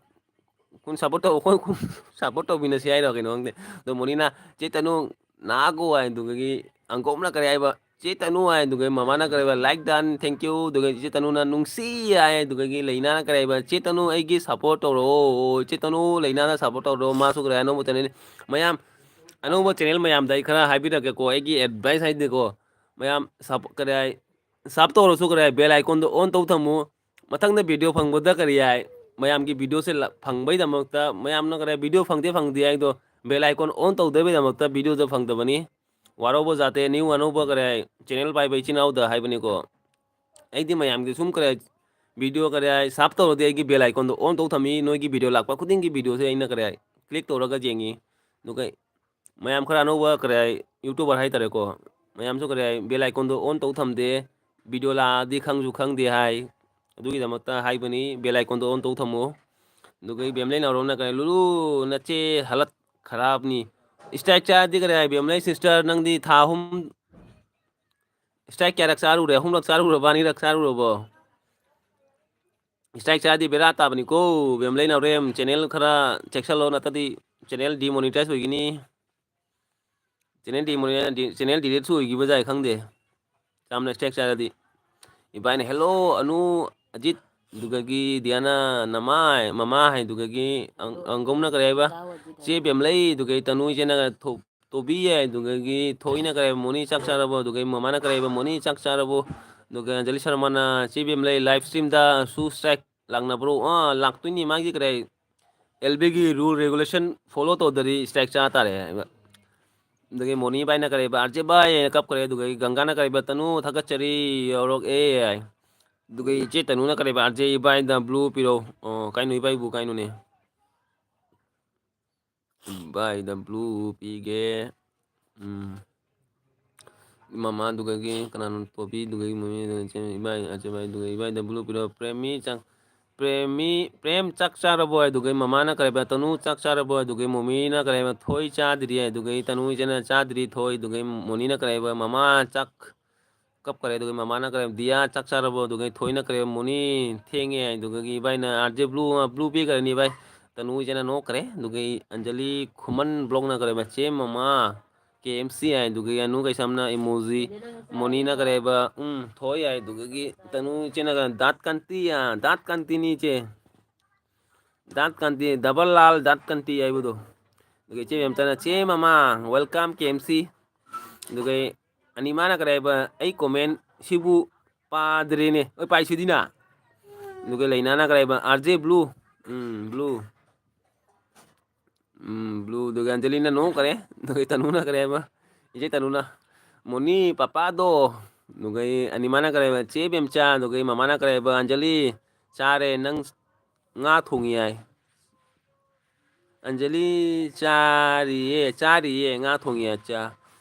ꯈꯨꯟ ꯁꯞꯄꯣꯔꯠ ꯇꯧ-, ꯑꯩꯈꯣꯏ ꯈꯨꯟ ꯁꯞꯄꯣꯔꯠ ꯇꯧꯃꯤꯟꯅꯁꯤ" ꯍꯥꯏꯔꯣ ꯀꯩꯅꯣ ꯈꯪꯗꯦ꯫ ꯑꯗꯣ ꯃꯣꯅꯤꯅ, "ꯆꯦ ꯇꯅꯨ, ꯅꯥꯒꯣ" ꯍꯥꯏ꯫ ꯑꯗꯨꯗꯒꯤ ꯑꯪꯀꯣꯝꯅ ꯀꯔꯤ ꯍꯥꯏꯕ? "ꯆꯦ ꯇꯅꯨ" ꯍꯥꯏ꯫ ꯑꯗꯨꯒ ꯃꯃꯥꯅ ꯀꯔꯤ ꯍꯥꯏꯕ? "Like done, thank you". ꯑꯗꯨꯒ ꯏꯆꯦ ꯇꯅꯨꯅ, "ꯅꯨꯡꯁꯤ" ꯍꯥꯏ꯫ ꯑꯗꯨꯗꯒꯤ ꯂꯩꯅꯥꯅ ꯀꯔꯤ ꯍꯥꯏꯕ? "ꯆꯦ ꯇꯅꯨ, ꯑꯩꯒꯤ ꯁꯞꯄꯣꯔꯠ ꯇꯧꯔꯛꯑꯣ, ꯆꯦ ꯇꯅꯨ, ꯂꯩꯅꯥꯅ ꯁꯞꯄꯣꯔꯠ ꯇꯧꯔꯛꯑꯣ", ꯃꯥꯁꯨ ꯀꯔꯤ ꯍꯥꯏ, ꯑꯅꯧꯕ ꯆꯦꯅꯦꯜ, ꯃꯌꯥꯝ, ꯑꯅꯧꯕ ꯆꯦꯅꯦꯜ ꯃꯌꯥꯝꯗ ꯑꯩ ꯈꯔ ꯍꯥꯏꯕꯤꯔꯛꯀꯦꯀꯣ, ꯑꯩꯒꯤ ꯑꯦꯗꯚꯥꯏꯁ ꯍꯥꯏꯗꯤꯀꯣ, ꯃꯌꯥꯝ ꯁꯞ-, ꯀꯔꯤ ꯍꯥꯏ, ꯁꯞ ꯇꯧꯔꯁꯨ ꯀꯔꯤ ꯍꯥꯏ, ꯕꯦꯜ ꯑꯥꯏꯀꯣꯟꯗꯣ ꯑꯣꯟ ꯇꯧ ꯊꯝꯃꯨ꯫ ꯃꯊꯪꯗ ꯚꯤꯗꯤꯑꯣ ꯐꯪꯕꯗ ꯀꯔꯤ ꯍꯥꯏ, ꯃꯌꯥꯝꯒꯤ ꯚꯤꯗꯤꯑꯣꯁꯦ ꯂ-, ꯐꯪꯕꯩꯗꯃꯛꯇ, ꯃꯌꯥꯝꯅ ꯀꯔꯤ ꯍꯥꯏ, ꯚꯤꯗꯤꯑꯣ ꯐꯪꯗꯦ ꯐꯪꯗꯦ ꯍꯥꯏꯗꯣ, ꯕꯦꯜ ꯑꯥꯏꯀꯣꯟ ꯑꯣꯟ ꯇꯧꯗꯕꯩꯗꯃꯛꯇ ꯚꯤꯗꯤꯑꯣꯗꯣ ꯐꯪꯗꯕꯅꯤ꯫ ꯋꯥꯔꯧꯕ ꯌꯥꯗꯦ, new ꯑꯅꯧꯕ ꯀꯔꯤ ꯍꯥꯏ, channel ꯄꯥꯏꯕ ꯏꯆꯤꯟ ꯏꯅꯥꯎꯗ ꯍꯥꯏꯕꯅꯤꯀꯣ꯫ ꯑꯩꯗꯤ ꯃꯌꯥꯝꯒꯤ ꯁꯨꯝ ꯀꯔꯤ ꯍꯥꯏ, video ꯀꯔꯤ ꯍꯥꯏ, sub ꯇꯧꯔꯗꯤ ꯑꯩꯒꯤ bell iconꯗꯣ on ꯇꯧ ꯊꯝꯃꯤ, ꯅꯣꯏꯒꯤ video ꯂꯥꯛꯄ ꯈꯨꯗꯤꯡꯒꯤ videoꯁꯦ ꯑꯩꯅ ꯀꯔꯤ ꯍꯥꯏ, click ꯇꯧꯔꯒ ꯌꯦꯡꯉꯤ꯫ ꯑꯗꯨꯒ ꯃꯌꯥꯝ ꯈꯔ ꯑꯅꯧꯕ ꯀꯔꯤ ꯍꯥꯏ, YouTuber ꯍꯥꯏꯇꯥꯔꯦꯀꯣ, ꯃꯌꯥꯝꯁꯨ ꯀꯔꯤ ꯍꯥꯏ, bell iconꯗꯣ on ꯇꯧ ꯊꯝꯗꯦ, video ꯂꯥꯛꯑꯗꯤ ꯈꯪꯁꯨ ꯈꯪꯗꯦ ꯍꯥꯏ꯫ ꯑꯗꯨꯒꯤꯗꯃꯛꯇ ꯍꯥꯏꯕꯅꯤ, bell iconꯗꯣ on ꯇꯧ ꯊꯝꯃꯣ꯫ ꯑꯗꯨꯒ ꯕꯦꯝꯂꯩ ꯅꯥꯎꯔꯦꯝꯅ ꯀꯔꯤ, "ꯂꯨꯂꯨ, ꯅꯆꯦ ꯍꯥꯂꯠ ꯈꯔꯥꯕꯅꯤ꯫ Strike ꯆꯥꯔꯗꯤ ꯀꯔꯤ ꯍꯥꯏ, ꯕꯦꯝꯂꯩ sister, ꯅꯪꯗꯤ ꯊꯥ ꯑꯍꯨꯝ strike ꯀꯌꯥꯔꯛ ꯆꯥꯔꯨꯔꯦ? ꯑꯍꯨꯝꯂꯛ ꯆꯥꯔꯨꯔꯕ, ꯑꯅꯤꯔꯛ ꯆꯥꯔꯨꯔꯕꯣ? Strike ꯆꯥꯔꯗꯤ ꯕꯦꯔꯥ ꯇꯥꯕꯅꯤꯀꯣ, ꯕꯦꯝꯂꯩ ꯅꯥꯎꯔꯦꯝ, channel ꯈꯔ ꯆꯦꯛꯁꯜꯂꯣ, ꯅꯠꯇ꯭ꯔꯗꯤ channel demonetize ꯑꯣꯏꯒꯅꯤ꯫ Channel demonetize, channel deleteꯁꯨ ꯑꯣꯏꯈꯤꯕ ꯌꯥꯏ, ꯈꯪꯗꯦ꯫ ꯌꯥꯝꯅ strike ꯆꯥꯔꯗꯤ꯫ ꯏꯕꯥꯏꯅ, "Hello, ꯑꯅꯨ, ꯑꯖꯤꯠ", ꯑꯗꯨꯗꯒꯤ ꯗꯤꯌꯥꯅ, "ꯅꯃꯥꯏ", ꯃꯃꯥ ꯍꯥꯏꯗꯨꯗꯒꯤ ꯑꯪ-, ꯑꯪꯒꯧꯅ ꯀꯔꯤ ꯍꯥꯏꯕ? "ꯆꯦ ꯕꯦꯝꯂꯩ", ꯑꯗꯨꯗꯒꯤ ꯇꯅꯨ ꯏꯆꯦꯅ ꯊꯣ-, "ꯇꯣꯕꯤ" ꯍꯥꯏꯗꯨꯗꯒꯤ ꯊꯣꯏꯅ ꯀꯔꯤ ꯍꯥꯏꯕ? "ꯃꯣꯅꯤ ꯆꯥꯛ ꯆꯥꯔꯕꯣ?" ꯑꯗꯨꯗꯒꯤ ꯃꯃꯥꯅ ꯀꯔꯤ ꯍꯥꯏꯕ? "ꯃꯣꯅꯤ ꯆꯥꯛ ꯆꯥꯔꯕꯣ?" ꯑꯗꯨꯒ ꯑꯟꯖꯂꯤ ꯁꯔꯃꯅ, "ꯆꯦ ꯕꯦꯝꯂꯩ live streamꯗꯁꯨ strike ꯂꯥꯛꯅꯕ꯭ꯔꯣ?" ꯑꯥ, ꯂꯥꯛꯇꯣꯏꯅꯤ, ꯃꯥꯒꯤ ꯀꯔꯤ ꯑꯦꯜ ꯕꯤꯒꯤ rule regulation follow ꯇꯧꯗ꯭ꯔꯗꯤ strike ꯆꯥ ꯇꯥꯔꯦ ꯍꯥꯏꯕ꯫ ꯑꯗꯒꯤ ꯃꯣꯅꯤ ꯕꯥꯏꯅ ꯀꯔꯤꯕ, "ꯑꯥꯔ ꯖꯦ ꯕꯥꯏ" ꯍꯥꯏꯅ ꯀꯞꯈ꯭ꯔꯦ꯫ ꯑꯗꯨꯒ ꯒꯪꯒꯥꯅ ꯀꯔꯤꯕ, "ꯇꯅꯨ ꯊꯥꯒꯠꯆꯔꯤ, ꯌꯧꯔꯛꯑꯦ" ꯍꯥꯏ꯫ ꯑꯗꯨꯒ ꯏꯆꯦ ꯇꯅꯨꯅ ꯀꯔꯤꯕ, "ꯑꯥꯔ ꯖꯦ ꯏꯕꯥꯏꯗ blue ꯄꯤꯔꯛꯑꯣ"꯫ ꯑꯣ, ꯀꯥꯏꯅꯣ ꯏꯕꯥꯏꯕꯨ ꯀꯥꯏꯅꯣꯅꯦ? "ꯏꯕꯥꯏꯗ blue ꯄꯤꯒꯦ"꯫ ꯎꯝ꯫ ꯃꯃꯥ ꯑꯗꯨꯗꯒꯤ ꯀꯅꯥꯅꯣ? ꯇꯣꯕꯤ ꯑꯗꯨꯗꯒꯤ ꯃꯃꯤ ꯑꯗꯨꯗꯒꯤ ꯏꯆꯦ ꯏꯕꯥꯏ, ꯑꯥꯔ ꯖꯦ ꯕꯥꯏ ꯑꯗꯨꯗꯒꯤ ꯏꯕꯥꯏꯗ blue ꯄꯤꯔꯛꯑꯣ꯫ ꯄ꯭ꯔꯦꯝꯃꯤ ꯆꯥꯛ ꯄ꯭ꯔꯦꯝꯃꯤ, "ꯄ꯭ꯔꯦꯝ ꯆꯥꯛ ꯆꯥꯔꯕꯣ?" ꯍꯥꯏꯗꯨꯒꯩ ꯃꯃꯥꯅ ꯀꯔꯤ ꯍꯥꯏꯕ? "ꯇꯅꯨ ꯆꯥꯛ ꯆꯥꯔꯕꯣ?" ꯍꯥꯏꯗꯨꯒꯩ ꯃꯣꯃꯤꯅ ꯀꯔꯤ ꯍꯥꯏꯕ? "ꯊꯣꯏ ꯆꯥꯗ꯭ꯔꯤ" ꯍꯥꯏꯗꯨꯒꯩ ꯇꯅꯨ ꯏꯆꯦꯅ "ꯆꯥꯗ꯭ꯔꯤ ꯊꯣꯏ" ꯑꯗꯨꯒꯩ ꯃꯣꯅꯤꯅ ꯀꯔꯤ ꯍꯥꯏꯕ? "ꯃꯃꯥ ꯆꯥꯛ", ꯀꯞꯈꯔꯦ꯫ ꯑꯗꯨꯒꯩ ꯃꯃꯥꯅ ꯀꯔꯤ ꯍꯥꯏꯕ? "ꯗꯤꯌꯥ ꯆꯥꯛ ꯆꯥꯔꯕꯣ?" ꯑꯗꯨꯒꯩ ꯊꯣꯏꯅ ꯀꯔꯤ ꯍꯥꯏꯕ? "ꯃꯣꯅꯤ, ꯊꯦꯡꯉꯦ" ꯍꯥꯏꯗꯨꯒꯒꯤ ꯏꯕꯥꯏꯅ "ꯑꯥꯔ ꯖꯦ blue, blue ꯄꯤꯈ꯭ꯔꯅꯤ ꯏꯕꯥꯏ"꯫ ꯇꯅꯨ ꯏꯆꯦꯅ ꯅꯣꯛꯈ꯭ꯔꯦ꯫ ꯑꯗꯨꯒꯩ ꯑꯟꯖꯂꯤ ꯈꯨꯃꯟ vlogꯅ ꯀꯔꯤ ꯍꯥꯏꯕ? "ꯆꯦ ꯃꯃꯥ, ꯀꯦ ꯑꯦꯝ ꯁꯤ" ꯍꯥꯏꯗꯨꯒꯤ ꯑꯅꯨ ꯀꯩꯁꯥꯝꯅ emoji, ꯃꯣꯅꯤꯅ ꯀꯔꯤ ꯍꯥꯏꯕ? "ꯎꯝ, ꯊꯣꯏ" ꯍꯥꯏꯗꯨꯒꯤ ꯇꯅꯨ ꯏꯆꯦꯅ ꯀꯔꯤ? "ꯗꯥꯠ ꯀꯥꯟꯇꯤ, ꯑꯥ, ꯗꯥꯠ ꯀꯥꯟꯇꯤꯅꯤ ꯏꯆꯦ꯫ ꯗꯥꯠ ꯀꯥꯟꯇꯤ, ꯗꯕꯜ ꯂꯥꯜ ꯗꯥꯠ ꯀꯥꯟꯇꯤ" ꯍꯥꯏꯕꯗꯣ꯫ ꯑꯗꯨꯒ ꯏꯆꯦ ꯃꯦꯝꯇꯅ, "ꯆꯦ ꯃꯃꯥ, welcome ꯀꯦ ꯑꯦꯝ ꯁꯤ"꯫ ꯑꯗꯨꯒ ꯑꯅꯤꯃꯥꯅ ꯀꯔꯤ ꯍꯥꯏꯕ? "ꯑꯩ comment ꯁꯤꯕꯨ ꯄꯥꯗ꯭ꯔꯦꯅꯦ"꯫ ꯍꯣꯏ, ꯄꯥꯏꯁꯤꯗꯤꯅ꯫ ꯑꯗꯨꯒ ꯂꯩꯅꯥꯅ ꯀꯔꯤ ꯍꯥꯏꯕ? "R J blue"꯫ ꯎꯝ, blue꯫ ꯎꯝ, blue꯫ ꯑꯗꯨꯒ ꯑꯟꯖꯂꯤꯅ ꯅꯣꯛꯈꯔꯦ꯫ ꯑꯗꯨꯒ ꯇꯅꯨꯅ ꯀꯔꯤ ꯍꯥꯏꯕ? ꯏꯆꯦ ꯇꯅꯨꯅ, "ꯃꯣꯅꯤ, ꯄꯄꯥꯗꯣ", ꯑꯗꯨꯒꯩ ꯑꯅꯤꯃꯥꯅ ꯀꯔꯤ ꯍꯥꯏꯕ, "ꯆꯦ ꯕꯦꯝꯆꯥ", ꯑꯗꯨꯒꯩ ꯃꯃꯥꯅ ꯀꯔꯤ ꯍꯥꯏꯕ, "ꯑꯟꯖꯂꯤ, ꯆꯥꯔꯦ, ꯅꯪ ꯉꯥ ꯊꯣꯡꯉꯤ" ꯍꯥꯏ꯫ ꯑꯟꯖꯂꯤ, "ꯆꯥꯔꯤꯌꯦ, ꯆꯥꯔꯤꯌꯦ, ꯉꯥ ꯊꯣꯡꯉꯤ" ꯍꯥꯏ꯫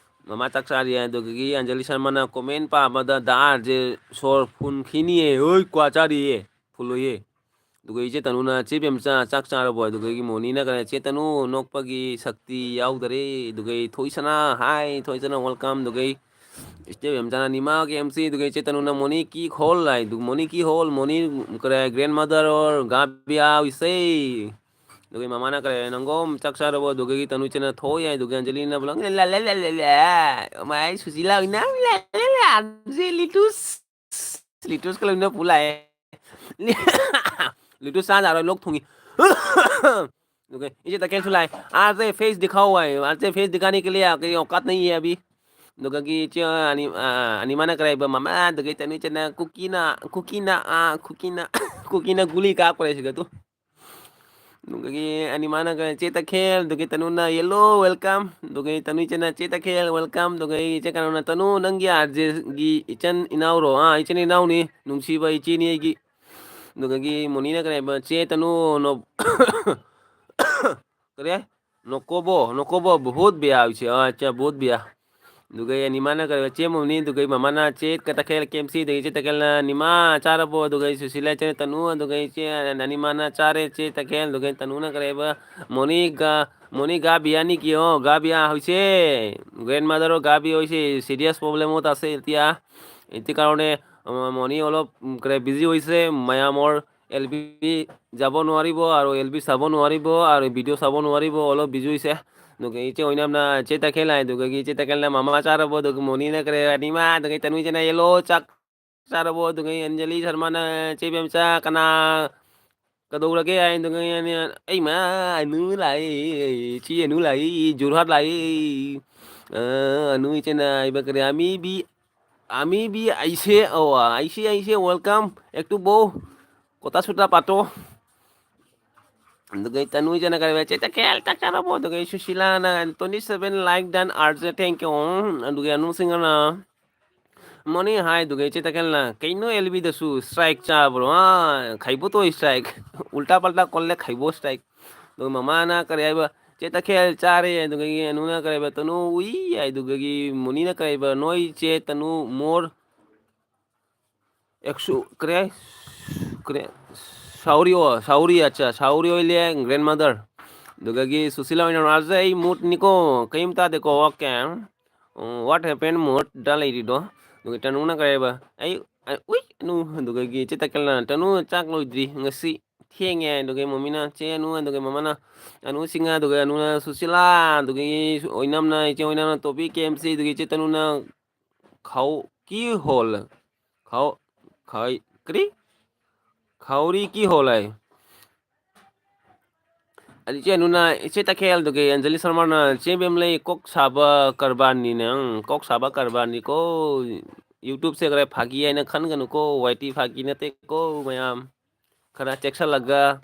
ꯃꯃꯥ ꯆꯥꯛ ꯆꯥꯔꯤ ꯍꯥꯏ꯫ ꯑꯗꯨꯗꯒꯤ ꯑꯟꯖꯂꯤ ꯁꯔꯃꯅ comment ꯄꯥꯕꯗ, "ꯗꯥ ꯑꯥꯔ ꯖꯦ ꯁꯣꯔ ꯐꯨꯟꯈꯤꯅꯤꯌꯦ, ꯍꯣꯏ, ꯀ꯭ꯋꯥ ꯆꯥꯔꯤꯌꯦ, ꯐꯨꯜꯂꯣꯏꯌꯦ"꯫ ꯑꯗꯨꯒ ꯏꯆꯦ ꯇꯅꯨꯅ, "ꯆꯦ ꯕꯦꯝꯆꯥ, ꯆꯥꯛ ꯆꯥꯔꯕꯣ?" ꯑꯗꯨꯒ ꯃꯣꯅꯤꯅ ꯀꯔꯤ, "ꯆꯦ ꯇꯅꯨ, ꯅꯣꯛꯄꯒꯤ ꯁꯛꯇꯤ ꯌꯥꯎꯗꯔꯦ"꯫ ꯑꯗꯨꯒ ꯊꯣꯏꯁꯅꯥ, "Hi, ꯊꯣꯏꯁꯅꯥ, welcome"꯫ ꯑꯗꯨꯒ ꯏꯆꯦ ꯕꯦꯝꯆꯥꯅ, "ꯅꯤꯃꯥ ꯀꯦ ꯑꯦꯝ ꯁꯤ", ꯑꯗꯨꯒ ꯏꯆꯦ ꯇꯅꯨꯅ, "ꯃꯣꯅꯤ ꯀꯤ ꯍꯣꯜ" ꯍꯥꯏ꯫ ꯑꯗꯨ, "ꯃꯣꯅꯤ ꯀꯤ ꯍꯣꯜ, ꯃꯣꯅꯤ ꯀꯔꯤ, grandmother or ꯒꯥꯕꯤꯌꯥ ꯎꯏꯁꯦ"꯫ ꯑꯗꯨꯒ ꯃꯃꯥꯅ ꯀꯔꯤ, "ꯅꯪꯒꯣꯝ, ꯆꯥꯛ ꯆꯥꯔꯕꯣ?" ꯑꯗꯨꯒ ꯇꯅꯨ ꯏꯆꯦꯅ, "ꯊꯣꯏ" ꯍꯥꯏ꯫ ꯑꯗꯨꯒ ꯑꯟꯖꯂꯤꯅ ꯄꯨꯂꯞ, "ꯂꯦ, ꯂꯦ, ꯂꯦ, ꯂꯦ, ꯂꯦ"꯫ ꯃꯥꯏ ꯁꯨꯁꯤꯂꯥ ꯑꯣꯏꯅ, "ꯂꯦ, ꯂꯦ, ꯂꯦ, ꯂꯦ, ꯑꯟꯖꯂꯤ ꯇꯨꯁ"꯫ ꯂꯤꯇꯨꯁꯀ ꯂꯣꯏꯅ ꯄꯨ ꯂꯥꯛꯑꯦ꯫ ꯂꯤꯇꯨꯁ ꯆꯥ ꯌꯥꯔꯣꯏ, ꯂꯣꯛ ꯊꯨꯡꯉꯤ꯫ ꯑꯗꯨꯒ ꯏꯆꯦ ꯇꯈꯦꯜꯁꯨ ꯂꯥꯛꯑꯦ꯫ "आज ये face दिखाओ" ꯍꯥꯏ, "आज ये face दिखाने के लिए आपके औकात नहीं है अभी"꯫ ꯑꯗꯨꯒꯒꯤ ꯏꯆꯦ ꯑꯅꯤ-, ꯑ, ꯑꯅꯤꯃꯥꯅ ꯀꯔꯤ ꯍꯥꯏꯕ, "ꯃꯃꯥ", ꯑꯗꯨꯒ ꯇꯅꯨ ꯏꯆꯦꯅ, "ꯀꯨꯀꯤꯅ, ꯀꯨꯀꯤꯅ, ꯑ, ꯀꯨꯀꯤꯅ, ꯀꯨꯀꯤꯅ ꯒꯨꯂꯤ ꯀꯥꯞꯈ꯭ꯔꯦ ꯁꯤꯗ ꯇꯨ"꯫ ꯑꯗꯨꯒꯤ ꯑꯅꯤꯃꯥꯅ ꯀꯔꯤ, "ꯆꯦ ꯇꯈꯦꯜ", ꯑꯗꯨꯒꯤ ꯇꯅꯨꯅ, "Hello, welcome"꯫ ꯑꯗꯨꯒꯤ ꯇꯅꯨ ꯏꯆꯦꯅ, "ꯆꯦ ꯇꯈꯦꯜ, welcome"꯫ ꯑꯗꯨꯒꯤ ꯏꯆꯦ ꯀꯩꯅꯣꯅ, "ꯇꯅꯨ, ꯅꯪꯒꯤ ꯑꯥꯔ ꯖꯦꯒꯤ ꯏꯆꯟ ꯏꯅꯥꯎꯔꯣ?" "ꯑꯥ, ꯏꯆꯤꯟ ꯏꯅꯥꯎꯅꯤ, ꯅꯨꯡꯁꯤꯕ ꯏꯆꯦꯅꯤ ꯑꯩꯒꯤ"꯫ ꯑꯗꯨꯗꯒꯤ ꯃꯣꯅꯤꯅ ꯀꯔꯤ ꯍꯥꯏꯕ, "ꯆꯦ ꯇꯅꯨ, ꯅꯣ-", ꯀꯔꯤ? "ꯅꯣꯀꯣꯕꯣ, ꯅꯣꯀꯣꯕꯣ, ꯕꯍꯨꯠ ꯕꯤꯌꯥ" ꯍꯥꯏꯁꯦ꯫ ꯑꯥ, ꯑꯠꯆꯥ, ꯕꯍꯨꯠ ꯕꯤꯌꯥ꯫ ꯑꯗꯨꯒ ꯑꯅꯤꯃꯥꯅ ꯀꯔꯤ, ꯆꯦ ꯃꯣꯅꯤ, ꯑꯗꯨꯒ ꯃꯃꯥꯅ ꯆꯦ ꯇꯈꯦꯜ ꯀꯦ ꯑꯦꯝ ꯁꯤ, ꯑꯗꯒꯤ ꯆꯦ ꯇꯈꯦꯜꯅ, "ꯅꯤꯃꯥ, ꯆꯥꯔꯕꯣ?" ꯑꯗꯨꯒ ꯁꯨꯁꯤꯂꯥ ꯏꯆꯦꯅ, "ꯇꯅꯨ", ꯑꯗꯨꯒ ꯏꯆꯦ ꯑꯅꯤꯃꯥꯅ, "ꯆꯥꯔꯦ, ꯆꯦ ꯇꯈꯦꯜ", ꯑꯗꯨꯒ ꯇꯅꯨꯅ ꯀꯔꯤ ꯍꯥꯏꯕ, "ꯃꯣꯅꯤ ꯒꯥ, ꯃꯣꯅꯤ ꯒꯥ ꯕꯤꯌꯥ ꯅꯤ ꯀꯤ ꯍꯣ, ꯒꯥ ꯕꯤꯌꯥ ꯍꯣꯏꯁꯦ, grandmother ꯒꯥ ꯕꯤꯌꯥ ꯍꯣꯏꯁꯦ, serious problem ꯍꯣ ꯇꯥꯁꯦ ꯏꯇꯤꯌꯥ"꯫ ꯏꯇꯤ ꯀꯥꯔꯣꯅꯦ, ꯑ, ꯃꯣꯅꯤ অলপ, উম, ꯀꯔꯤ, busy ꯍꯣꯏꯁꯦ, ꯃꯌꯥꯝ ꯑꯣꯔ এল বি যাব নোৱাৰিব আৰু এল বি চাব নোৱাৰিব আৰু ভিডিঅ' চাব নোৱাৰিব, অলপ বিজি হৈছে। ꯑꯗꯨꯒ ꯏꯆꯦ ꯑꯣꯏꯅꯝꯅ ꯆꯦ ꯇꯈꯦꯜ ꯍꯥꯏ, ꯑꯗꯨꯒ ꯏꯆꯦ ꯇꯈꯦꯜꯅ ꯃꯃꯥ ꯆꯥꯔꯕꯣ, ꯑꯗꯨꯒ ꯃꯣꯅꯤꯅ ꯀꯔꯤ, ꯑꯅꯤꯃꯥ, ꯑꯗꯨꯒ ꯇꯅꯨ ꯏꯆꯦꯅ ꯌꯦꯜꯂꯣ ꯆꯥꯛ ꯆꯥꯔꯕꯣ, ꯑꯗꯨꯒ ꯑꯟꯖꯂꯤ ꯁꯔꯃꯅ ꯆꯦ ꯕꯦꯝꯆꯥ ꯀꯅꯥ ꯀꯩꯗꯧꯔꯒꯦ ꯍꯥꯏ, ꯑꯗꯨꯒ ꯑꯩꯅ, "ꯑꯩꯃꯥ, ꯑꯅꯨ ꯂꯥꯛꯏ, ꯆꯦ ꯑꯅꯨ ꯂꯥꯛꯏ, ꯖꯣꯔꯍꯥꯠ ꯂꯥꯛꯏ, ꯑ, ꯑꯅꯨ ꯏꯆꯦꯅ ꯍꯥꯏꯕ ꯀꯔꯤ, ꯑꯃꯤꯕꯤ, ꯑꯃꯤꯕꯤ ꯑꯩꯁꯦ, ꯑꯣ, ꯑꯩꯁꯦ, ꯑꯩꯁꯦ, welcome, ꯑꯦꯛꯇꯨ ꯕꯣ, ꯀꯣꯇꯥ ꯁꯨꯇꯥ ꯄꯥꯇꯣ"꯫ ꯑꯗꯨꯒ ꯇꯅꯨꯖꯅ ꯀꯔꯤ ꯆꯦ ꯇꯈꯦꯜ ꯆꯥꯛ ꯆꯥꯔꯕꯣ? ꯑꯗꯨꯒ ꯁꯨꯁꯤꯂꯥꯅ twenty seven like done, R J thank you. ꯑꯗꯨꯒ ꯑꯅꯨ ꯁꯤꯡꯍꯅ ꯃꯣꯅꯤ ꯍꯥꯏ, ꯑꯗꯨꯒ ꯆꯦ ꯇꯈꯦꯜꯅ ꯀꯩꯅꯣ ꯑꯦꯜꯕꯤꯗꯁꯨ strike ꯆꯥꯕ꯭ꯔꯣ? ꯑꯥ, ꯈꯩꯕꯣ ꯇꯣ strike꯫ ꯎꯜꯇꯥ ꯄꯜꯇꯥ ꯀꯣꯜꯂꯦ, ꯈꯩꯕꯣ strike꯫ ꯑꯗꯨꯒ ꯃꯃꯥꯅ ꯀꯔꯤ ꯍꯥꯏꯕ, ꯆꯦ ꯇꯈꯦꯜ ꯆꯥꯔꯦ꯫ ꯑꯗꯨꯒꯤ ꯑꯅꯨꯅ ꯀꯔꯤ ꯍꯥꯏꯕ, ꯇꯅꯨ ꯎꯏ ꯍꯥꯏ꯫ ꯑꯗꯨꯒꯤ ꯃꯣꯅꯤꯅ ꯀꯔꯤ ꯍꯥꯏꯕ, ꯅꯣꯏ ꯆꯦ ꯇꯅꯨ more ꯑꯦꯛꯁꯨ ꯀꯔꯤ ꯍꯥꯏ? ꯀꯔꯤ? ꯁꯥꯎꯔꯤ, ꯑꯣ, ꯁꯥꯎꯔꯤ, ꯑꯠꯆꯥ, ꯁꯥꯎꯔꯤ ꯑꯣꯏꯂꯦ, grandmother꯫ ꯑꯗꯨꯗꯒꯤ ꯁꯨꯁꯤꯂꯥ ꯑꯣꯏꯅ, "ꯔꯥꯖꯥ, ꯑꯩ moodꯅꯤꯀꯣ, ꯀꯩꯝ ꯇꯥꯗꯦꯀꯣ, okay꯫ What happened, moodꯇ ꯂꯩꯔꯤꯗꯣ?" ꯑꯗꯨꯒ ꯇꯅꯨꯅ ꯀꯔꯤ ꯍꯥꯏꯕ? "ꯑꯩ, ꯑꯩ, ꯎꯏ, ꯑꯅꯨ", ꯑꯗꯨꯗꯒꯤ ꯏꯆꯦ ꯇꯀꯦꯜꯅ, "ꯇꯅꯨ, ꯆꯥꯛ ꯂꯣꯏꯗ꯭ꯔꯤ, ꯉꯁꯤ ꯊꯦꯡꯉꯦ", ꯑꯗꯨꯒ ꯃꯃꯤꯅ, ꯆꯦ ꯑꯅꯨ, ꯑꯗꯨꯒ ꯃꯃꯥꯅ, ꯑꯅꯨ ꯁꯤꯡꯍ, ꯑꯗꯨꯒ ꯑꯅꯨꯅ ꯁꯨꯁꯤꯂꯥ, ꯑꯗꯨꯗꯒꯤ ꯑꯣꯏꯅꯝꯅ, ꯏꯆꯦ ꯑꯣꯏꯅꯝꯅ ꯇꯣꯄꯤ ꯀꯦ ꯑꯦꯝ ꯁꯤ, ꯑꯗꯨꯒ ꯏꯆꯦ ꯇꯅꯨꯅ ꯈꯥꯎ ꯀꯤ ꯍꯣꯜ, ꯈꯥꯎ, ꯈꯥꯏ, ꯀꯔꯤ? ꯈꯥꯎꯔꯤ ꯀꯤ ꯍꯣꯜ ꯍꯥꯏ꯫ ꯑꯗꯨ ꯏꯆꯦ ꯑꯅꯨꯅ, ꯏꯆꯦ ꯇꯈꯦꯜꯗꯨꯒꯤ ꯑꯟꯖꯂꯤ ꯁꯔꯃꯅ, "ꯆꯦ ꯕꯦꯝꯂꯩ ꯀꯣꯛ ꯁꯥꯕ ꯀꯔꯕꯥꯔꯅꯤꯅꯦ, ꯑꯪ, ꯀꯣꯛ ꯁꯥꯕ ꯀꯔꯕꯥꯔꯅꯤꯀꯣ꯫ YouTubeꯁꯦ ꯈꯔ ꯐꯥꯒꯤ ꯍꯥꯏꯅ ꯈꯟꯒꯅꯨꯀꯣ, ꯋꯥꯏ ꯇꯤ ꯐꯥꯒꯤ ꯅꯠꯇꯦꯀꯣ ꯃꯌꯥꯝ꯫ ꯈꯔ ꯆꯦꯛꯁꯤꯜꯂꯒ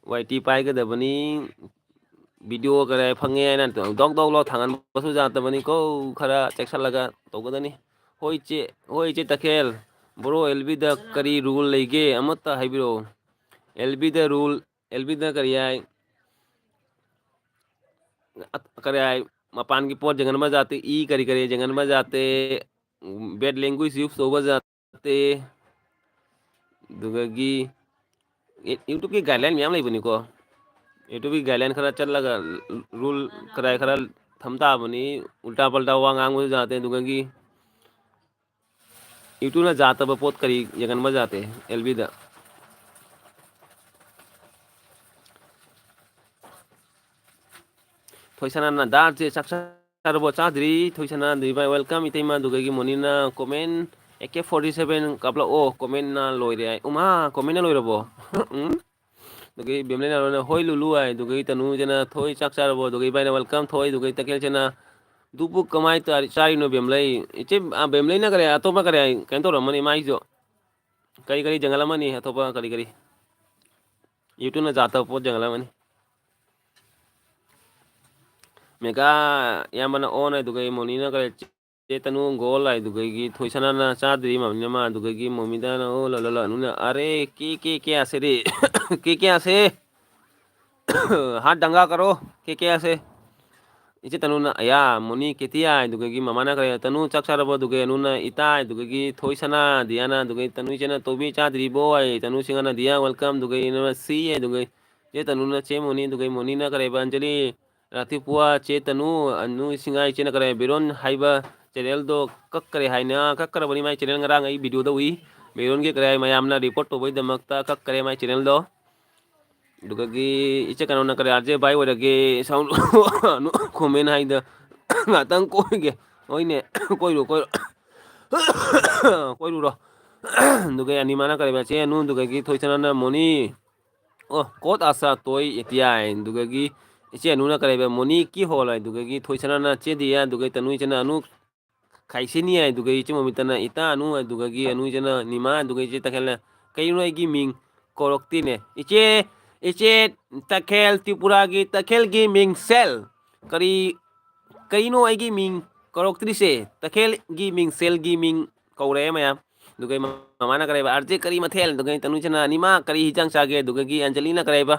ꯋꯥꯏ ꯇꯤ ꯄꯥꯏꯒꯗꯕꯅꯤ꯫ ꯚꯤꯗꯤꯑꯣ ꯀꯔꯤ ꯐꯪꯉꯦ ꯍꯥꯏꯅ ꯗꯣꯛ ꯗꯣꯛ ꯂꯣ ꯊꯥꯡꯍꯟꯕꯁꯨ ꯌꯥꯗꯕꯅꯤꯀꯣ, ꯈꯔ ꯆꯦꯛꯁꯤꯜꯂꯒ ꯇꯧꯒꯗꯕꯅꯤ꯫" ꯍꯣꯏ ꯏꯆꯦ, ꯍꯣꯏ ꯏꯆꯦ ꯇꯈꯦꯜ, ꯕ꯭ꯔꯣ ꯑꯦꯜꯕꯤꯗ ꯀꯔꯤ rule ꯂꯩꯒꯦ? ꯑꯃꯠꯇ ꯍꯥꯏꯕꯤꯔꯛꯑꯣ꯫ ꯑꯦꯜꯕꯤꯗ rule, ꯑꯦꯜꯕꯤꯗ ꯀꯔꯤ ꯍꯥꯏ? ꯑ-, ꯀꯔꯤ ꯍꯥꯏ? ꯃꯄꯥꯟꯒꯤ ꯄꯣꯠ ꯌꯦꯡꯍꯟꯕ ꯌꯥꯗꯦ, ꯏ ꯀꯔꯤ ꯀꯔꯤ ꯌꯦꯡꯍꯟꯕ ꯌꯥꯗꯦ, bad language use ꯇꯧꯕ ꯌꯥꯗꯦ꯫ ꯑꯗꯨꯗꯒꯤ YouTubeꯀꯤ guideline ꯃꯌꯥꯝ ꯂꯩꯕꯅꯤꯀꯣ꯫ YouTubeꯀꯤ guideline ꯈꯔ ꯆꯠꯂꯒ rule ꯀꯗꯥꯏ ꯈꯔ ꯊꯝ ꯇꯥꯕꯅꯤ꯫ ꯎꯜꯇꯥ ꯄꯜꯇꯥ ꯋꯥ ꯉꯥꯡꯕꯁꯨ ꯌꯥꯗꯦ꯫ ꯑꯗꯨꯗꯒꯤ YouTubeꯅ ꯌꯥꯗꯕ ꯄꯣꯠ ꯀꯔꯤ ꯌꯦꯡꯍꯟꯕ ꯌꯥꯗꯦ ꯑꯦꯜꯕꯤꯗ꯫ ꯊꯣꯏꯁꯅꯥꯅ, "ꯗꯥ ꯆꯦ ꯆꯥꯛ ꯆꯥꯔꯕꯣ?" ꯆꯥꯗ꯭ꯔꯤ꯫ ꯊꯣꯏꯁꯅꯥ, "ꯗꯨꯏ ꯚꯥꯏ welcome꯫" ꯏꯇꯩꯃ ꯑꯗꯨꯗꯒꯤ ꯃꯣꯅꯤꯅ comment, "A K forty seven ꯀꯥꯞꯂꯛꯑꯣ, commentꯅ ꯂꯣꯏꯔꯦ" ꯍꯥꯏ꯫ ꯎꯃꯥ, commentꯅ ꯂꯣꯏꯔꯕꯣ? ꯎꯝ? ꯑꯗꯨꯗꯒꯤ ꯕꯦꯝꯂꯩꯅ ꯂꯣꯏꯅ, "ꯍꯣꯏ ꯂꯨꯂꯨ" ꯍꯥꯏ꯫ ꯑꯗꯨꯗꯒꯤ ꯇꯅꯨꯖꯅ, "ꯊꯣꯏ ꯆꯥꯛ ꯆꯥꯔꯕꯣ?" ꯑꯗꯨꯗꯒꯤ ꯏꯕꯥꯏꯅ welcome꯫ ꯊꯣꯏ, ꯑꯗꯨꯗꯒꯤ ꯇꯈꯦꯜꯁꯅ, "ꯗꯨꯕꯨ ꯀꯃꯥꯏ ꯇꯧꯔꯤ, ꯆꯥꯔꯤꯅꯣ ꯕꯦꯝꯂꯩ?" ꯏꯆꯦ, ꯑꯥ, ꯕꯦꯝꯂꯩꯅ ꯀꯔꯤ, ꯑꯇꯣꯞꯄ ꯀꯔꯤ ꯀꯩꯅꯣ ꯇꯧꯔꯝꯃꯅꯤ ꯃꯥꯏꯁꯨ꯫ ꯀꯔꯤ ꯀꯔꯤ ꯌꯦꯡꯍꯜꯂꯝꯃꯅꯤ ꯑꯇꯣꯞꯄ ꯀꯔꯤ ꯀꯔꯤ? YouTubeꯅ ꯖꯥꯠꯇ ꯄꯣꯠ ꯌꯦꯡꯍꯜꯂꯝꯃꯅꯤ꯫ ꯃꯦꯒꯥ ꯏꯌꯥꯝꯕꯅ ꯑꯣꯟ ꯍꯥꯏꯗꯨꯒ ꯃꯣꯅꯤꯅ ꯀꯔꯤ ꯆꯦ ꯇꯅꯨ ꯒꯣꯜ ꯍꯥꯏꯗꯨꯒꯒꯤ ꯊꯣꯏꯁꯅꯥꯅ ꯆꯥꯗ꯭ꯔꯤ ꯃꯃꯤꯅ ꯃꯥ ꯑꯗꯨꯒꯒꯤ ꯃꯣꯃꯤꯗꯥꯅ ꯑꯣ ꯂꯣ ꯂꯣ ꯂꯣ ꯑꯅꯨꯅ ꯑꯔꯦ ꯀꯦ ꯀꯦ ꯀꯦ ꯑꯁꯦ ꯔꯦ ꯀꯦ ꯀꯦ ꯑꯁꯦ ꯍꯥꯠ ꯗꯪꯒꯥ ꯀꯔꯣ ꯀꯦ ꯀꯦ ꯑꯁꯦ꯫ ꯏꯆꯦ ꯇꯅꯨꯅ ꯑꯌꯥ ꯃꯣꯅꯤ ꯀꯦꯇꯤꯌꯥ ꯍꯥꯏꯗꯨꯒꯒꯤ ꯃꯃꯥꯅ ꯀꯔꯤ ꯇꯅꯨ ꯆꯥꯛ ꯆꯥꯔꯕꯣ ꯑꯗꯨꯒ ꯑꯅꯨꯅ ꯏꯇꯥ ꯍꯥꯏꯗꯨꯒꯒꯤ ꯊꯣꯏꯁꯅꯥ ꯗꯤꯌꯥꯅ ꯑꯗꯨꯒ ꯇꯅꯨ ꯏꯆꯦꯅ ꯇꯣꯕꯤ ꯆꯥꯗ꯭ꯔꯤꯕꯣ ꯍꯥꯏ ꯇꯅꯨ ꯁꯤꯡꯍꯅ ꯗꯤꯌꯥ ꯋꯦꯜꯀꯝ ꯑꯗꯨꯒ ꯏꯅꯃ ꯁꯤ ꯍꯥꯏꯗꯨꯒ ꯆꯦ ꯇꯅꯨꯅ ꯆꯦ ꯃꯣꯅꯤ ꯑꯗꯨꯒ ꯃꯣꯅꯤꯅ ꯀꯔꯤꯕ ꯑꯟꯖꯂꯤ ꯔꯥꯊꯤꯄꯨꯋꯥ ꯆꯦ ꯇꯅꯨ ꯑꯅꯨ ꯏꯁꯤꯡꯉꯥꯏ ꯏꯆꯦꯅ ꯀꯔꯤ ꯕꯤꯔꯣꯟ ꯍꯥꯏꯕ ꯆꯦꯅꯦꯜꯗꯣ ꯀꯛꯈꯔꯦ ꯍꯥꯏꯅ ꯀꯛꯈ꯭ꯔꯕꯅꯤ ꯃꯥꯏ ꯆꯦꯅꯦꯜ ꯉꯔꯥꯡ ꯑꯩ ꯚꯤꯗꯤꯑꯣꯗ ꯎꯏ꯫ ꯕꯤꯔꯣꯟꯒꯤ ꯀꯔꯤ ꯃꯌꯥꯝꯅ ꯔꯤꯄꯣꯔꯠ ꯇꯧꯕꯒꯤꯗꯃꯛꯇ ꯀꯛꯈꯔꯦ ꯃꯥꯏ ꯆꯦꯅꯦꯜꯗꯣ꯫ ꯑꯗꯨꯗꯒꯤ ꯏꯆꯦ ꯀꯩꯅꯣꯅ ꯀꯔꯤ ꯑꯥꯔ ꯖꯦ ꯚꯥꯏ ꯑꯣꯏꯔꯒꯦ ꯁꯥꯎꯟ ꯀꯣꯃꯦꯟ ꯍꯥꯏꯗ ꯉꯥꯛꯇꯪ ꯀꯣꯏꯒꯦ꯫ ꯍꯣꯏꯅꯦ ꯀꯣꯏꯔꯨ ꯀꯣꯏꯔꯨ ꯀꯣꯏꯔꯨꯔꯣ꯫ ꯑꯗꯨꯒ ꯑꯅꯤꯃꯥꯅ ꯀꯔꯤꯕ ꯆꯦ ꯑꯅꯨ ꯑꯗꯨꯒꯒꯤ ꯊꯣꯏꯁꯅꯥꯅ ꯃꯣꯅꯤ ꯑꯣ ꯀꯣꯠ ꯑꯁꯥ ꯇꯣꯏ ꯏꯇꯤꯌꯥꯏ ꯑꯗꯨꯒꯒꯤ ꯏꯆꯦ ꯑꯅꯨꯅ ꯀꯔꯤꯕ ꯃꯣꯅꯤ ꯀꯤ ꯍꯣꯜ ꯍꯥꯏꯗꯨꯒꯒꯤ ꯊꯣꯏꯁꯅꯥꯅ ꯆꯦꯗꯤꯌꯥ ꯑꯗꯨꯒ ꯇꯅꯨ ꯏꯆꯦꯅ ꯑꯅꯨ ꯈꯥꯏꯁꯤꯅꯤ ꯍꯥꯏꯗꯨꯒ ꯏꯆꯦ ꯃꯃꯤꯇꯅ ꯏꯇꯥ ꯑꯅꯨ ꯑꯗꯨꯒꯒꯤ ꯑꯅꯨ ꯏꯆꯦꯅ ꯅꯤꯃꯥ ꯑꯗꯨꯒ ꯏꯆꯦ ꯇꯈꯦꯜꯅ ꯀꯩꯅꯣ ꯑꯩꯒꯤ ꯃꯤꯡ ꯀꯧꯔꯛꯇꯦꯅꯦ ꯏꯆꯦ ꯏꯆꯦ ꯇꯈꯦꯜ ꯇ꯭ꯔꯤꯄꯨꯔꯥꯒꯤ ꯇꯈꯦꯜꯒꯤ ꯃꯤꯡꯁꯦꯜ ꯀꯔꯤ ꯀꯩꯅꯣ ꯑꯩꯒꯤ ꯃꯤꯡ ꯀꯧꯔꯛꯇ꯭ꯔꯤꯁꯦ ꯇꯈꯦꯜꯒꯤ ꯃꯤꯡꯁꯦꯜꯒꯤ ꯃꯤꯡ ꯀꯧꯔꯛꯑꯦ ꯃꯌꯥꯝ꯫ ꯑꯗꯨꯒ ꯃꯃꯥꯅ ꯀꯔꯤ ꯍꯥꯏꯕ ꯑꯥꯔ ꯖꯦ ꯀꯔꯤ ꯃꯊꯦꯜ ꯑꯗꯨꯒ ꯇꯅꯨꯁꯤꯅ ꯅꯤꯃꯥ ꯀꯔꯤ ꯍꯤꯟꯖꯥꯡ ꯆꯥꯒꯦ ꯑꯗꯨꯒꯒꯤ ꯑꯟꯖꯂꯤꯅ ꯀꯔꯤ ꯍꯥꯏꯕ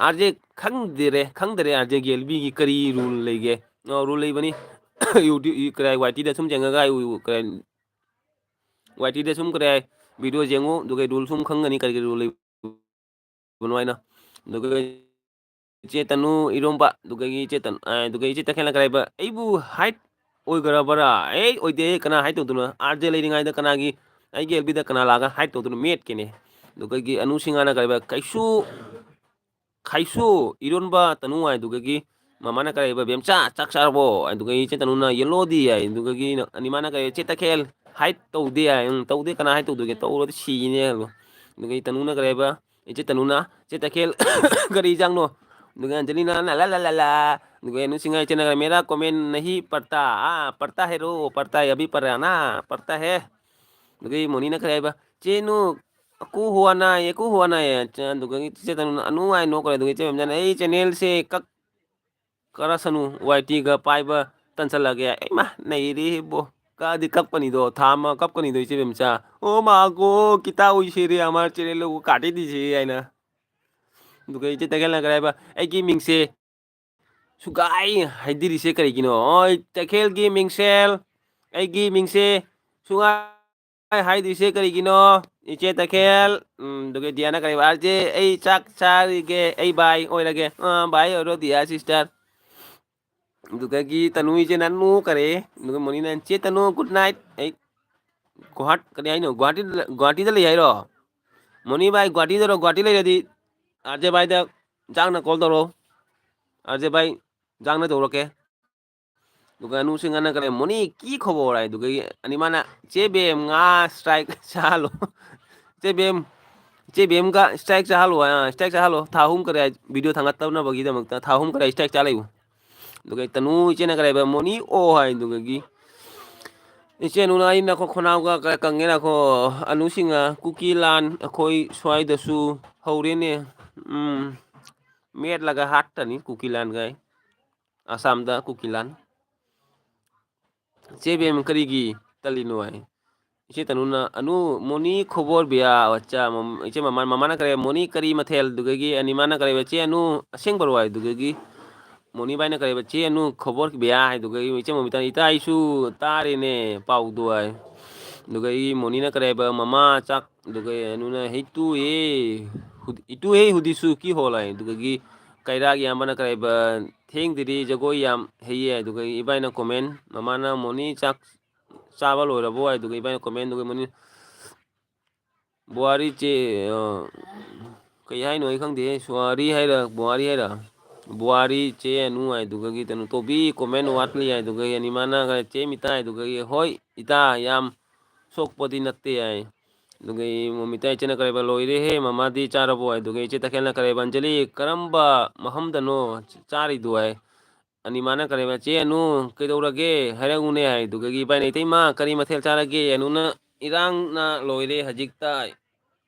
ꯑꯥꯔ ꯖꯦ ꯈꯪꯗꯦꯔꯦ ꯈꯪꯗꯔꯦ ꯑꯥꯔ ꯖꯦꯒꯤ ꯑꯦꯜ ꯕꯤꯒꯤ ꯀꯔꯤ ꯔꯨꯜ ꯂꯩꯒꯦ꯫ ꯑꯣ ꯔꯨꯜ ꯂꯩꯕꯅꯤ꯫ ꯌꯨꯇ꯭ꯌꯨꯕ ꯀꯔꯥꯏ ꯋꯥꯏ ꯇꯤꯗ ꯁꯨꯝ ꯌꯦꯡꯉꯒ ꯑꯩ ꯀꯔꯥꯏ ꯋꯥꯏ ꯇꯤꯗ ꯁꯨꯝ ꯀꯔꯥꯏ ꯚꯤꯗꯤꯑꯣ ꯌꯦꯡꯉꯨ ꯑꯗꯨꯒ ꯔꯨꯜ ꯁꯨꯝ ꯈꯪꯒꯅꯤ ꯀꯔꯤ ꯀꯔꯤ ꯔꯨꯜ ꯂꯩꯕꯅꯣ ꯍꯥꯏꯅ꯫ ꯑꯗꯨꯒ ꯏꯆꯦ ꯇꯅꯨ ꯏꯔꯣꯝꯕ ꯑꯗꯨꯒꯒꯤ ꯏꯆꯦ ꯇꯅꯨ ꯑꯗꯨꯒ ꯏꯆꯦ ꯇꯈꯦꯜꯅ ꯀꯔꯥꯏꯕ ꯑꯩꯕꯨ ꯍꯥꯏꯠ ꯑꯣꯏꯈ꯭ꯔꯕꯔꯥ? ꯑꯦ ꯑꯣꯏꯗꯦ ꯀꯅꯥ ꯍꯥꯏꯠ ꯇꯧꯗꯣꯏꯅꯣ? ꯑꯥꯔ ꯖꯦ ꯂꯩꯔꯤꯉꯩꯗ ꯀꯅꯥꯒꯤ ꯑꯩꯒꯤ ꯑꯦꯜ ꯕꯤꯗ ꯀꯅꯥ ꯂꯥꯛꯑꯒ ꯍꯥꯏꯠ ꯇꯧꯗꯣꯏꯅꯣ? ꯃꯦꯠꯀꯦꯅꯦ꯫ ꯑꯗꯨꯒꯒꯤ ꯑꯅꯨ ꯁꯤꯡꯍꯥꯅ ꯀꯔꯥꯏꯕ ꯀꯩꯁꯨ ꯈꯥꯏꯁꯨ ꯏꯔꯣꯟꯕ ꯇꯅꯨ ꯍꯥꯏꯗꯨꯒꯒꯤ ꯃꯃꯥꯅ ꯀꯔꯤ ꯍꯥꯏꯕ ꯕꯦꯝꯆꯥ ꯆꯥꯛ ꯆꯥꯔꯕꯣ? ꯑꯗꯨꯒ ꯏꯆꯦ ꯇꯅꯨꯅ ꯌꯦꯜꯂꯣꯗꯤ ꯍꯥꯏ꯫ ꯑꯗꯨꯒꯒꯤ ꯏꯃꯥꯅ ꯀꯔꯤ ꯏꯆꯦ ꯇꯈꯦꯜ ꯍꯥꯏꯠ ꯇꯧꯗꯦ ꯍꯥꯏ꯫ ꯎꯝ, ꯇꯧꯗꯦ ꯀꯅꯥ ꯍꯥꯏꯠ ꯇꯧꯗꯣꯏꯒꯦ? ꯇꯧꯔꯗꯤ ꯁꯤꯅꯦ ꯍꯥꯏꯕ꯫ ꯑꯗꯨꯒ ꯇꯅꯨꯅ ꯀꯔꯤ ꯍꯥꯏꯕ ꯏꯆꯦ ꯇꯅꯨꯅ ꯏꯆꯦ ꯇꯈꯦꯜ ꯀꯔꯤ ꯏꯟꯖꯥꯡꯅꯣ? ꯑꯗꯨꯒ ꯑꯟꯖꯂꯤꯅ ꯂꯥ ꯂꯥ ꯂꯥ ꯂꯥ꯫ ꯑꯗꯨꯒ ꯅꯨꯡꯁꯤꯉꯥꯏ ꯏꯆꯦꯅ ꯀꯔꯤ ꯃꯦꯔꯥ ꯀꯣꯃꯦꯟ ꯅꯍꯤ ꯄꯔꯇꯥ ꯑꯥ ꯄꯔꯇꯥ ꯍꯦꯔꯣ ꯄꯔꯇꯥ ꯑꯕꯤ ꯄꯔꯥꯅꯥ ꯄꯔꯇꯥ ꯍꯦ꯫ ꯑꯗꯨꯒ ꯃꯣꯅꯤꯅ ꯀꯔꯤ ꯍꯥꯏꯕ ꯆꯦꯅꯨ ꯑꯀꯨ ꯍꯨꯋꯥꯅꯥꯏ, ꯑꯀꯨ ꯍꯨꯋꯥꯅꯥꯏ꯫ ꯑꯗꯨꯒ ꯆꯤꯆꯦ ꯇꯅꯨꯅ ꯑꯅꯨ ꯍꯥꯏ ꯅꯣꯛꯈ꯭ꯔꯦ꯫ ꯑꯗꯨꯒ ꯏꯆꯦ ꯕꯦꯝꯆꯥꯅ, "ꯑꯩ ꯆꯦꯅꯦꯜꯁꯦ ꯀꯛ-, ꯀꯛꯂꯁꯅꯨ, ꯋꯥꯏ ꯇꯤꯒ ꯄꯥꯏꯕ ꯇꯟꯁꯜꯂꯛꯑꯒꯦ"꯫ ꯏꯃꯥ, ꯅꯩꯔꯦꯍꯦ ꯕꯣ꯫ ꯀꯛꯑꯗꯤ ꯀꯛꯄꯅꯤꯗꯣ, ꯊꯥ ꯑꯃ ꯀꯞꯀꯅꯤꯗꯣ ꯏꯆꯦ ꯕꯦꯝꯆꯥ꯫ "ꯑꯣ ꯃꯥ ꯒꯣ, ꯀꯤꯇꯥ ꯎꯏꯁꯦꯔꯦ, ꯑꯃꯥꯔ ꯆꯦꯅꯦꯜ ꯂꯣꯒꯣ ꯀꯥꯇꯦ ꯗꯤꯁꯦ" ꯍꯥꯏꯅ꯫ ꯑꯗꯨꯒ ꯏꯆꯦ ꯇꯈꯦꯜꯅ ꯀꯔꯤ ꯍꯥꯏꯕ, "ꯑꯩꯒꯤ ꯃꯤꯡꯁꯦ ꯁꯨꯒꯥꯏ ꯍꯥꯏꯗꯤꯔꯤꯁꯦ ꯀꯔꯤꯒꯤꯅꯣ? ꯑꯣꯏ, ꯇꯈꯦꯜꯒꯤ ꯃꯤꯡꯁꯦꯜ, ꯑꯩꯒꯤ ꯃꯤꯡꯁꯦ ꯁꯨꯒꯥꯏ ꯍꯥꯏꯗ꯭ꯔꯤꯁꯦ ꯀꯔꯤꯒꯤꯅꯣ? ꯏꯆꯦ ꯇꯈꯦꯜ", ꯎꯝ, ꯑꯗꯨꯒ ꯗꯤꯌꯥꯅ ꯀꯔꯤ ꯍꯥꯏꯕ, "ꯑꯥꯔ ꯖꯦ, ꯑꯩ ꯆꯥꯛ ꯆꯥꯔꯤꯒꯦ, ꯑꯩ ꯕꯥꯏ ꯑꯣꯏꯔꯒꯦ"꯫ "ꯑꯥ, ꯕꯥꯏ ꯑꯣꯏꯔꯣ ꯗꯤꯌꯥ ꯁꯤꯁꯇꯔ"꯫ ꯑꯗꯨꯗꯒꯤ ꯇꯅꯨ ꯏꯆꯦꯅ ꯅꯣꯛꯈꯔꯦ꯫ ꯑꯗꯨꯒ ꯃꯣꯅꯤꯅ, "ꯆꯦ ꯇꯅꯨ, ꯒꯨꯗ ꯅꯥꯏꯠ꯫ ꯑꯩ ꯒꯨꯍꯥꯠ-, ꯀꯔꯤ ꯍꯥꯏꯅꯣ? ꯒꯨꯍꯥꯇꯤ-, ꯒꯨꯍꯥꯇꯤꯗ ꯂꯩ ꯍꯥꯏꯔꯣ? ꯃꯣꯅꯤ ꯚꯥꯏ, ꯒꯨꯍꯥꯇꯤꯗꯔꯣ? ꯒꯨꯍꯥꯇꯤ ꯂꯩꯔꯗꯤ ꯑꯥꯔ ꯖꯦ ꯚꯥꯏꯗ ꯆꯥꯛꯅ ꯀꯣꯜ ꯇꯧꯔꯣ꯫ ꯑꯥꯔ ꯖꯦ ꯚꯥꯏ, ꯆꯥꯛꯅ ꯇꯧꯔꯛꯀꯦ"꯫ ꯑꯗꯨꯒ ꯑꯅꯨ ꯁꯤꯡꯍꯅ ꯀꯔꯤ, "ꯃꯣꯅꯤ, ꯀꯤ ꯈꯣꯕꯣꯔ?" ꯍꯥꯏ꯫ ꯑꯗꯨꯒ ꯑꯅꯤꯃꯥꯅ, "ꯆꯦ ꯕꯦꯝ, ꯉꯥ ꯁ꯭ꯇ꯭ꯔꯥꯏꯛ ꯆꯥꯍꯜꯂꯣ"꯫ "ꯆꯦ ꯕꯦꯝ, ꯆꯦ ꯕꯦꯝꯒ ꯁ꯭ꯇ꯭ꯔꯥꯏꯛ ꯆꯥꯍꯜꯂꯣ", ꯑꯥ, "ꯁ꯭ꯇ꯭ꯔꯥꯏꯛ ꯆꯥꯍꯜꯂꯣ, ꯊꯥ ꯑꯍꯨꯝ ꯀꯔꯤ ꯚꯤꯗꯤꯑꯣ ꯊꯥꯡꯒꯠꯇꯅꯕꯒꯤꯗꯃꯛꯇ ꯊꯥ ꯑꯍꯨꯝ ꯀꯔꯤ ꯁ꯭ꯇ꯭ꯔꯥꯏꯛ ꯆꯥ ꯂꯩꯌꯨ"꯫ ꯑꯗꯨꯒ ꯇꯅꯨ ꯏꯆꯦꯅ ꯀꯔꯤ ꯍꯥꯏꯕ, "ꯃꯣꯅꯤ ꯑꯣ" ꯍꯥꯏ꯫ ꯑꯗꯨꯗꯒꯤ ꯏꯆꯦ ꯑꯅꯨꯅ, "ꯑꯩ ꯅꯈꯣ ꯈꯣꯡꯅꯥꯎꯒ ꯀ-, ꯀꯪꯉꯦ ꯅꯈꯣ"꯫ ꯑꯅꯨ ꯁꯤꯡꯍ, "ꯀꯨꯀꯤ ꯂꯥꯟ ꯑꯩꯈꯣꯏ ꯁ꯭ꯋꯥꯏꯗꯁꯨ ꯍꯧꯔꯦꯅꯦ"꯫ ꯎꯝ, ꯃꯦꯠꯂꯒ ꯍꯥꯠꯇꯅꯤ ꯀꯨꯀꯤ ꯂꯥꯟꯒꯥꯏ꯫ ꯑꯁꯥꯝꯗ ꯀꯨꯀꯤ ꯂꯥꯟ꯫ "ꯆꯦ ꯕꯦꯝ ꯀꯔꯤꯒꯤ ꯇꯜꯂꯤꯅꯣ?" ꯍꯥꯏ꯫ ꯏꯆꯦ ꯇꯅꯨꯅ, "ꯑꯅꯨ, ꯃꯣꯅꯤ ꯈꯣꯕꯣꯔ ꯕꯤꯌꯥ?" ꯑꯣ, ꯑꯠꯆꯥ, ꯃꯝ-, ꯏꯆꯦ ꯃꯃꯥ-, ꯃꯃꯥꯅ ꯀꯔꯤ, "ꯃꯣꯅꯤ ꯀꯔꯤ ꯃꯊꯦꯜ?" ꯑꯗꯨꯗꯒꯤ ꯑꯅꯤꯃꯥꯅ ꯀꯔꯤ, "ꯆꯦ ꯑꯅꯨ ꯑꯁꯦꯡꯕꯔꯣ?" ꯍꯥꯏ꯫ ꯑꯗꯨꯗꯒꯤ ꯃꯣꯅꯤ ꯕꯥꯏꯅ ꯀꯔꯤ, "ꯆꯦ ꯑꯅꯨ ꯈꯣꯕꯣꯔ ꯕꯤꯌꯥ?" ꯍꯥꯏ꯫ ꯑꯗꯨꯗꯒꯤ ꯏꯆꯦ ꯃꯣꯃꯤꯇꯥꯅ, "ꯏꯇꯥ, ꯑꯩꯁꯨ ꯇꯥꯔꯦꯅꯦ ꯄꯥꯎꯗꯣ" ꯍꯥꯏ꯫ ꯑꯗꯨꯗꯒꯤ ꯃꯣꯅꯤꯅ ꯀꯔꯤ ꯍꯥꯏꯕ, "ꯃꯃꯥ ꯆꯥꯛ"꯫ ꯑꯗꯨꯒ ꯑꯅꯨꯅ, "ꯍꯩꯇꯨ ꯍꯦ, ꯍꯨꯗ-, ꯏꯇꯨ ꯍꯦ ꯍꯨꯗꯤꯁꯨ ꯀꯤ ꯍꯣꯜ" ꯍꯥꯏ꯫ ꯑꯗꯨꯗꯒꯤ ꯀꯩꯔꯥꯒꯤ ꯏꯌꯥꯝꯕꯅ ꯀꯔꯤ ꯍꯥꯏꯕ, "ꯊꯦꯡꯗ꯭ꯔꯤ, ꯖꯒꯣꯏ ꯌꯥꯝ ꯍꯩꯌꯦ"꯫ ꯑꯗꯨꯒ ꯏꯕꯥꯏꯅ ꯀꯣꯃꯦꯟ, ꯃꯃꯥꯅ, "ꯃꯣꯅꯤ ꯆꯥꯛ ꯆꯥꯕ ꯂꯣꯏꯔꯕꯣ?" ꯍꯥꯏꯗꯨꯒ ꯏꯕꯥꯏꯅ ꯀꯣꯃꯦꯟꯗꯨꯒ ꯃꯣꯅꯤ, "ꯕꯨꯍꯥꯔꯤ ꯆꯦ", ꯑ, ꯀꯩ ꯍꯥꯏꯅꯣ ꯑꯩ ꯈꯪꯗꯦ, ꯁꯨꯍꯥꯔꯤ ꯍꯥꯏꯔ, ꯕꯨꯍꯥꯔꯤ ꯍꯥꯏꯔ? "ꯕꯨꯍꯥꯔꯤ ꯆꯦ ꯑꯅꯨ" ꯍꯥꯏꯗꯨꯒꯒꯤ ꯇꯅꯨ, "ꯇꯣꯕꯤ ꯀꯣꯃꯦꯟ ꯋꯥꯠꯂꯤ" ꯍꯥꯏꯗꯨꯒ ꯑꯅꯤꯃꯥꯅ ꯆꯦ ꯃꯤꯇꯥ ꯍꯥꯏꯗꯨꯒꯒꯤ, "ꯍꯣꯏ ꯏꯇꯥ, ꯌꯥꯝ ꯁꯣꯛꯄꯗꯤ ꯅꯠꯇꯦ" ꯍꯥꯏ꯫ ꯑꯗꯨꯒ ꯃꯣꯃꯤꯇꯥ ꯏꯆꯦꯅ ꯀꯔꯤ ꯍꯥꯏꯕ, "ꯂꯣꯏꯔꯦꯍꯦ, ꯃꯃꯥꯗꯤ ꯆꯥꯔꯕꯣ?" ꯍꯥꯏꯗꯨꯒ ꯏꯆꯦ ꯇꯈꯦꯜꯅ ꯀꯔꯤ ꯍꯥꯏꯕ, "ꯑꯟꯖꯂꯤ, ꯀꯔꯝꯕ ꯃꯐꯝꯗꯅꯣ ꯆꯥꯔꯤꯗꯨ?" ꯍꯥꯏ꯫ ꯑꯅꯤꯃꯥꯅ ꯀꯔꯤ ꯍꯥꯏꯕ, "ꯆꯦ ꯑꯅꯨ, ꯀꯩꯗꯧꯔꯒꯦ? ꯍꯥꯏꯔꯛꯎꯅꯦ" ꯍꯥꯏꯗꯨꯒꯤ ꯏꯕꯥꯏꯅ, "ꯏꯇꯩꯃ, ꯀꯔꯤ ꯃꯊꯦꯜ ꯆꯥꯔꯒꯦ?" ꯑꯅꯨꯅ, "ꯏꯔꯥꯡꯅ ꯂꯣꯏꯔꯦ ꯍꯧꯖꯤꯛꯇ"꯫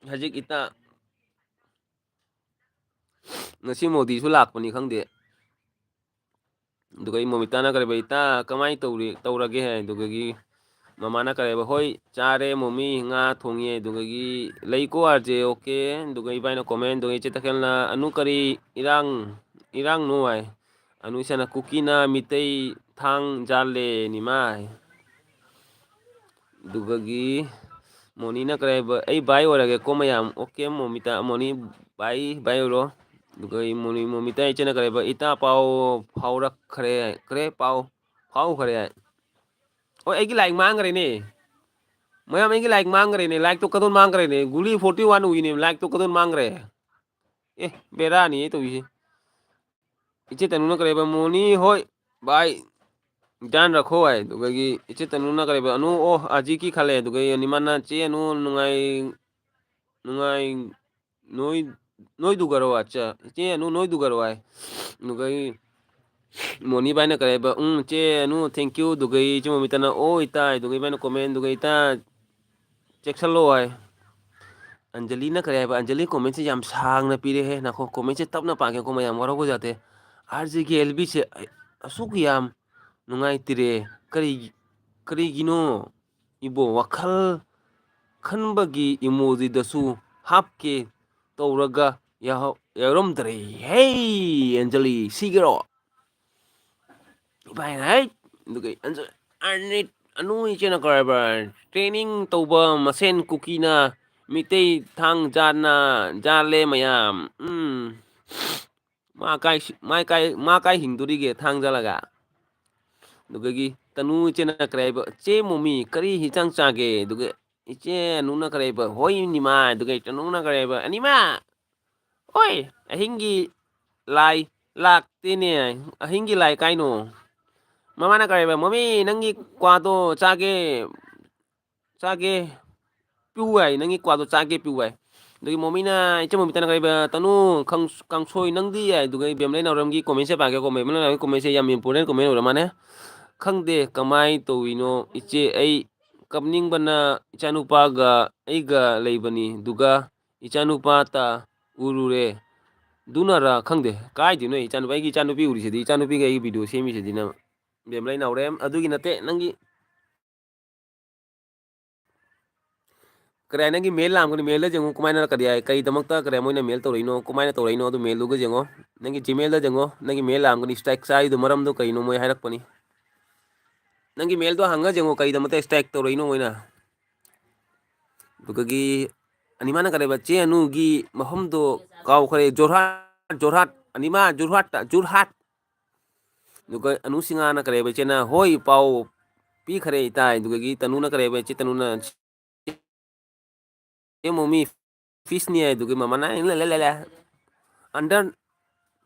ꯍꯧꯖꯤꯛ ꯏꯇꯥ ꯉꯁꯤ ꯃꯣꯗꯤꯁꯨ ꯂꯥꯛꯄꯅꯤ ꯈꯪꯗꯦ꯫ ꯑꯗꯨꯒ ꯑꯩ ꯃꯣꯃꯤꯇꯥꯅ ꯀꯔꯤꯕ, "ꯏꯇꯥ, ꯀꯃꯥꯏꯅ ꯇꯧꯔꯤ, ꯇꯧꯔꯒꯦ?" ꯍꯥꯏ꯫ ꯑꯗꯨꯒꯒꯤ ꯃꯃꯥꯅ ꯀꯔꯤꯕ, "ꯍꯣꯏ, ꯆꯥꯔꯦ ꯃꯣꯃꯤ, ꯉꯥ ꯊꯣꯡꯉꯦ꯫" ꯑꯗꯨꯒꯒꯤ, "ꯂꯩꯀꯣ ꯑꯥꯔ ꯖꯦ, ꯑꯣꯀꯦ꯫" ꯑꯗꯨꯒ ꯏꯕꯥꯏꯅ ꯀꯣꯃꯦꯟ, ꯑꯗꯨꯒ ꯏꯆꯦ ꯇꯈꯦꯜꯅ, "ꯑꯅꯨ, ꯀꯔꯤ ꯏꯔꯥꯡ, ꯏꯔꯥꯡꯅꯣ?" ꯍꯥꯏ꯫ ꯑꯅꯨ ꯏꯁꯥꯅ, "ꯀꯨꯀꯤꯅ ꯃꯤꯇꯩ ꯊꯥꯡ ꯖꯥꯠꯂꯦ ꯅꯤꯃꯥ" ꯍꯥꯏ꯫ ꯑꯗꯨꯒꯒꯤ ꯃꯣꯅꯤꯅ ꯀꯔꯤ ꯍꯥꯏꯕ, "ꯑꯩ ꯚꯥꯏ ꯑꯣꯏꯔꯒꯦꯀꯣ ꯃꯌꯥꯝ꯫" "ꯑꯣꯀꯦ ꯃꯣꯃꯤꯇꯥ, ꯃꯣꯅꯤ ꯚꯥꯏ, ꯚꯥꯏ ꯑꯣꯏꯔꯣ꯫" ꯑꯗꯨꯒ ꯑꯩ ꯃꯣꯅꯤ, ꯃꯣꯃꯤꯇꯥ ꯏꯆꯦꯅ ꯀꯔꯤ ꯍꯥꯏꯕ, "ꯏꯇꯥ ꯄꯥꯎ ꯐꯥꯎꯔꯛꯈ꯭ꯔꯦ, ꯈ꯭ꯔꯦ ꯄꯥꯎ, ꯐꯥꯎꯈ꯭ꯔꯦ ꯍꯥꯏ꯫" ꯍꯣꯏ, ꯑꯩꯒꯤ ꯂꯥꯏꯛ ꯃꯥꯡꯈ꯭ꯔꯦꯅꯦ꯫ ꯃꯌꯥꯝ, ꯑꯩꯒꯤ ꯂꯥꯏꯛ ꯃꯥꯡꯈ꯭ꯔꯦꯅꯦ꯫ ꯂꯥꯏꯛꯇꯣ ꯀꯗꯣꯟ ꯃꯥꯡꯈ꯭ꯔꯦꯅꯦ꯫ ꯒꯨꯂꯤ ꯐꯣꯔꯇꯤ ꯋꯥꯟ ꯎꯏꯅꯦ, ꯂꯥꯏꯛꯇꯣ ꯀꯗꯣꯟ ꯃꯥꯡꯈ꯭ꯔꯦ꯫ ꯑꯦ, ꯕꯦꯔꯥꯅꯤ ꯇꯧꯔꯤꯁꯦ꯫ ꯏꯆꯦ ꯇꯅꯨꯅ ꯀꯔꯤ ꯍꯥꯏꯕ, "ꯃꯣꯅꯤ ꯍꯣꯏ, ꯚꯥꯏ, ꯙ꯭ꯌꯥꯟ ꯔꯈꯣ" ꯍꯥꯏ꯫ ꯑꯗꯨꯒꯒꯤ ꯏꯆꯦ ꯇꯅꯨꯅ ꯀꯔꯤ ꯍꯥꯏꯕ, "ꯑꯅꯨ, ꯑꯣ, ꯑꯖꯤꯀꯤ ꯈꯜꯂꯦ꯫" ꯑꯗꯨꯒ ꯅꯤꯃꯥꯅ, "ꯆꯦ ꯑꯅꯨ, ꯅꯨꯡꯉꯥꯏ, ꯅꯨꯡꯉꯥꯏ, ꯅꯣꯏ, ꯅꯣꯏꯗꯨꯒꯔꯣ? ꯑꯠꯆꯥ, ꯏꯆꯦ ꯑꯅꯨ, ꯅꯣꯏꯗꯨꯒꯔꯣ?" ꯍꯥꯏ꯫ ꯑꯗꯨꯒ ꯃꯣꯅꯤ ꯚꯥꯏꯅ ꯀꯔꯤ ꯍꯥꯏꯕ, "ꯎꯝ, ꯆꯦ ꯑꯅꯨ, thank you꯫" ꯑꯗꯨꯒ ꯏꯆꯦ ꯃꯣꯃꯤꯇꯥꯅ, "ꯑꯣ, ꯏꯇꯥ", ꯑꯗꯨꯒ ꯏꯕꯥꯅ ꯀꯣꯃꯦꯟ, ꯑꯗꯨꯒ "ꯏꯇꯥ, ꯆꯦꯛꯁꯜꯂꯣ" ꯍꯥꯏ꯫ ꯑꯟꯖꯂꯤꯅ ꯀꯔꯤ ꯍꯥꯏꯕ? ꯑꯟꯖꯂꯤ ꯀꯣꯃꯦꯟꯁꯦ ꯌꯥꯝ ꯁꯥꯡꯅ ꯄꯤꯔꯦꯍꯦ꯫ ꯅꯥꯈꯣ, ꯀꯣꯃꯦꯟꯁꯦ ꯇꯞꯅ ꯄꯥꯒꯦꯀꯣ ꯃꯌꯥꯝ, ꯋꯥꯔꯧꯕ ꯌꯥꯗꯦ꯫ ꯑꯥꯔ ꯖꯦꯒꯤ ꯑꯦꯜ ꯕꯤꯁꯦ ꯑꯁꯨꯛ ꯌꯥꯝ ꯅꯨꯡꯉꯥꯏꯇ꯭ꯔꯦ꯫ ꯀꯔꯤ, ꯀꯔꯤꯒꯤꯅꯣ? ꯏꯕꯣ, ꯋꯥꯈꯜ ꯈꯟꯕꯒꯤ ꯏꯃꯣꯖꯤꯗꯁꯨ ꯍꯥꯞꯀꯦ ꯇꯧꯔꯒ ꯌꯥꯍꯧ-, ꯌꯥꯎꯔꯝꯗ꯭ꯔꯦ꯫ ꯍꯦ, ꯑꯟꯖꯂꯤ, ꯁꯤꯒꯦꯔꯣ? ꯏꯕꯥꯏꯅ ꯍꯥꯏ, ꯑꯗꯨꯒ ꯑꯟꯖ-, ꯑꯅꯤꯠ-, ꯑꯅꯨ ꯏꯆꯦꯅ ꯀꯔꯥꯏꯕ? Training ꯇꯧꯕ ꯃꯁꯦꯟ ꯀꯨꯀꯤꯅ ꯃꯤꯇꯩ ꯊꯥꯡ ꯖꯥꯠꯅ ꯖꯥꯠꯂꯦ ꯃꯌꯥꯝ꯫ ꯎꯝ꯫ ꯃꯥ ꯀꯥꯏ ꯁꯤ-, ꯃꯥ ꯀꯥꯏ, ꯃꯥ ꯀꯥꯏ ꯍꯤꯡꯗꯣꯔꯤꯒꯦ ꯊꯥꯡ ꯖꯥꯠꯂꯒ? ꯑꯗꯨꯗꯒꯤ ꯇꯅꯨ ꯏꯆꯦꯅ ꯀꯔꯤ ꯍꯥꯏꯕ? "ꯆꯦ ꯃꯣꯃꯤ, ꯀꯔꯤ ꯍꯤꯟꯖꯥꯡ ꯆꯥꯒꯦ?" ꯑꯗꯨꯒ ꯏꯆꯦ ꯑꯅꯨꯅ ꯀꯔꯤ ꯍꯥꯏꯕ? "ꯍꯣꯏ ꯅꯤꯃꯥ"꯫ ꯑꯗꯨꯒ ꯇꯅꯨꯅ ꯀꯔꯤ ꯍꯥꯏꯕ? "ꯑꯅꯤꯃꯥ, ꯍꯣꯏ, ꯑꯍꯤꯡꯒꯤ ꯂꯥꯏ ꯂꯥꯛꯇꯦꯅꯦ꯫ ꯑꯍꯤꯡꯒꯤ ꯂꯥꯏ ꯀꯥꯏꯅꯣ?" ꯃꯃꯥꯅ ꯀꯔꯤ ꯍꯥꯏꯕ? "ꯃꯣꯃꯤ, ꯅꯪꯒꯤ ꯀ꯭ꯋꯥꯗꯣ ꯆꯥꯒꯦ, ꯆꯥꯒꯦ, ꯄꯤꯌꯨ ꯍꯥꯏ, ꯅꯪꯒꯤ ꯀ꯭ꯋꯥꯗꯣ ꯆꯥꯒꯦ, ꯄꯤꯌꯨ ꯍꯥꯏ"꯫ ꯑꯗꯨꯒꯤ ꯃꯣꯃꯤꯅ, ꯏꯆꯦ ꯃꯣꯃꯤꯇꯥꯅ ꯀꯔꯤ ꯍꯥꯏꯕ? "ꯇꯅꯨ, ꯈꯪ-, ꯀꯥꯡꯁꯣꯏ ꯅꯪꯗꯤ?" ꯍꯥꯏ꯫ ꯑꯗꯨꯒ ꯕꯦꯝꯂꯩ ꯅꯥꯎꯔꯦꯝꯒꯤ ꯀꯣꯃꯦꯟꯁꯦ ꯄꯥꯒꯦꯀꯣ꯫ ꯕꯦꯝꯂꯩ ꯅꯥꯎꯔꯦꯝꯒꯤ ꯀꯣꯃꯦꯟꯁꯦ ꯌꯥꯝ important comment ꯑꯣꯏꯔ ꯃꯥꯅꯦ꯫ "ꯈꯪꯗꯦ ꯀꯃꯥꯏ ꯇꯧꯔꯤꯅꯣ ꯏꯆꯦ, ꯑꯩ ꯀꯞꯅꯤꯡꯕꯅ ꯏꯆꯥꯅꯨꯄꯥꯒ ꯑꯩꯒ ꯂꯩꯕꯅꯤ, ꯑꯗꯨꯒ ꯏꯆꯥꯅꯨꯄꯥꯇ ꯎꯔꯨꯔꯦ꯫ ꯑꯗꯨꯅꯔ ꯈꯪꯗꯦ, ꯀꯥꯏꯗꯩꯅꯣ ꯏꯆꯥꯅꯨꯄꯥ? ꯑꯩꯒꯤ ꯏꯆꯥꯅꯨꯄꯤ ꯎꯔꯤꯁꯤꯗꯤ, ꯏꯆꯥꯅꯨꯄꯤꯒ ꯑꯩꯒꯤ video ꯁꯦꯝꯃꯤꯁꯤꯗꯤ ꯅꯪ꯫ ꯕꯦꯝꯂꯩ ꯅꯥꯎꯔꯦꯝ, ꯑꯗꯨꯒꯤ ꯅꯠꯇꯦ, ꯅꯪꯒꯤ ꯀꯔꯤ ꯍꯥꯏ, ꯅꯪꯒꯤ ꯃꯦꯜ ꯂꯥꯛꯑꯝꯒꯅꯤ, ꯃꯦꯜꯗ ꯌꯦꯡꯉꯨ, ꯀꯃꯥꯏꯅ ꯀꯔꯤ ꯍꯥꯏ, ꯀꯔꯤꯗꯃꯛꯇ ꯀꯔꯤ ꯍꯥꯏ, ꯃꯣꯏꯅ ꯃꯦꯜ ꯇꯧꯔꯛꯏꯅꯣ, ꯀꯃꯥꯏꯅ ꯇꯧꯔꯛꯏꯅꯣ, ꯑꯗꯨ ꯃꯦꯜꯗꯨꯒ ꯌꯦꯡꯉꯣ꯫ ꯅꯪꯒꯤ Gmailꯗ ꯌꯦꯡꯉꯣ, ꯅꯪꯒꯤ ꯃꯦꯜ ꯂꯥꯛꯑꯝꯒꯅꯤ, strike ꯆꯥꯔꯤꯗꯣ ꯃꯔꯝꯗꯣ ꯀꯔꯤꯅꯣ ꯃꯣꯏ ꯍꯥꯏꯔꯛꯄꯅꯤ꯫ ꯅꯪꯒꯤ ꯃꯦꯜꯗꯣ ꯍꯪꯉ ꯌꯦꯡꯉꯣ, ꯀꯔꯤꯗꯃꯛꯇ strike ꯇꯧꯔꯛꯏꯅꯣ ꯃꯣꯏꯅ꯫ ꯑꯗꯨꯒꯒꯤ ꯑꯅꯤꯃꯥꯅ ꯀꯔꯤ ꯍꯥꯏꯕ, ꯆꯦ ꯑꯅꯨꯒꯤ ꯃꯐꯝꯗꯣ ꯀꯥꯎꯈ꯭ꯔꯦ, ꯖꯣꯔꯍꯥꯠ, ꯖꯣꯔꯍꯥꯠ, ꯑꯅꯤꯃꯥ, ꯖꯣꯔꯍꯥꯠꯇ, ꯖꯣꯔꯍꯥꯠ꯫ ꯑꯗꯨꯒ ꯑꯅꯨ ꯁꯤꯡꯍꯥꯅ ꯀꯔꯤ ꯍꯥꯏꯕ, ꯏꯆꯦꯅ, "ꯍꯣꯏ, ꯄꯥꯎ ꯄꯤꯈꯔꯦ ꯏꯇꯥꯏ"꯫ ꯑꯗꯨꯗꯒꯤ ꯇꯅꯨꯅ ꯀꯔꯤ ꯍꯥꯏꯕ, ꯏꯆꯦ ꯇꯅꯨꯅ, "ꯆꯦ ꯃꯣꯃꯤ, ꯐꯤꯁꯅꯤ" ꯍꯥꯏ꯫ ꯑꯗꯨꯒꯤ ꯃꯃꯥꯅ, "ꯂꯦ, ꯂꯦ, ꯂꯦ, ꯂꯦ, under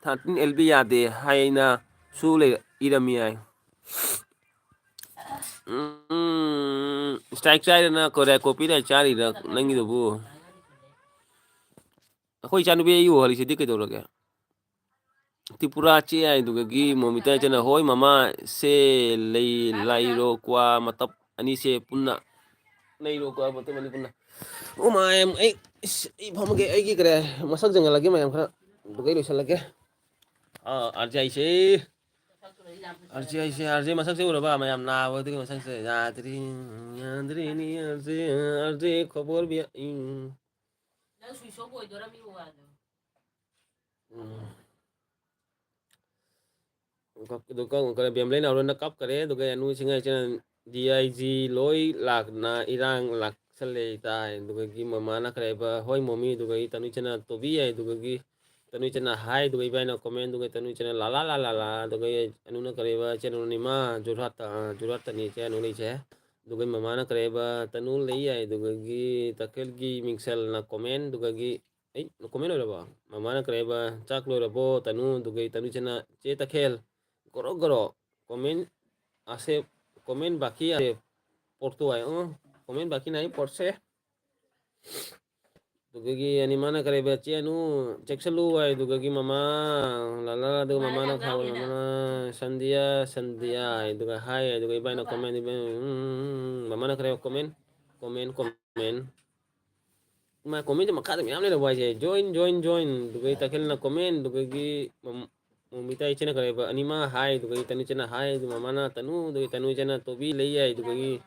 thirteen L B ꯌꯥꯗꯦ" ꯍꯥꯏꯅꯁꯨ ꯂꯩ, ꯏꯔꯝꯃꯤ ꯍꯥꯏ꯫ ꯎꯝ, strike ꯆꯥꯏꯔꯅ ꯀꯣꯔꯦ, copyright ꯆꯥꯔꯤꯔ ꯅꯪꯒꯤꯗꯨꯕꯨ? ꯑꯩꯈꯣꯏ ꯏꯆꯥꯅꯨꯄꯤ ꯑꯩ ꯎꯍꯜꯂꯤꯁꯤꯗꯤ ꯀꯩꯗꯧꯔꯒꯦ? ꯇ꯭ꯔꯤꯄꯨꯔꯥ ꯆꯦ ꯍꯥꯏꯗꯨꯒꯤ ꯃꯣꯃꯤꯇꯥ ꯏꯆꯦꯅ, "ꯍꯣꯏ ꯃꯃꯥ, ꯁꯦ ꯂꯩ, ꯂꯥꯏꯔꯣ ꯀ꯭ꯋꯥ ꯃꯇꯞ ꯑꯅꯤꯁꯦ ꯄꯨꯟꯅ ꯂꯩꯔꯣ ꯀ꯭ꯋꯥ ꯃꯇꯞ ꯑꯅꯤ ꯄꯨꯟꯅ"꯫ ꯑꯣ ꯃꯥꯏ, ꯑꯩ, ꯏꯁ, ꯑꯩ ꯐꯝꯃꯒꯦ, ꯑꯩꯒꯤ ꯀꯔꯤ, ꯃꯁꯛ ꯌꯦꯡꯍꯜꯂꯒꯦ ꯃꯌꯥꯝ ꯈꯔ, ꯑꯗꯨꯒ ꯑꯩ ꯂꯣꯏꯁꯤꯜꯂꯒꯦ꯫ ꯑꯥ, RJ ꯍꯥꯏꯁꯦ, RJ ꯍꯥꯏꯁꯦ, RJ ꯃꯁꯛꯁꯦ ꯎꯔꯕ? ꯃꯌꯥꯝ ꯅꯥꯕꯗꯨꯒꯤ ꯃꯁꯛꯁꯦ, "ꯌꯥꯗ꯭ꯔꯤ, ꯌꯥꯗ꯭ꯔꯤꯅꯤ, RJ, RJ ꯈꯣꯕꯣꯔ ꯕꯤꯌꯥ, ꯏꯪ"꯫ ꯅꯪ switch off ꯑꯣꯏꯗꯣꯔꯝꯃꯤ ꯋꯥꯗꯣ꯫ ꯎꯝ꯫ ꯀꯞ-, ꯑꯗꯨ ꯀꯞ-, ꯀꯞ-, ꯕꯦꯝꯂꯩ ꯅꯥꯎꯔꯦꯝꯅ ꯀꯞꯈꯔꯦ, ꯑꯗꯨꯒ ꯑꯅꯨ ꯁꯤꯡꯍꯥꯏ ꯏꯆꯦꯅ, "DIG ꯂꯣꯏ ꯂꯥꯛꯅ ꯏꯔꯥꯡ ꯂꯥꯛꯁꯜꯂꯦ ꯏꯇꯥꯏ"꯫ ꯑꯗꯨꯗꯒꯤ ꯃꯃꯥꯅ ꯀꯔꯤ ꯍꯥꯏꯕ, "ꯍꯣꯏ ꯃꯣꯃꯤ"꯫ ꯑꯗꯨꯗꯒꯤ ꯇꯅꯨ ꯏꯆꯦꯅ, "ꯇꯣꯕꯤ" ꯍꯥꯏ, ꯑꯗꯨꯗꯒꯤ ꯇꯅꯨ ꯏꯆꯦꯅ, "ꯍꯥꯏ"꯫ ꯑꯗꯨꯒ ꯏꯕꯥꯏꯅ comment, ꯑꯗꯨꯒ ꯇꯅꯨ ꯏꯆꯦꯅ, "ꯂꯥ ꯂꯥ ꯂꯥ ꯂꯥ ꯂꯥ"꯫ ꯑꯗꯨꯒ ꯑꯅꯨꯅ ꯀꯔꯤ ꯍꯥꯏꯕ, "ꯏꯆꯦ ꯑꯅꯨ ꯅꯤꯃꯥ ꯖꯣꯔꯍꯥꯠꯇ, ꯑ, ꯖꯣꯔꯍꯥꯠꯇꯅꯤ ꯏꯆꯦ ꯑꯅꯨ ꯂꯩꯁꯦ"꯫ ꯑꯗꯨꯒ ꯃꯃꯥꯅ ꯀꯔꯤ ꯍꯥꯏꯕ, "ꯇꯅꯨ ꯂꯩ" ꯍꯥꯏ꯫ ꯑꯗꯨꯗꯒꯤ ꯇꯈꯦꯜꯒꯤ ꯃꯤꯡꯁꯦꯜꯅ comment, ꯑꯗꯨꯗꯒꯤ, ꯑꯩ, comment ꯂꯣꯏꯔꯕꯣ? ꯃꯃꯥꯅ ꯀꯔꯤ ꯍꯥꯏꯕ, "ꯆꯥꯛ ꯂꯣꯏꯔꯕꯣ ꯇꯅꯨ?" ꯑꯗꯨꯒ ꯇꯅꯨ ꯏꯆꯦꯅ, "ꯆꯦ ꯇꯈꯦꯜ, ꯒꯣꯔꯣ ꯒꯣꯔꯣ, comment ꯑꯁꯦ, comment ꯕꯥꯀꯤ ꯑꯁꯦ ꯄꯣꯔꯇꯣ" ꯍꯥꯏ꯫ ꯑꯣ, comment ꯕꯥꯀꯤ ꯅꯥꯏ ꯄꯣꯔꯁꯦ꯫ ꯑꯗꯨꯒꯤ ꯑꯅꯤꯃꯥꯅ ꯀꯔꯦꯕ, "ꯆꯦ ꯑꯅꯨ, ꯆꯦꯛꯁꯜꯂꯨ" ꯍꯥꯏ, ꯑꯗꯨꯒꯒꯤ ꯃꯃꯥ, ꯂꯥꯂꯥ, ꯑꯗꯨꯒ ꯃꯃꯥꯅ ꯈꯥꯎꯋꯦ, ꯃꯃꯥ, "ꯁꯟꯗꯤꯌꯥ, ꯁꯟꯗꯤꯌꯥ" ꯍꯥꯏ, ꯑꯗꯨꯒ ꯍꯥꯏ, ꯑꯗꯨꯒ ꯏꯕꯥꯏꯅ comment, ꯏꯕꯥꯏ, ꯎꯝ, ꯎꯝ, ꯎꯝ, ꯎꯝ, ꯃꯃꯥꯅ ꯀꯔꯦꯕ, comment, comment, comment꯫ ꯃꯥ comment ꯃꯈꯥꯗ ꯃꯌꯥꯝ ꯂꯩꯔꯕ ꯍꯥꯏꯁꯦ, "Join, join, join", ꯑꯗꯨꯒ ꯇꯈꯦꯜꯅ comment, ꯑꯗꯨꯒꯒꯤ ꯃꯝ-, ꯃꯣꯃꯤꯇꯥ ꯏꯆꯦꯅ ꯀꯔꯦꯕ, ꯑꯅꯤꯃꯥ ꯍꯥꯏ, ꯑꯗꯨꯒꯒꯤ ꯇꯅꯨ ꯏꯆꯦꯅ ꯍꯥꯏ, ꯑꯗꯨꯒ ꯃꯃꯥꯅ ꯇꯅꯨ, ꯑꯗꯨꯒꯤ ꯇꯅꯨ ꯏꯆꯦꯅ ꯇꯣꯕꯤ ꯂꯩ ꯌꯥꯏ, ꯑꯗꯨꯒꯒꯤ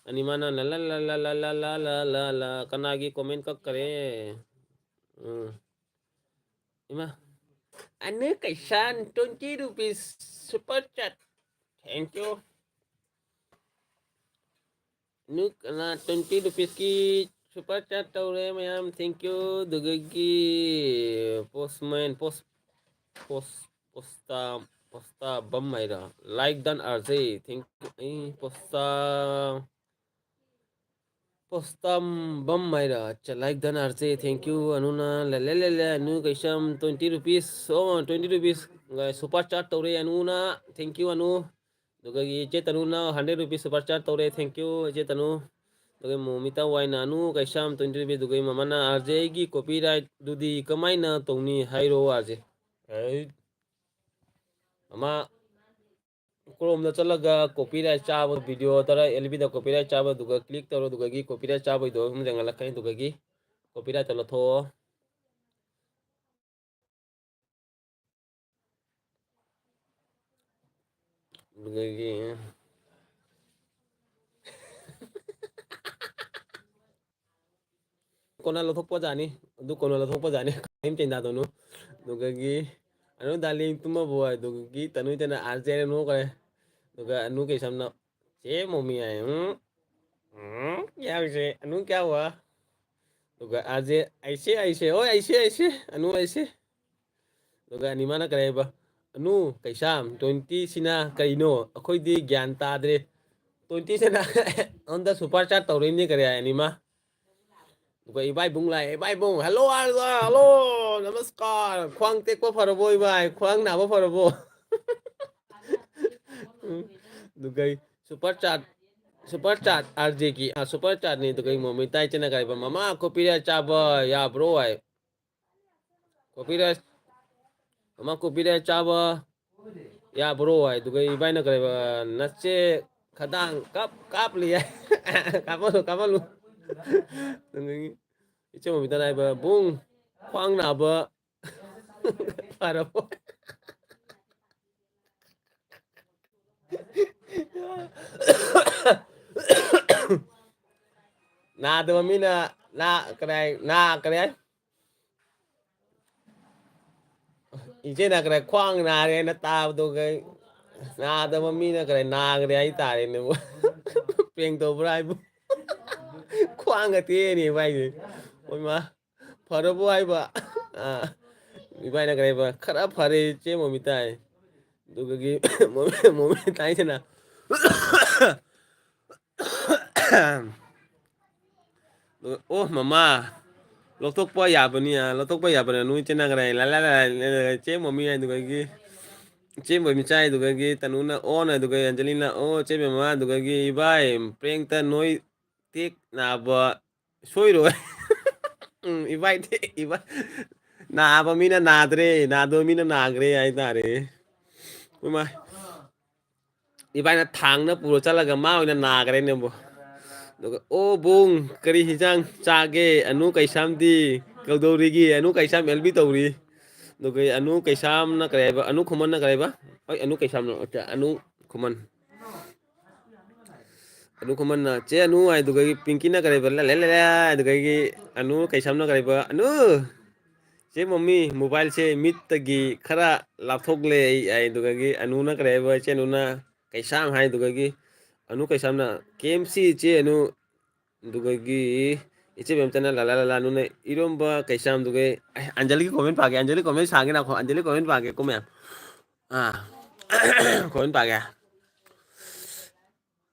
ꯑꯅꯤꯃꯥꯅ ꯂ ꯂ ꯂ ꯂ ꯂ ꯂ ꯂ ꯂ ꯂ꯫ ꯀꯅꯥꯒꯤ comment ꯀꯛꯈꯔꯦ? ꯎꯝ꯫ ꯏꯃꯥ꯫ ꯑꯅꯨ ꯀꯩꯁꯥꯝ twenty rupees super chat꯫ Thank you꯫ ꯅꯨ-, ꯀꯅꯥ twenty rupees ꯀꯤ super chat ꯇꯧꯔꯦ ꯃꯌꯥꯝ, thank you꯫ ꯑꯗꯨꯗꯒꯤ Postman, Post, Post, Posta, Posta Bam ꯍꯥꯏꯔꯣ? Like done R J, thank you꯫ ꯑꯩ Posta, Posta Bam ꯍꯥꯏꯔꯣ? ꯑꯠꯆꯥ, like done R J, thank you꯫ ꯑꯅꯨꯅ ꯂꯦ ꯂꯦ ꯂꯦ ꯂꯦ, ꯑꯅꯨ ꯀꯩꯁꯥꯝ twenty rupees, ꯑꯣ, twenty rupees super chat ꯇꯧꯔꯦ ꯑꯅꯨꯅ, thank you ꯑꯅꯨ꯫ ꯑꯗꯨꯒꯒꯤ ꯏꯆꯦ ꯇꯅꯨꯅ hundred rupees super chat ꯇꯧꯔꯦ, thank you ꯏꯆꯦ ꯇꯅꯨ꯫ ꯑꯗꯨꯒ ꯃꯣꯃꯤꯇꯥ ꯋꯥꯏꯅ ꯑꯅꯨ ꯀꯩꯁꯥꯝ twenty rupees, ꯑꯗꯨꯒ ꯃꯃꯥꯅ R J ꯑꯩꯒꯤ copyright ꯗꯨꯗꯤ ꯀꯃꯥꯏꯅ ꯇꯧꯅꯤ ꯍꯥꯏꯔꯣ R J꯫ ꯑꯩ ꯃꯃꯥ Chrome ꯗ ꯆꯠꯂꯒ copyright ꯆꯥꯕ video ꯗꯔ L B ꯗ copyright ꯆꯥꯕ, ꯑꯗꯨꯒ click ꯇꯧꯔꯣ, ꯑꯗꯨꯒꯒꯤ copyright ꯆꯥꯕꯩꯗꯣ ꯑꯗꯨꯝ ꯌꯦꯡꯍꯜꯂꯛꯀꯅꯤ, ꯑꯗꯨꯒꯒꯤ copyright ꯇꯣ ꯂꯧꯊꯣꯛꯑꯣ꯫ ꯑꯗꯨꯗꯒꯤ ꯀꯣꯟꯅ ꯂꯧꯊꯣꯛꯄ ꯖꯥꯠꯅꯤ, ꯑꯗꯨ ꯀꯣꯟꯅ ꯂꯧꯊꯣꯛꯄ ꯖꯥꯠꯅꯤ, ꯀꯔꯤꯝ ꯆꯤꯟꯇꯥ ꯇꯧꯅꯨ꯫ ꯑꯗꯨꯗꯒꯤ ꯑꯅꯨ darling ꯇꯨꯝꯃꯕꯣ? ꯑꯗꯨꯗꯒꯤ ꯇꯅꯨ ꯏꯆꯦꯅ R J ꯍꯥꯏꯅ ꯅꯣꯛꯈ꯭ꯔꯦ꯫ ꯑꯗꯨꯒ ꯑꯅꯨ ꯀꯩꯁꯥꯝꯅ, "ꯆꯦ ꯃꯣꯃꯤ" ꯍꯥꯏ꯫ "ꯎꯝ, ꯎꯝ, ꯀꯌꯥ ꯍꯧꯁꯦ? ꯑꯅꯨ ꯀꯌꯥ ꯍꯨꯋꯥ?" ꯑꯗꯨꯒ R J, "ꯑꯩꯁꯦ, ꯑꯩꯁꯦ, ꯍꯣꯏ, ꯑꯩꯁꯦ, ꯑꯩꯁꯦ, ꯑꯅꯨ ꯑꯩꯁꯦ"꯫ ꯑꯗꯨꯒ ꯑꯅꯤꯃꯥꯅ ꯀꯔꯤ ꯍꯥꯏꯕ? "ꯑꯅꯨ, ꯀꯩꯁꯥꯝ, twenty ꯁꯤꯅ ꯀꯩꯅꯣ? ꯑꯩꯈꯣꯏꯗꯤ ꯒ꯭ꯌꯥꯟ ꯇꯥꯗ꯭ꯔꯦ꯫ Twenty ꯁꯤꯅ ꯑꯩꯉꯣꯟꯗ super chat ꯇꯧꯔꯛꯏꯅꯦ" ꯀꯔꯤ ꯍꯥꯏ ꯑꯅꯤꯃꯥ? ꯑꯗꯨꯒ ꯏꯕꯥꯏꯕꯨꯡ ꯂꯥꯛꯑꯦ, "ꯏꯕꯥꯏꯕꯨꯡ, hello, hello, hello, ꯅꯃꯁꯀꯥꯔ꯫ ꯈ꯭ꯋꯥꯡ ꯇꯦꯛꯄ ꯐꯔꯕꯣ ꯏꯕꯥꯏ? ꯈ꯭ꯋꯥꯡ ꯅꯥꯕ ꯐꯔꯕꯣ?" ꯎꯝ, ꯑꯗꯨꯒ super chat Super chat, R J ꯒꯤ, ꯑ, super chat ꯅꯤ, ꯑꯗꯨꯒ ꯃꯣꯃꯤꯇꯥꯏ ꯏꯆꯦꯅ ꯀꯔꯤꯕ, "ꯃꯃꯥ, copyright ꯆꯥꯕ ꯌꯥꯕ꯭ꯔꯣ?" ꯍꯥꯏ꯫ Copyright, "ꯃꯃꯥ, copyright ꯆꯥꯕ ꯌꯥꯕ꯭ꯔꯣ?" ꯍꯥꯏ꯫ ꯑꯗꯨꯒ ꯏꯕꯥꯏꯅ ꯀꯔꯤꯕ, "ꯅꯆꯦ ꯈꯗꯥꯡ ꯀꯞ-, ꯀꯥꯞꯂꯤ" ꯍꯥꯏ꯫ "ꯀꯥꯞꯍꯜꯂꯨ, ꯀꯥꯞꯍꯜꯂꯨ"꯫ ꯑꯗꯨꯗꯒꯤ ꯏꯆꯦ ꯃꯣꯃꯤꯇꯥꯅ ꯍꯥꯏꯕ, "ꯕꯨꯡ, ꯈ꯭ꯋꯥꯡ ꯅꯥꯕ ꯐꯔꯕꯣ?" ꯅꯥꯗꯕ ꯃꯤꯅ ꯅꯥ-, ꯀꯔꯤ ꯍꯥꯏ? ꯅꯥ-, ꯀꯔꯤ ꯍꯥꯏ? ꯏꯆꯦꯅ ꯀꯔꯤ ꯈ꯭ꯋꯥꯡ ꯅꯥꯔꯦꯅ ꯇꯥꯕꯗꯣ ꯀꯩ-, ꯅꯥꯗꯕ ꯃꯤꯅ ꯀꯔꯤ ꯅꯥꯈ꯭ꯔꯦ ꯍꯥꯏꯇꯥꯔꯦꯅꯦ꯫ Prank ꯇꯧꯕ꯭ꯔꯥ ꯍꯥꯏꯕꯨ? ꯈ꯭ꯋꯥꯡꯒ ꯇꯦꯛꯑꯅꯦꯕ ꯍꯥꯏꯁꯦ꯫ ꯍꯣꯏ ꯃꯥ, ꯐꯔꯕꯣ ꯍꯥꯏꯕ? ꯑꯥ, ꯏꯕꯥꯏꯅ ꯀꯔꯤ ꯍꯥꯏꯕ? "ꯈꯔ ꯐꯔꯦ ꯏꯆꯦ ꯃꯣꯃꯤꯇꯥꯏ"꯫ ꯑꯗꯨꯒꯒꯤ ꯃꯣꯃꯤ-, ꯃꯣꯃꯤꯇꯥꯏꯁꯤꯅ, ꯑꯗꯨꯒ, "ꯑꯣ ꯃꯃꯥ, ꯂꯧꯊꯣꯛꯄ ꯌꯥꯕꯅꯤ, ꯑ, ꯂꯧꯊꯣꯛꯄ ꯌꯥꯕꯅꯤ, ꯅꯣꯏ ꯆꯦꯟꯅꯈ꯭ꯔꯦ, ꯂꯥ, ꯂꯥ, ꯂꯥ, ꯂꯥ, ꯂꯥ, ꯆꯦ ꯃꯣꯃꯤ" ꯍꯥꯏꯗꯨꯒꯒꯤ, ꯆꯦ ꯃꯣꯃꯤ ꯆꯥꯏꯗꯨꯒꯒꯤ, ꯇꯅꯨꯅ "ꯑꯣꯟ" ꯍꯥꯏꯗꯨꯒ, ꯑꯟꯖꯂꯤꯅ "ꯑꯣ ꯆꯦ ꯃꯃꯥ" ꯑꯗꯨꯒꯒꯤ, "ꯏꯕꯥꯏ, prank ꯇ ꯅꯣꯏ ꯇꯦꯛ ꯅꯥꯕ ꯁꯣꯏꯔꯣꯏ"꯫ ꯎꯝ, ꯏꯕꯥꯏ ꯇꯦꯛ, ꯏꯕꯥꯏ, ꯅꯥꯕ ꯃꯤꯅ ꯅꯥꯗ꯭ꯔꯦ, ꯅꯥꯗꯕ ꯃꯤꯅ ꯅꯥꯈ꯭ꯔꯦ ꯍꯥꯏꯇꯥꯔꯦ꯫ ꯏꯃꯥ꯫ ꯏꯕꯥꯏꯅ ꯊꯥꯡꯅ ꯄꯨꯔ ꯆꯠꯂꯒ ꯃꯥ ꯑꯣꯏꯅ ꯅꯥꯈ꯭ꯔꯦꯅꯦꯕꯣ꯫ ꯑꯗꯨꯒ, "ꯑꯣ ꯕꯨꯡ, ꯀꯔꯤ ꯍꯤꯟꯖꯥꯡ ꯆꯥꯒꯦ? ꯑꯅꯨ ꯀꯩꯁꯥꯝꯗꯤ ꯀꯩꯗꯧꯔꯤꯒꯦ? ꯑꯅꯨ ꯀꯩꯁꯥꯝ L B ꯇꯧꯔꯤ"꯫ ꯑꯗꯨꯒ ꯑꯅꯨ ꯀꯩꯁꯥꯝꯅ ꯀꯔꯤ ꯍꯥꯏꯕ? ꯑꯅꯨ ꯈꯨꯃꯟꯅ ꯀꯔꯤ ꯍꯥꯏꯕ? ꯍꯣꯏ, ꯑꯅꯨ ꯀꯩꯁꯥꯝꯅ, ꯑꯅꯨ ꯈꯨꯃꯟ꯫ ꯑꯅꯨ ꯈꯨꯃꯟꯅ, ꯆꯦ ꯑꯅꯨ ꯍꯥꯏꯗꯨꯒꯒꯤ ꯄꯤꯡꯀꯤꯅ ꯀꯔꯤ ꯍꯥꯏꯕ? ꯂꯦ, ꯂꯦ, ꯂꯦ, ꯂꯦ ꯍꯥꯏꯗꯨꯒꯒꯤ ꯑꯅꯨ ꯀꯩꯁꯥꯝꯅ ꯀꯔꯤ ꯍꯥꯏꯕ? "ꯑꯅꯨ, ꯆꯦ ꯃꯣꯃꯤ, mobile ꯁꯦ ꯃꯤꯠꯇꯒꯤ ꯈꯔ ꯂꯥꯞꯊꯣꯛꯂꯦ" ꯑꯩ ꯍꯥꯏꯗꯨꯒꯒꯤ ꯑꯅꯨꯅ ꯀꯔꯤ ꯍꯥꯏꯕ? ꯆꯦ ꯑꯅꯨꯅ ꯀꯩꯁꯥꯝ ꯍꯥꯏꯗꯨꯒꯒꯤ ꯑꯅꯨ ꯀꯩꯁꯥꯝꯅ "K M C ꯆꯦ ꯑꯅꯨ", ꯑꯗꯨꯒꯒꯤ ꯏꯆꯦ ꯕꯦꯝꯆꯟꯅ "ꯂꯥ ꯂꯥ ꯂꯥ ꯂꯥ", ꯑꯅꯨꯅ "ꯏꯔꯣꯝꯕ ꯀꯩꯁꯥꯝ"꯫ ꯑꯗꯨꯒ ꯑꯩ ꯑꯟꯖꯂꯤꯒꯤ comment ꯄꯥꯒꯦ, ꯑꯟꯖꯂꯤ comment ꯁꯥꯡꯉꯦ, ꯅꯥꯈꯣ, ꯑꯟꯖꯂꯤ comment ꯄꯥꯒꯦ, ꯀꯣ ꯃꯌꯥꯝ꯫ ꯑꯥ, comment ꯄꯥꯒꯦ꯫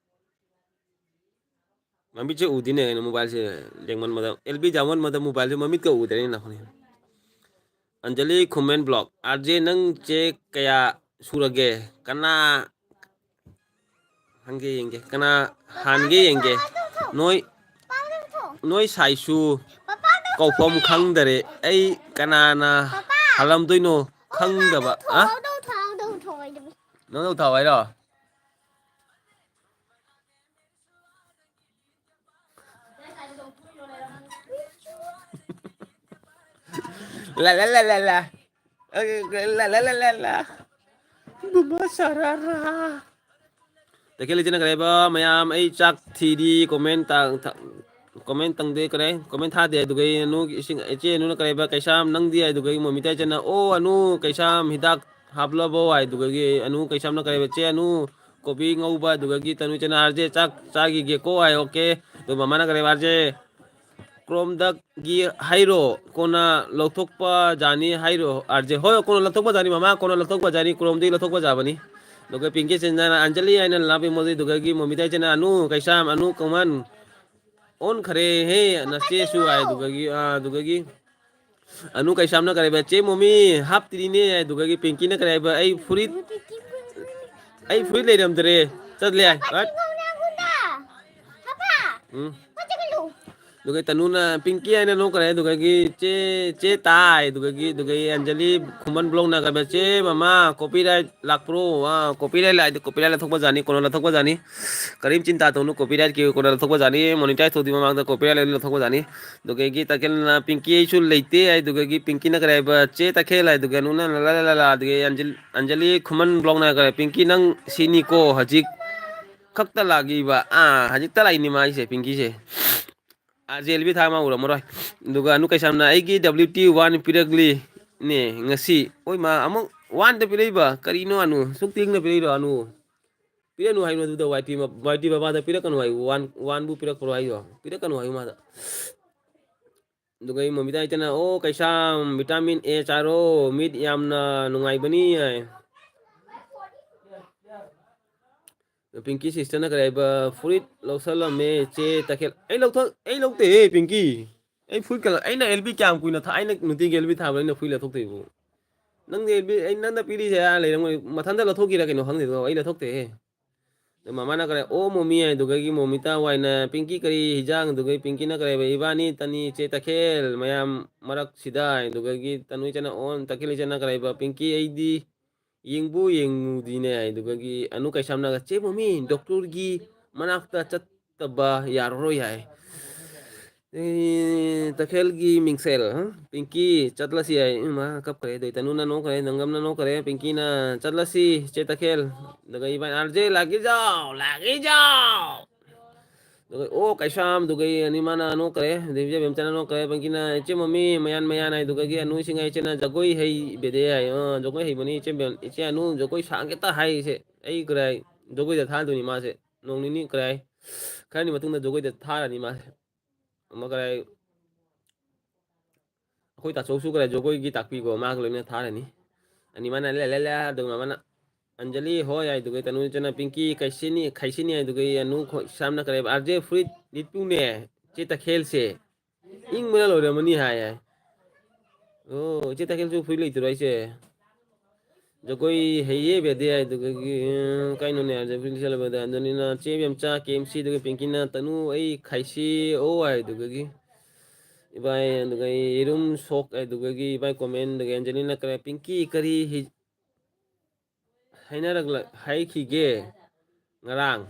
ꯃꯃꯤꯠꯁꯦ ꯎꯗꯦꯅꯦ ꯀꯩꯅꯣ, mobile ꯁꯦ ꯂꯦꯡꯃꯟꯕꯗ, L B ꯌꯥꯎꯃꯟꯕꯗ mobile ꯁꯦ ꯃꯃꯤꯠꯀ ꯎꯗ꯭ꯔꯦꯅꯦ ꯅꯥꯈꯣ꯫ Anjali comment block꯫ "R J, ꯅꯪ ꯆꯦ ꯀꯌꯥ ꯁꯨꯔꯒꯦ? ꯀꯅꯥ?" ꯍꯪꯒꯦ ꯌꯦꯡꯒꯦ꯫ ꯀꯅꯥ ꯍꯥꯟꯒꯦ ꯌꯦꯡꯒꯦ꯫ ꯅꯣꯏ, ꯅꯣꯏ ꯁꯥꯏꯁꯨ ꯀꯧꯐꯝ ꯈꯪꯗꯔꯦ꯫ ꯑꯩ ꯀꯅꯥꯅ ꯍꯥꯜꯂꯝꯗꯣꯏꯅꯣ ꯈꯪꯗꯕ꯫ ꯑ? ꯅꯪ ꯂꯧ ꯊꯥꯎ ꯍꯥꯏꯔꯣ? ꯂꯥ, ꯂꯥ, ꯂꯥ, ꯂꯥ, ꯂꯥ꯫ ꯑ, ꯂꯥ, ꯂꯥ, ꯂꯥ, ꯂꯥ, ꯂꯥ꯫ ꯕꯨꯕꯥ ꯁꯔꯥꯔꯥ꯫ ꯇꯈꯦꯜ ꯏꯆꯦꯅ ꯀꯔꯤ ꯍꯥꯏꯕ? ꯃꯌꯥꯝ ꯑꯩ ꯆꯥꯛ ꯊꯤꯔꯤ꯫ Comment ꯇꯥ-, ꯊ-, comment ꯇꯪꯗꯦ ꯀꯔꯦ? Comment ꯊꯥꯗꯦ꯫ ꯑꯗꯨꯒ ꯑꯩ ꯑꯅꯨ ꯏꯁꯤꯡ, ꯏꯆꯦ ꯑꯅꯨꯅ ꯀꯔꯤ ꯍꯥꯏꯕ? ꯀꯩꯁꯥꯝ ꯅꯪꯗꯤ? ꯍꯥꯏꯗꯨꯒ ꯑꯩ ꯃꯣꯃꯤꯇꯥ ꯏꯆꯦꯅ, "ꯑꯣ ꯑꯅꯨ ꯀꯩꯁꯥꯝ ꯍꯤꯗꯥꯛ ꯍꯥꯞꯂꯕꯣ?" ꯍꯥꯏꯗꯨꯒꯒꯤ ꯑꯅꯨ ꯀꯩꯁꯥꯝꯅ ꯀꯔꯤ ꯍꯥꯏꯕ? "ꯆꯦ ꯑꯅꯨ ꯀꯣꯕꯤ ꯉꯧꯕ", ꯑꯗꯨꯒꯒꯤ ꯇꯅꯨ ꯏꯆꯦꯅ, "ꯑꯥꯔ ꯖꯦ ꯆꯥꯛ ꯆꯥꯈꯤꯒꯦꯀꯣ" ꯍꯥꯏ꯫ Okay꯫ ꯑꯗꯨ ꯃꯃꯥꯅ ꯀꯔꯤ ꯍꯥꯏꯕ? "ꯑꯥꯔ ꯖꯦ ꯀ꯭ꯔꯣꯝꯗꯒꯤ ꯍꯥꯏꯔꯣ, ꯀꯣꯟꯅ ꯂꯧꯊꯣꯛꯄ ꯌꯥꯅꯤ ꯍꯥꯏꯔꯣ ꯑꯥꯔ ꯖꯦ꯫ ꯍꯣꯏ, ꯀꯣꯟꯅ ꯂꯧꯊꯣꯛꯄ ꯌꯥꯅꯤ ꯃꯃꯥ, ꯀꯣꯟꯅ ꯂꯧꯊꯣꯛꯄ ꯌꯥꯅꯤ, ꯀ꯭ꯔꯣꯝꯗꯒꯤ ꯂꯧꯊꯣꯛꯄ ꯌꯥꯕꯅꯤ꯫ ꯑꯗꯨꯒ ꯄꯤꯡꯀꯤ ꯆꯦꯟꯖꯅ ꯑꯟꯖꯂꯤ ꯍꯥꯏꯅ ꯂꯥꯞꯄꯤ ꯃꯣꯗꯤ, ꯑꯗꯨꯒꯒꯤ ꯃꯣꯃꯤꯇꯥ ꯏꯆꯦꯅ ꯑꯅꯨ ꯀꯩꯁꯥꯝ, ꯑꯅꯨ ꯀꯃꯟ ꯑꯣꯟꯈꯔꯦ ꯍꯦ, ꯅꯆꯦꯁꯨ ꯍꯥꯏ, ꯑꯗꯨꯒꯒꯤ, ꯑꯥ, ꯑꯗꯨꯒꯒꯤ ꯑꯅꯨ ꯀꯩꯁꯥꯝꯅ ꯀꯔꯤ ꯍꯥꯏꯕ? "ꯆꯦ ꯃꯣꯃꯤ ꯍꯥꯞꯇ꯭ꯔꯤꯅꯦ", ꯑꯗꯨꯒꯒꯤ ꯄꯤꯡꯀꯤꯅ ꯀꯔꯤ ꯍꯥꯏꯕ? "ꯑꯩ ꯐꯨꯔꯤꯠ, ꯑꯩ ꯐꯨꯔꯤꯠ ꯂꯩꯔꯝꯗ꯭ꯔꯦ, ꯆꯠꯂꯦ" ꯍꯥꯏ꯫ ꯍꯠ꯫ ꯎꯝ꯫ ꯑꯗꯨꯒ ꯇꯅꯨꯅ ꯄꯤꯡꯀꯤ ꯍꯥꯏꯅ ꯅꯣꯛꯈ꯭ꯔꯦ꯫ ꯑꯗꯨꯒꯒꯤ ꯆꯦ, ꯆꯦ ꯇꯥꯏ꯫ ꯑꯗꯨꯒꯒꯤ, ꯑꯗꯨꯒꯒꯤ ꯑꯟꯖꯂꯤ ꯈꯨꯃꯟ ꯕ꯭ꯂꯣꯛꯅ ꯀꯔꯤ ꯍꯥꯏꯕ? "ꯆꯦ ꯃꯃꯥ copyright ꯂꯥꯛꯄ꯭ꯔꯣ?" ꯑꯥ, copyright ꯂꯥꯛꯑꯗꯤ copyright ꯂꯧꯊꯣꯛꯄ ꯌꯥꯅꯤ, ꯀꯣꯟꯅ ꯂꯧꯊꯣꯛꯄ ꯌꯥꯅꯤ꯫ ꯀꯔꯤꯝ ꯆꯤꯟꯇꯥ ꯇꯧꯅꯨ, copyrightꯀꯤ ꯀꯣꯟꯅ ꯂꯧꯊꯣꯛꯄ ꯌꯥꯅꯤ, monetize ꯇꯧꯗ꯭ꯔꯤ ꯃꯃꯥꯡꯗ copyright ꯂꯣꯏꯅ ꯂꯧꯊꯣꯛꯄ ꯌꯥꯅꯤ꯫ ꯑꯗꯨꯒꯒꯤ ꯇꯈꯦꯜꯅ ꯄꯤꯡꯀꯤ ꯑꯩꯁꯨ ꯂꯩꯇꯦ ꯍꯥꯏꯗꯨꯒꯒꯤ ꯄꯤꯡꯀꯤꯅ ꯀꯔꯤ ꯍꯥꯏꯕ? "ꯆꯦ ꯇꯈꯦꯜ" ꯍꯥꯏꯗꯨꯒ ꯑꯅꯨꯅ ꯂꯥ ꯂꯥ ꯂꯥ ꯂꯥ, ꯑꯗꯨꯒ ꯑꯟꯖꯂꯤ, ꯑꯟꯖꯂꯤ ꯈꯨꯃꯟ ꯕ꯭ꯂꯣꯛꯅ ꯀꯔꯤ, "ꯄꯤꯡꯀꯤ ꯅꯪ ꯁꯤꯅꯤꯀꯣ ꯍꯧꯖꯤꯛ ꯈꯛꯇ ꯂꯥꯛꯏꯕ?" ꯑꯥ, ꯍꯧꯖꯤꯛꯇ ꯂꯥꯛꯏꯅꯤ ꯃꯥꯒꯤꯁꯦ, ꯄꯤꯡꯀꯤꯁꯦ꯫ ꯑꯥꯔ ꯖꯦ ꯑꯦꯜ ꯕꯤ ꯊꯥ ꯑꯃ ꯎꯔꯝꯃꯔꯣꯏ꯫ ꯑꯗꯨꯒ ꯑꯅꯨ ꯀꯩꯁꯥꯝꯅ, "ꯑꯩꯒꯤ W T one ꯄꯤꯔꯛꯂꯤꯅꯦ ꯉꯁꯤ"꯫ ꯑꯣꯏ ꯃꯥ, ꯑꯃꯨꯛ one ꯗ ꯄꯤꯔꯛꯏꯕ? ꯀꯔꯤꯅꯣ ꯑꯅꯨ? ꯁꯨꯛ ꯊꯦꯡꯅ ꯄꯤꯔꯛꯏꯔꯣ ꯑꯅꯨ? ꯄꯤꯔꯛꯅꯨ ꯍꯥꯏꯌꯨ ꯑꯗꯨꯗ, ꯋꯥꯏ ꯇꯤ ꯃ-, ꯋꯥꯏ ꯇꯤ ꯕꯕꯥꯗ ꯄꯤꯔꯛꯀꯅꯨ ꯍꯥꯏꯌꯨ, one, one ꯕꯨ ꯄꯤꯔꯛꯄ꯭ꯔꯣ ꯍꯥꯏꯌꯣ, ꯄꯤꯔꯛꯀꯅꯨ ꯍꯥꯏꯌꯨ ꯃꯥꯗ꯫ ꯑꯗꯨꯒ ꯑꯩ ꯃꯣꯃꯤꯇꯥ ꯏꯆꯦꯅ, "ꯑꯣ ꯀꯩꯁꯥꯝ, vitamin A ꯆꯥꯔꯣ, ꯃꯤꯠ ꯌꯥꯝꯅ ꯅꯨꯡꯉꯥꯏꯕꯅꯤ" ꯍꯥꯏ꯫ ꯄꯤꯡꯀꯤ sisterꯅ ꯀꯔꯤ ꯍꯥꯏꯕ? "ꯐꯨꯔꯤꯠ ꯂꯧꯁꯜꯂꯝꯃꯦ ꯆꯦ ꯇꯈꯦꯜ"꯫ ꯑꯩ ꯂꯧꯊꯣꯛ-, ꯑꯩ ꯂꯧꯇꯦꯍꯦ ꯄꯤꯡꯀꯤ꯫ ꯑꯩ ꯐꯨꯔꯤꯠ ꯀꯂꯔ, ꯑꯩꯅ ꯑꯦꯜ ꯕꯤ ꯀꯌꯥꯝ ꯀꯨꯏꯅ ꯊꯥ-, ꯑꯩꯅ ꯅꯨꯡꯇꯤꯒꯤ ꯑꯦꯜ ꯕꯤ ꯊꯥꯕ, ꯑꯩꯅ ꯐꯨꯔꯤꯠ ꯂꯧꯊꯣꯛꯇꯣꯏꯕꯨ? ꯅꯪꯗꯤ ꯑꯦꯜ ꯕꯤ, ꯑꯩ ꯅꯪꯅ ꯄꯤꯔꯤꯁꯦ ꯑꯥ ꯂꯩꯔꯝꯒꯅꯤ, ꯃꯊꯟꯇ ꯂꯧꯊꯣꯛꯈꯤꯔ ꯀꯩꯅꯣ ꯈꯪꯗꯦ, ꯑꯗꯣ ꯑꯩ ꯂꯧꯊꯣꯛꯇꯦꯍꯦ꯫ ꯃꯃꯥꯅ ꯀꯔꯦ, "ꯑꯣ ꯃꯣꯃꯤ" ꯍꯥꯏꯗꯨꯒꯒꯤ ꯃꯣꯃꯤꯇꯥ ꯋꯥꯏꯅ, "ꯄꯤꯡꯀꯤ ꯀꯔꯤ ꯍꯤꯖꯥꯡ?" ꯑꯗꯨꯒꯒꯤ ꯄꯤꯡꯀꯤꯅ ꯀꯔꯦꯕ, "ꯏꯕꯥꯅꯤ ꯇꯅꯤ ꯆꯦ ꯇꯈꯦꯜ ꯃꯌꯥꯝ ꯃꯔꯛꯁꯤꯗ" ꯍꯥꯏꯗꯨꯒꯒꯤ ꯇꯅꯨ ꯏꯆꯦꯅ, "ꯑꯣ ꯇꯈꯦꯜ ꯏꯆꯦꯅ ꯀꯔꯦꯕ, ꯄꯤꯡꯀꯤ ꯑꯩꯗꯤ ꯌꯦꯡꯕꯨ ꯌꯦꯡꯉꯨꯗꯤꯅꯦ" ꯍꯥꯏꯗꯨꯒꯒꯤ ꯑꯅꯨ ꯀꯩꯁꯥꯝꯅꯒ, "ꯆꯦ ꯃꯣꯃꯤ, ꯗꯣꯛꯇꯔꯒꯤ ꯃꯅꯥꯛꯇ ꯆꯠꯇꯕ ꯌꯥꯔꯔꯣꯏ" ꯍꯥꯏ꯫ ꯑꯦ, ꯇꯈꯦꯜꯒꯤ ꯃꯤꯡꯁꯦꯜ, ꯍ? ꯄꯤꯡꯀꯤ, ꯆꯠꯂꯁꯤ ꯍꯥꯏ꯫ ꯏꯃꯥ, ꯀꯞꯈ꯭ꯔꯦ꯫ ꯑꯗꯩ ꯇꯅꯨꯅ ꯅꯣꯛꯈ꯭ꯔꯦ, ꯅꯪꯒꯝꯅ ꯅꯣꯛꯈ꯭ꯔꯦ꯫ ꯄꯤꯡꯀꯤꯅ, "ꯆꯠꯂꯁꯤ, ꯆꯦ ꯇꯈꯦꯜ"꯫ ꯑꯗꯨꯒ ꯏꯕꯥꯅꯤ, "ꯑꯥꯔ ꯖꯦ, ꯂꯥꯛꯀꯦ ꯆꯥꯎ, ꯂꯥꯛꯀꯦ ꯆꯥꯎ"꯫ ꯑꯗꯨꯒ, ꯑꯣ, ꯀꯩꯁꯥꯝ, ꯑꯗꯨꯒ ꯑꯅꯤ ꯃꯥꯅ ꯅꯣꯛꯈ꯭ꯔꯦ꯫ ꯑꯗꯩ ꯏꯕꯦꯝꯆꯥꯅ ꯅꯣꯛꯈ꯭ꯔꯦ꯫ ꯄꯤꯡꯀꯤꯅ, "ꯏꯆꯦ ꯃꯣꯃꯤ, ꯃꯌꯥꯟ, ꯃꯌꯥꯟ" ꯍꯥꯏ꯫ ꯑꯗꯨꯒꯒꯤ ꯑꯅꯨ ꯏꯁꯤꯡ ꯍꯥꯏ, ꯏꯆꯦꯅ, "ꯖꯒꯣꯏ ꯍꯩ ꯕꯦꯗꯦ" ꯍꯥꯏ꯫ "ꯑ, ꯖꯒꯣꯏ ꯍꯩꯕꯅꯤ, ꯏꯆꯦ ꯕꯦꯝ-, ꯏꯆꯦ ꯑꯅꯨ, ꯖꯒꯣꯏ ꯁꯥꯡꯒꯦꯇ" ꯍꯥꯏꯁꯦ꯫ ꯑꯩ ꯀꯔꯥꯏ ꯖꯒꯣꯏꯗ ꯊꯥꯗꯣꯏꯅꯤ ꯃꯥꯁꯦ꯫ ꯅꯣꯡ ꯅꯤꯅꯤ ꯀꯔꯥꯏ, ꯈꯔꯅꯤ ꯃꯇꯨꯡꯗ ꯖꯒꯣꯏꯗ ꯊꯥꯔꯅꯤ ꯃꯥꯁꯦ꯫ ꯑꯃ ꯀꯔꯥꯏ, ꯑꯩꯈꯣꯏ ꯇꯥꯆꯧꯁꯨ ꯀꯔꯥꯏ ꯖꯒꯣꯏꯒꯤ ꯇꯥꯛꯄꯤꯀꯣ, ꯃꯥꯒ ꯂꯣꯏꯅ ꯊꯥꯔꯅꯤ꯫ ꯑꯅꯤ ꯃꯥꯅ ꯂꯦ ꯂꯦ ꯂꯦ ꯑꯗꯨꯒ ꯃꯥꯅ, "ꯑꯟꯖꯂꯤ ꯍꯣꯏ" ꯍꯥꯏꯗꯨꯒ ꯇꯅꯨ ꯏꯆꯦꯅ, "ꯄꯤꯡꯀꯤ, ꯀꯩꯁꯤꯅꯤ, ꯈꯩꯁꯤꯅꯤ" ꯍꯥꯏꯗꯨꯒ ꯑꯅꯨ ꯈꯣ-, ꯁꯥꯝꯅ ꯀꯔꯥꯏ, "ꯑꯥꯔ ꯖꯦ ꯐꯨꯔꯤꯠ ꯂꯤꯠꯄꯨꯅꯦ, ꯆꯦ ꯇꯈꯦꯜꯁꯦ ꯏꯪꯕꯅ ꯂꯣꯏꯔꯝꯃꯅꯤ" ꯍꯥꯏ ꯍꯥꯏ꯫ ꯑꯣ, ꯏꯆꯦ ꯇꯈꯦꯜꯁꯨ ꯐꯨꯔꯤꯠ ꯂꯩꯇ꯭ꯔꯣ ꯍꯥꯏꯁꯦ? ꯖꯒꯣꯏ ꯍꯩꯌꯦ ꯕꯦꯗꯦ ꯍꯥꯏꯗꯨꯒꯒꯤ, ꯎꯝ, ꯀꯩꯅꯣꯅꯦ, ꯖꯒꯣꯏ ꯁꯦꯠꯂꯕꯗ ꯑꯟꯖꯂꯤꯅ, "ꯆꯦ ꯕꯦꯝꯆꯥ, ꯀꯦ ꯑꯦꯝ ꯁꯤꯗꯨꯒ ꯄꯤꯡꯀꯤꯅ, ꯇꯅꯨ, ꯑꯩ ꯈꯥꯏꯁꯤ ꯑꯣ" ꯍꯥꯏꯗꯨꯒꯒꯤ, ꯏꯕꯥꯏ, ꯑꯗꯨꯒ ꯌꯦꯔꯨꯝ ꯁꯣꯛ ꯍꯥꯏꯗꯨꯒꯒꯤ, ꯏꯕꯥꯏ ꯀꯣꯃꯦꯟꯗꯒꯤ ꯑꯟꯖꯂꯤꯅ ꯀꯔꯤ, "ꯄꯤꯡꯀꯤ, ꯀꯔꯤ ꯍꯤ-, ꯍꯥꯏꯅꯔꯛꯂ-, ꯍꯥꯏꯈꯤꯒꯦ ꯉꯔꯥꯡ?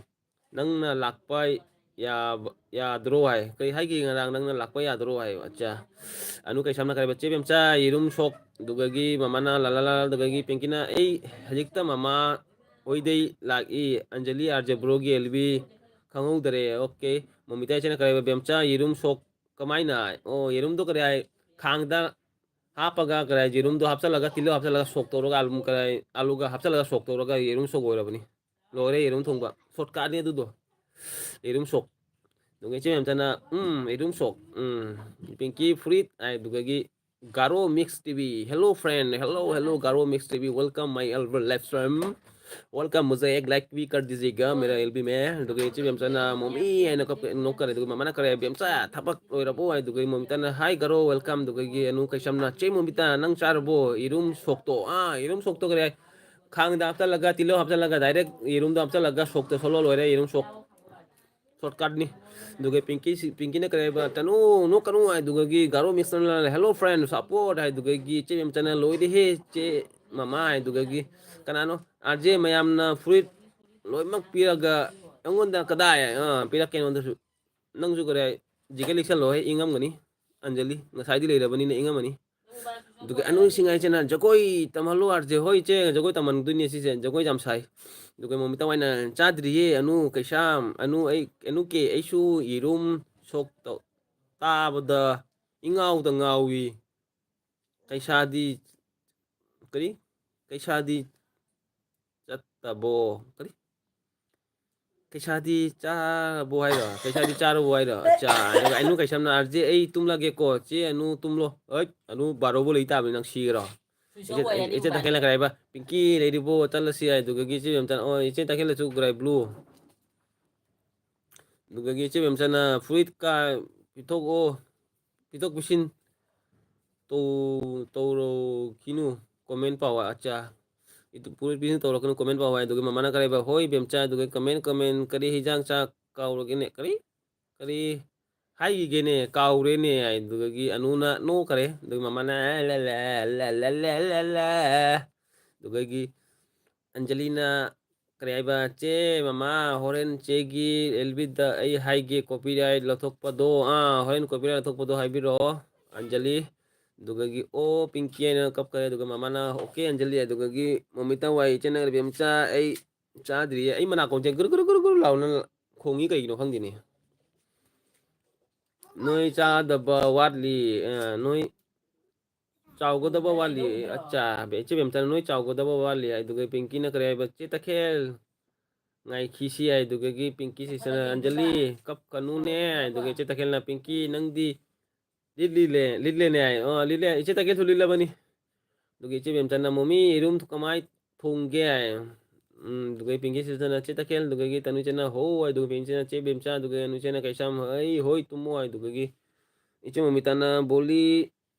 ꯅꯪꯅ ꯂꯥꯛꯄ ꯌꯥꯕ-, ꯌꯥꯗ꯭ꯔꯣ?" ꯍꯥꯏ꯫ "ꯀꯔꯤ ꯍꯥꯏꯈꯤꯒꯦ ꯉꯔꯥꯡ ꯅꯪꯅ ꯂꯥꯛꯄ ꯌꯥꯗ꯭ꯔꯣ?" ꯍꯥꯏ꯫ ꯑꯠꯆꯥ꯫ ꯑꯅꯨ ꯀꯩꯁꯥꯝꯅ ꯀꯔꯤꯕ, "ꯆꯦ ꯕꯦꯝꯆꯥ, ꯌꯦꯔꯨꯝ ꯁꯣꯛ", ꯑꯗꯨꯒꯒꯤ ꯃꯃꯥꯅ ꯂꯥ ꯂꯥ ꯂꯥ, ꯑꯗꯨꯒꯒꯤ ꯄꯤꯡꯀꯤꯅ, "ꯑꯩ ꯍꯧꯖꯤꯛꯇ ꯃꯃꯥ ꯍꯣꯏꯗꯩ ꯂꯥꯛꯏ, ꯑꯟꯖꯂꯤ, ꯑꯥꯔ ꯖꯦ ꯕ꯭ꯔꯣꯒꯤ ꯑꯦꯜ ꯕꯤ ꯈꯪꯍꯧꯗꯔꯦ"꯫ ꯑꯣꯀꯦ꯫ ꯃꯣꯃꯤꯇꯥ ꯏꯆꯦꯅ ꯀꯔꯤꯕ, "ꯕꯦꯝꯆꯥ, ꯌꯦꯔꯨꯝ ꯁꯣꯛ ꯀꯃꯥꯏꯅ?" ꯑꯣ, ꯌꯦꯔꯨꯝꯗꯣ ꯀꯔꯤ ꯍꯥꯏ, ꯈꯥꯡꯗ ꯍꯥꯞꯄꯒ ꯀꯔꯤ ꯍꯥꯏ, ꯌꯦꯔꯨꯝꯗꯣ ꯍꯥꯞꯆꯜꯂꯒ, ꯇꯤꯜꯍꯧ ꯍꯥꯞꯆꯜꯂꯒ ꯁꯣꯛ ꯇꯧꯔꯒ, ꯑꯂꯨ ꯀꯔꯤ ꯍꯥꯏ, ꯑꯂꯨꯒ ꯍꯥꯞꯆꯜꯂꯒ ꯁꯣꯛ ꯇꯧꯔꯒ ꯌꯦꯔꯨꯝ ꯁꯣꯛ ꯑꯣꯏꯔꯕꯅꯤ꯫ ꯂꯣꯏꯔꯦ ꯌꯦꯔꯨꯝ ꯊꯣꯡꯕ꯫ ꯁꯣꯔꯠꯀꯠꯅꯤ ꯑꯗꯨꯗꯣ꯫ ꯌꯦꯔꯨꯝ ꯁꯣꯛ꯫ ꯑꯗꯨꯒ ꯏꯆꯦ ꯃꯦꯝꯆꯥꯅ, "ꯎꯝ, ꯌꯦꯔꯨꯝ ꯁꯣꯛ꯫ ꯎꯝ, ꯄꯤꯡꯀꯤ ꯐꯨꯔꯤꯠ" ꯍꯥꯏꯗꯨꯒꯒꯤ ꯒꯥꯔꯣ mix T V. Hello friend, hello, hello, Garo Mix T V, welcome my elder live stream. Welcome, मुझे एक like भी कर दीजिएगा, मेरा एल बी में꯫ ꯑꯗꯨꯒ ꯏꯆꯦ ꯕꯦꯝꯆꯥꯅ ꯃꯣꯃꯤ ꯍꯥꯏꯅ ꯀꯞ-, ꯅꯣꯛꯈꯔꯦ꯫ ꯑꯗꯨꯒ ꯃꯃꯥꯅ ꯀꯔꯤ, "ꯕꯦꯝꯆꯥ, ꯊꯕꯛ ꯂꯣꯏꯔꯕꯣ?" ꯍꯥꯏꯗꯨꯒ ꯃꯣꯃꯤꯇꯥꯅ, "Hi ꯒꯥꯔꯣ, welcome"꯫ ꯑꯗꯨꯒꯒꯤ ꯑꯅꯨ ꯀꯩꯁꯝꯅ, "ꯆꯦ ꯃꯣꯃꯤꯇꯥ, ꯅꯪ ꯆꯥꯔꯕꯣ ꯌꯦꯔꯨꯝ ꯁꯣꯛꯇꯣ?" ꯑꯥ, ꯌꯦꯔꯨꯝ ꯁꯣꯛꯇꯣ ꯀꯔꯤ ꯍꯥꯏ? ꯈꯥꯡꯗ ꯍꯥꯞꯆꯜꯂꯒ, ꯇꯤꯜꯍꯧ ꯍꯥꯞꯆꯜꯂꯒ, ꯗꯥꯏꯔꯦꯛ ꯌꯦꯔꯨꯝꯗꯣ ꯍꯥꯞꯆꯜꯂꯒ ꯁꯣꯛꯇ ꯁꯣꯛꯂꯣ, ꯂꯣꯏꯔꯦ, ꯌꯦꯔꯨꯝ ꯁꯣꯛ꯫ ꯁꯣꯔꯠꯀꯠꯅꯤ꯫ ꯑꯗꯨꯒ ꯄꯤꯡꯀꯤ ꯁꯤ-, ꯄꯤꯡꯀꯤꯅ ꯀꯔꯤ ꯍꯥꯏꯕ? "ꯇꯅꯨ, ꯅꯣꯛꯀꯅꯨ" ꯍꯥꯏ꯫ ꯑꯗꯨꯒꯒꯤ ꯒꯥꯔꯣ ꯃꯤꯁꯅ, "Hello friend, support" ꯍꯥꯏ꯫ ꯑꯗꯨꯒꯒꯤ ꯏꯆꯦ ꯃꯦꯝꯆꯅ, "ꯂꯣꯏꯔꯦꯍꯦ ꯆꯦ ꯃꯃꯥ" ꯍꯥꯏ꯫ ꯑꯗꯨꯒꯒꯤ ꯀꯅꯥꯅꯣ? "ꯑꯥꯔ ꯖꯦ ꯃꯌꯥꯝꯅ ꯐꯨꯔꯤꯠ ꯂꯣꯏꯅꯃꯛ ꯄꯤꯔꯒ ꯑꯩꯉꯣꯟꯗ ꯀꯗꯥꯏ? ꯑꯥ, ꯄꯤꯔꯛꯀꯦ ꯑꯩꯉꯣꯟꯗꯁꯨ꯫ ꯅꯪꯁꯨ ꯀꯔꯤ ꯍꯥꯏ? ꯖꯤꯀꯦꯠ ꯂꯤꯛꯁꯜꯂꯣꯍꯦ, ꯏꯪꯉꯝꯒꯅꯤ꯫ ꯑꯟꯖꯂꯤ, ꯉꯁꯥꯏꯗꯤ ꯂꯩꯔꯕꯅꯤꯅ ꯏꯪꯉꯝꯃꯅꯤ꯫ ꯑꯗꯨꯒ ꯑꯅꯨꯁꯤꯡ ꯍꯥꯏꯁꯤꯅ, "ꯖꯒꯣꯏ ꯇꯝꯍꯜꯂꯨ ꯑꯥꯔ ꯖꯦ ꯍꯣꯏ, ꯏꯆꯦ ꯖꯒꯣꯏ ꯇꯝꯍꯟꯗꯣꯏꯅꯦ ꯁꯤꯁꯦ, ꯖꯒꯣꯏ ꯌꯥꯝ ꯁꯥꯏ"꯫ ꯑꯗꯨꯒ ꯃꯣꯃꯤꯇꯥ ꯍꯣꯏꯅ, "ꯆꯥꯗ꯭ꯔꯤꯌꯦ ꯑꯅꯨ, ꯀꯩꯁꯥꯝ, ꯑꯅꯨ, ꯑꯩ, ꯑꯅꯨ ꯀꯦ, ꯑꯩꯁꯨ ꯌꯦꯔꯨꯝ ꯁꯣꯛ ꯇꯧ-, ꯇꯥꯕꯗ ꯏꯉꯥꯎꯗ ꯉꯥꯎꯏ꯫ ꯀꯩꯁꯥꯗꯤ"꯫ ꯀꯔꯤ? "ꯀꯩꯁꯥꯗꯤ ꯆꯠꯇꯕꯣ"꯫ ꯀꯔꯤ? "ꯀꯩꯁꯥꯗꯤ ꯆꯥꯔꯕꯣ" ꯍꯥꯏꯔꯣ? "ꯀꯩꯁꯥꯗꯤ ꯆꯥꯔꯕꯣ" ꯍꯥꯏꯔꯣ? ꯑꯠꯆꯥ꯫ ꯑꯗꯨꯒ ꯑꯅꯨ ꯀꯩꯁꯥꯝꯅ, "ꯑꯥꯔ ꯖꯦ, ꯑꯩ ꯇꯨꯝꯂꯒꯦꯀꯣ꯫ ꯆꯦ ꯑꯅꯨ ꯇꯨꯝꯂꯣ"꯫ ꯍꯣꯏ, ꯑꯅꯨ ꯕꯥꯔꯣꯕꯨ ꯂꯩ ꯇꯥꯕꯅꯤ ꯅꯪ ꯁꯤꯒꯦꯔꯣ? ꯏꯆꯦ, ꯏꯆꯦ ꯇꯈꯦꯜꯅ ꯀꯔꯤ ꯍꯥꯏꯕ? "ꯄꯤꯡꯀꯤ ꯂꯩꯔꯤꯕꯣ? ꯆꯠꯂꯁꯤ" ꯍꯥꯏ꯫ ꯑꯗꯨꯒꯒꯤ ꯏꯆꯦ ꯃꯦꯝꯆꯥꯅ, "ꯑꯣ, ꯏꯆꯦ ꯇꯈꯦꯜꯗꯁꯨ ꯒ꯭ꯔꯥꯏ ꯕ꯭ꯂꯨ"꯫ ꯑꯗꯨꯒꯒꯤ ꯏꯆꯦ ꯃꯦꯝꯆꯥꯅ, "ꯐꯨꯔꯤꯠ ꯀꯥ ꯄꯤꯊꯣꯛꯑꯣ, ꯄꯤꯊꯣꯛ ꯄꯤꯁꯤꯟ ꯇꯧ-, ꯇꯧꯔꯛꯈꯤꯅꯨ, ꯀꯣꯃꯦꯟ ꯄꯥꯎ"꯫ ꯑꯠꯆꯥ꯫ "ꯐꯨꯔꯤꯠ ꯄꯤꯁꯤꯟ ꯇꯧꯔꯛꯀꯅꯨ, ꯀꯣꯃꯦꯟ ꯄꯥꯎ" ꯍꯥꯏ꯫ ꯑꯗꯨꯒ ꯃꯃꯥꯅ ꯀꯔꯤ ꯍꯥꯏꯕ? "ꯍꯣꯏ ꯕꯦꯝꯆꯥ"꯫ ꯑꯗꯨꯒ ꯀꯃꯦꯟ, ꯀꯃꯦꯟ, "ꯀꯔꯤ ꯍꯤꯟꯖꯥꯡ ꯆꯥ ꯀꯥꯎꯔꯒꯦꯅꯦ?" ꯀꯔꯤ? "ꯀꯔꯤ ꯍꯥꯏꯈꯤꯒꯦꯅꯦ? ꯀꯥꯎꯔꯦꯅꯦ" ꯍꯥꯏ꯫ ꯑꯗꯨꯗꯒꯤ ꯑꯅꯨꯅ ꯅꯣꯛꯈꯔꯦ꯫ ꯑꯗꯨꯒ ꯃꯃꯥꯅ, "ꯑꯦ, ꯂꯦ, ꯂꯦ, ꯂꯦ, ꯂꯦ, ꯂꯦ, ꯂꯦ, ꯂꯦ"꯫ ꯑꯗꯨꯗꯒꯤ ꯑꯟꯖꯂꯤꯅ ꯀꯔꯤ ꯍꯥꯏꯕ? "ꯆꯦ, ꯃꯃꯥ, ꯍꯣꯔꯦꯟ ꯆꯦꯒꯤ ꯑꯦꯜ ꯕꯤꯗ ꯑꯩ ꯍꯥꯏꯒꯦ, ꯀꯣꯄꯤꯔꯥꯏꯠ ꯂꯧꯊꯣꯛꯄꯗꯣ, ꯑꯥ, ꯍꯣꯔꯦꯟ ꯀꯣꯄꯤꯔꯥꯏꯠ ꯂꯧꯊꯣꯛꯄꯗꯣ ꯍꯥꯏꯕꯤꯔꯛꯑꯣ, ꯑꯟꯖꯂꯤ"꯫ ꯑꯗꯨꯗꯒꯤ, "ꯑꯣ, ꯄꯤꯡꯀꯤ" ꯍꯥꯏꯅ ꯀꯞꯈꯔꯦ꯫ ꯑꯗꯨꯒ ꯃꯃꯥꯅ, "ꯑꯣꯀꯦ, ꯑꯟꯖꯂꯤ"꯫ ꯑꯗꯨꯗꯒꯤ ꯃꯣꯃꯤꯇꯥ ꯋꯥꯏ ꯏꯆꯟꯅ, "ꯕꯦꯝꯆꯥ, ꯑꯩ ꯆꯥꯗ꯭ꯔꯤꯌꯦ, ꯑꯩ ꯃꯅꯥꯀꯣꯡꯁꯦ ꯒꯨꯔꯨ ꯒꯨꯔꯨ ꯒꯨꯔꯨ ꯒꯨꯔꯨ ꯂꯥꯎꯅ ꯈꯣꯡꯉꯤ, ꯀꯩꯒꯤꯅꯣ ꯈꯪꯗꯦꯅꯦ꯫ "ꯅꯣꯏ ꯆꯥꯗꯕ ꯋꯥꯠꯂꯤ, ꯑ, ꯅꯣꯏ ꯆꯥꯎꯒꯗꯕ ꯋꯥꯠꯂꯤ"꯫ ꯑꯠꯆꯥ, ꯏꯆꯦ ꯕꯦꯝꯆꯥꯅ, "ꯅꯣꯏ ꯆꯥꯎꯒꯗꯕ ꯋꯥꯠꯂꯤ" ꯍꯥꯏ꯫ ꯑꯗꯨꯒ ꯄꯤꯡꯀꯤꯅ ꯀꯔꯤ ꯍꯥꯏꯕ? "ꯆꯦ ꯇꯈꯦꯜ, ꯉꯥꯏꯈꯤꯁꯤ" ꯍꯥꯏ꯫ ꯑꯗꯨꯗꯒꯤ ꯄꯤꯡꯀꯤ ꯁꯤꯁꯇꯔꯅ, "ꯑꯟꯖꯂꯤ, ꯀꯞꯀꯅꯨꯅꯦ" ꯍꯥꯏ꯫ ꯑꯗꯨꯒ ꯏꯆꯦ ꯇꯈꯦꯜꯅ, "ꯄꯤꯡꯀꯤ, ꯅꯪꯗꯤ ꯂꯤꯠꯂꯤꯂꯦ, ꯂꯤꯠꯂꯦꯅꯦ" ꯍꯥꯏ꯫ "ꯑꯣ, ꯂꯤꯠꯂꯦ, ꯏꯆꯦ ꯇꯈꯦꯜꯁꯨ ꯂꯤꯠꯂꯕꯅꯤ"꯫ ꯑꯗꯨꯒ ꯏꯆꯦ ꯕꯦꯝꯆꯥꯅ, "ꯃꯣꯃꯤ, ꯌꯦꯔꯨꯝ ꯀꯃꯥꯏ ꯊꯣꯡꯒꯦ?" ꯍꯥꯏ꯫ ꯎꯝ, ꯑꯗꯨꯒ ꯄꯤꯡꯀꯤ ꯁꯤꯁꯇꯔꯅ, ꯆꯦ ꯇꯈꯦꯜ, ꯑꯗꯨꯒꯒꯤ ꯇꯅꯨꯆꯦꯅ, "ꯍꯣ" ꯍꯥꯏ꯫ ꯑꯗꯨꯒ ꯄꯤꯡꯀꯤꯅ, "ꯆꯦ ꯕꯦꯝꯆꯥ", ꯑꯗꯨꯒ ꯑꯅꯨꯆꯦꯅ, "ꯀꯩꯁꯥꯝ, ꯑꯩ ꯍꯣꯏ ꯇꯨꯝꯃꯣ" ꯍꯥꯏ꯫ ꯑꯗꯨꯒꯒꯤ ꯏꯆꯦ ꯃꯣꯃꯤꯇꯥꯅ, "ꯕꯣꯂꯤ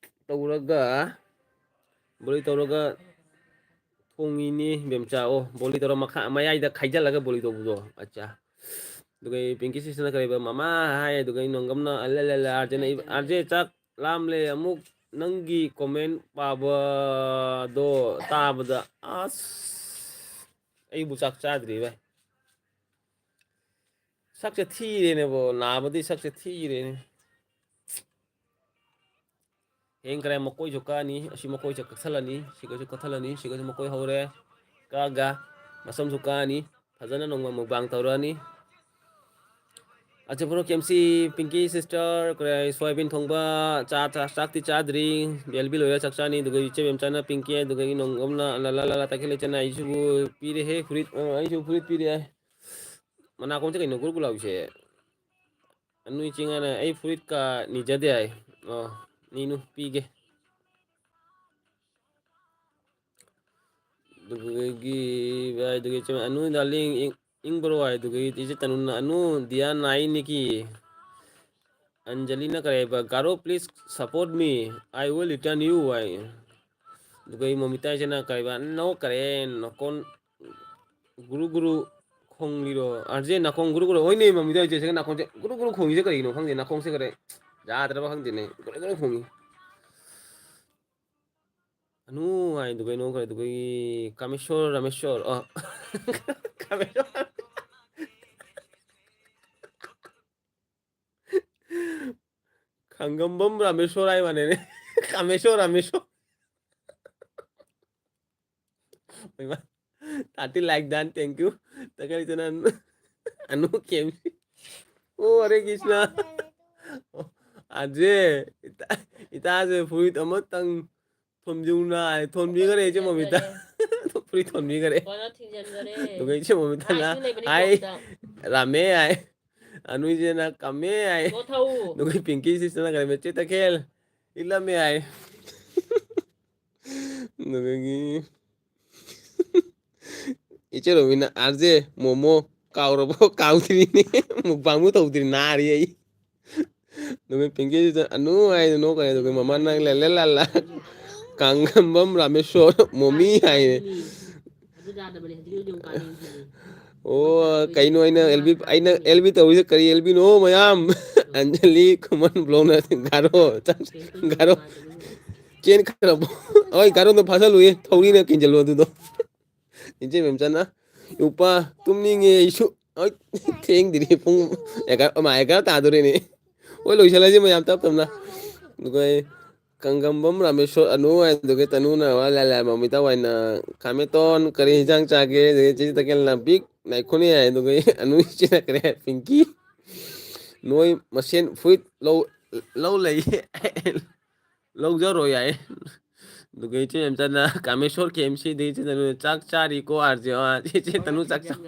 ꯇꯧꯔꯒ, ꯕꯣꯂꯤ ꯇꯧꯔꯒ ꯈꯣꯡꯉꯤꯅꯤ ꯕꯦꯝꯆꯥ꯫ ꯑꯣ, ꯕꯣꯂꯤ ꯇꯧꯔ ꯃꯈꯥ ꯃꯌꯥꯏꯗ ꯈꯥꯏꯖꯜꯂꯒ ꯕꯣꯂꯤ ꯇꯧꯕꯗꯣ꯫ ꯑꯠꯆꯥ꯫ ꯑꯗꯨꯒ ꯑꯩ ꯄꯤꯡꯀꯤ ꯁꯤꯁꯇꯔꯅ ꯀꯔꯤꯕ ꯃꯃꯥ ꯍꯥꯏ, ꯑꯗꯨꯒ ꯑꯩ ꯅꯣꯡꯒꯝꯅ ꯑꯜꯂꯦ ꯂꯦ ꯂꯦ ꯑꯥꯔꯖꯦꯅ ꯑꯩ, "ꯑꯥꯔꯖꯦ, ꯆꯥꯛ ꯂꯥꯝꯂꯦ ꯑꯃꯨꯛ ꯅꯪꯒꯤ ꯀꯣꯃꯦꯟ ꯄꯥꯕꯗꯣ ꯇꯥꯕꯗ ꯑꯁ ꯑꯩꯕꯨ ꯆꯥꯛ ꯆꯥꯗ꯭ꯔꯤ ꯚꯥꯏ꯫ ꯁꯛꯁꯦ ꯊꯤꯔꯦꯅꯦꯕꯣ, ꯅꯥꯕꯗꯤ ꯁꯛꯁꯦ ꯊꯤꯔꯦꯅꯦ꯫ ꯍꯌꯦꯡ ꯀꯔꯥꯏ ꯃꯀꯣꯏꯁꯨ ꯀꯛꯑꯅꯤ, ꯑꯁꯤ ꯃꯀꯣꯏꯁꯦ ꯀꯛꯊꯠꯂꯅꯤ, ꯁꯤꯒꯁꯨ ꯀꯛꯊꯠꯂꯅꯤ, ꯁꯤꯒꯁꯨ ꯃꯀꯣꯏ ꯍꯧꯔꯦ꯫ ꯀꯛꯑꯒ ꯃꯁꯝꯁꯨ ꯀꯛꯑꯅꯤ, ꯐꯖꯅ ꯅꯣꯡꯃ ꯃꯨꯛꯕꯥꯡ ꯇꯧꯔꯛꯑꯅꯤ꯫ ꯑꯆꯥ ꯄꯨꯔꯣ ꯀꯦꯝꯁꯤ, ꯄꯤꯡꯀꯤ ꯁꯤꯁꯇꯔ, ꯀꯔꯥꯏ ꯁꯣꯌꯥꯕꯤꯟ ꯊꯣꯡꯕ, ꯆꯥ, ꯆꯥ, ꯆꯥꯛꯇꯤ ꯆꯥꯗ꯭ꯔꯤ, ꯕꯦꯜꯕꯤ ꯂꯣꯏꯔ ꯆꯥꯛ ꯆꯥꯅꯤ, ꯑꯗꯨꯒ ꯏꯆꯦ ꯕꯦꯝꯆꯥꯅ ꯄꯤꯡꯀꯤ, ꯑꯗꯨꯒ ꯅꯣꯡꯒꯝꯅ ꯂꯥ, ꯂꯥ, ꯂꯥ, ꯂꯥ, ꯇꯈꯦꯜ ꯏꯆꯦꯅ ꯑꯩꯁꯨ ꯄꯤꯔꯦꯍꯦ ꯐꯨꯔꯤꯠ, ꯑ, ꯑꯩꯁꯨ ꯐꯨꯔꯤꯠ ꯄꯤꯔꯦ꯫ ꯃꯅꯥꯀꯣꯡꯁꯦ ꯀꯩꯅꯣ ꯒꯨꯔꯨ ꯒꯨꯔꯨ ꯂꯥꯎꯔꯤꯁꯦ? ꯑꯅꯨꯏ ꯆꯤꯡꯉꯥꯅ ꯑꯩ ꯐꯨꯔꯤꯠꯀ ꯅꯤꯖꯗꯦ ꯍꯥꯏ꯫ ꯑꯣ, ꯅꯤꯅꯨ, ꯄꯤꯒꯦ꯫ ꯑꯗꯨꯗꯒꯤ ꯚꯥꯏ, ꯑꯗꯨꯒꯤ ꯆꯤꯡ-, ꯑꯅꯨ ꯗꯥꯔꯂꯤꯡ ꯏꯪ-, ꯏꯪꯕ꯭ꯔꯣ ꯍꯥꯏ꯫ ꯑꯗꯨꯒꯤ ꯏꯆꯦ ꯇꯅꯨꯅ, "ꯑꯅꯨ, ꯗꯤꯌꯥ ꯅꯥꯏ ꯅꯤꯀꯤ?" ꯑꯟꯖꯂꯤꯅ ꯀꯔꯤ ꯍꯥꯏꯕ? "Garo, please support me, I will return you" ꯍꯥꯏ꯫ ꯑꯗꯨꯒ ꯑꯩ ꯃꯣꯃꯤꯇꯥꯏꯁꯤꯅ ꯀꯔꯤ ꯍꯥꯏꯕ? "ꯅꯣ ꯀꯔꯦ, ꯅꯀꯣꯟ ꯒꯨꯔꯨ ꯒꯨꯔꯨ ꯈꯣꯡꯂꯤꯔꯣ?" ꯑꯥꯔꯖꯦ ꯅꯥꯀꯣꯡ ꯒꯨꯔꯨ ꯒꯨꯔꯨ꯫ ꯍꯣꯏꯅꯦ, ꯃꯃꯤꯗ ꯍꯧꯖꯤꯛ ꯁꯤꯒ ꯅꯥꯀꯣꯡꯁꯦ ꯒꯨꯔꯨ ꯒꯨꯔꯨ ꯈꯣꯡꯉꯤꯁꯦ ꯀꯔꯤꯒꯤꯅꯣ ꯈꯪꯗꯦ, ꯅꯥꯀꯣꯡꯁꯦ ꯈꯔ ꯌꯥꯗ꯭ꯔꯕ ꯈꯪꯗꯦꯅꯦ, ꯒꯨꯔꯨ ꯒꯨꯔꯨ ꯈꯣꯡꯉꯤ꯫ ꯑꯅꯨ ꯍꯥꯏꯗꯨ ꯀꯩꯅꯣ, ꯀꯔꯤꯗꯨ, ꯑꯩꯈꯣꯏꯒꯤ ꯀꯥꯃꯦꯁꯣꯔ ꯔꯥꯃꯦꯁꯣꯔ, ꯑ, ꯀꯥꯃꯦꯁꯣꯔ꯫ ꯈꯥꯡꯉꯝꯕꯝ ꯔꯥꯃꯦꯁꯣꯔ ꯍꯥꯏ ꯃꯥꯅꯦꯅꯦ꯫ ꯀꯥꯃꯦꯁꯣꯔ Rameshwor. ꯍꯣꯏꯃ꯫ Thirty like done, thank you꯫ ꯇꯈꯦꯜ ꯏꯆꯦꯅ ꯑꯅꯨ ꯀꯦꯝꯁꯤ꯫ ꯑꯣ, ꯍꯔꯦ ꯀ꯭ꯔꯤꯁꯅ꯫ ꯑꯣ, ꯑꯥꯔꯖꯦ, ꯏꯇꯥ-, ꯏꯇꯥꯁꯦ ꯐꯨꯔꯤꯠ ꯑꯃꯇꯪ ꯊꯣꯝꯖꯤꯟꯅ ꯍꯥꯏ, ꯊꯣꯝꯕꯤꯈꯔꯦ ꯏꯆꯦ ꯃꯣꯃꯤꯇꯥ꯫ ꯐꯨꯔꯤꯠ ꯊꯣꯝꯕꯤꯈꯔꯦ꯫ ꯀꯣꯟꯅ ꯊꯤꯡꯖꯤꯟꯈꯔꯦ꯫ ꯑꯗꯨꯒ ꯏꯆꯦ ꯃꯣꯃꯤꯇꯥꯅ, ꯍꯥꯏꯁꯨ ꯂꯩꯕꯅꯤ "ꯍꯥꯏ, ꯀꯣꯛꯇ꯫ ꯔꯥꯃꯦ" ꯍꯥꯏ꯫ ꯑꯅꯨꯏꯁꯦꯅ "ꯀꯝꯃꯦ" ꯍꯥꯏ꯫ ꯀꯣꯊꯧ꯫ ꯑꯗꯨꯒ ꯄꯤꯡꯀꯤ ꯁꯤꯁꯇꯔꯅ ꯀꯔꯤ, "ꯃꯆꯦ ꯇꯈꯦꯜ ꯏꯜꯂꯝꯃꯦ" ꯍꯥꯏ꯫ ꯑꯗꯨꯗꯒꯤ ꯏꯆꯦ ꯔꯣꯃꯤꯅ, "ꯑꯥꯔꯖꯦ, ꯃꯣꯃꯣ ꯀꯥꯎꯔꯕꯣ?" "ꯀꯥꯎꯗ꯭ꯔꯤꯅꯦ, ꯃꯨꯛꯕꯥꯡꯕꯨ ꯇꯧꯗ꯭ꯔꯤ, ꯅꯥꯔꯤ ꯑꯩ"꯫ ꯑꯗꯨꯒ ꯄꯤꯡꯀꯤꯁꯤꯗ "ꯑꯅꯨ" ꯍꯥꯏꯗꯨ ꯅꯣꯛꯈ꯭ꯔꯦ꯫ ꯑꯗꯨꯒ ꯃꯃꯥꯅ "ꯂꯦ ꯂꯦ ꯂꯥ ꯂꯥ, ꯀꯥꯡꯒꯝꯕꯝ ꯔꯥꯃꯦꯁꯣꯔ ꯃꯣꯃꯤ ꯍꯥꯏꯅꯦ꯫ ꯑꯗꯨ ꯌꯥꯗꯕꯅꯦ, ꯍꯧꯖꯤꯛꯀꯤ ꯍꯧꯖꯤꯛ ꯑꯃꯨꯛ ꯀꯥꯅꯤꯡꯉꯤꯁꯤꯅꯤ꯫ ꯑꯣ, ꯀꯩꯅꯣ ꯑꯩꯅ ꯑꯦꯜꯕꯤ, ꯑꯩꯅ ꯑꯦꯜꯕꯤ ꯇꯧꯔꯤꯁꯦ ꯀꯔꯤ ꯑꯦꯜꯕꯤꯅꯣ ꯃꯌꯥꯝ? ꯑꯟꯖꯂꯤ ꯈꯨꯃꯟ ꯕ꯭ꯂꯣꯛꯅ ꯒꯥꯔꯣ, ꯒꯥꯔꯣ꯫ ꯆꯦꯟꯈ꯭ꯔꯕꯣ? ꯍꯣꯏ, ꯒꯥꯔꯣꯗꯣ ꯐꯥꯖꯜꯂꯨꯌꯦ, ꯊꯧꯔꯤꯅ ꯀꯤꯟꯖꯜꯂꯨ ꯑꯗꯨꯗꯣ꯫ ꯏꯆꯦ ꯃꯦꯝꯆꯥꯅ, "ꯎꯄꯥ, ꯇꯨꯝꯅꯤꯡꯉꯦ ꯑꯩꯁꯨ꯫ ꯍꯣꯏ, ꯊꯦꯡꯗ꯭ꯔꯤ, ꯄꯨꯡ ꯑꯦꯒꯥꯔꯣ, ꯃꯥ, ꯑꯦꯒꯥꯔꯣ ꯇꯥꯗꯣꯔꯦꯅꯦ꯫ ꯍꯣꯏ, ꯂꯣꯏꯁꯤꯜꯂꯁꯤ ꯃꯌꯥꯝ ꯇꯞ ꯇꯞꯅ꯫ ꯑꯗꯨꯒ ꯑꯩ ꯀꯪꯒꯝꯕꯝ ꯔꯥꯃꯦꯁꯣꯔ ꯑꯅꯨ ꯍꯥꯏ, ꯑꯗꯨꯒ ꯇꯅꯨꯅ ꯋꯥ ꯂꯥ ꯂꯥ ꯃꯃꯤꯇꯥ ꯋꯥꯏꯅ ꯈꯥꯃꯦꯇꯣꯟ ꯀꯔꯤ ꯍꯤꯟꯖꯥꯡ ꯆꯥꯒꯦ?" ꯑꯗꯨꯒ ꯆꯦ ꯇꯀꯦꯜꯅ ꯕꯤꯛ ꯅꯥꯏꯈꯣꯅꯦ ꯍꯥꯏ, ꯑꯗꯨꯒ ꯑꯅꯨ ꯏꯆꯦꯅ ꯀꯔꯤ ꯍꯥꯏ? "ꯄꯤꯡꯀꯤ, ꯅꯣꯏ ꯃꯁꯦꯟ ꯐꯨꯏꯠ ꯂꯧ, ꯂꯧ ꯂꯩꯌꯦ꯫ ꯂꯧꯖꯔꯣ ꯌꯥꯏꯌꯦ꯫" ꯑꯗꯨꯒ ꯏꯆꯦ ꯃꯦꯝꯆꯥꯅ ꯀꯥꯃꯦꯁꯣꯔ ꯀꯦ ꯑꯦꯝ ꯁꯤꯗꯒꯤ ꯏꯆꯦ ꯇꯅꯨꯅ, "ꯆꯥꯛ ꯆꯥꯔꯤꯀꯣ ꯑꯥꯔ ꯖꯦ?" ꯑꯥ, ꯏꯆꯦ ꯇꯅꯨ ꯆꯥꯛ ꯆꯥ-,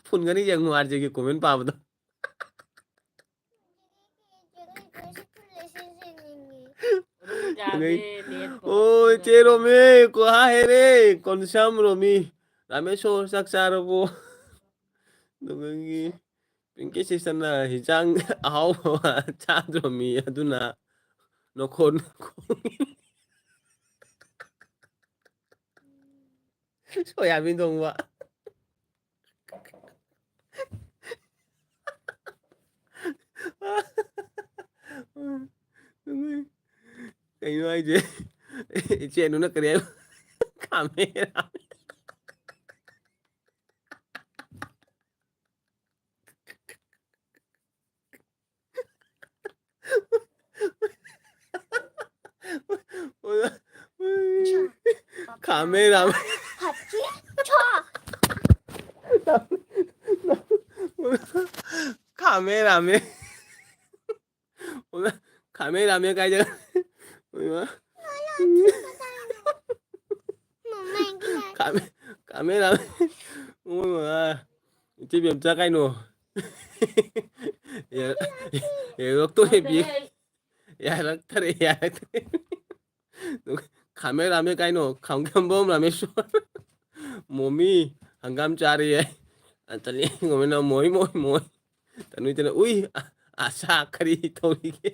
ꯐꯨꯟꯒꯅꯤ ꯌꯦꯡꯉꯨ ꯑꯥꯔ ꯖꯦꯒꯤ ꯀꯣꯃꯦꯟ ꯄꯥꯕꯗꯣ꯫ ꯑꯣ, ꯏꯆꯦ ꯔꯣꯃꯤ, ꯀꯣꯍꯥ ꯍꯦꯔꯦ, ꯀꯣꯟꯁꯥꯝ ꯔꯣꯃꯤ꯫ ꯔꯥꯃꯦꯁꯣꯔ ꯆꯥꯛ ꯆꯥꯔꯕꯣ? ꯑꯗꯨꯒꯤ ꯄꯤꯡꯀꯤ ꯁꯤꯁꯇꯔꯅ ꯍꯤꯟꯖꯥꯡ ꯑꯍꯥꯎꯕ ꯆꯥꯗ꯭ꯔꯣꯃꯤ, ꯑꯗꯨꯅ ꯅꯈꯣꯟ ꯁꯣꯌꯥꯕꯤꯟ ꯊꯣꯡꯕ꯫ ꯀꯩꯅꯣ ꯍꯥꯏꯁꯦ? ꯏꯆꯦ ꯑꯅꯨꯅ ꯀꯔꯤ ꯍꯥꯏꯕ? ꯈꯥꯃꯦꯟ꯫ ꯈꯥꯃꯦꯟ ꯔꯥꯃꯦꯟ꯫ ꯈꯥꯃꯦꯟ ꯔꯥꯃꯦꯟ꯫ ꯈꯥꯃꯦꯟ ꯔꯥꯃꯦꯟ ꯀꯥꯏꯗ? ꯈꯥꯃꯦꯟ, ꯈꯥꯃꯦꯟ ꯔꯥꯃꯦꯟ꯫ ꯏꯃꯣꯏ ꯃꯃꯥ꯫ ꯏꯆꯦ ꯕꯦꯝꯆꯥ ꯀꯥꯏꯅꯣ? ꯌꯥ-, ꯌꯥꯔꯛꯇꯣꯔꯦ, ꯕꯤ-, ꯌꯥꯔꯛꯇꯔꯦ, ꯌꯥꯔꯛꯇꯔꯦ꯫ ꯈꯥꯃꯦꯟ ꯔꯥꯃꯦꯟ ꯀꯥꯏꯅꯣ? ꯈꯝꯈꯝꯕꯝ ꯔꯥꯃꯦꯁꯣꯔ꯫ ꯃꯣꯃꯤ, ꯍꯪꯒꯥꯝ ꯆꯥꯔꯦ꯫ ꯑꯟꯇꯅꯤ ꯃꯣꯃꯤꯅ ꯃꯣꯏ, ꯃꯣꯏ, ꯃꯣꯏ꯫ ꯇꯅꯨꯏ, ꯇꯅꯨꯏ, ꯎꯏ, ꯑ-, ꯑꯁꯥ ꯀꯔꯤ ꯇꯧꯔꯤꯒꯦ?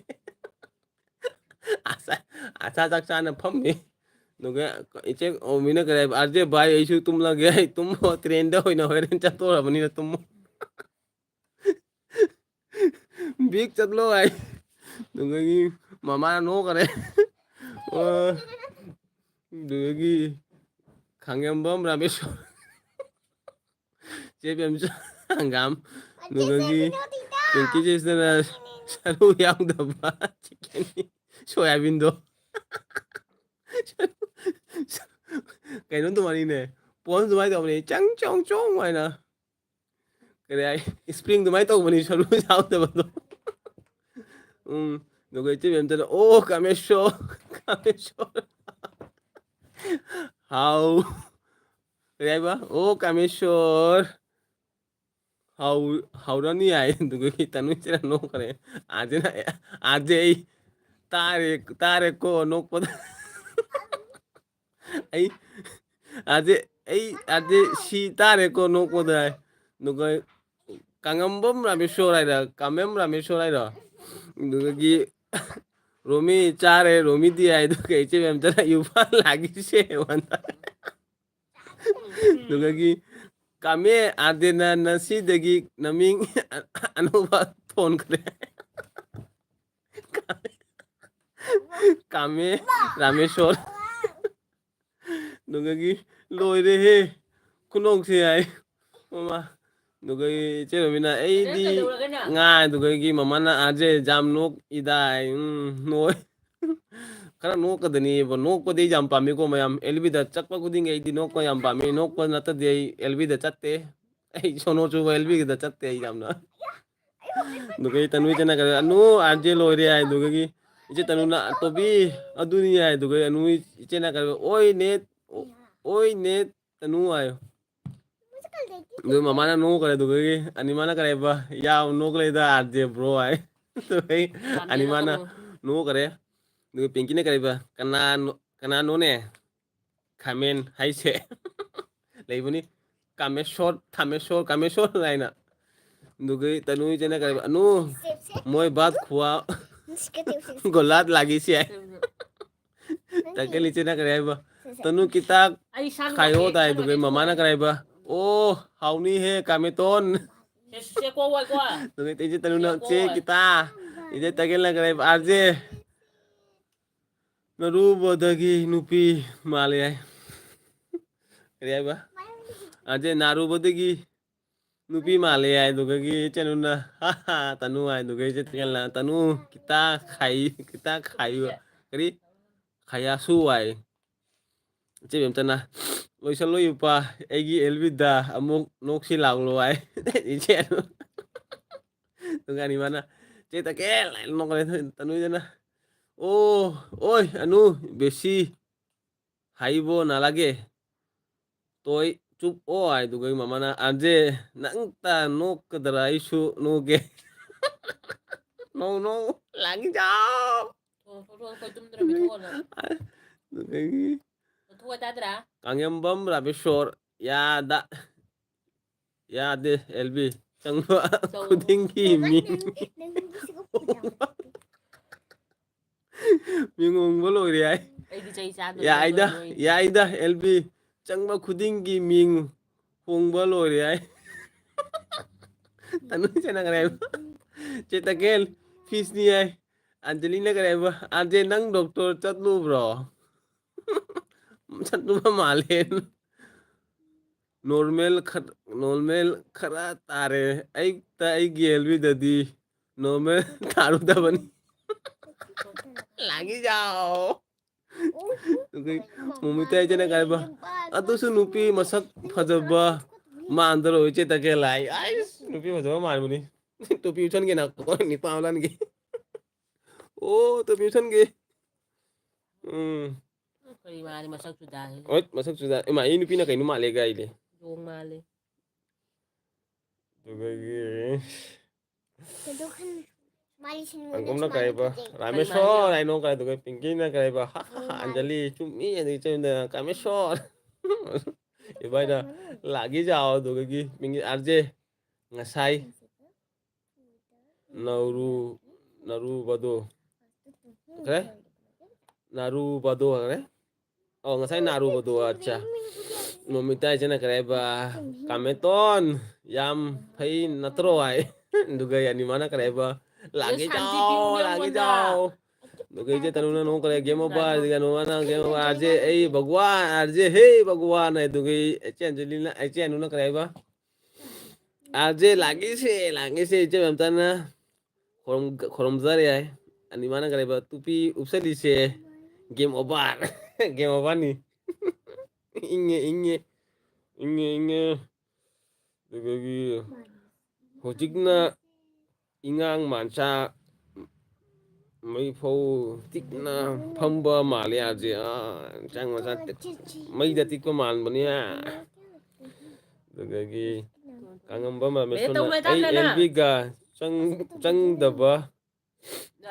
ꯑꯁꯥ, ꯑꯆꯥ ꯆꯥꯛ ꯆꯥꯅ ꯐꯝꯃꯤ꯫ ꯑꯗꯨꯒ ꯏꯆꯦ ꯑꯣꯃꯤꯅ ꯀꯔꯤ ꯍꯥꯏꯕ, "ꯑꯥꯔꯖꯦ ꯚꯥꯏ, ꯑꯩꯁꯨ ꯇꯨꯝꯂꯒꯦ, ꯑꯩ ꯇꯨꯝꯃꯣ, ꯇ꯭ꯔꯦꯟꯗ ꯑꯣꯏꯅ ꯍꯣꯔꯦꯟ ꯆꯠꯇꯣꯔꯕꯅꯤꯅ ꯇꯨꯝꯃꯣ"꯫ "ꯕꯤꯛ ꯆꯠꯂꯣ" ꯍꯥꯏ꯫ ꯑꯗꯨꯗꯒꯤ ꯃꯃꯥꯅ ꯅꯣꯛꯈꯔꯦ꯫ ꯑꯣ, ꯑꯗꯨꯗꯒꯤ ꯈꯥꯡꯉꯦꯝꯕꯝ ꯔꯥꯃꯦꯁꯣꯔ꯫ ꯆꯦ ꯕꯦꯝꯆꯥ ꯍꯪꯒꯥꯝ꯫ ꯑꯗꯨꯗꯒꯤ ꯄꯤꯡꯀꯤ ꯆꯦꯁꯤꯅ ꯁꯔꯨ ꯌꯥꯎꯗꯕ ꯆꯤꯛꯀꯟ, ꯁꯣꯌꯥꯕꯤꯟꯗꯣ꯫ ꯀꯩꯅꯣ ꯑꯗꯨꯃꯥꯏꯅꯅꯦ꯫ ꯄꯣꯟ ꯑꯗꯨꯃꯥꯏꯅ ꯇꯧꯕꯅꯦ꯫ ꯆꯪ ꯆꯣꯡ ꯆꯣꯡ ꯍꯥꯏꯅ꯫ ꯀꯔꯤ ꯍꯥꯏ? ꯏꯁꯄ꯭ꯔꯤꯡ ꯑꯗꯨꯃꯥꯏꯅ ꯇꯧꯕꯅꯤ ꯁꯔꯨ ꯌꯥꯎꯗꯕꯗꯣ꯫ ꯎꯝ꯫ ꯑꯗꯨꯒ ꯏꯆꯦ ꯕꯦꯝꯆꯥꯅ, "ꯑꯣ, ꯀꯥꯃꯦꯁꯣꯔ, ꯀꯥꯃꯦꯁꯣꯔ꯫ ꯍꯥꯎ"꯫ ꯀꯔꯤ ꯍꯥꯏꯕ? "ꯑꯣ, ꯀꯥꯃꯦꯁꯣꯔ꯫ ꯍꯥꯎ-, ꯍꯥꯎꯔꯅꯤ" ꯍꯥꯏ꯫ ꯑꯗꯨꯒ ꯇꯅꯨꯁꯤꯅ ꯅꯣꯛꯈ꯭ꯔꯦ꯫ ꯑꯥꯔꯖꯦꯅ, "ꯑꯥꯔꯖꯦ, ꯑꯩ ꯇꯥꯔꯦ, ꯇꯥꯔꯦꯀꯣ ꯅꯣꯛꯄꯗ"꯫ ꯑꯩ, "ꯑꯥꯔꯖꯦ, ꯑꯩ, ꯑꯥꯔꯖꯦ ꯁꯤ ꯇꯥꯔꯦꯀꯣ ꯅꯣꯛꯄꯗ" ꯍꯥꯏ꯫ ꯑꯗꯨꯒ ꯀꯥꯡꯉꯝꯕꯝ ꯔꯥꯃꯦꯁꯣꯔ ꯍꯥꯏꯔ, ꯀꯥꯃꯦꯝ ꯔꯥꯃꯦꯁꯣꯔ ꯍꯥꯏꯔꯣ? ꯑꯗꯨꯗꯒꯤ "ꯔꯣꯃꯤ ꯆꯥꯔꯦ, ꯔꯣꯃꯤꯗꯤ" ꯍꯥꯏ꯫ ꯑꯗꯨꯒ ꯏꯆꯦ ꯃꯦꯝꯇꯅ "ꯌꯨꯐꯥ ꯂꯥꯒꯤꯁꯦ" ꯋꯥꯟꯗ꯫ ꯑꯗꯨꯗꯒꯤ "ꯀꯥꯃꯦ ꯑꯥꯔꯖꯦꯅ ꯉꯁꯤꯗꯒꯤ ꯅꯃꯤꯡ ꯑꯅꯧꯕ ꯊꯣꯟꯈ꯭ꯔꯦ"꯫ ꯀꯥꯃꯦ ꯔꯥꯃꯦꯁꯣꯔ꯫ ꯑꯗꯨꯗꯒꯤ "ꯂꯣꯏꯔꯦꯍꯦ ꯈꯨꯅꯣꯛꯁꯦ" ꯍꯥꯏ꯫ ꯃꯃꯥ꯫ ꯑꯗꯨꯒ ꯏꯆꯦ ꯔꯣꯃꯤꯅ, "ꯑꯩꯗꯤ ꯉꯥ"꯫ ꯑꯗꯨꯗꯒꯤ ꯃꯃꯥꯅ, "ꯑꯥꯔꯖꯦ ꯌꯥꯝ ꯅꯣꯛꯏꯗꯥꯏ"꯫ ꯎꯝ, ꯅꯣꯛꯑꯦ꯫ ꯈꯔ ꯅꯣꯛꯀꯗꯅꯤꯕ꯫ ꯅꯣꯛꯄꯗꯤ ꯑꯩ ꯌꯥꯝ ꯄꯥꯝꯃꯤꯀꯣ ꯃꯌꯥꯝ꯫ ꯑꯦꯜ ꯕꯤꯗ ꯆꯠꯄ ꯈꯨꯗꯤꯡꯒꯤ ꯑꯩꯗꯤ ꯅꯣꯛꯄ ꯌꯥꯝ ꯄꯥꯝꯃꯤ꯫ ꯅꯣꯛꯄ ꯅꯠꯇꯗꯤ ꯑꯩ ꯑꯦꯜ ꯕꯤꯗ ꯆꯠꯇꯦ꯫ ꯑꯩ ꯁꯣꯅꯣ ꯆꯨꯕ ꯑꯦꯜ ꯕꯤꯒꯤꯗ ꯆꯠꯇꯦ ꯑꯩ ꯌꯥꯝꯅ꯫ ꯑꯗꯨꯒ ꯇꯅꯨ ꯏꯆꯦꯅ ꯀꯔꯤ, "ꯑꯅꯨ, ꯑꯥꯔꯖꯦ ꯂꯣꯏꯔꯦ" ꯍꯥꯏ꯫ ꯑꯗꯨꯗꯒꯤ ꯏꯆꯦ ꯇꯅꯨꯅ, "ꯇꯣꯕꯤ, ꯑꯗꯨꯅꯤ" ꯍꯥꯏ꯫ ꯑꯗꯨꯒ ꯑꯅꯨ ꯏꯆꯦꯅ ꯀꯔꯤ, "ꯑꯣꯏ ꯅꯦ, ꯑꯣꯏ ꯅꯦ ꯇꯅꯨ" ꯍꯥꯏꯌꯣ꯫ ꯑꯗꯨ ꯃꯃꯥꯅ ꯅꯣꯛꯈ꯭ꯔꯦ꯫ ꯑꯗꯨꯗꯒꯤ ꯑꯅꯤꯃꯥꯅ ꯀꯔꯤ ꯍꯥꯏꯕ, "ꯌꯥꯝ ꯅꯣꯛꯂꯦꯗ ꯑꯥꯔꯖꯦ ꯕ꯭ꯔꯣ" ꯍꯥꯏ꯫ ꯑꯗꯨꯗꯒꯤ ꯃꯥꯅꯦ, ꯑꯅꯤꯃꯥꯅ ꯅꯣꯛꯀꯅꯨ꯫ ꯅꯣꯛꯈ꯭ꯔꯦ꯫ ꯑꯗꯨꯒ ꯄꯤꯡꯀꯤꯅ ꯀꯔꯤ ꯍꯥꯏꯕ, "ꯀꯅꯥꯅꯣ, ꯀꯅꯥꯅꯣꯅꯦ ꯈꯥꯃꯦꯟ ꯍꯥꯏꯁꯦ?" ꯂꯩꯕꯅꯤ, "ꯀꯥꯃꯦꯁꯣꯔ, ꯊꯥꯃꯦꯁꯣꯔ, ꯀꯥꯃꯦꯁꯣꯔ" ꯍꯥꯏꯅ꯫ ꯑꯗꯨꯒ ꯇꯅꯨ ꯏꯆꯦꯅ ꯀꯔꯤ ꯍꯥꯏꯕ, "ꯑꯅꯨ, ꯃꯣꯏ ꯕꯥꯠ ꯈꯨꯋꯥ ꯒꯣꯂꯥꯠ ꯂꯥꯒꯤꯁꯦ" ꯍꯥꯏ꯫ ꯇꯀꯦꯜ ꯏꯆꯦꯅ ꯀꯔꯤ ꯍꯥꯏꯕ? ꯇꯅꯨ ꯈꯤꯇꯥ ꯑꯩ ꯁꯥ ꯈꯥꯏꯌꯣ ꯇꯥꯏ꯫ ꯑꯗꯨꯒ ꯃꯃꯥꯅ ꯀꯔꯤ ꯍꯥꯏꯕ? ꯑꯣ, ꯍꯥꯎꯅꯤꯍꯦ ꯀꯥꯃꯦꯇꯣꯟ꯫ ꯁꯦ, ꯁꯦ, ꯀꯣ ꯋꯥꯏ ꯀꯣ꯫ ꯑꯗꯨꯒ ꯏꯆꯦ ꯇꯅꯨꯅ, ꯁꯦ, ꯀꯣ ꯆꯦ ꯋꯥꯏ꯫ ꯈꯤꯇꯥ꯫ ꯏꯆꯦ ꯇꯀꯦꯜꯅ ꯀꯔꯤ ꯍꯥꯏꯕ? ꯑꯥꯔꯖꯦ, ꯅꯔꯨꯕꯗꯒꯤ ꯅꯨꯄꯤ ꯃꯥꯜꯂꯦ ꯍꯥꯏ꯫ ꯀꯔꯤ ꯍꯥꯏꯕ? ꯑꯥꯔꯖꯦ, ꯅꯥꯔꯨꯕꯗꯒꯤ ꯅꯨꯄꯤ ꯃꯥꯜꯂꯦ ꯍꯥꯏꯗꯨꯒꯒꯤ ꯏꯆꯦ ꯇꯅꯨꯅ, "ꯍꯥ ꯍꯥ, ꯇꯅꯨ" ꯍꯥꯏꯗꯨꯒ ꯏꯆꯦ ꯇꯀꯦꯜꯅ, "ꯇꯅꯨ, ꯈꯤꯇꯥ ꯈꯥꯏ, ꯈꯤꯇꯥ ꯈꯥꯏꯌꯨ"꯫ ꯀꯔꯤ? "ꯈꯥꯌꯥꯁꯨ" ꯍꯥꯏ꯫ ꯏꯆꯦ ꯕꯦꯝꯆꯅ, "ꯂꯣꯏꯁꯜꯂꯣ ꯏꯄꯥ, ꯑꯩꯒꯤ ꯑꯦꯜꯕꯤꯗ ꯑꯃꯨꯛ ꯅꯣꯛꯁꯤ ꯂꯥꯛꯂꯣ" ꯍꯥꯏ꯫ ꯏꯆꯦ ꯇꯅꯨ-, ꯑꯗꯨꯒ ꯑꯅꯤꯃꯅ, "ꯆꯦ ꯇꯀꯦꯜ" ꯍꯥꯏꯅ ꯅꯣꯛꯈ꯭ꯔꯦ꯫ ꯇꯅꯨꯖꯅ, "ꯑꯣ, ꯑꯣꯏ, ꯑꯅꯨ, ꯕꯦꯁꯤ ꯍꯥꯏꯕꯣ ꯅꯥꯂꯥꯒꯦ꯫ ꯇꯣꯏ ꯆꯨꯞ ꯑꯣ" ꯍꯥꯏꯗꯨꯒ ꯃꯃꯥꯅ, "ꯑꯥꯔꯖꯦ, ꯅꯪꯇ ꯅꯣꯛꯀꯗ꯭ꯔꯥ ꯑꯩꯁꯨ ꯅꯣꯛꯀꯦ?" Knock, knock, ꯂꯥꯡꯒꯤꯖꯥꯎ꯫ ꯊꯣꯛ, ꯊꯣꯛ, ꯊꯣꯛ, ꯑꯩꯈꯣꯏ ꯇꯨꯝꯗ꯭ꯔꯕꯅꯤ, ꯊꯣꯛꯍꯜꯂꯣ꯫ ꯑꯗꯨꯗꯒꯤ ꯊꯣꯛꯑ ꯇꯥꯗ꯭ꯔꯥ? ꯀꯥꯡꯖꯝꯕꯝ ꯔꯥꯃꯦꯁꯣꯔ, ꯌꯥꯗ, ꯌꯥꯗꯦ, ꯑꯦꯜꯕꯤ꯫ ꯆꯪꯕ ꯆꯧ꯫ ꯈꯨꯗꯤꯡꯒꯤ ꯃꯤꯡ꯫ ꯃꯤꯡ ꯍꯣꯡꯕ ꯂꯣꯏꯔꯦ ꯍꯥꯏ꯫ ꯑꯩꯗꯤ ꯆꯩ ꯆꯥꯗꯣꯏꯅꯦ, ꯌꯥꯏꯗ, ꯂꯣꯏꯔꯣꯏ꯫ ꯌꯥꯏꯗ, ꯑꯦꯜꯕꯤ꯫ ꯆꯪꯕ ꯈꯨꯗꯤꯡꯒꯤ ꯃꯤꯡ ꯍꯣꯡꯕ ꯂꯣꯏꯔꯦ ꯍꯥꯏ꯫ ꯇꯅꯨꯁꯦ ꯅꯪ ꯀꯔꯤ ꯍꯥꯏꯕ? ꯆꯦ ꯇꯀꯦꯜ, ꯐꯤꯁꯅꯤ ꯍꯥꯏ꯫ ꯑꯟꯖꯂꯤꯅ ꯀꯔꯤ ꯍꯥꯏꯕ? "ꯑꯟꯖꯦ, ꯅꯪ ꯗꯣꯛꯇꯔ ꯆꯠꯂꯨꯕ꯭ꯔꯣ?" ꯆꯠꯂꯨꯕ ꯃꯥꯜꯂꯦ꯫ "ꯅꯣꯔꯃꯦꯜ ꯈꯔ, ꯅꯣꯔꯃꯦꯜ ꯈꯔ ꯇꯥꯔꯦ꯫ ꯑꯌꯨꯛꯇ ꯑꯩꯒꯤ ꯑꯦꯜꯕꯤꯗꯗꯤ ꯅꯣꯔꯃꯦꯜ ꯇꯥꯔꯨꯗꯕꯅꯤ"꯫ ꯂꯥꯡꯒꯤꯖꯥꯎ꯫ ꯑꯗꯨꯒ ꯃꯣꯃꯤꯇꯥ ꯏꯆꯦꯅ ꯀꯥꯏꯕ, "ꯑꯗꯨꯁꯨ ꯅꯨꯄꯤ ꯃꯁꯛ ꯐꯖꯕ ꯃꯥꯟꯗꯔꯣ ꯏꯆꯦ ꯇꯀꯦꯜ" ꯍꯥꯏ꯫ ꯑꯩꯁ, ꯅꯨꯄꯤ ꯐꯖꯕ ꯃꯥꯟꯕꯅꯤ꯫ ꯇꯨꯄꯤ ꯎꯞꯁꯟꯒꯦ ꯅꯪ, ꯅꯤꯄꯥ ꯑꯃ ꯂꯥꯟꯒꯦ꯫ ꯑꯣ, ꯇꯨꯄꯤ ꯎꯞꯁꯟꯒꯦ꯫ ꯎꯝ꯫ ꯀꯔꯤ ꯃꯥꯜꯂꯤ ꯃꯁꯛꯇꯨꯗ? ꯍꯣꯏ, ꯃꯁꯛꯇꯨꯗ꯫ ꯏꯃꯥ, ꯏ ꯅꯨꯄꯤꯅ ꯀꯩꯅꯣ ꯃꯥꯜꯂꯦ ꯀꯥꯏꯗꯤ꯫ ꯌꯣꯡ ꯃꯥꯜꯂꯦ꯫ ꯑꯗꯨꯗꯒꯤ ꯑꯪꯀꯨꯝꯅ ꯀꯔꯤꯕ? ꯔꯥꯃꯦꯁꯣꯔ ꯍꯥꯏꯅꯣ ꯀꯥꯏꯗꯨꯒ ꯄꯤꯡꯀꯤꯅ ꯀꯔꯤꯕ? ꯍꯥ, ꯍꯥ, ꯍꯥ, ꯑꯪꯀꯨꯝ ꯃꯥꯜꯂꯦ꯫ ꯑꯟꯖꯂꯤ, ꯆꯨꯝꯃꯤ, ꯑꯗꯒꯤ ꯆꯦꯟꯗꯅ ꯀꯥꯃꯦꯁꯣꯔ꯫ ꯏꯕꯥꯏꯅ ꯂꯥꯛꯒꯤ ꯖꯥꯎ ꯑꯗꯨꯗꯒꯤ ꯄꯤꯡꯀꯤ ꯑꯥꯔꯖꯦ ꯉꯁꯥꯏ ꯅꯧꯔꯨ-, ꯅꯔꯨꯕꯗꯣ꯫ ꯈꯔꯦ? ꯅꯥꯔꯨꯕꯗꯣ ꯍꯥꯏꯈ꯭ꯔꯦ꯫ ꯑꯣ, ꯉꯁꯥꯏ ꯅꯥꯔꯨꯕꯗꯣ, ꯑꯠꯆꯥ꯫ ꯃꯣꯃꯤꯇꯥ ꯏꯆꯦꯅ ꯀꯔꯤ ꯍꯥꯏꯕ? "ꯀꯥꯃꯦꯇꯣꯟ, ꯌꯥꯝ ꯐꯩ ꯅꯠꯇ꯭ꯔꯣ?" ꯍꯥꯏ꯫ ꯑꯗꯨꯒ ꯑꯅꯤꯃꯥꯅ ꯀꯔꯤ ꯍꯥꯏꯕ? "ꯂꯥꯛꯀꯦ ꯆꯥꯎ, ꯂꯥꯛꯀꯦ ꯆꯥꯎ"꯫ ꯑꯗꯨꯒ ꯏꯆꯦ ꯇꯅꯨꯅ ꯅꯣꯛ ꯀꯔꯤ, "ꯒꯦꯝ ꯑꯣꯚꯔ", ꯑꯗꯨꯒ ꯑꯅꯤꯃꯥꯅ "ꯒꯦꯝ ꯑꯣꯚꯔ, ꯑꯥꯔ ꯖꯦ, ꯑꯩ ꯚꯒꯋꯥꯟ, ꯑꯥꯔ ꯖꯦ, ꯍꯦ ꯚꯒꯋꯥꯟ" ꯍꯥꯏ꯫ ꯑꯗꯨꯒ ꯏꯆꯦ ꯑꯟꯖꯂꯤꯅ, ꯏꯆꯦ ꯑꯅꯨꯅ ꯀꯔꯤ ꯍꯥꯏꯕ? "ꯑꯥꯔ ꯖꯦ, ꯂꯥꯛꯀꯦꯁꯦ, ꯂꯥꯛꯀꯦꯁꯦ", ꯏꯆꯦ ꯃꯦꯝꯇꯥꯅ꯫ ꯈꯨꯔꯨꯝ-, ꯈꯨꯔꯨꯝꯖꯔꯦ ꯍꯥꯏ꯫ ꯑꯅꯤꯃꯥꯅ ꯀꯔꯤ ꯍꯥꯏꯕ? "ꯇꯨꯄꯤ ꯎꯞꯁꯜꯂꯤꯁꯦ, ꯒꯦꯝ ꯑꯣꯚꯔ"꯫ ꯒꯦꯝ ꯑꯣꯚꯔꯅꯤ꯫ ꯏꯪꯉꯦ, ꯏꯪꯉꯦ꯫ ꯏꯪꯉꯦ, ꯏꯪꯉꯦ꯫ ꯑꯗꯨꯗꯒꯤ ꯍꯧꯖꯤꯛꯅ ꯏꯉꯥꯡ ꯃꯥꯟꯁꯥ ꯃꯩꯐꯧ ꯇꯤꯛꯅ ꯐꯝꯕ ꯃꯥꯜꯂꯦ ꯑꯥꯔ ꯖꯦ꯫ ꯑꯥ, ꯆꯪ ꯃꯆꯥ ꯇꯤꯛ-, ꯃꯩꯗ ꯇꯤꯛꯄ ꯃꯥꯟꯕꯅꯦ꯫ ꯑꯗꯨꯗꯒꯤ ꯀꯥꯉꯝꯕ ꯃꯃꯦꯁꯣꯔꯅ, ꯇꯧꯕ "ꯑꯩ ꯇꯥꯗ꯭ꯔꯦ ꯅꯪ꯫ ꯑꯦꯜ ꯕꯤꯒ ꯆꯪ-, ꯆꯪꯗꯕ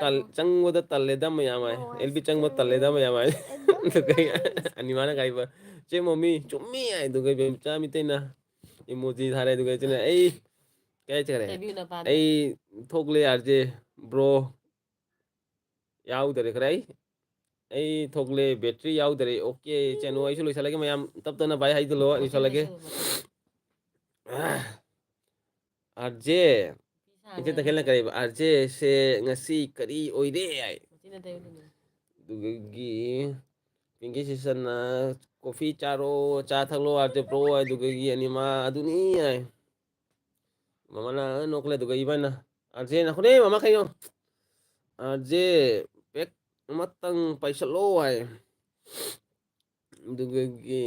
ꯇꯜ-, ꯆꯪꯕꯗ ꯇꯜꯂꯦꯗ ꯃꯌꯥꯝ" ꯍꯥꯏ꯫ "ꯑꯦꯜ ꯕꯤ ꯆꯪꯕ ꯇꯜꯂꯦꯗ ꯃꯌꯥꯝ" ꯍꯥꯏ꯫ ꯑꯗꯨꯒ ꯑꯅꯤꯃꯥꯅ ꯀꯥꯏꯕ, "ꯆꯦ ꯃꯣꯃꯤ, ꯆꯨꯝꯃꯤ" ꯍꯥꯏ꯫ ꯑꯗꯨꯒ ꯏꯕꯦꯝꯆꯥ ꯃꯤꯇꯩꯅ ꯏꯃꯣꯖꯤ ꯊꯥꯔꯦ꯫ ꯑꯗꯨꯒ ꯏꯆꯦꯅ, "ꯑꯩ ꯀꯩ ꯍꯥꯏꯈꯔꯦ? ꯆꯦꯕꯤꯅ ꯄꯥꯝꯃꯦ꯫ ꯑꯩ ꯊꯣꯛꯂꯦ ꯑꯥꯔ ꯖꯦ, ꯕ꯭ꯔꯣ ꯌꯥꯎꯗꯔꯦ ꯈꯔ ꯑꯩ, ꯑꯩ ꯊꯣꯛꯂꯦ, ꯕꯦꯇ꯭ꯔꯤ ꯌꯥꯎꯗꯔꯦ"꯫ ꯑꯣꯀꯦ, ꯏꯆꯦꯅꯨ, ꯑꯩꯁꯨ ꯂꯣꯏꯁꯤꯜꯂꯒꯦ꯫ ꯃꯌꯥꯝ ꯇꯞ ꯇꯞꯅ ꯚꯥꯏ ꯍꯥꯏꯗꯣ ꯂꯣꯏꯁꯤꯜꯂꯒꯦ꯫ ꯑꯥꯔ ꯖꯦ, ꯏꯆꯦ ꯇꯈꯦꯜꯅ ꯀꯔꯤꯕ? "ꯑꯥꯔ ꯖꯦ ꯁꯦ ꯉꯁꯤ ꯀꯔꯤ ꯑꯣꯏꯔꯦ?" ꯍꯥꯏ꯫ ꯑꯗꯨꯗꯒꯤ ꯄꯤꯡꯀꯤ ꯁꯤꯁꯟꯅ, "ꯀꯣꯐꯤ ꯆꯥꯔꯣ, ꯆꯥ ꯊꯛꯂꯣ ꯑꯥꯔ ꯖꯦ ꯕ꯭ꯔꯣ" ꯍꯥꯏ꯫ ꯑꯗꯨꯗꯒꯤ ꯑꯅꯤꯃꯥ, "ꯑꯗꯨꯅꯤ" ꯍꯥꯏ꯫ ꯃꯃꯥꯅ ꯅꯣꯛꯂꯦ꯫ ꯑꯗꯨꯒ ꯏꯕꯥꯅ, "ꯑꯥꯔ ꯖꯦ ꯅꯈꯣꯅꯦ ꯃꯃꯥ ꯀꯩꯅꯣ? ꯑꯥꯔ ꯖꯦ ꯄꯦꯛ ꯑꯃꯇꯪ ꯄꯥꯏꯁꯜꯂꯣ" ꯍꯥꯏ꯫ ꯑꯗꯨꯗꯒꯤ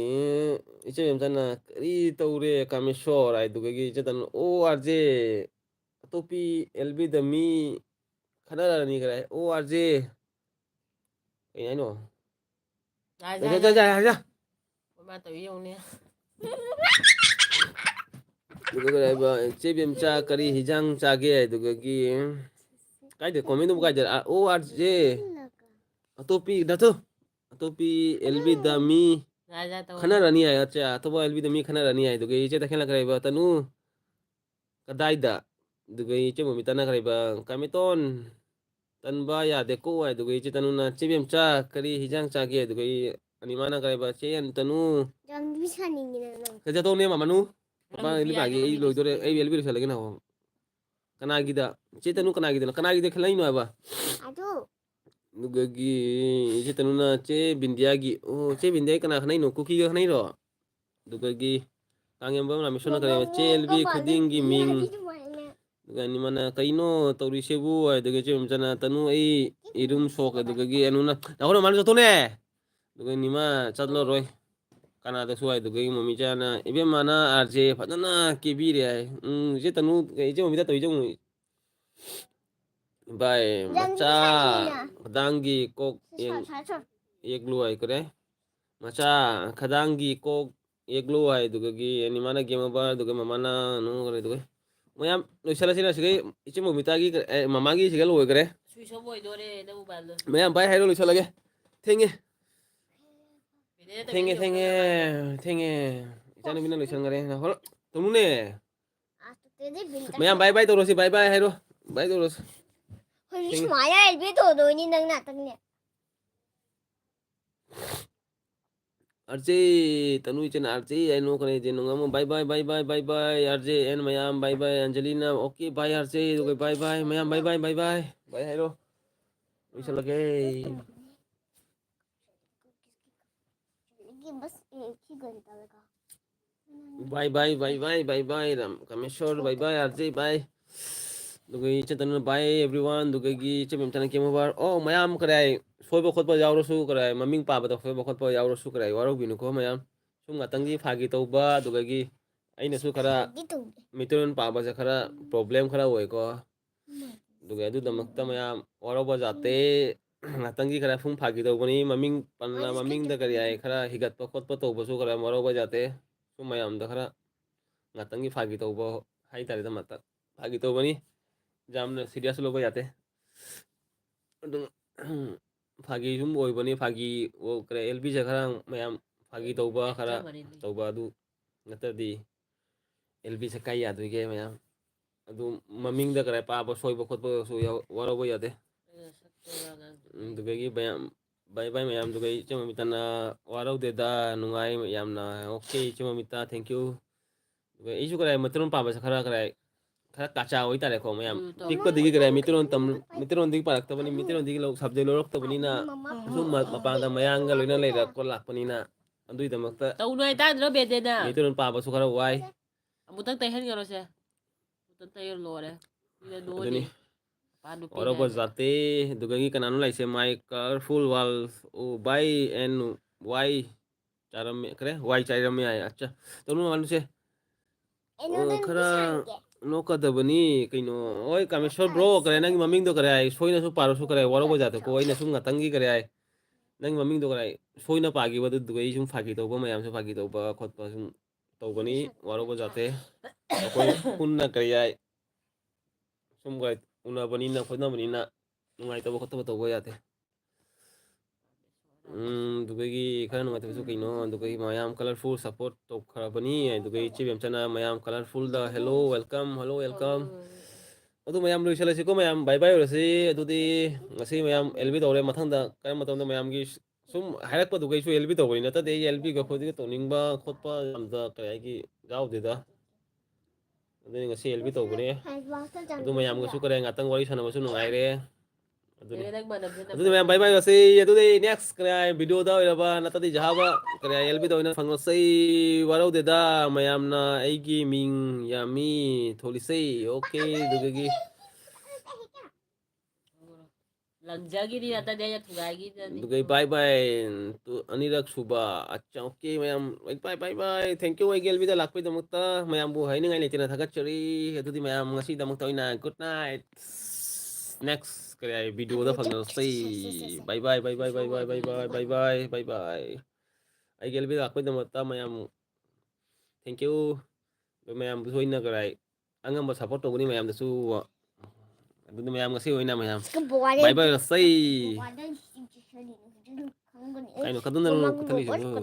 ꯏꯆꯦ ꯃꯦꯝꯆꯥꯅ, "ꯀꯔꯤ ꯇꯧꯔꯦ ꯀꯥꯃꯦꯁꯣꯔ?" ꯍꯥꯏ꯫ ꯑꯗꯨꯗꯒꯤ ꯏꯆꯦ ꯇꯅꯨ, "ꯑꯣ ꯑꯥꯔ ꯖꯦ, ꯑꯇꯣꯞꯄꯤ ꯑꯦꯜ ꯕꯤꯗ ꯃꯤ ꯈꯠꯅꯔꯅꯤ" ꯀꯔꯥꯏ꯫ "ꯑꯣ ꯑꯥꯔ ꯖꯦ"꯫ ꯀꯩ ꯍꯥꯏꯅꯣ? ꯌꯥꯔꯦ, ꯌꯥꯔꯦ, ꯌꯥꯔꯦ, ꯌꯥꯔꯦ꯫ ꯌꯥꯔꯦ, ꯌꯥꯔꯦ꯫ ꯃꯃꯥ ꯇꯧꯏ ꯌꯦꯡꯉꯨꯅꯦ꯫ ꯑꯗꯨꯒ ꯀꯔꯤ ꯍꯥꯏꯕ, "ꯏꯆꯦ ꯕꯦꯝꯆꯥ, ꯀꯔꯤ ꯍꯤꯟꯖꯥꯡ ꯆꯥꯒꯦ?" ꯑꯗꯨꯗꯒꯤ, ꯀꯥꯏꯗ comment ꯑꯃꯨꯛ ꯀꯥꯏꯗ? ꯑꯥ, ꯑꯣ ꯑꯥꯔ ꯖꯦ꯫ ꯑꯇꯣꯞꯄꯤ, ꯗꯥꯇꯨ꯫ "ꯑꯇꯣꯞꯄꯤ ꯑꯦꯜ ꯕꯤꯗ ꯃꯤ ꯌꯥꯔꯦ, ꯌꯥꯔꯦ, ꯇꯧꯔꯅꯨ꯫ ꯈꯠꯅꯔꯅꯤ" ꯍꯥꯏ꯫ ꯑꯠꯆꯥ, "ꯑꯇꯣꯞꯄ ꯑꯦꯜ ꯕꯤꯗ ꯃꯤ ꯈꯠꯅꯔꯅꯤ" ꯍꯥꯏ꯫ ꯑꯗꯨꯒ ꯏꯆꯦ ꯇꯈꯦꯜꯅ ꯀꯔꯤ ꯍꯥꯏꯕ? "ꯇꯅꯨ, ꯀꯗꯥꯏꯗ?" ꯑꯗꯨꯒ ꯏꯆꯦ ꯃꯣꯃꯤꯇꯥꯅ ꯀꯔꯤ ꯍꯥꯏꯕ? "ꯀꯥꯃꯦꯇꯣꯟ, ꯇꯟꯕ ꯌꯥꯗꯦꯀꯣ ꯍꯥꯏꯗꯨꯒ ꯏꯆꯦ ꯇꯅꯨꯅ, "ꯆꯦ ꯕꯦꯝꯆꯥ, ꯀꯔꯤ ꯍꯤꯟꯖꯥꯡ ꯆꯥꯒꯦ?" ꯑꯗꯨꯒ ꯑꯩ ꯑꯅꯤꯃꯥꯅ ꯀꯔꯤ ꯍꯥꯏꯕ, "ꯆꯦ ꯇꯅꯨ, ꯌꯥꯝꯗꯤ ꯁꯥꯅꯤꯡꯉꯤꯗꯅ ꯅꯪ꯫ ꯀꯩ ꯆꯥꯊꯣꯛꯅꯦ ꯃꯃꯥꯅꯨ? ꯃꯄꯥ ꯂꯤꯛ ꯄꯥꯒꯦ, ꯑꯩ ꯂꯣꯏꯗꯣꯔꯦ, ꯑꯩ ꯑꯦꯜ ꯕꯤ ꯂꯣꯏꯁꯤꯜꯂꯒꯦ ꯅꯥꯍꯣ꯫ ꯀꯅꯥꯒꯤꯗ? ꯆꯦ ꯇꯅꯨ ꯀꯅꯥꯒꯤꯗꯅꯣ? ꯀꯅꯥꯒꯤꯗ ꯈꯜꯂꯛꯏꯅꯣ ꯍꯥꯏꯕ?" ꯑꯗꯨ ꯑꯗꯨꯒꯒꯤ ꯏꯆꯦ ꯇꯅꯨꯅ ꯆꯦ ꯕꯤꯟꯗꯤꯌꯥꯒꯤ, "ꯑꯣ, ꯆꯦ ꯕꯤꯟꯗꯤꯌꯥꯒꯤ ꯀꯅꯥ ꯈꯠꯅꯩꯅꯣ? ꯀꯨꯀꯤꯒ ꯈꯠꯅꯩꯔꯣ?" ꯑꯗꯨꯒꯒꯤ ꯀꯥꯡꯉꯦꯝꯕꯝ ꯔꯥꯃꯦꯁꯣꯔꯅ ꯀꯔꯤ ꯍꯥꯏꯕ? "ꯆꯦ ꯑꯦꯜ ꯕꯤ ꯈꯨꯗꯤꯡꯒꯤ ꯃꯤꯡ"꯫ ꯑꯗꯨꯒ ꯑꯅꯤꯃꯅ, "ꯀꯩꯅꯣ ꯇꯧꯔꯤꯁꯤꯕꯨ?" ꯍꯥꯏꯗꯨꯒ ꯏꯆꯦ ꯕꯦꯝꯆꯥꯅ, "ꯇꯅꯨ, ꯑꯩ ꯏꯔꯨꯝ ꯁꯣꯛ"꯫ ꯑꯗꯨꯒꯒꯤ ꯑꯅꯨꯅ, "ꯅꯈꯣꯏ ꯃꯥꯅ ꯆꯠꯊꯣꯛꯅꯦ!" ꯑꯗꯨꯒ ꯅꯤꯃꯥ ꯆꯠꯂꯔꯣꯏ꯫ ꯀꯅꯥꯗꯁꯨ ꯍꯥꯏꯗꯨꯒ ꯃꯃꯤꯆꯥꯅ, "ꯏꯕꯦꯝꯃꯅ ꯑꯥꯔ ꯖꯦ ꯐꯖꯅ ꯀꯦꯕꯤꯔꯦ ꯍꯥꯏ꯫ ꯎꯝ, ꯏꯆꯦ ꯇꯅꯨ, ꯏꯆꯦ ꯃꯃꯤꯇꯥ ꯇꯧꯏ ꯆꯦ ꯃꯃꯤ-, ꯚꯥꯏ, ꯃꯆꯥ ꯈꯗꯥꯡꯒꯤ ꯀꯣꯛ ꯌꯦꯛ-, ꯌꯦꯛꯂꯨ ꯍꯥꯏꯈ꯭ꯔꯦ꯫ ꯃꯆꯥ ꯈꯗꯥꯡꯒꯤ ꯀꯣꯛ ꯌꯦꯛꯂꯨ ꯍꯥꯏꯗꯨꯒꯒꯤ ꯑꯅꯤꯃꯥꯅ game over, ꯑꯗꯨꯒ ꯃꯃꯥꯅ ꯅꯨꯡ ꯈꯔ ꯑꯗꯨꯒ ꯃꯌꯥꯝ ꯂꯣꯏꯁꯤꯜꯂꯁꯤꯅ ꯁꯤꯒꯩ ꯏꯆꯦ ꯃꯣꯃꯤꯇꯥꯒꯤ, ꯑꯦ, ꯃꯃꯥꯒꯤ ꯁꯤꯒ ꯂꯣꯏꯈ꯭ꯔꯦ꯫ Switch off ꯑꯣꯏꯗꯣꯔꯦ ꯅꯪ mobile ꯗꯣ꯫ ꯃꯌꯥꯝ bye ꯍꯥꯏꯔꯣ, ꯂꯣꯏꯁꯤꯜꯂꯒꯦ꯫ ꯊꯦꯡꯉꯦ꯫ ꯕꯤꯅꯦꯅ ꯊꯦꯡꯉꯦ, ꯇꯧꯔꯤꯁꯦ ꯊꯦꯡꯉꯦ꯫ ꯌꯦꯡꯉꯨ꯫ ꯊꯦꯡꯉꯦ꯫ ꯏꯆꯥꯅꯨꯄꯤꯅ ꯂꯣꯏꯁꯤꯟꯈ꯭ꯔꯦ꯫ ꯍꯣꯔ-, ꯇꯨꯝꯃꯨꯅꯦ꯫ ꯑꯁ, ꯇꯨꯀꯦꯗꯤ ꯕꯤꯟ ꯃꯌꯥꯝ bye bye ꯇꯧꯔꯁꯤ, bye bye ꯍꯥꯏꯔꯣ꯫ Bye ꯇꯧꯔꯁꯤ꯫ ꯍꯧꯖꯤꯛ ꯊꯦꯡꯉꯦ꯫ ꯁꯨꯃꯥꯏꯅ ꯍꯥꯏꯕꯤ ꯇꯧꯗꯣꯏꯅꯤ ꯅꯪ ꯉꯥꯛꯇꯪꯅꯦ꯫ ꯑꯥꯔ ꯖꯦ, ꯇꯅꯨ ꯏꯆꯦꯅ ꯑꯥꯔ ꯖꯦ ꯍꯥꯏ ꯅꯣꯛꯈ꯭ꯔꯦ, ꯏꯆꯦ ꯅꯨꯡꯉꯥꯏꯃ꯫ Bye bye, bye bye, bye bye, R J and ꯃꯌꯥꯝ bye bye, ꯑꯟꯖꯂꯤꯅ okay bye R J, ꯑꯗꯨꯒ bye bye, ꯃꯌꯥꯝ bye bye, bye bye꯫ Bye ꯍꯥꯏꯔꯣ꯫ ꯂꯣꯏꯁꯤꯜꯂꯒꯦ꯫ ये बस एक ही घंटा लगा। Bye bye, bye bye, bye bye, Ram Kameshore, bye bye, R J, bye꯫ ꯑꯗꯨꯒ ꯏꯆꯦ ꯇꯅꯨꯅ bye everyone, ꯑꯗꯨꯒꯒꯤ ꯏꯆꯦ ꯃꯦꯝꯆꯥꯅ game over꯫ ꯑꯣ, ꯃꯌꯥꯝ ꯀꯔꯥꯏ ꯁꯣꯏꯕ ꯈꯣꯠꯄ ꯌꯥꯎꯔꯁꯨ, ꯀꯔꯥꯏ ꯃꯃꯤꯡ ꯄꯥꯕꯗ ꯁꯣꯏꯕ ꯈꯣꯠꯄ ꯌꯥꯎꯔꯁꯨ, ꯀꯔꯥꯏ ꯋꯥꯔꯧꯕꯤꯅꯨꯀꯣ ꯃꯌꯥꯝ꯫ ꯁꯨꯝ ꯉꯥꯛꯇꯪꯒꯤ ꯐꯥꯒꯤ ꯇꯧꯕ, ꯑꯗꯨꯒꯒꯤ ꯑꯩꯅꯁꯨ ꯈꯔ ꯁꯤꯗꯤ ꯇꯧꯗꯦ꯫ ꯃꯩꯇꯩꯂꯣꯟ ꯄꯥꯕꯁꯦ ꯈꯔ problem ꯈꯔ ꯑꯣꯏꯀꯣ꯫ ꯑꯗꯨꯒ ꯑꯗꯨꯗꯃꯛꯇ ꯃꯌꯥꯝ ꯋꯥꯔꯧꯕ ꯌꯥꯗꯦ꯫ ꯉꯥꯛꯇꯪꯒꯤ ꯈꯔ ꯁꯨꯝ ꯐꯥꯒꯤ ꯇꯧꯕꯅꯤ꯫ ꯃꯃꯤꯡ ꯄꯟꯅ, ꯃꯃꯤꯡꯗ ꯀꯔꯤ ꯍꯥꯏ, ꯈꯔ ꯍꯤꯒꯠꯄ ꯈꯣꯠꯄ ꯇꯧꯕꯁꯨ ꯈꯔ ꯋꯥꯔꯧꯕ ꯌꯥꯗꯦ꯫ ꯁꯨꯝ ꯃꯌꯥꯝꯗ ꯈꯔ ꯉꯥꯛꯇꯪꯒꯤ ꯐꯥꯒꯤ ꯇꯧꯕ ꯍꯥꯏꯇꯥꯔꯦ, ꯑꯗꯨꯃꯛꯇ ꯐꯥꯒꯤ ꯇꯧꯕꯅꯤ꯫ ꯌꯥꯝꯅ serious ꯂꯧꯕ ꯌꯥꯗꯦ꯫ ꯑꯗꯨꯝ ꯐꯥꯒꯤ ꯁꯨꯝ ꯑꯣꯏꯕꯅꯤ꯫ ꯐꯥꯒꯤ ꯑꯣ-, ꯀꯔꯤ, ꯑꯦꯜ ꯕꯤꯁꯦ ꯈꯔ ꯃꯌꯥꯝ ꯐꯥꯒꯤ ꯇꯧꯕ ꯈꯔ ꯇꯧꯕ ꯑꯗꯨ ꯅꯠꯇ꯭ꯔꯗꯤ ꯑꯦꯜ ꯕꯤꯁꯦ ꯀꯥꯏ ꯌꯥꯗꯣꯏꯒꯦ ꯃꯌꯥꯝ? ꯑꯗꯨ ꯃꯃꯤꯡꯗ ꯀꯔꯤ ꯄꯥꯕ ꯁꯣꯏꯕ ꯈꯣꯠꯄꯁꯨ ꯌꯥꯎ-, ꯋꯥꯔꯧꯕ ꯌꯥꯗꯦ꯫ ꯎꯝ, ꯑꯗꯨꯗꯒꯤ ꯃꯌꯥꯝ, bye bye ꯃꯌꯥꯝ꯫ ꯑꯗꯨꯒ ꯏꯆꯦ ꯃꯃꯤꯇꯥꯅ "ꯋꯥꯔꯧꯗꯦꯗ, ꯅꯨꯡꯉꯥꯏ ꯌꯥꯝꯅ"꯫ Okay, ꯏꯆꯦ ꯃꯃꯤꯇꯥ, thank you꯫ ꯑꯗꯨꯒ ꯑꯩꯁꯨ ꯀꯔꯥꯏ ꯃꯩꯇꯩꯂꯣꯟ ꯄꯥꯕꯁꯦ ꯈꯔ, ꯀꯔꯥꯏ, ꯈꯔ ꯀꯥꯆꯥ ꯑꯣꯏꯇꯥꯔꯦꯀꯣ ꯃꯌꯥꯝ꯫ ꯎꯝ, ꯇꯧ- ꯄꯤꯛꯄꯗꯒꯤ ꯀꯔꯥꯏ ꯃꯩꯇꯩꯂꯣꯟ ꯇꯝ-, ꯃꯩꯇꯩꯂꯣꯟꯗꯒꯤ ꯄꯥꯔꯛꯇꯕꯅꯤ, ꯃꯩꯇꯩꯂꯣꯟꯗꯒꯤ ꯂꯧ-, subject ꯂꯧꯔꯛꯇꯕꯅꯤꯅ, ꯃꯃꯥ, ꯑꯁꯨꯝ ꯃ-, ꯃꯄꯥꯟꯗ ꯃꯌꯥꯡꯒ ꯂꯣꯏꯅ ꯂꯩꯔꯛꯄ ꯂꯥꯛꯄꯅꯤꯅ, ꯑꯗꯨꯒꯤꯗꯃꯛꯇ ꯇꯧꯅꯨ ꯍꯥꯏꯇꯥꯗ꯭ꯔꯣ, ꯕꯦꯗꯦꯅ? ꯃꯩꯇꯩꯂꯣꯟ ꯄꯥꯕꯁꯨ ꯈꯔ ꯋꯥꯏ꯫ ꯑꯃꯨꯛꯇꯪ ꯇꯩꯍꯟꯈ꯭ꯔꯣꯁꯦ꯫ ꯑꯃꯨꯛꯇꯪ ꯇꯩꯔ ꯂꯣꯏꯔꯦ꯫ ꯃꯤꯅ ꯅꯣꯛꯑꯅꯤ꯫ ꯑꯗꯨꯅꯤ꯫ ꯅꯨꯄꯥ ꯅꯨꯄꯤ ꯋꯥꯔꯧꯕ ꯍꯥꯏꯁꯦ꯫ ꯖꯥꯠꯇꯦ꯫ ꯑꯗꯨꯗꯒꯤ ꯀꯅꯥꯅꯣ ꯂꯥꯛꯏꯁꯦ? "My colorful world, oh, bye and why ꯆꯥꯏꯔꯝꯃꯦ", ꯀꯔꯦ? "Why ꯆꯥꯏꯔꯝꯃꯦ" ꯍꯥꯏ꯫ ꯑꯠꯆꯥ꯫ ꯇꯧꯅꯨ ꯃꯥꯅꯨꯁꯦ꯫ ꯑꯣ, ꯑꯩꯉꯣꯟꯗ ꯈꯔ ꯄꯤꯁꯟꯒꯦ꯫ ꯅꯣꯛꯀꯗꯕꯅꯤ ꯀꯩꯅꯣ꯫ ꯍꯣꯏ, ꯀꯥꯃꯦꯁꯣꯔ bro, ꯀꯔꯦ, ꯅꯪꯒꯤ ꯃꯃꯤꯡꯗꯣ ꯀꯔꯦ ꯍꯥꯏ? ꯁꯣꯏꯅꯁꯨ ꯄꯥꯔꯁꯨ ꯀꯔꯦ ꯍꯥꯏ? ꯋꯥꯔꯧꯕ ꯖꯥꯠꯇꯦꯀꯣ꯫ ꯑꯩꯅ ꯁꯨꯝ ꯉꯥꯛꯇꯪꯒꯤ ꯀꯔꯦ ꯍꯥꯏ? ꯅꯪꯒꯤ ꯃꯃꯤꯡꯗꯣ ꯀꯔꯦ ꯍꯥꯏ? ꯁꯣꯏꯅ ꯄꯥꯈꯤꯕ, ꯑꯗꯨꯗꯨꯒ ꯑꯩ ꯁꯨꯝ ꯐꯥꯒꯤ ꯇꯧꯕ, ꯃꯌꯥꯝꯁꯨ ꯐꯥꯒꯤ ꯇꯧꯕ ꯈꯣꯠꯄ ꯁꯨꯝ ꯇꯧꯒꯅꯤ꯫ ꯋꯥꯔꯧꯕ ꯖꯥꯠꯇꯦ꯫ ꯑꯩꯈꯣꯏ ꯄꯨꯟꯅ ꯀꯔꯤ ꯍꯥꯏ? ꯁꯨꯝ ꯀꯔꯤ ꯎꯅꯕꯅꯤꯅ ꯈꯣꯠꯅꯕꯅꯤꯅ ꯅꯨꯡꯉꯥꯏꯇꯕ ꯈꯣꯠꯇꯕ ꯇꯧꯕ ꯌꯥꯗꯦ꯫ ꯎꯝ, ꯑꯗꯨꯗꯒꯤ ꯈꯔ ꯅꯨꯡꯉꯥꯏꯇꯕꯁꯨ ꯀꯩꯅꯣ, ꯑꯗꯨꯗꯒꯤ ꯃꯌꯥꯝ colorful support ꯇꯧꯈ꯭ꯔꯕꯅꯤ꯫ ꯑꯗꯨꯗꯒꯤ ꯏꯆꯦ ꯕꯦꯝꯆꯥꯅ ꯃꯌꯥꯝ colorfulꯗ "Hello, welcome, hello, welcome"꯫ ꯑꯗꯨ ꯃꯌꯥꯝ ꯂꯣꯏꯁꯤꯜꯂꯁꯤꯀꯣ, ꯃꯌꯥꯝ bye bye ꯑꯣꯏꯔꯁꯤ꯫ ꯑꯗꯨꯗꯤ ꯉꯁꯤ ꯃꯌꯥꯝ L B ꯇꯧꯔꯦ, ꯃꯊꯪꯗ ꯀꯔꯝꯕ ꯃꯇꯝꯗ ꯃꯌꯥꯝꯒꯤ ꯁꯨꯝ ꯍꯥꯏꯔꯛꯄꯗꯨꯒꯩꯁꯨ L B ꯇꯧꯕꯅꯤ, ꯅꯠꯇ꯭ꯔꯗꯤ ꯑꯩ L Bꯒ ꯈꯣꯠꯄꯤꯒ ꯇꯧꯅꯤꯡꯕ ꯈꯣꯠꯄ ꯌꯥꯝꯅ ꯀꯩ ꯍꯥꯏꯒꯤ ꯌꯥꯎꯗꯦꯗ꯫ ꯑꯗꯨꯅꯤ ꯉꯁꯤ L B ꯇꯧꯕꯅꯦ꯫ ꯑꯗꯨ ꯃꯌꯥꯝꯒꯁꯨ ꯀꯔꯦ ꯉꯥꯛꯇꯪ ꯋꯥꯔꯤ ꯁꯥꯟꯅꯕꯁꯨ ꯅꯨꯡꯉꯥꯏꯔꯦ꯫ ꯑꯗꯨꯅꯤ꯫ ꯅꯪ ꯃꯥꯟꯅꯕꯁꯦ ꯑꯗꯨꯗꯤ ꯃꯌꯥꯝ bye bye ꯉꯁꯤ꯫ ꯑꯗꯨꯗꯤ next ꯀꯔꯦ videoꯗ ꯑꯣꯏꯔꯕ ꯅꯠꯇ꯭ꯔꯗꯤ ꯖꯍꯥꯕ ꯀꯔꯦ L Bꯗ ꯑꯣꯏꯅ ꯐꯪꯉꯁꯤ꯫ ꯋꯥꯔꯧꯗꯦꯗ, ꯃꯌꯥꯝꯅ ꯑꯩꯒꯤ ꯃꯤꯡ ꯌꯥꯝꯃꯤ ꯊꯣꯂꯤꯁꯦ꯫ Okay, ꯑꯗꯨꯗꯒꯤ ꯂꯪꯖꯒꯤꯗꯤ ꯅꯠꯇꯗꯤ ꯑꯩꯅ ꯊꯨꯒꯥꯏꯒꯤꯗꯅꯤ꯫ ꯑꯗꯨꯒ bye bye꯫ ꯇꯨ-, ꯑꯅꯤꯔꯛ ꯁꯨꯕ꯫ ꯑꯠꯆꯥ, okay, ꯃꯌꯥꯝ, bye bye, bye bye꯫ Thank you, ꯑꯩꯒꯤ L Bꯗ ꯂꯥꯛꯄꯒꯤꯗꯃꯛꯇ꯫ ꯃꯌꯥꯝꯕꯨ ꯍꯥꯏꯅꯤꯡꯉꯥꯏ ꯂꯩꯇꯅ ꯊꯥꯒꯠꯆꯔꯤ꯫ ꯑꯗꯨꯗꯤ ꯃꯌꯥꯝ ꯉꯁꯤꯗꯃꯛꯇ ꯑꯣꯏꯅ good night꯫ Next ꯀꯔꯤ ꯍꯥꯏ, videoꯗ ꯐꯪꯅꯔꯁꯤ꯫ Bye bye, bye bye, bye bye, bye bye, bye bye, bye bye꯫ ꯑꯩꯒꯤ L Bꯗ ꯂꯥꯛꯄꯒꯤꯗꯃꯛꯇ ꯃꯌꯥꯝ thank you꯫ ꯑꯗꯨ ꯃꯌꯥꯝꯕꯨꯁꯨ ꯑꯩꯅ ꯀꯔꯤ ꯍꯥꯏ, ꯑꯉꯝꯕ support ꯇꯧꯒꯅꯤ ꯃꯌꯥꯝꯗꯁꯨ꯫ ꯑꯗꯨꯗꯤ ꯃꯌꯥꯝ ꯉꯁꯤ ꯑꯣꯏꯅ ꯃꯌꯥꯝ bye bye ꯉꯁꯤ꯫ ꯀꯩꯅꯣ ꯀꯗꯨꯝꯅ ꯀꯛꯊꯠꯂꯤꯁꯤꯕꯨ?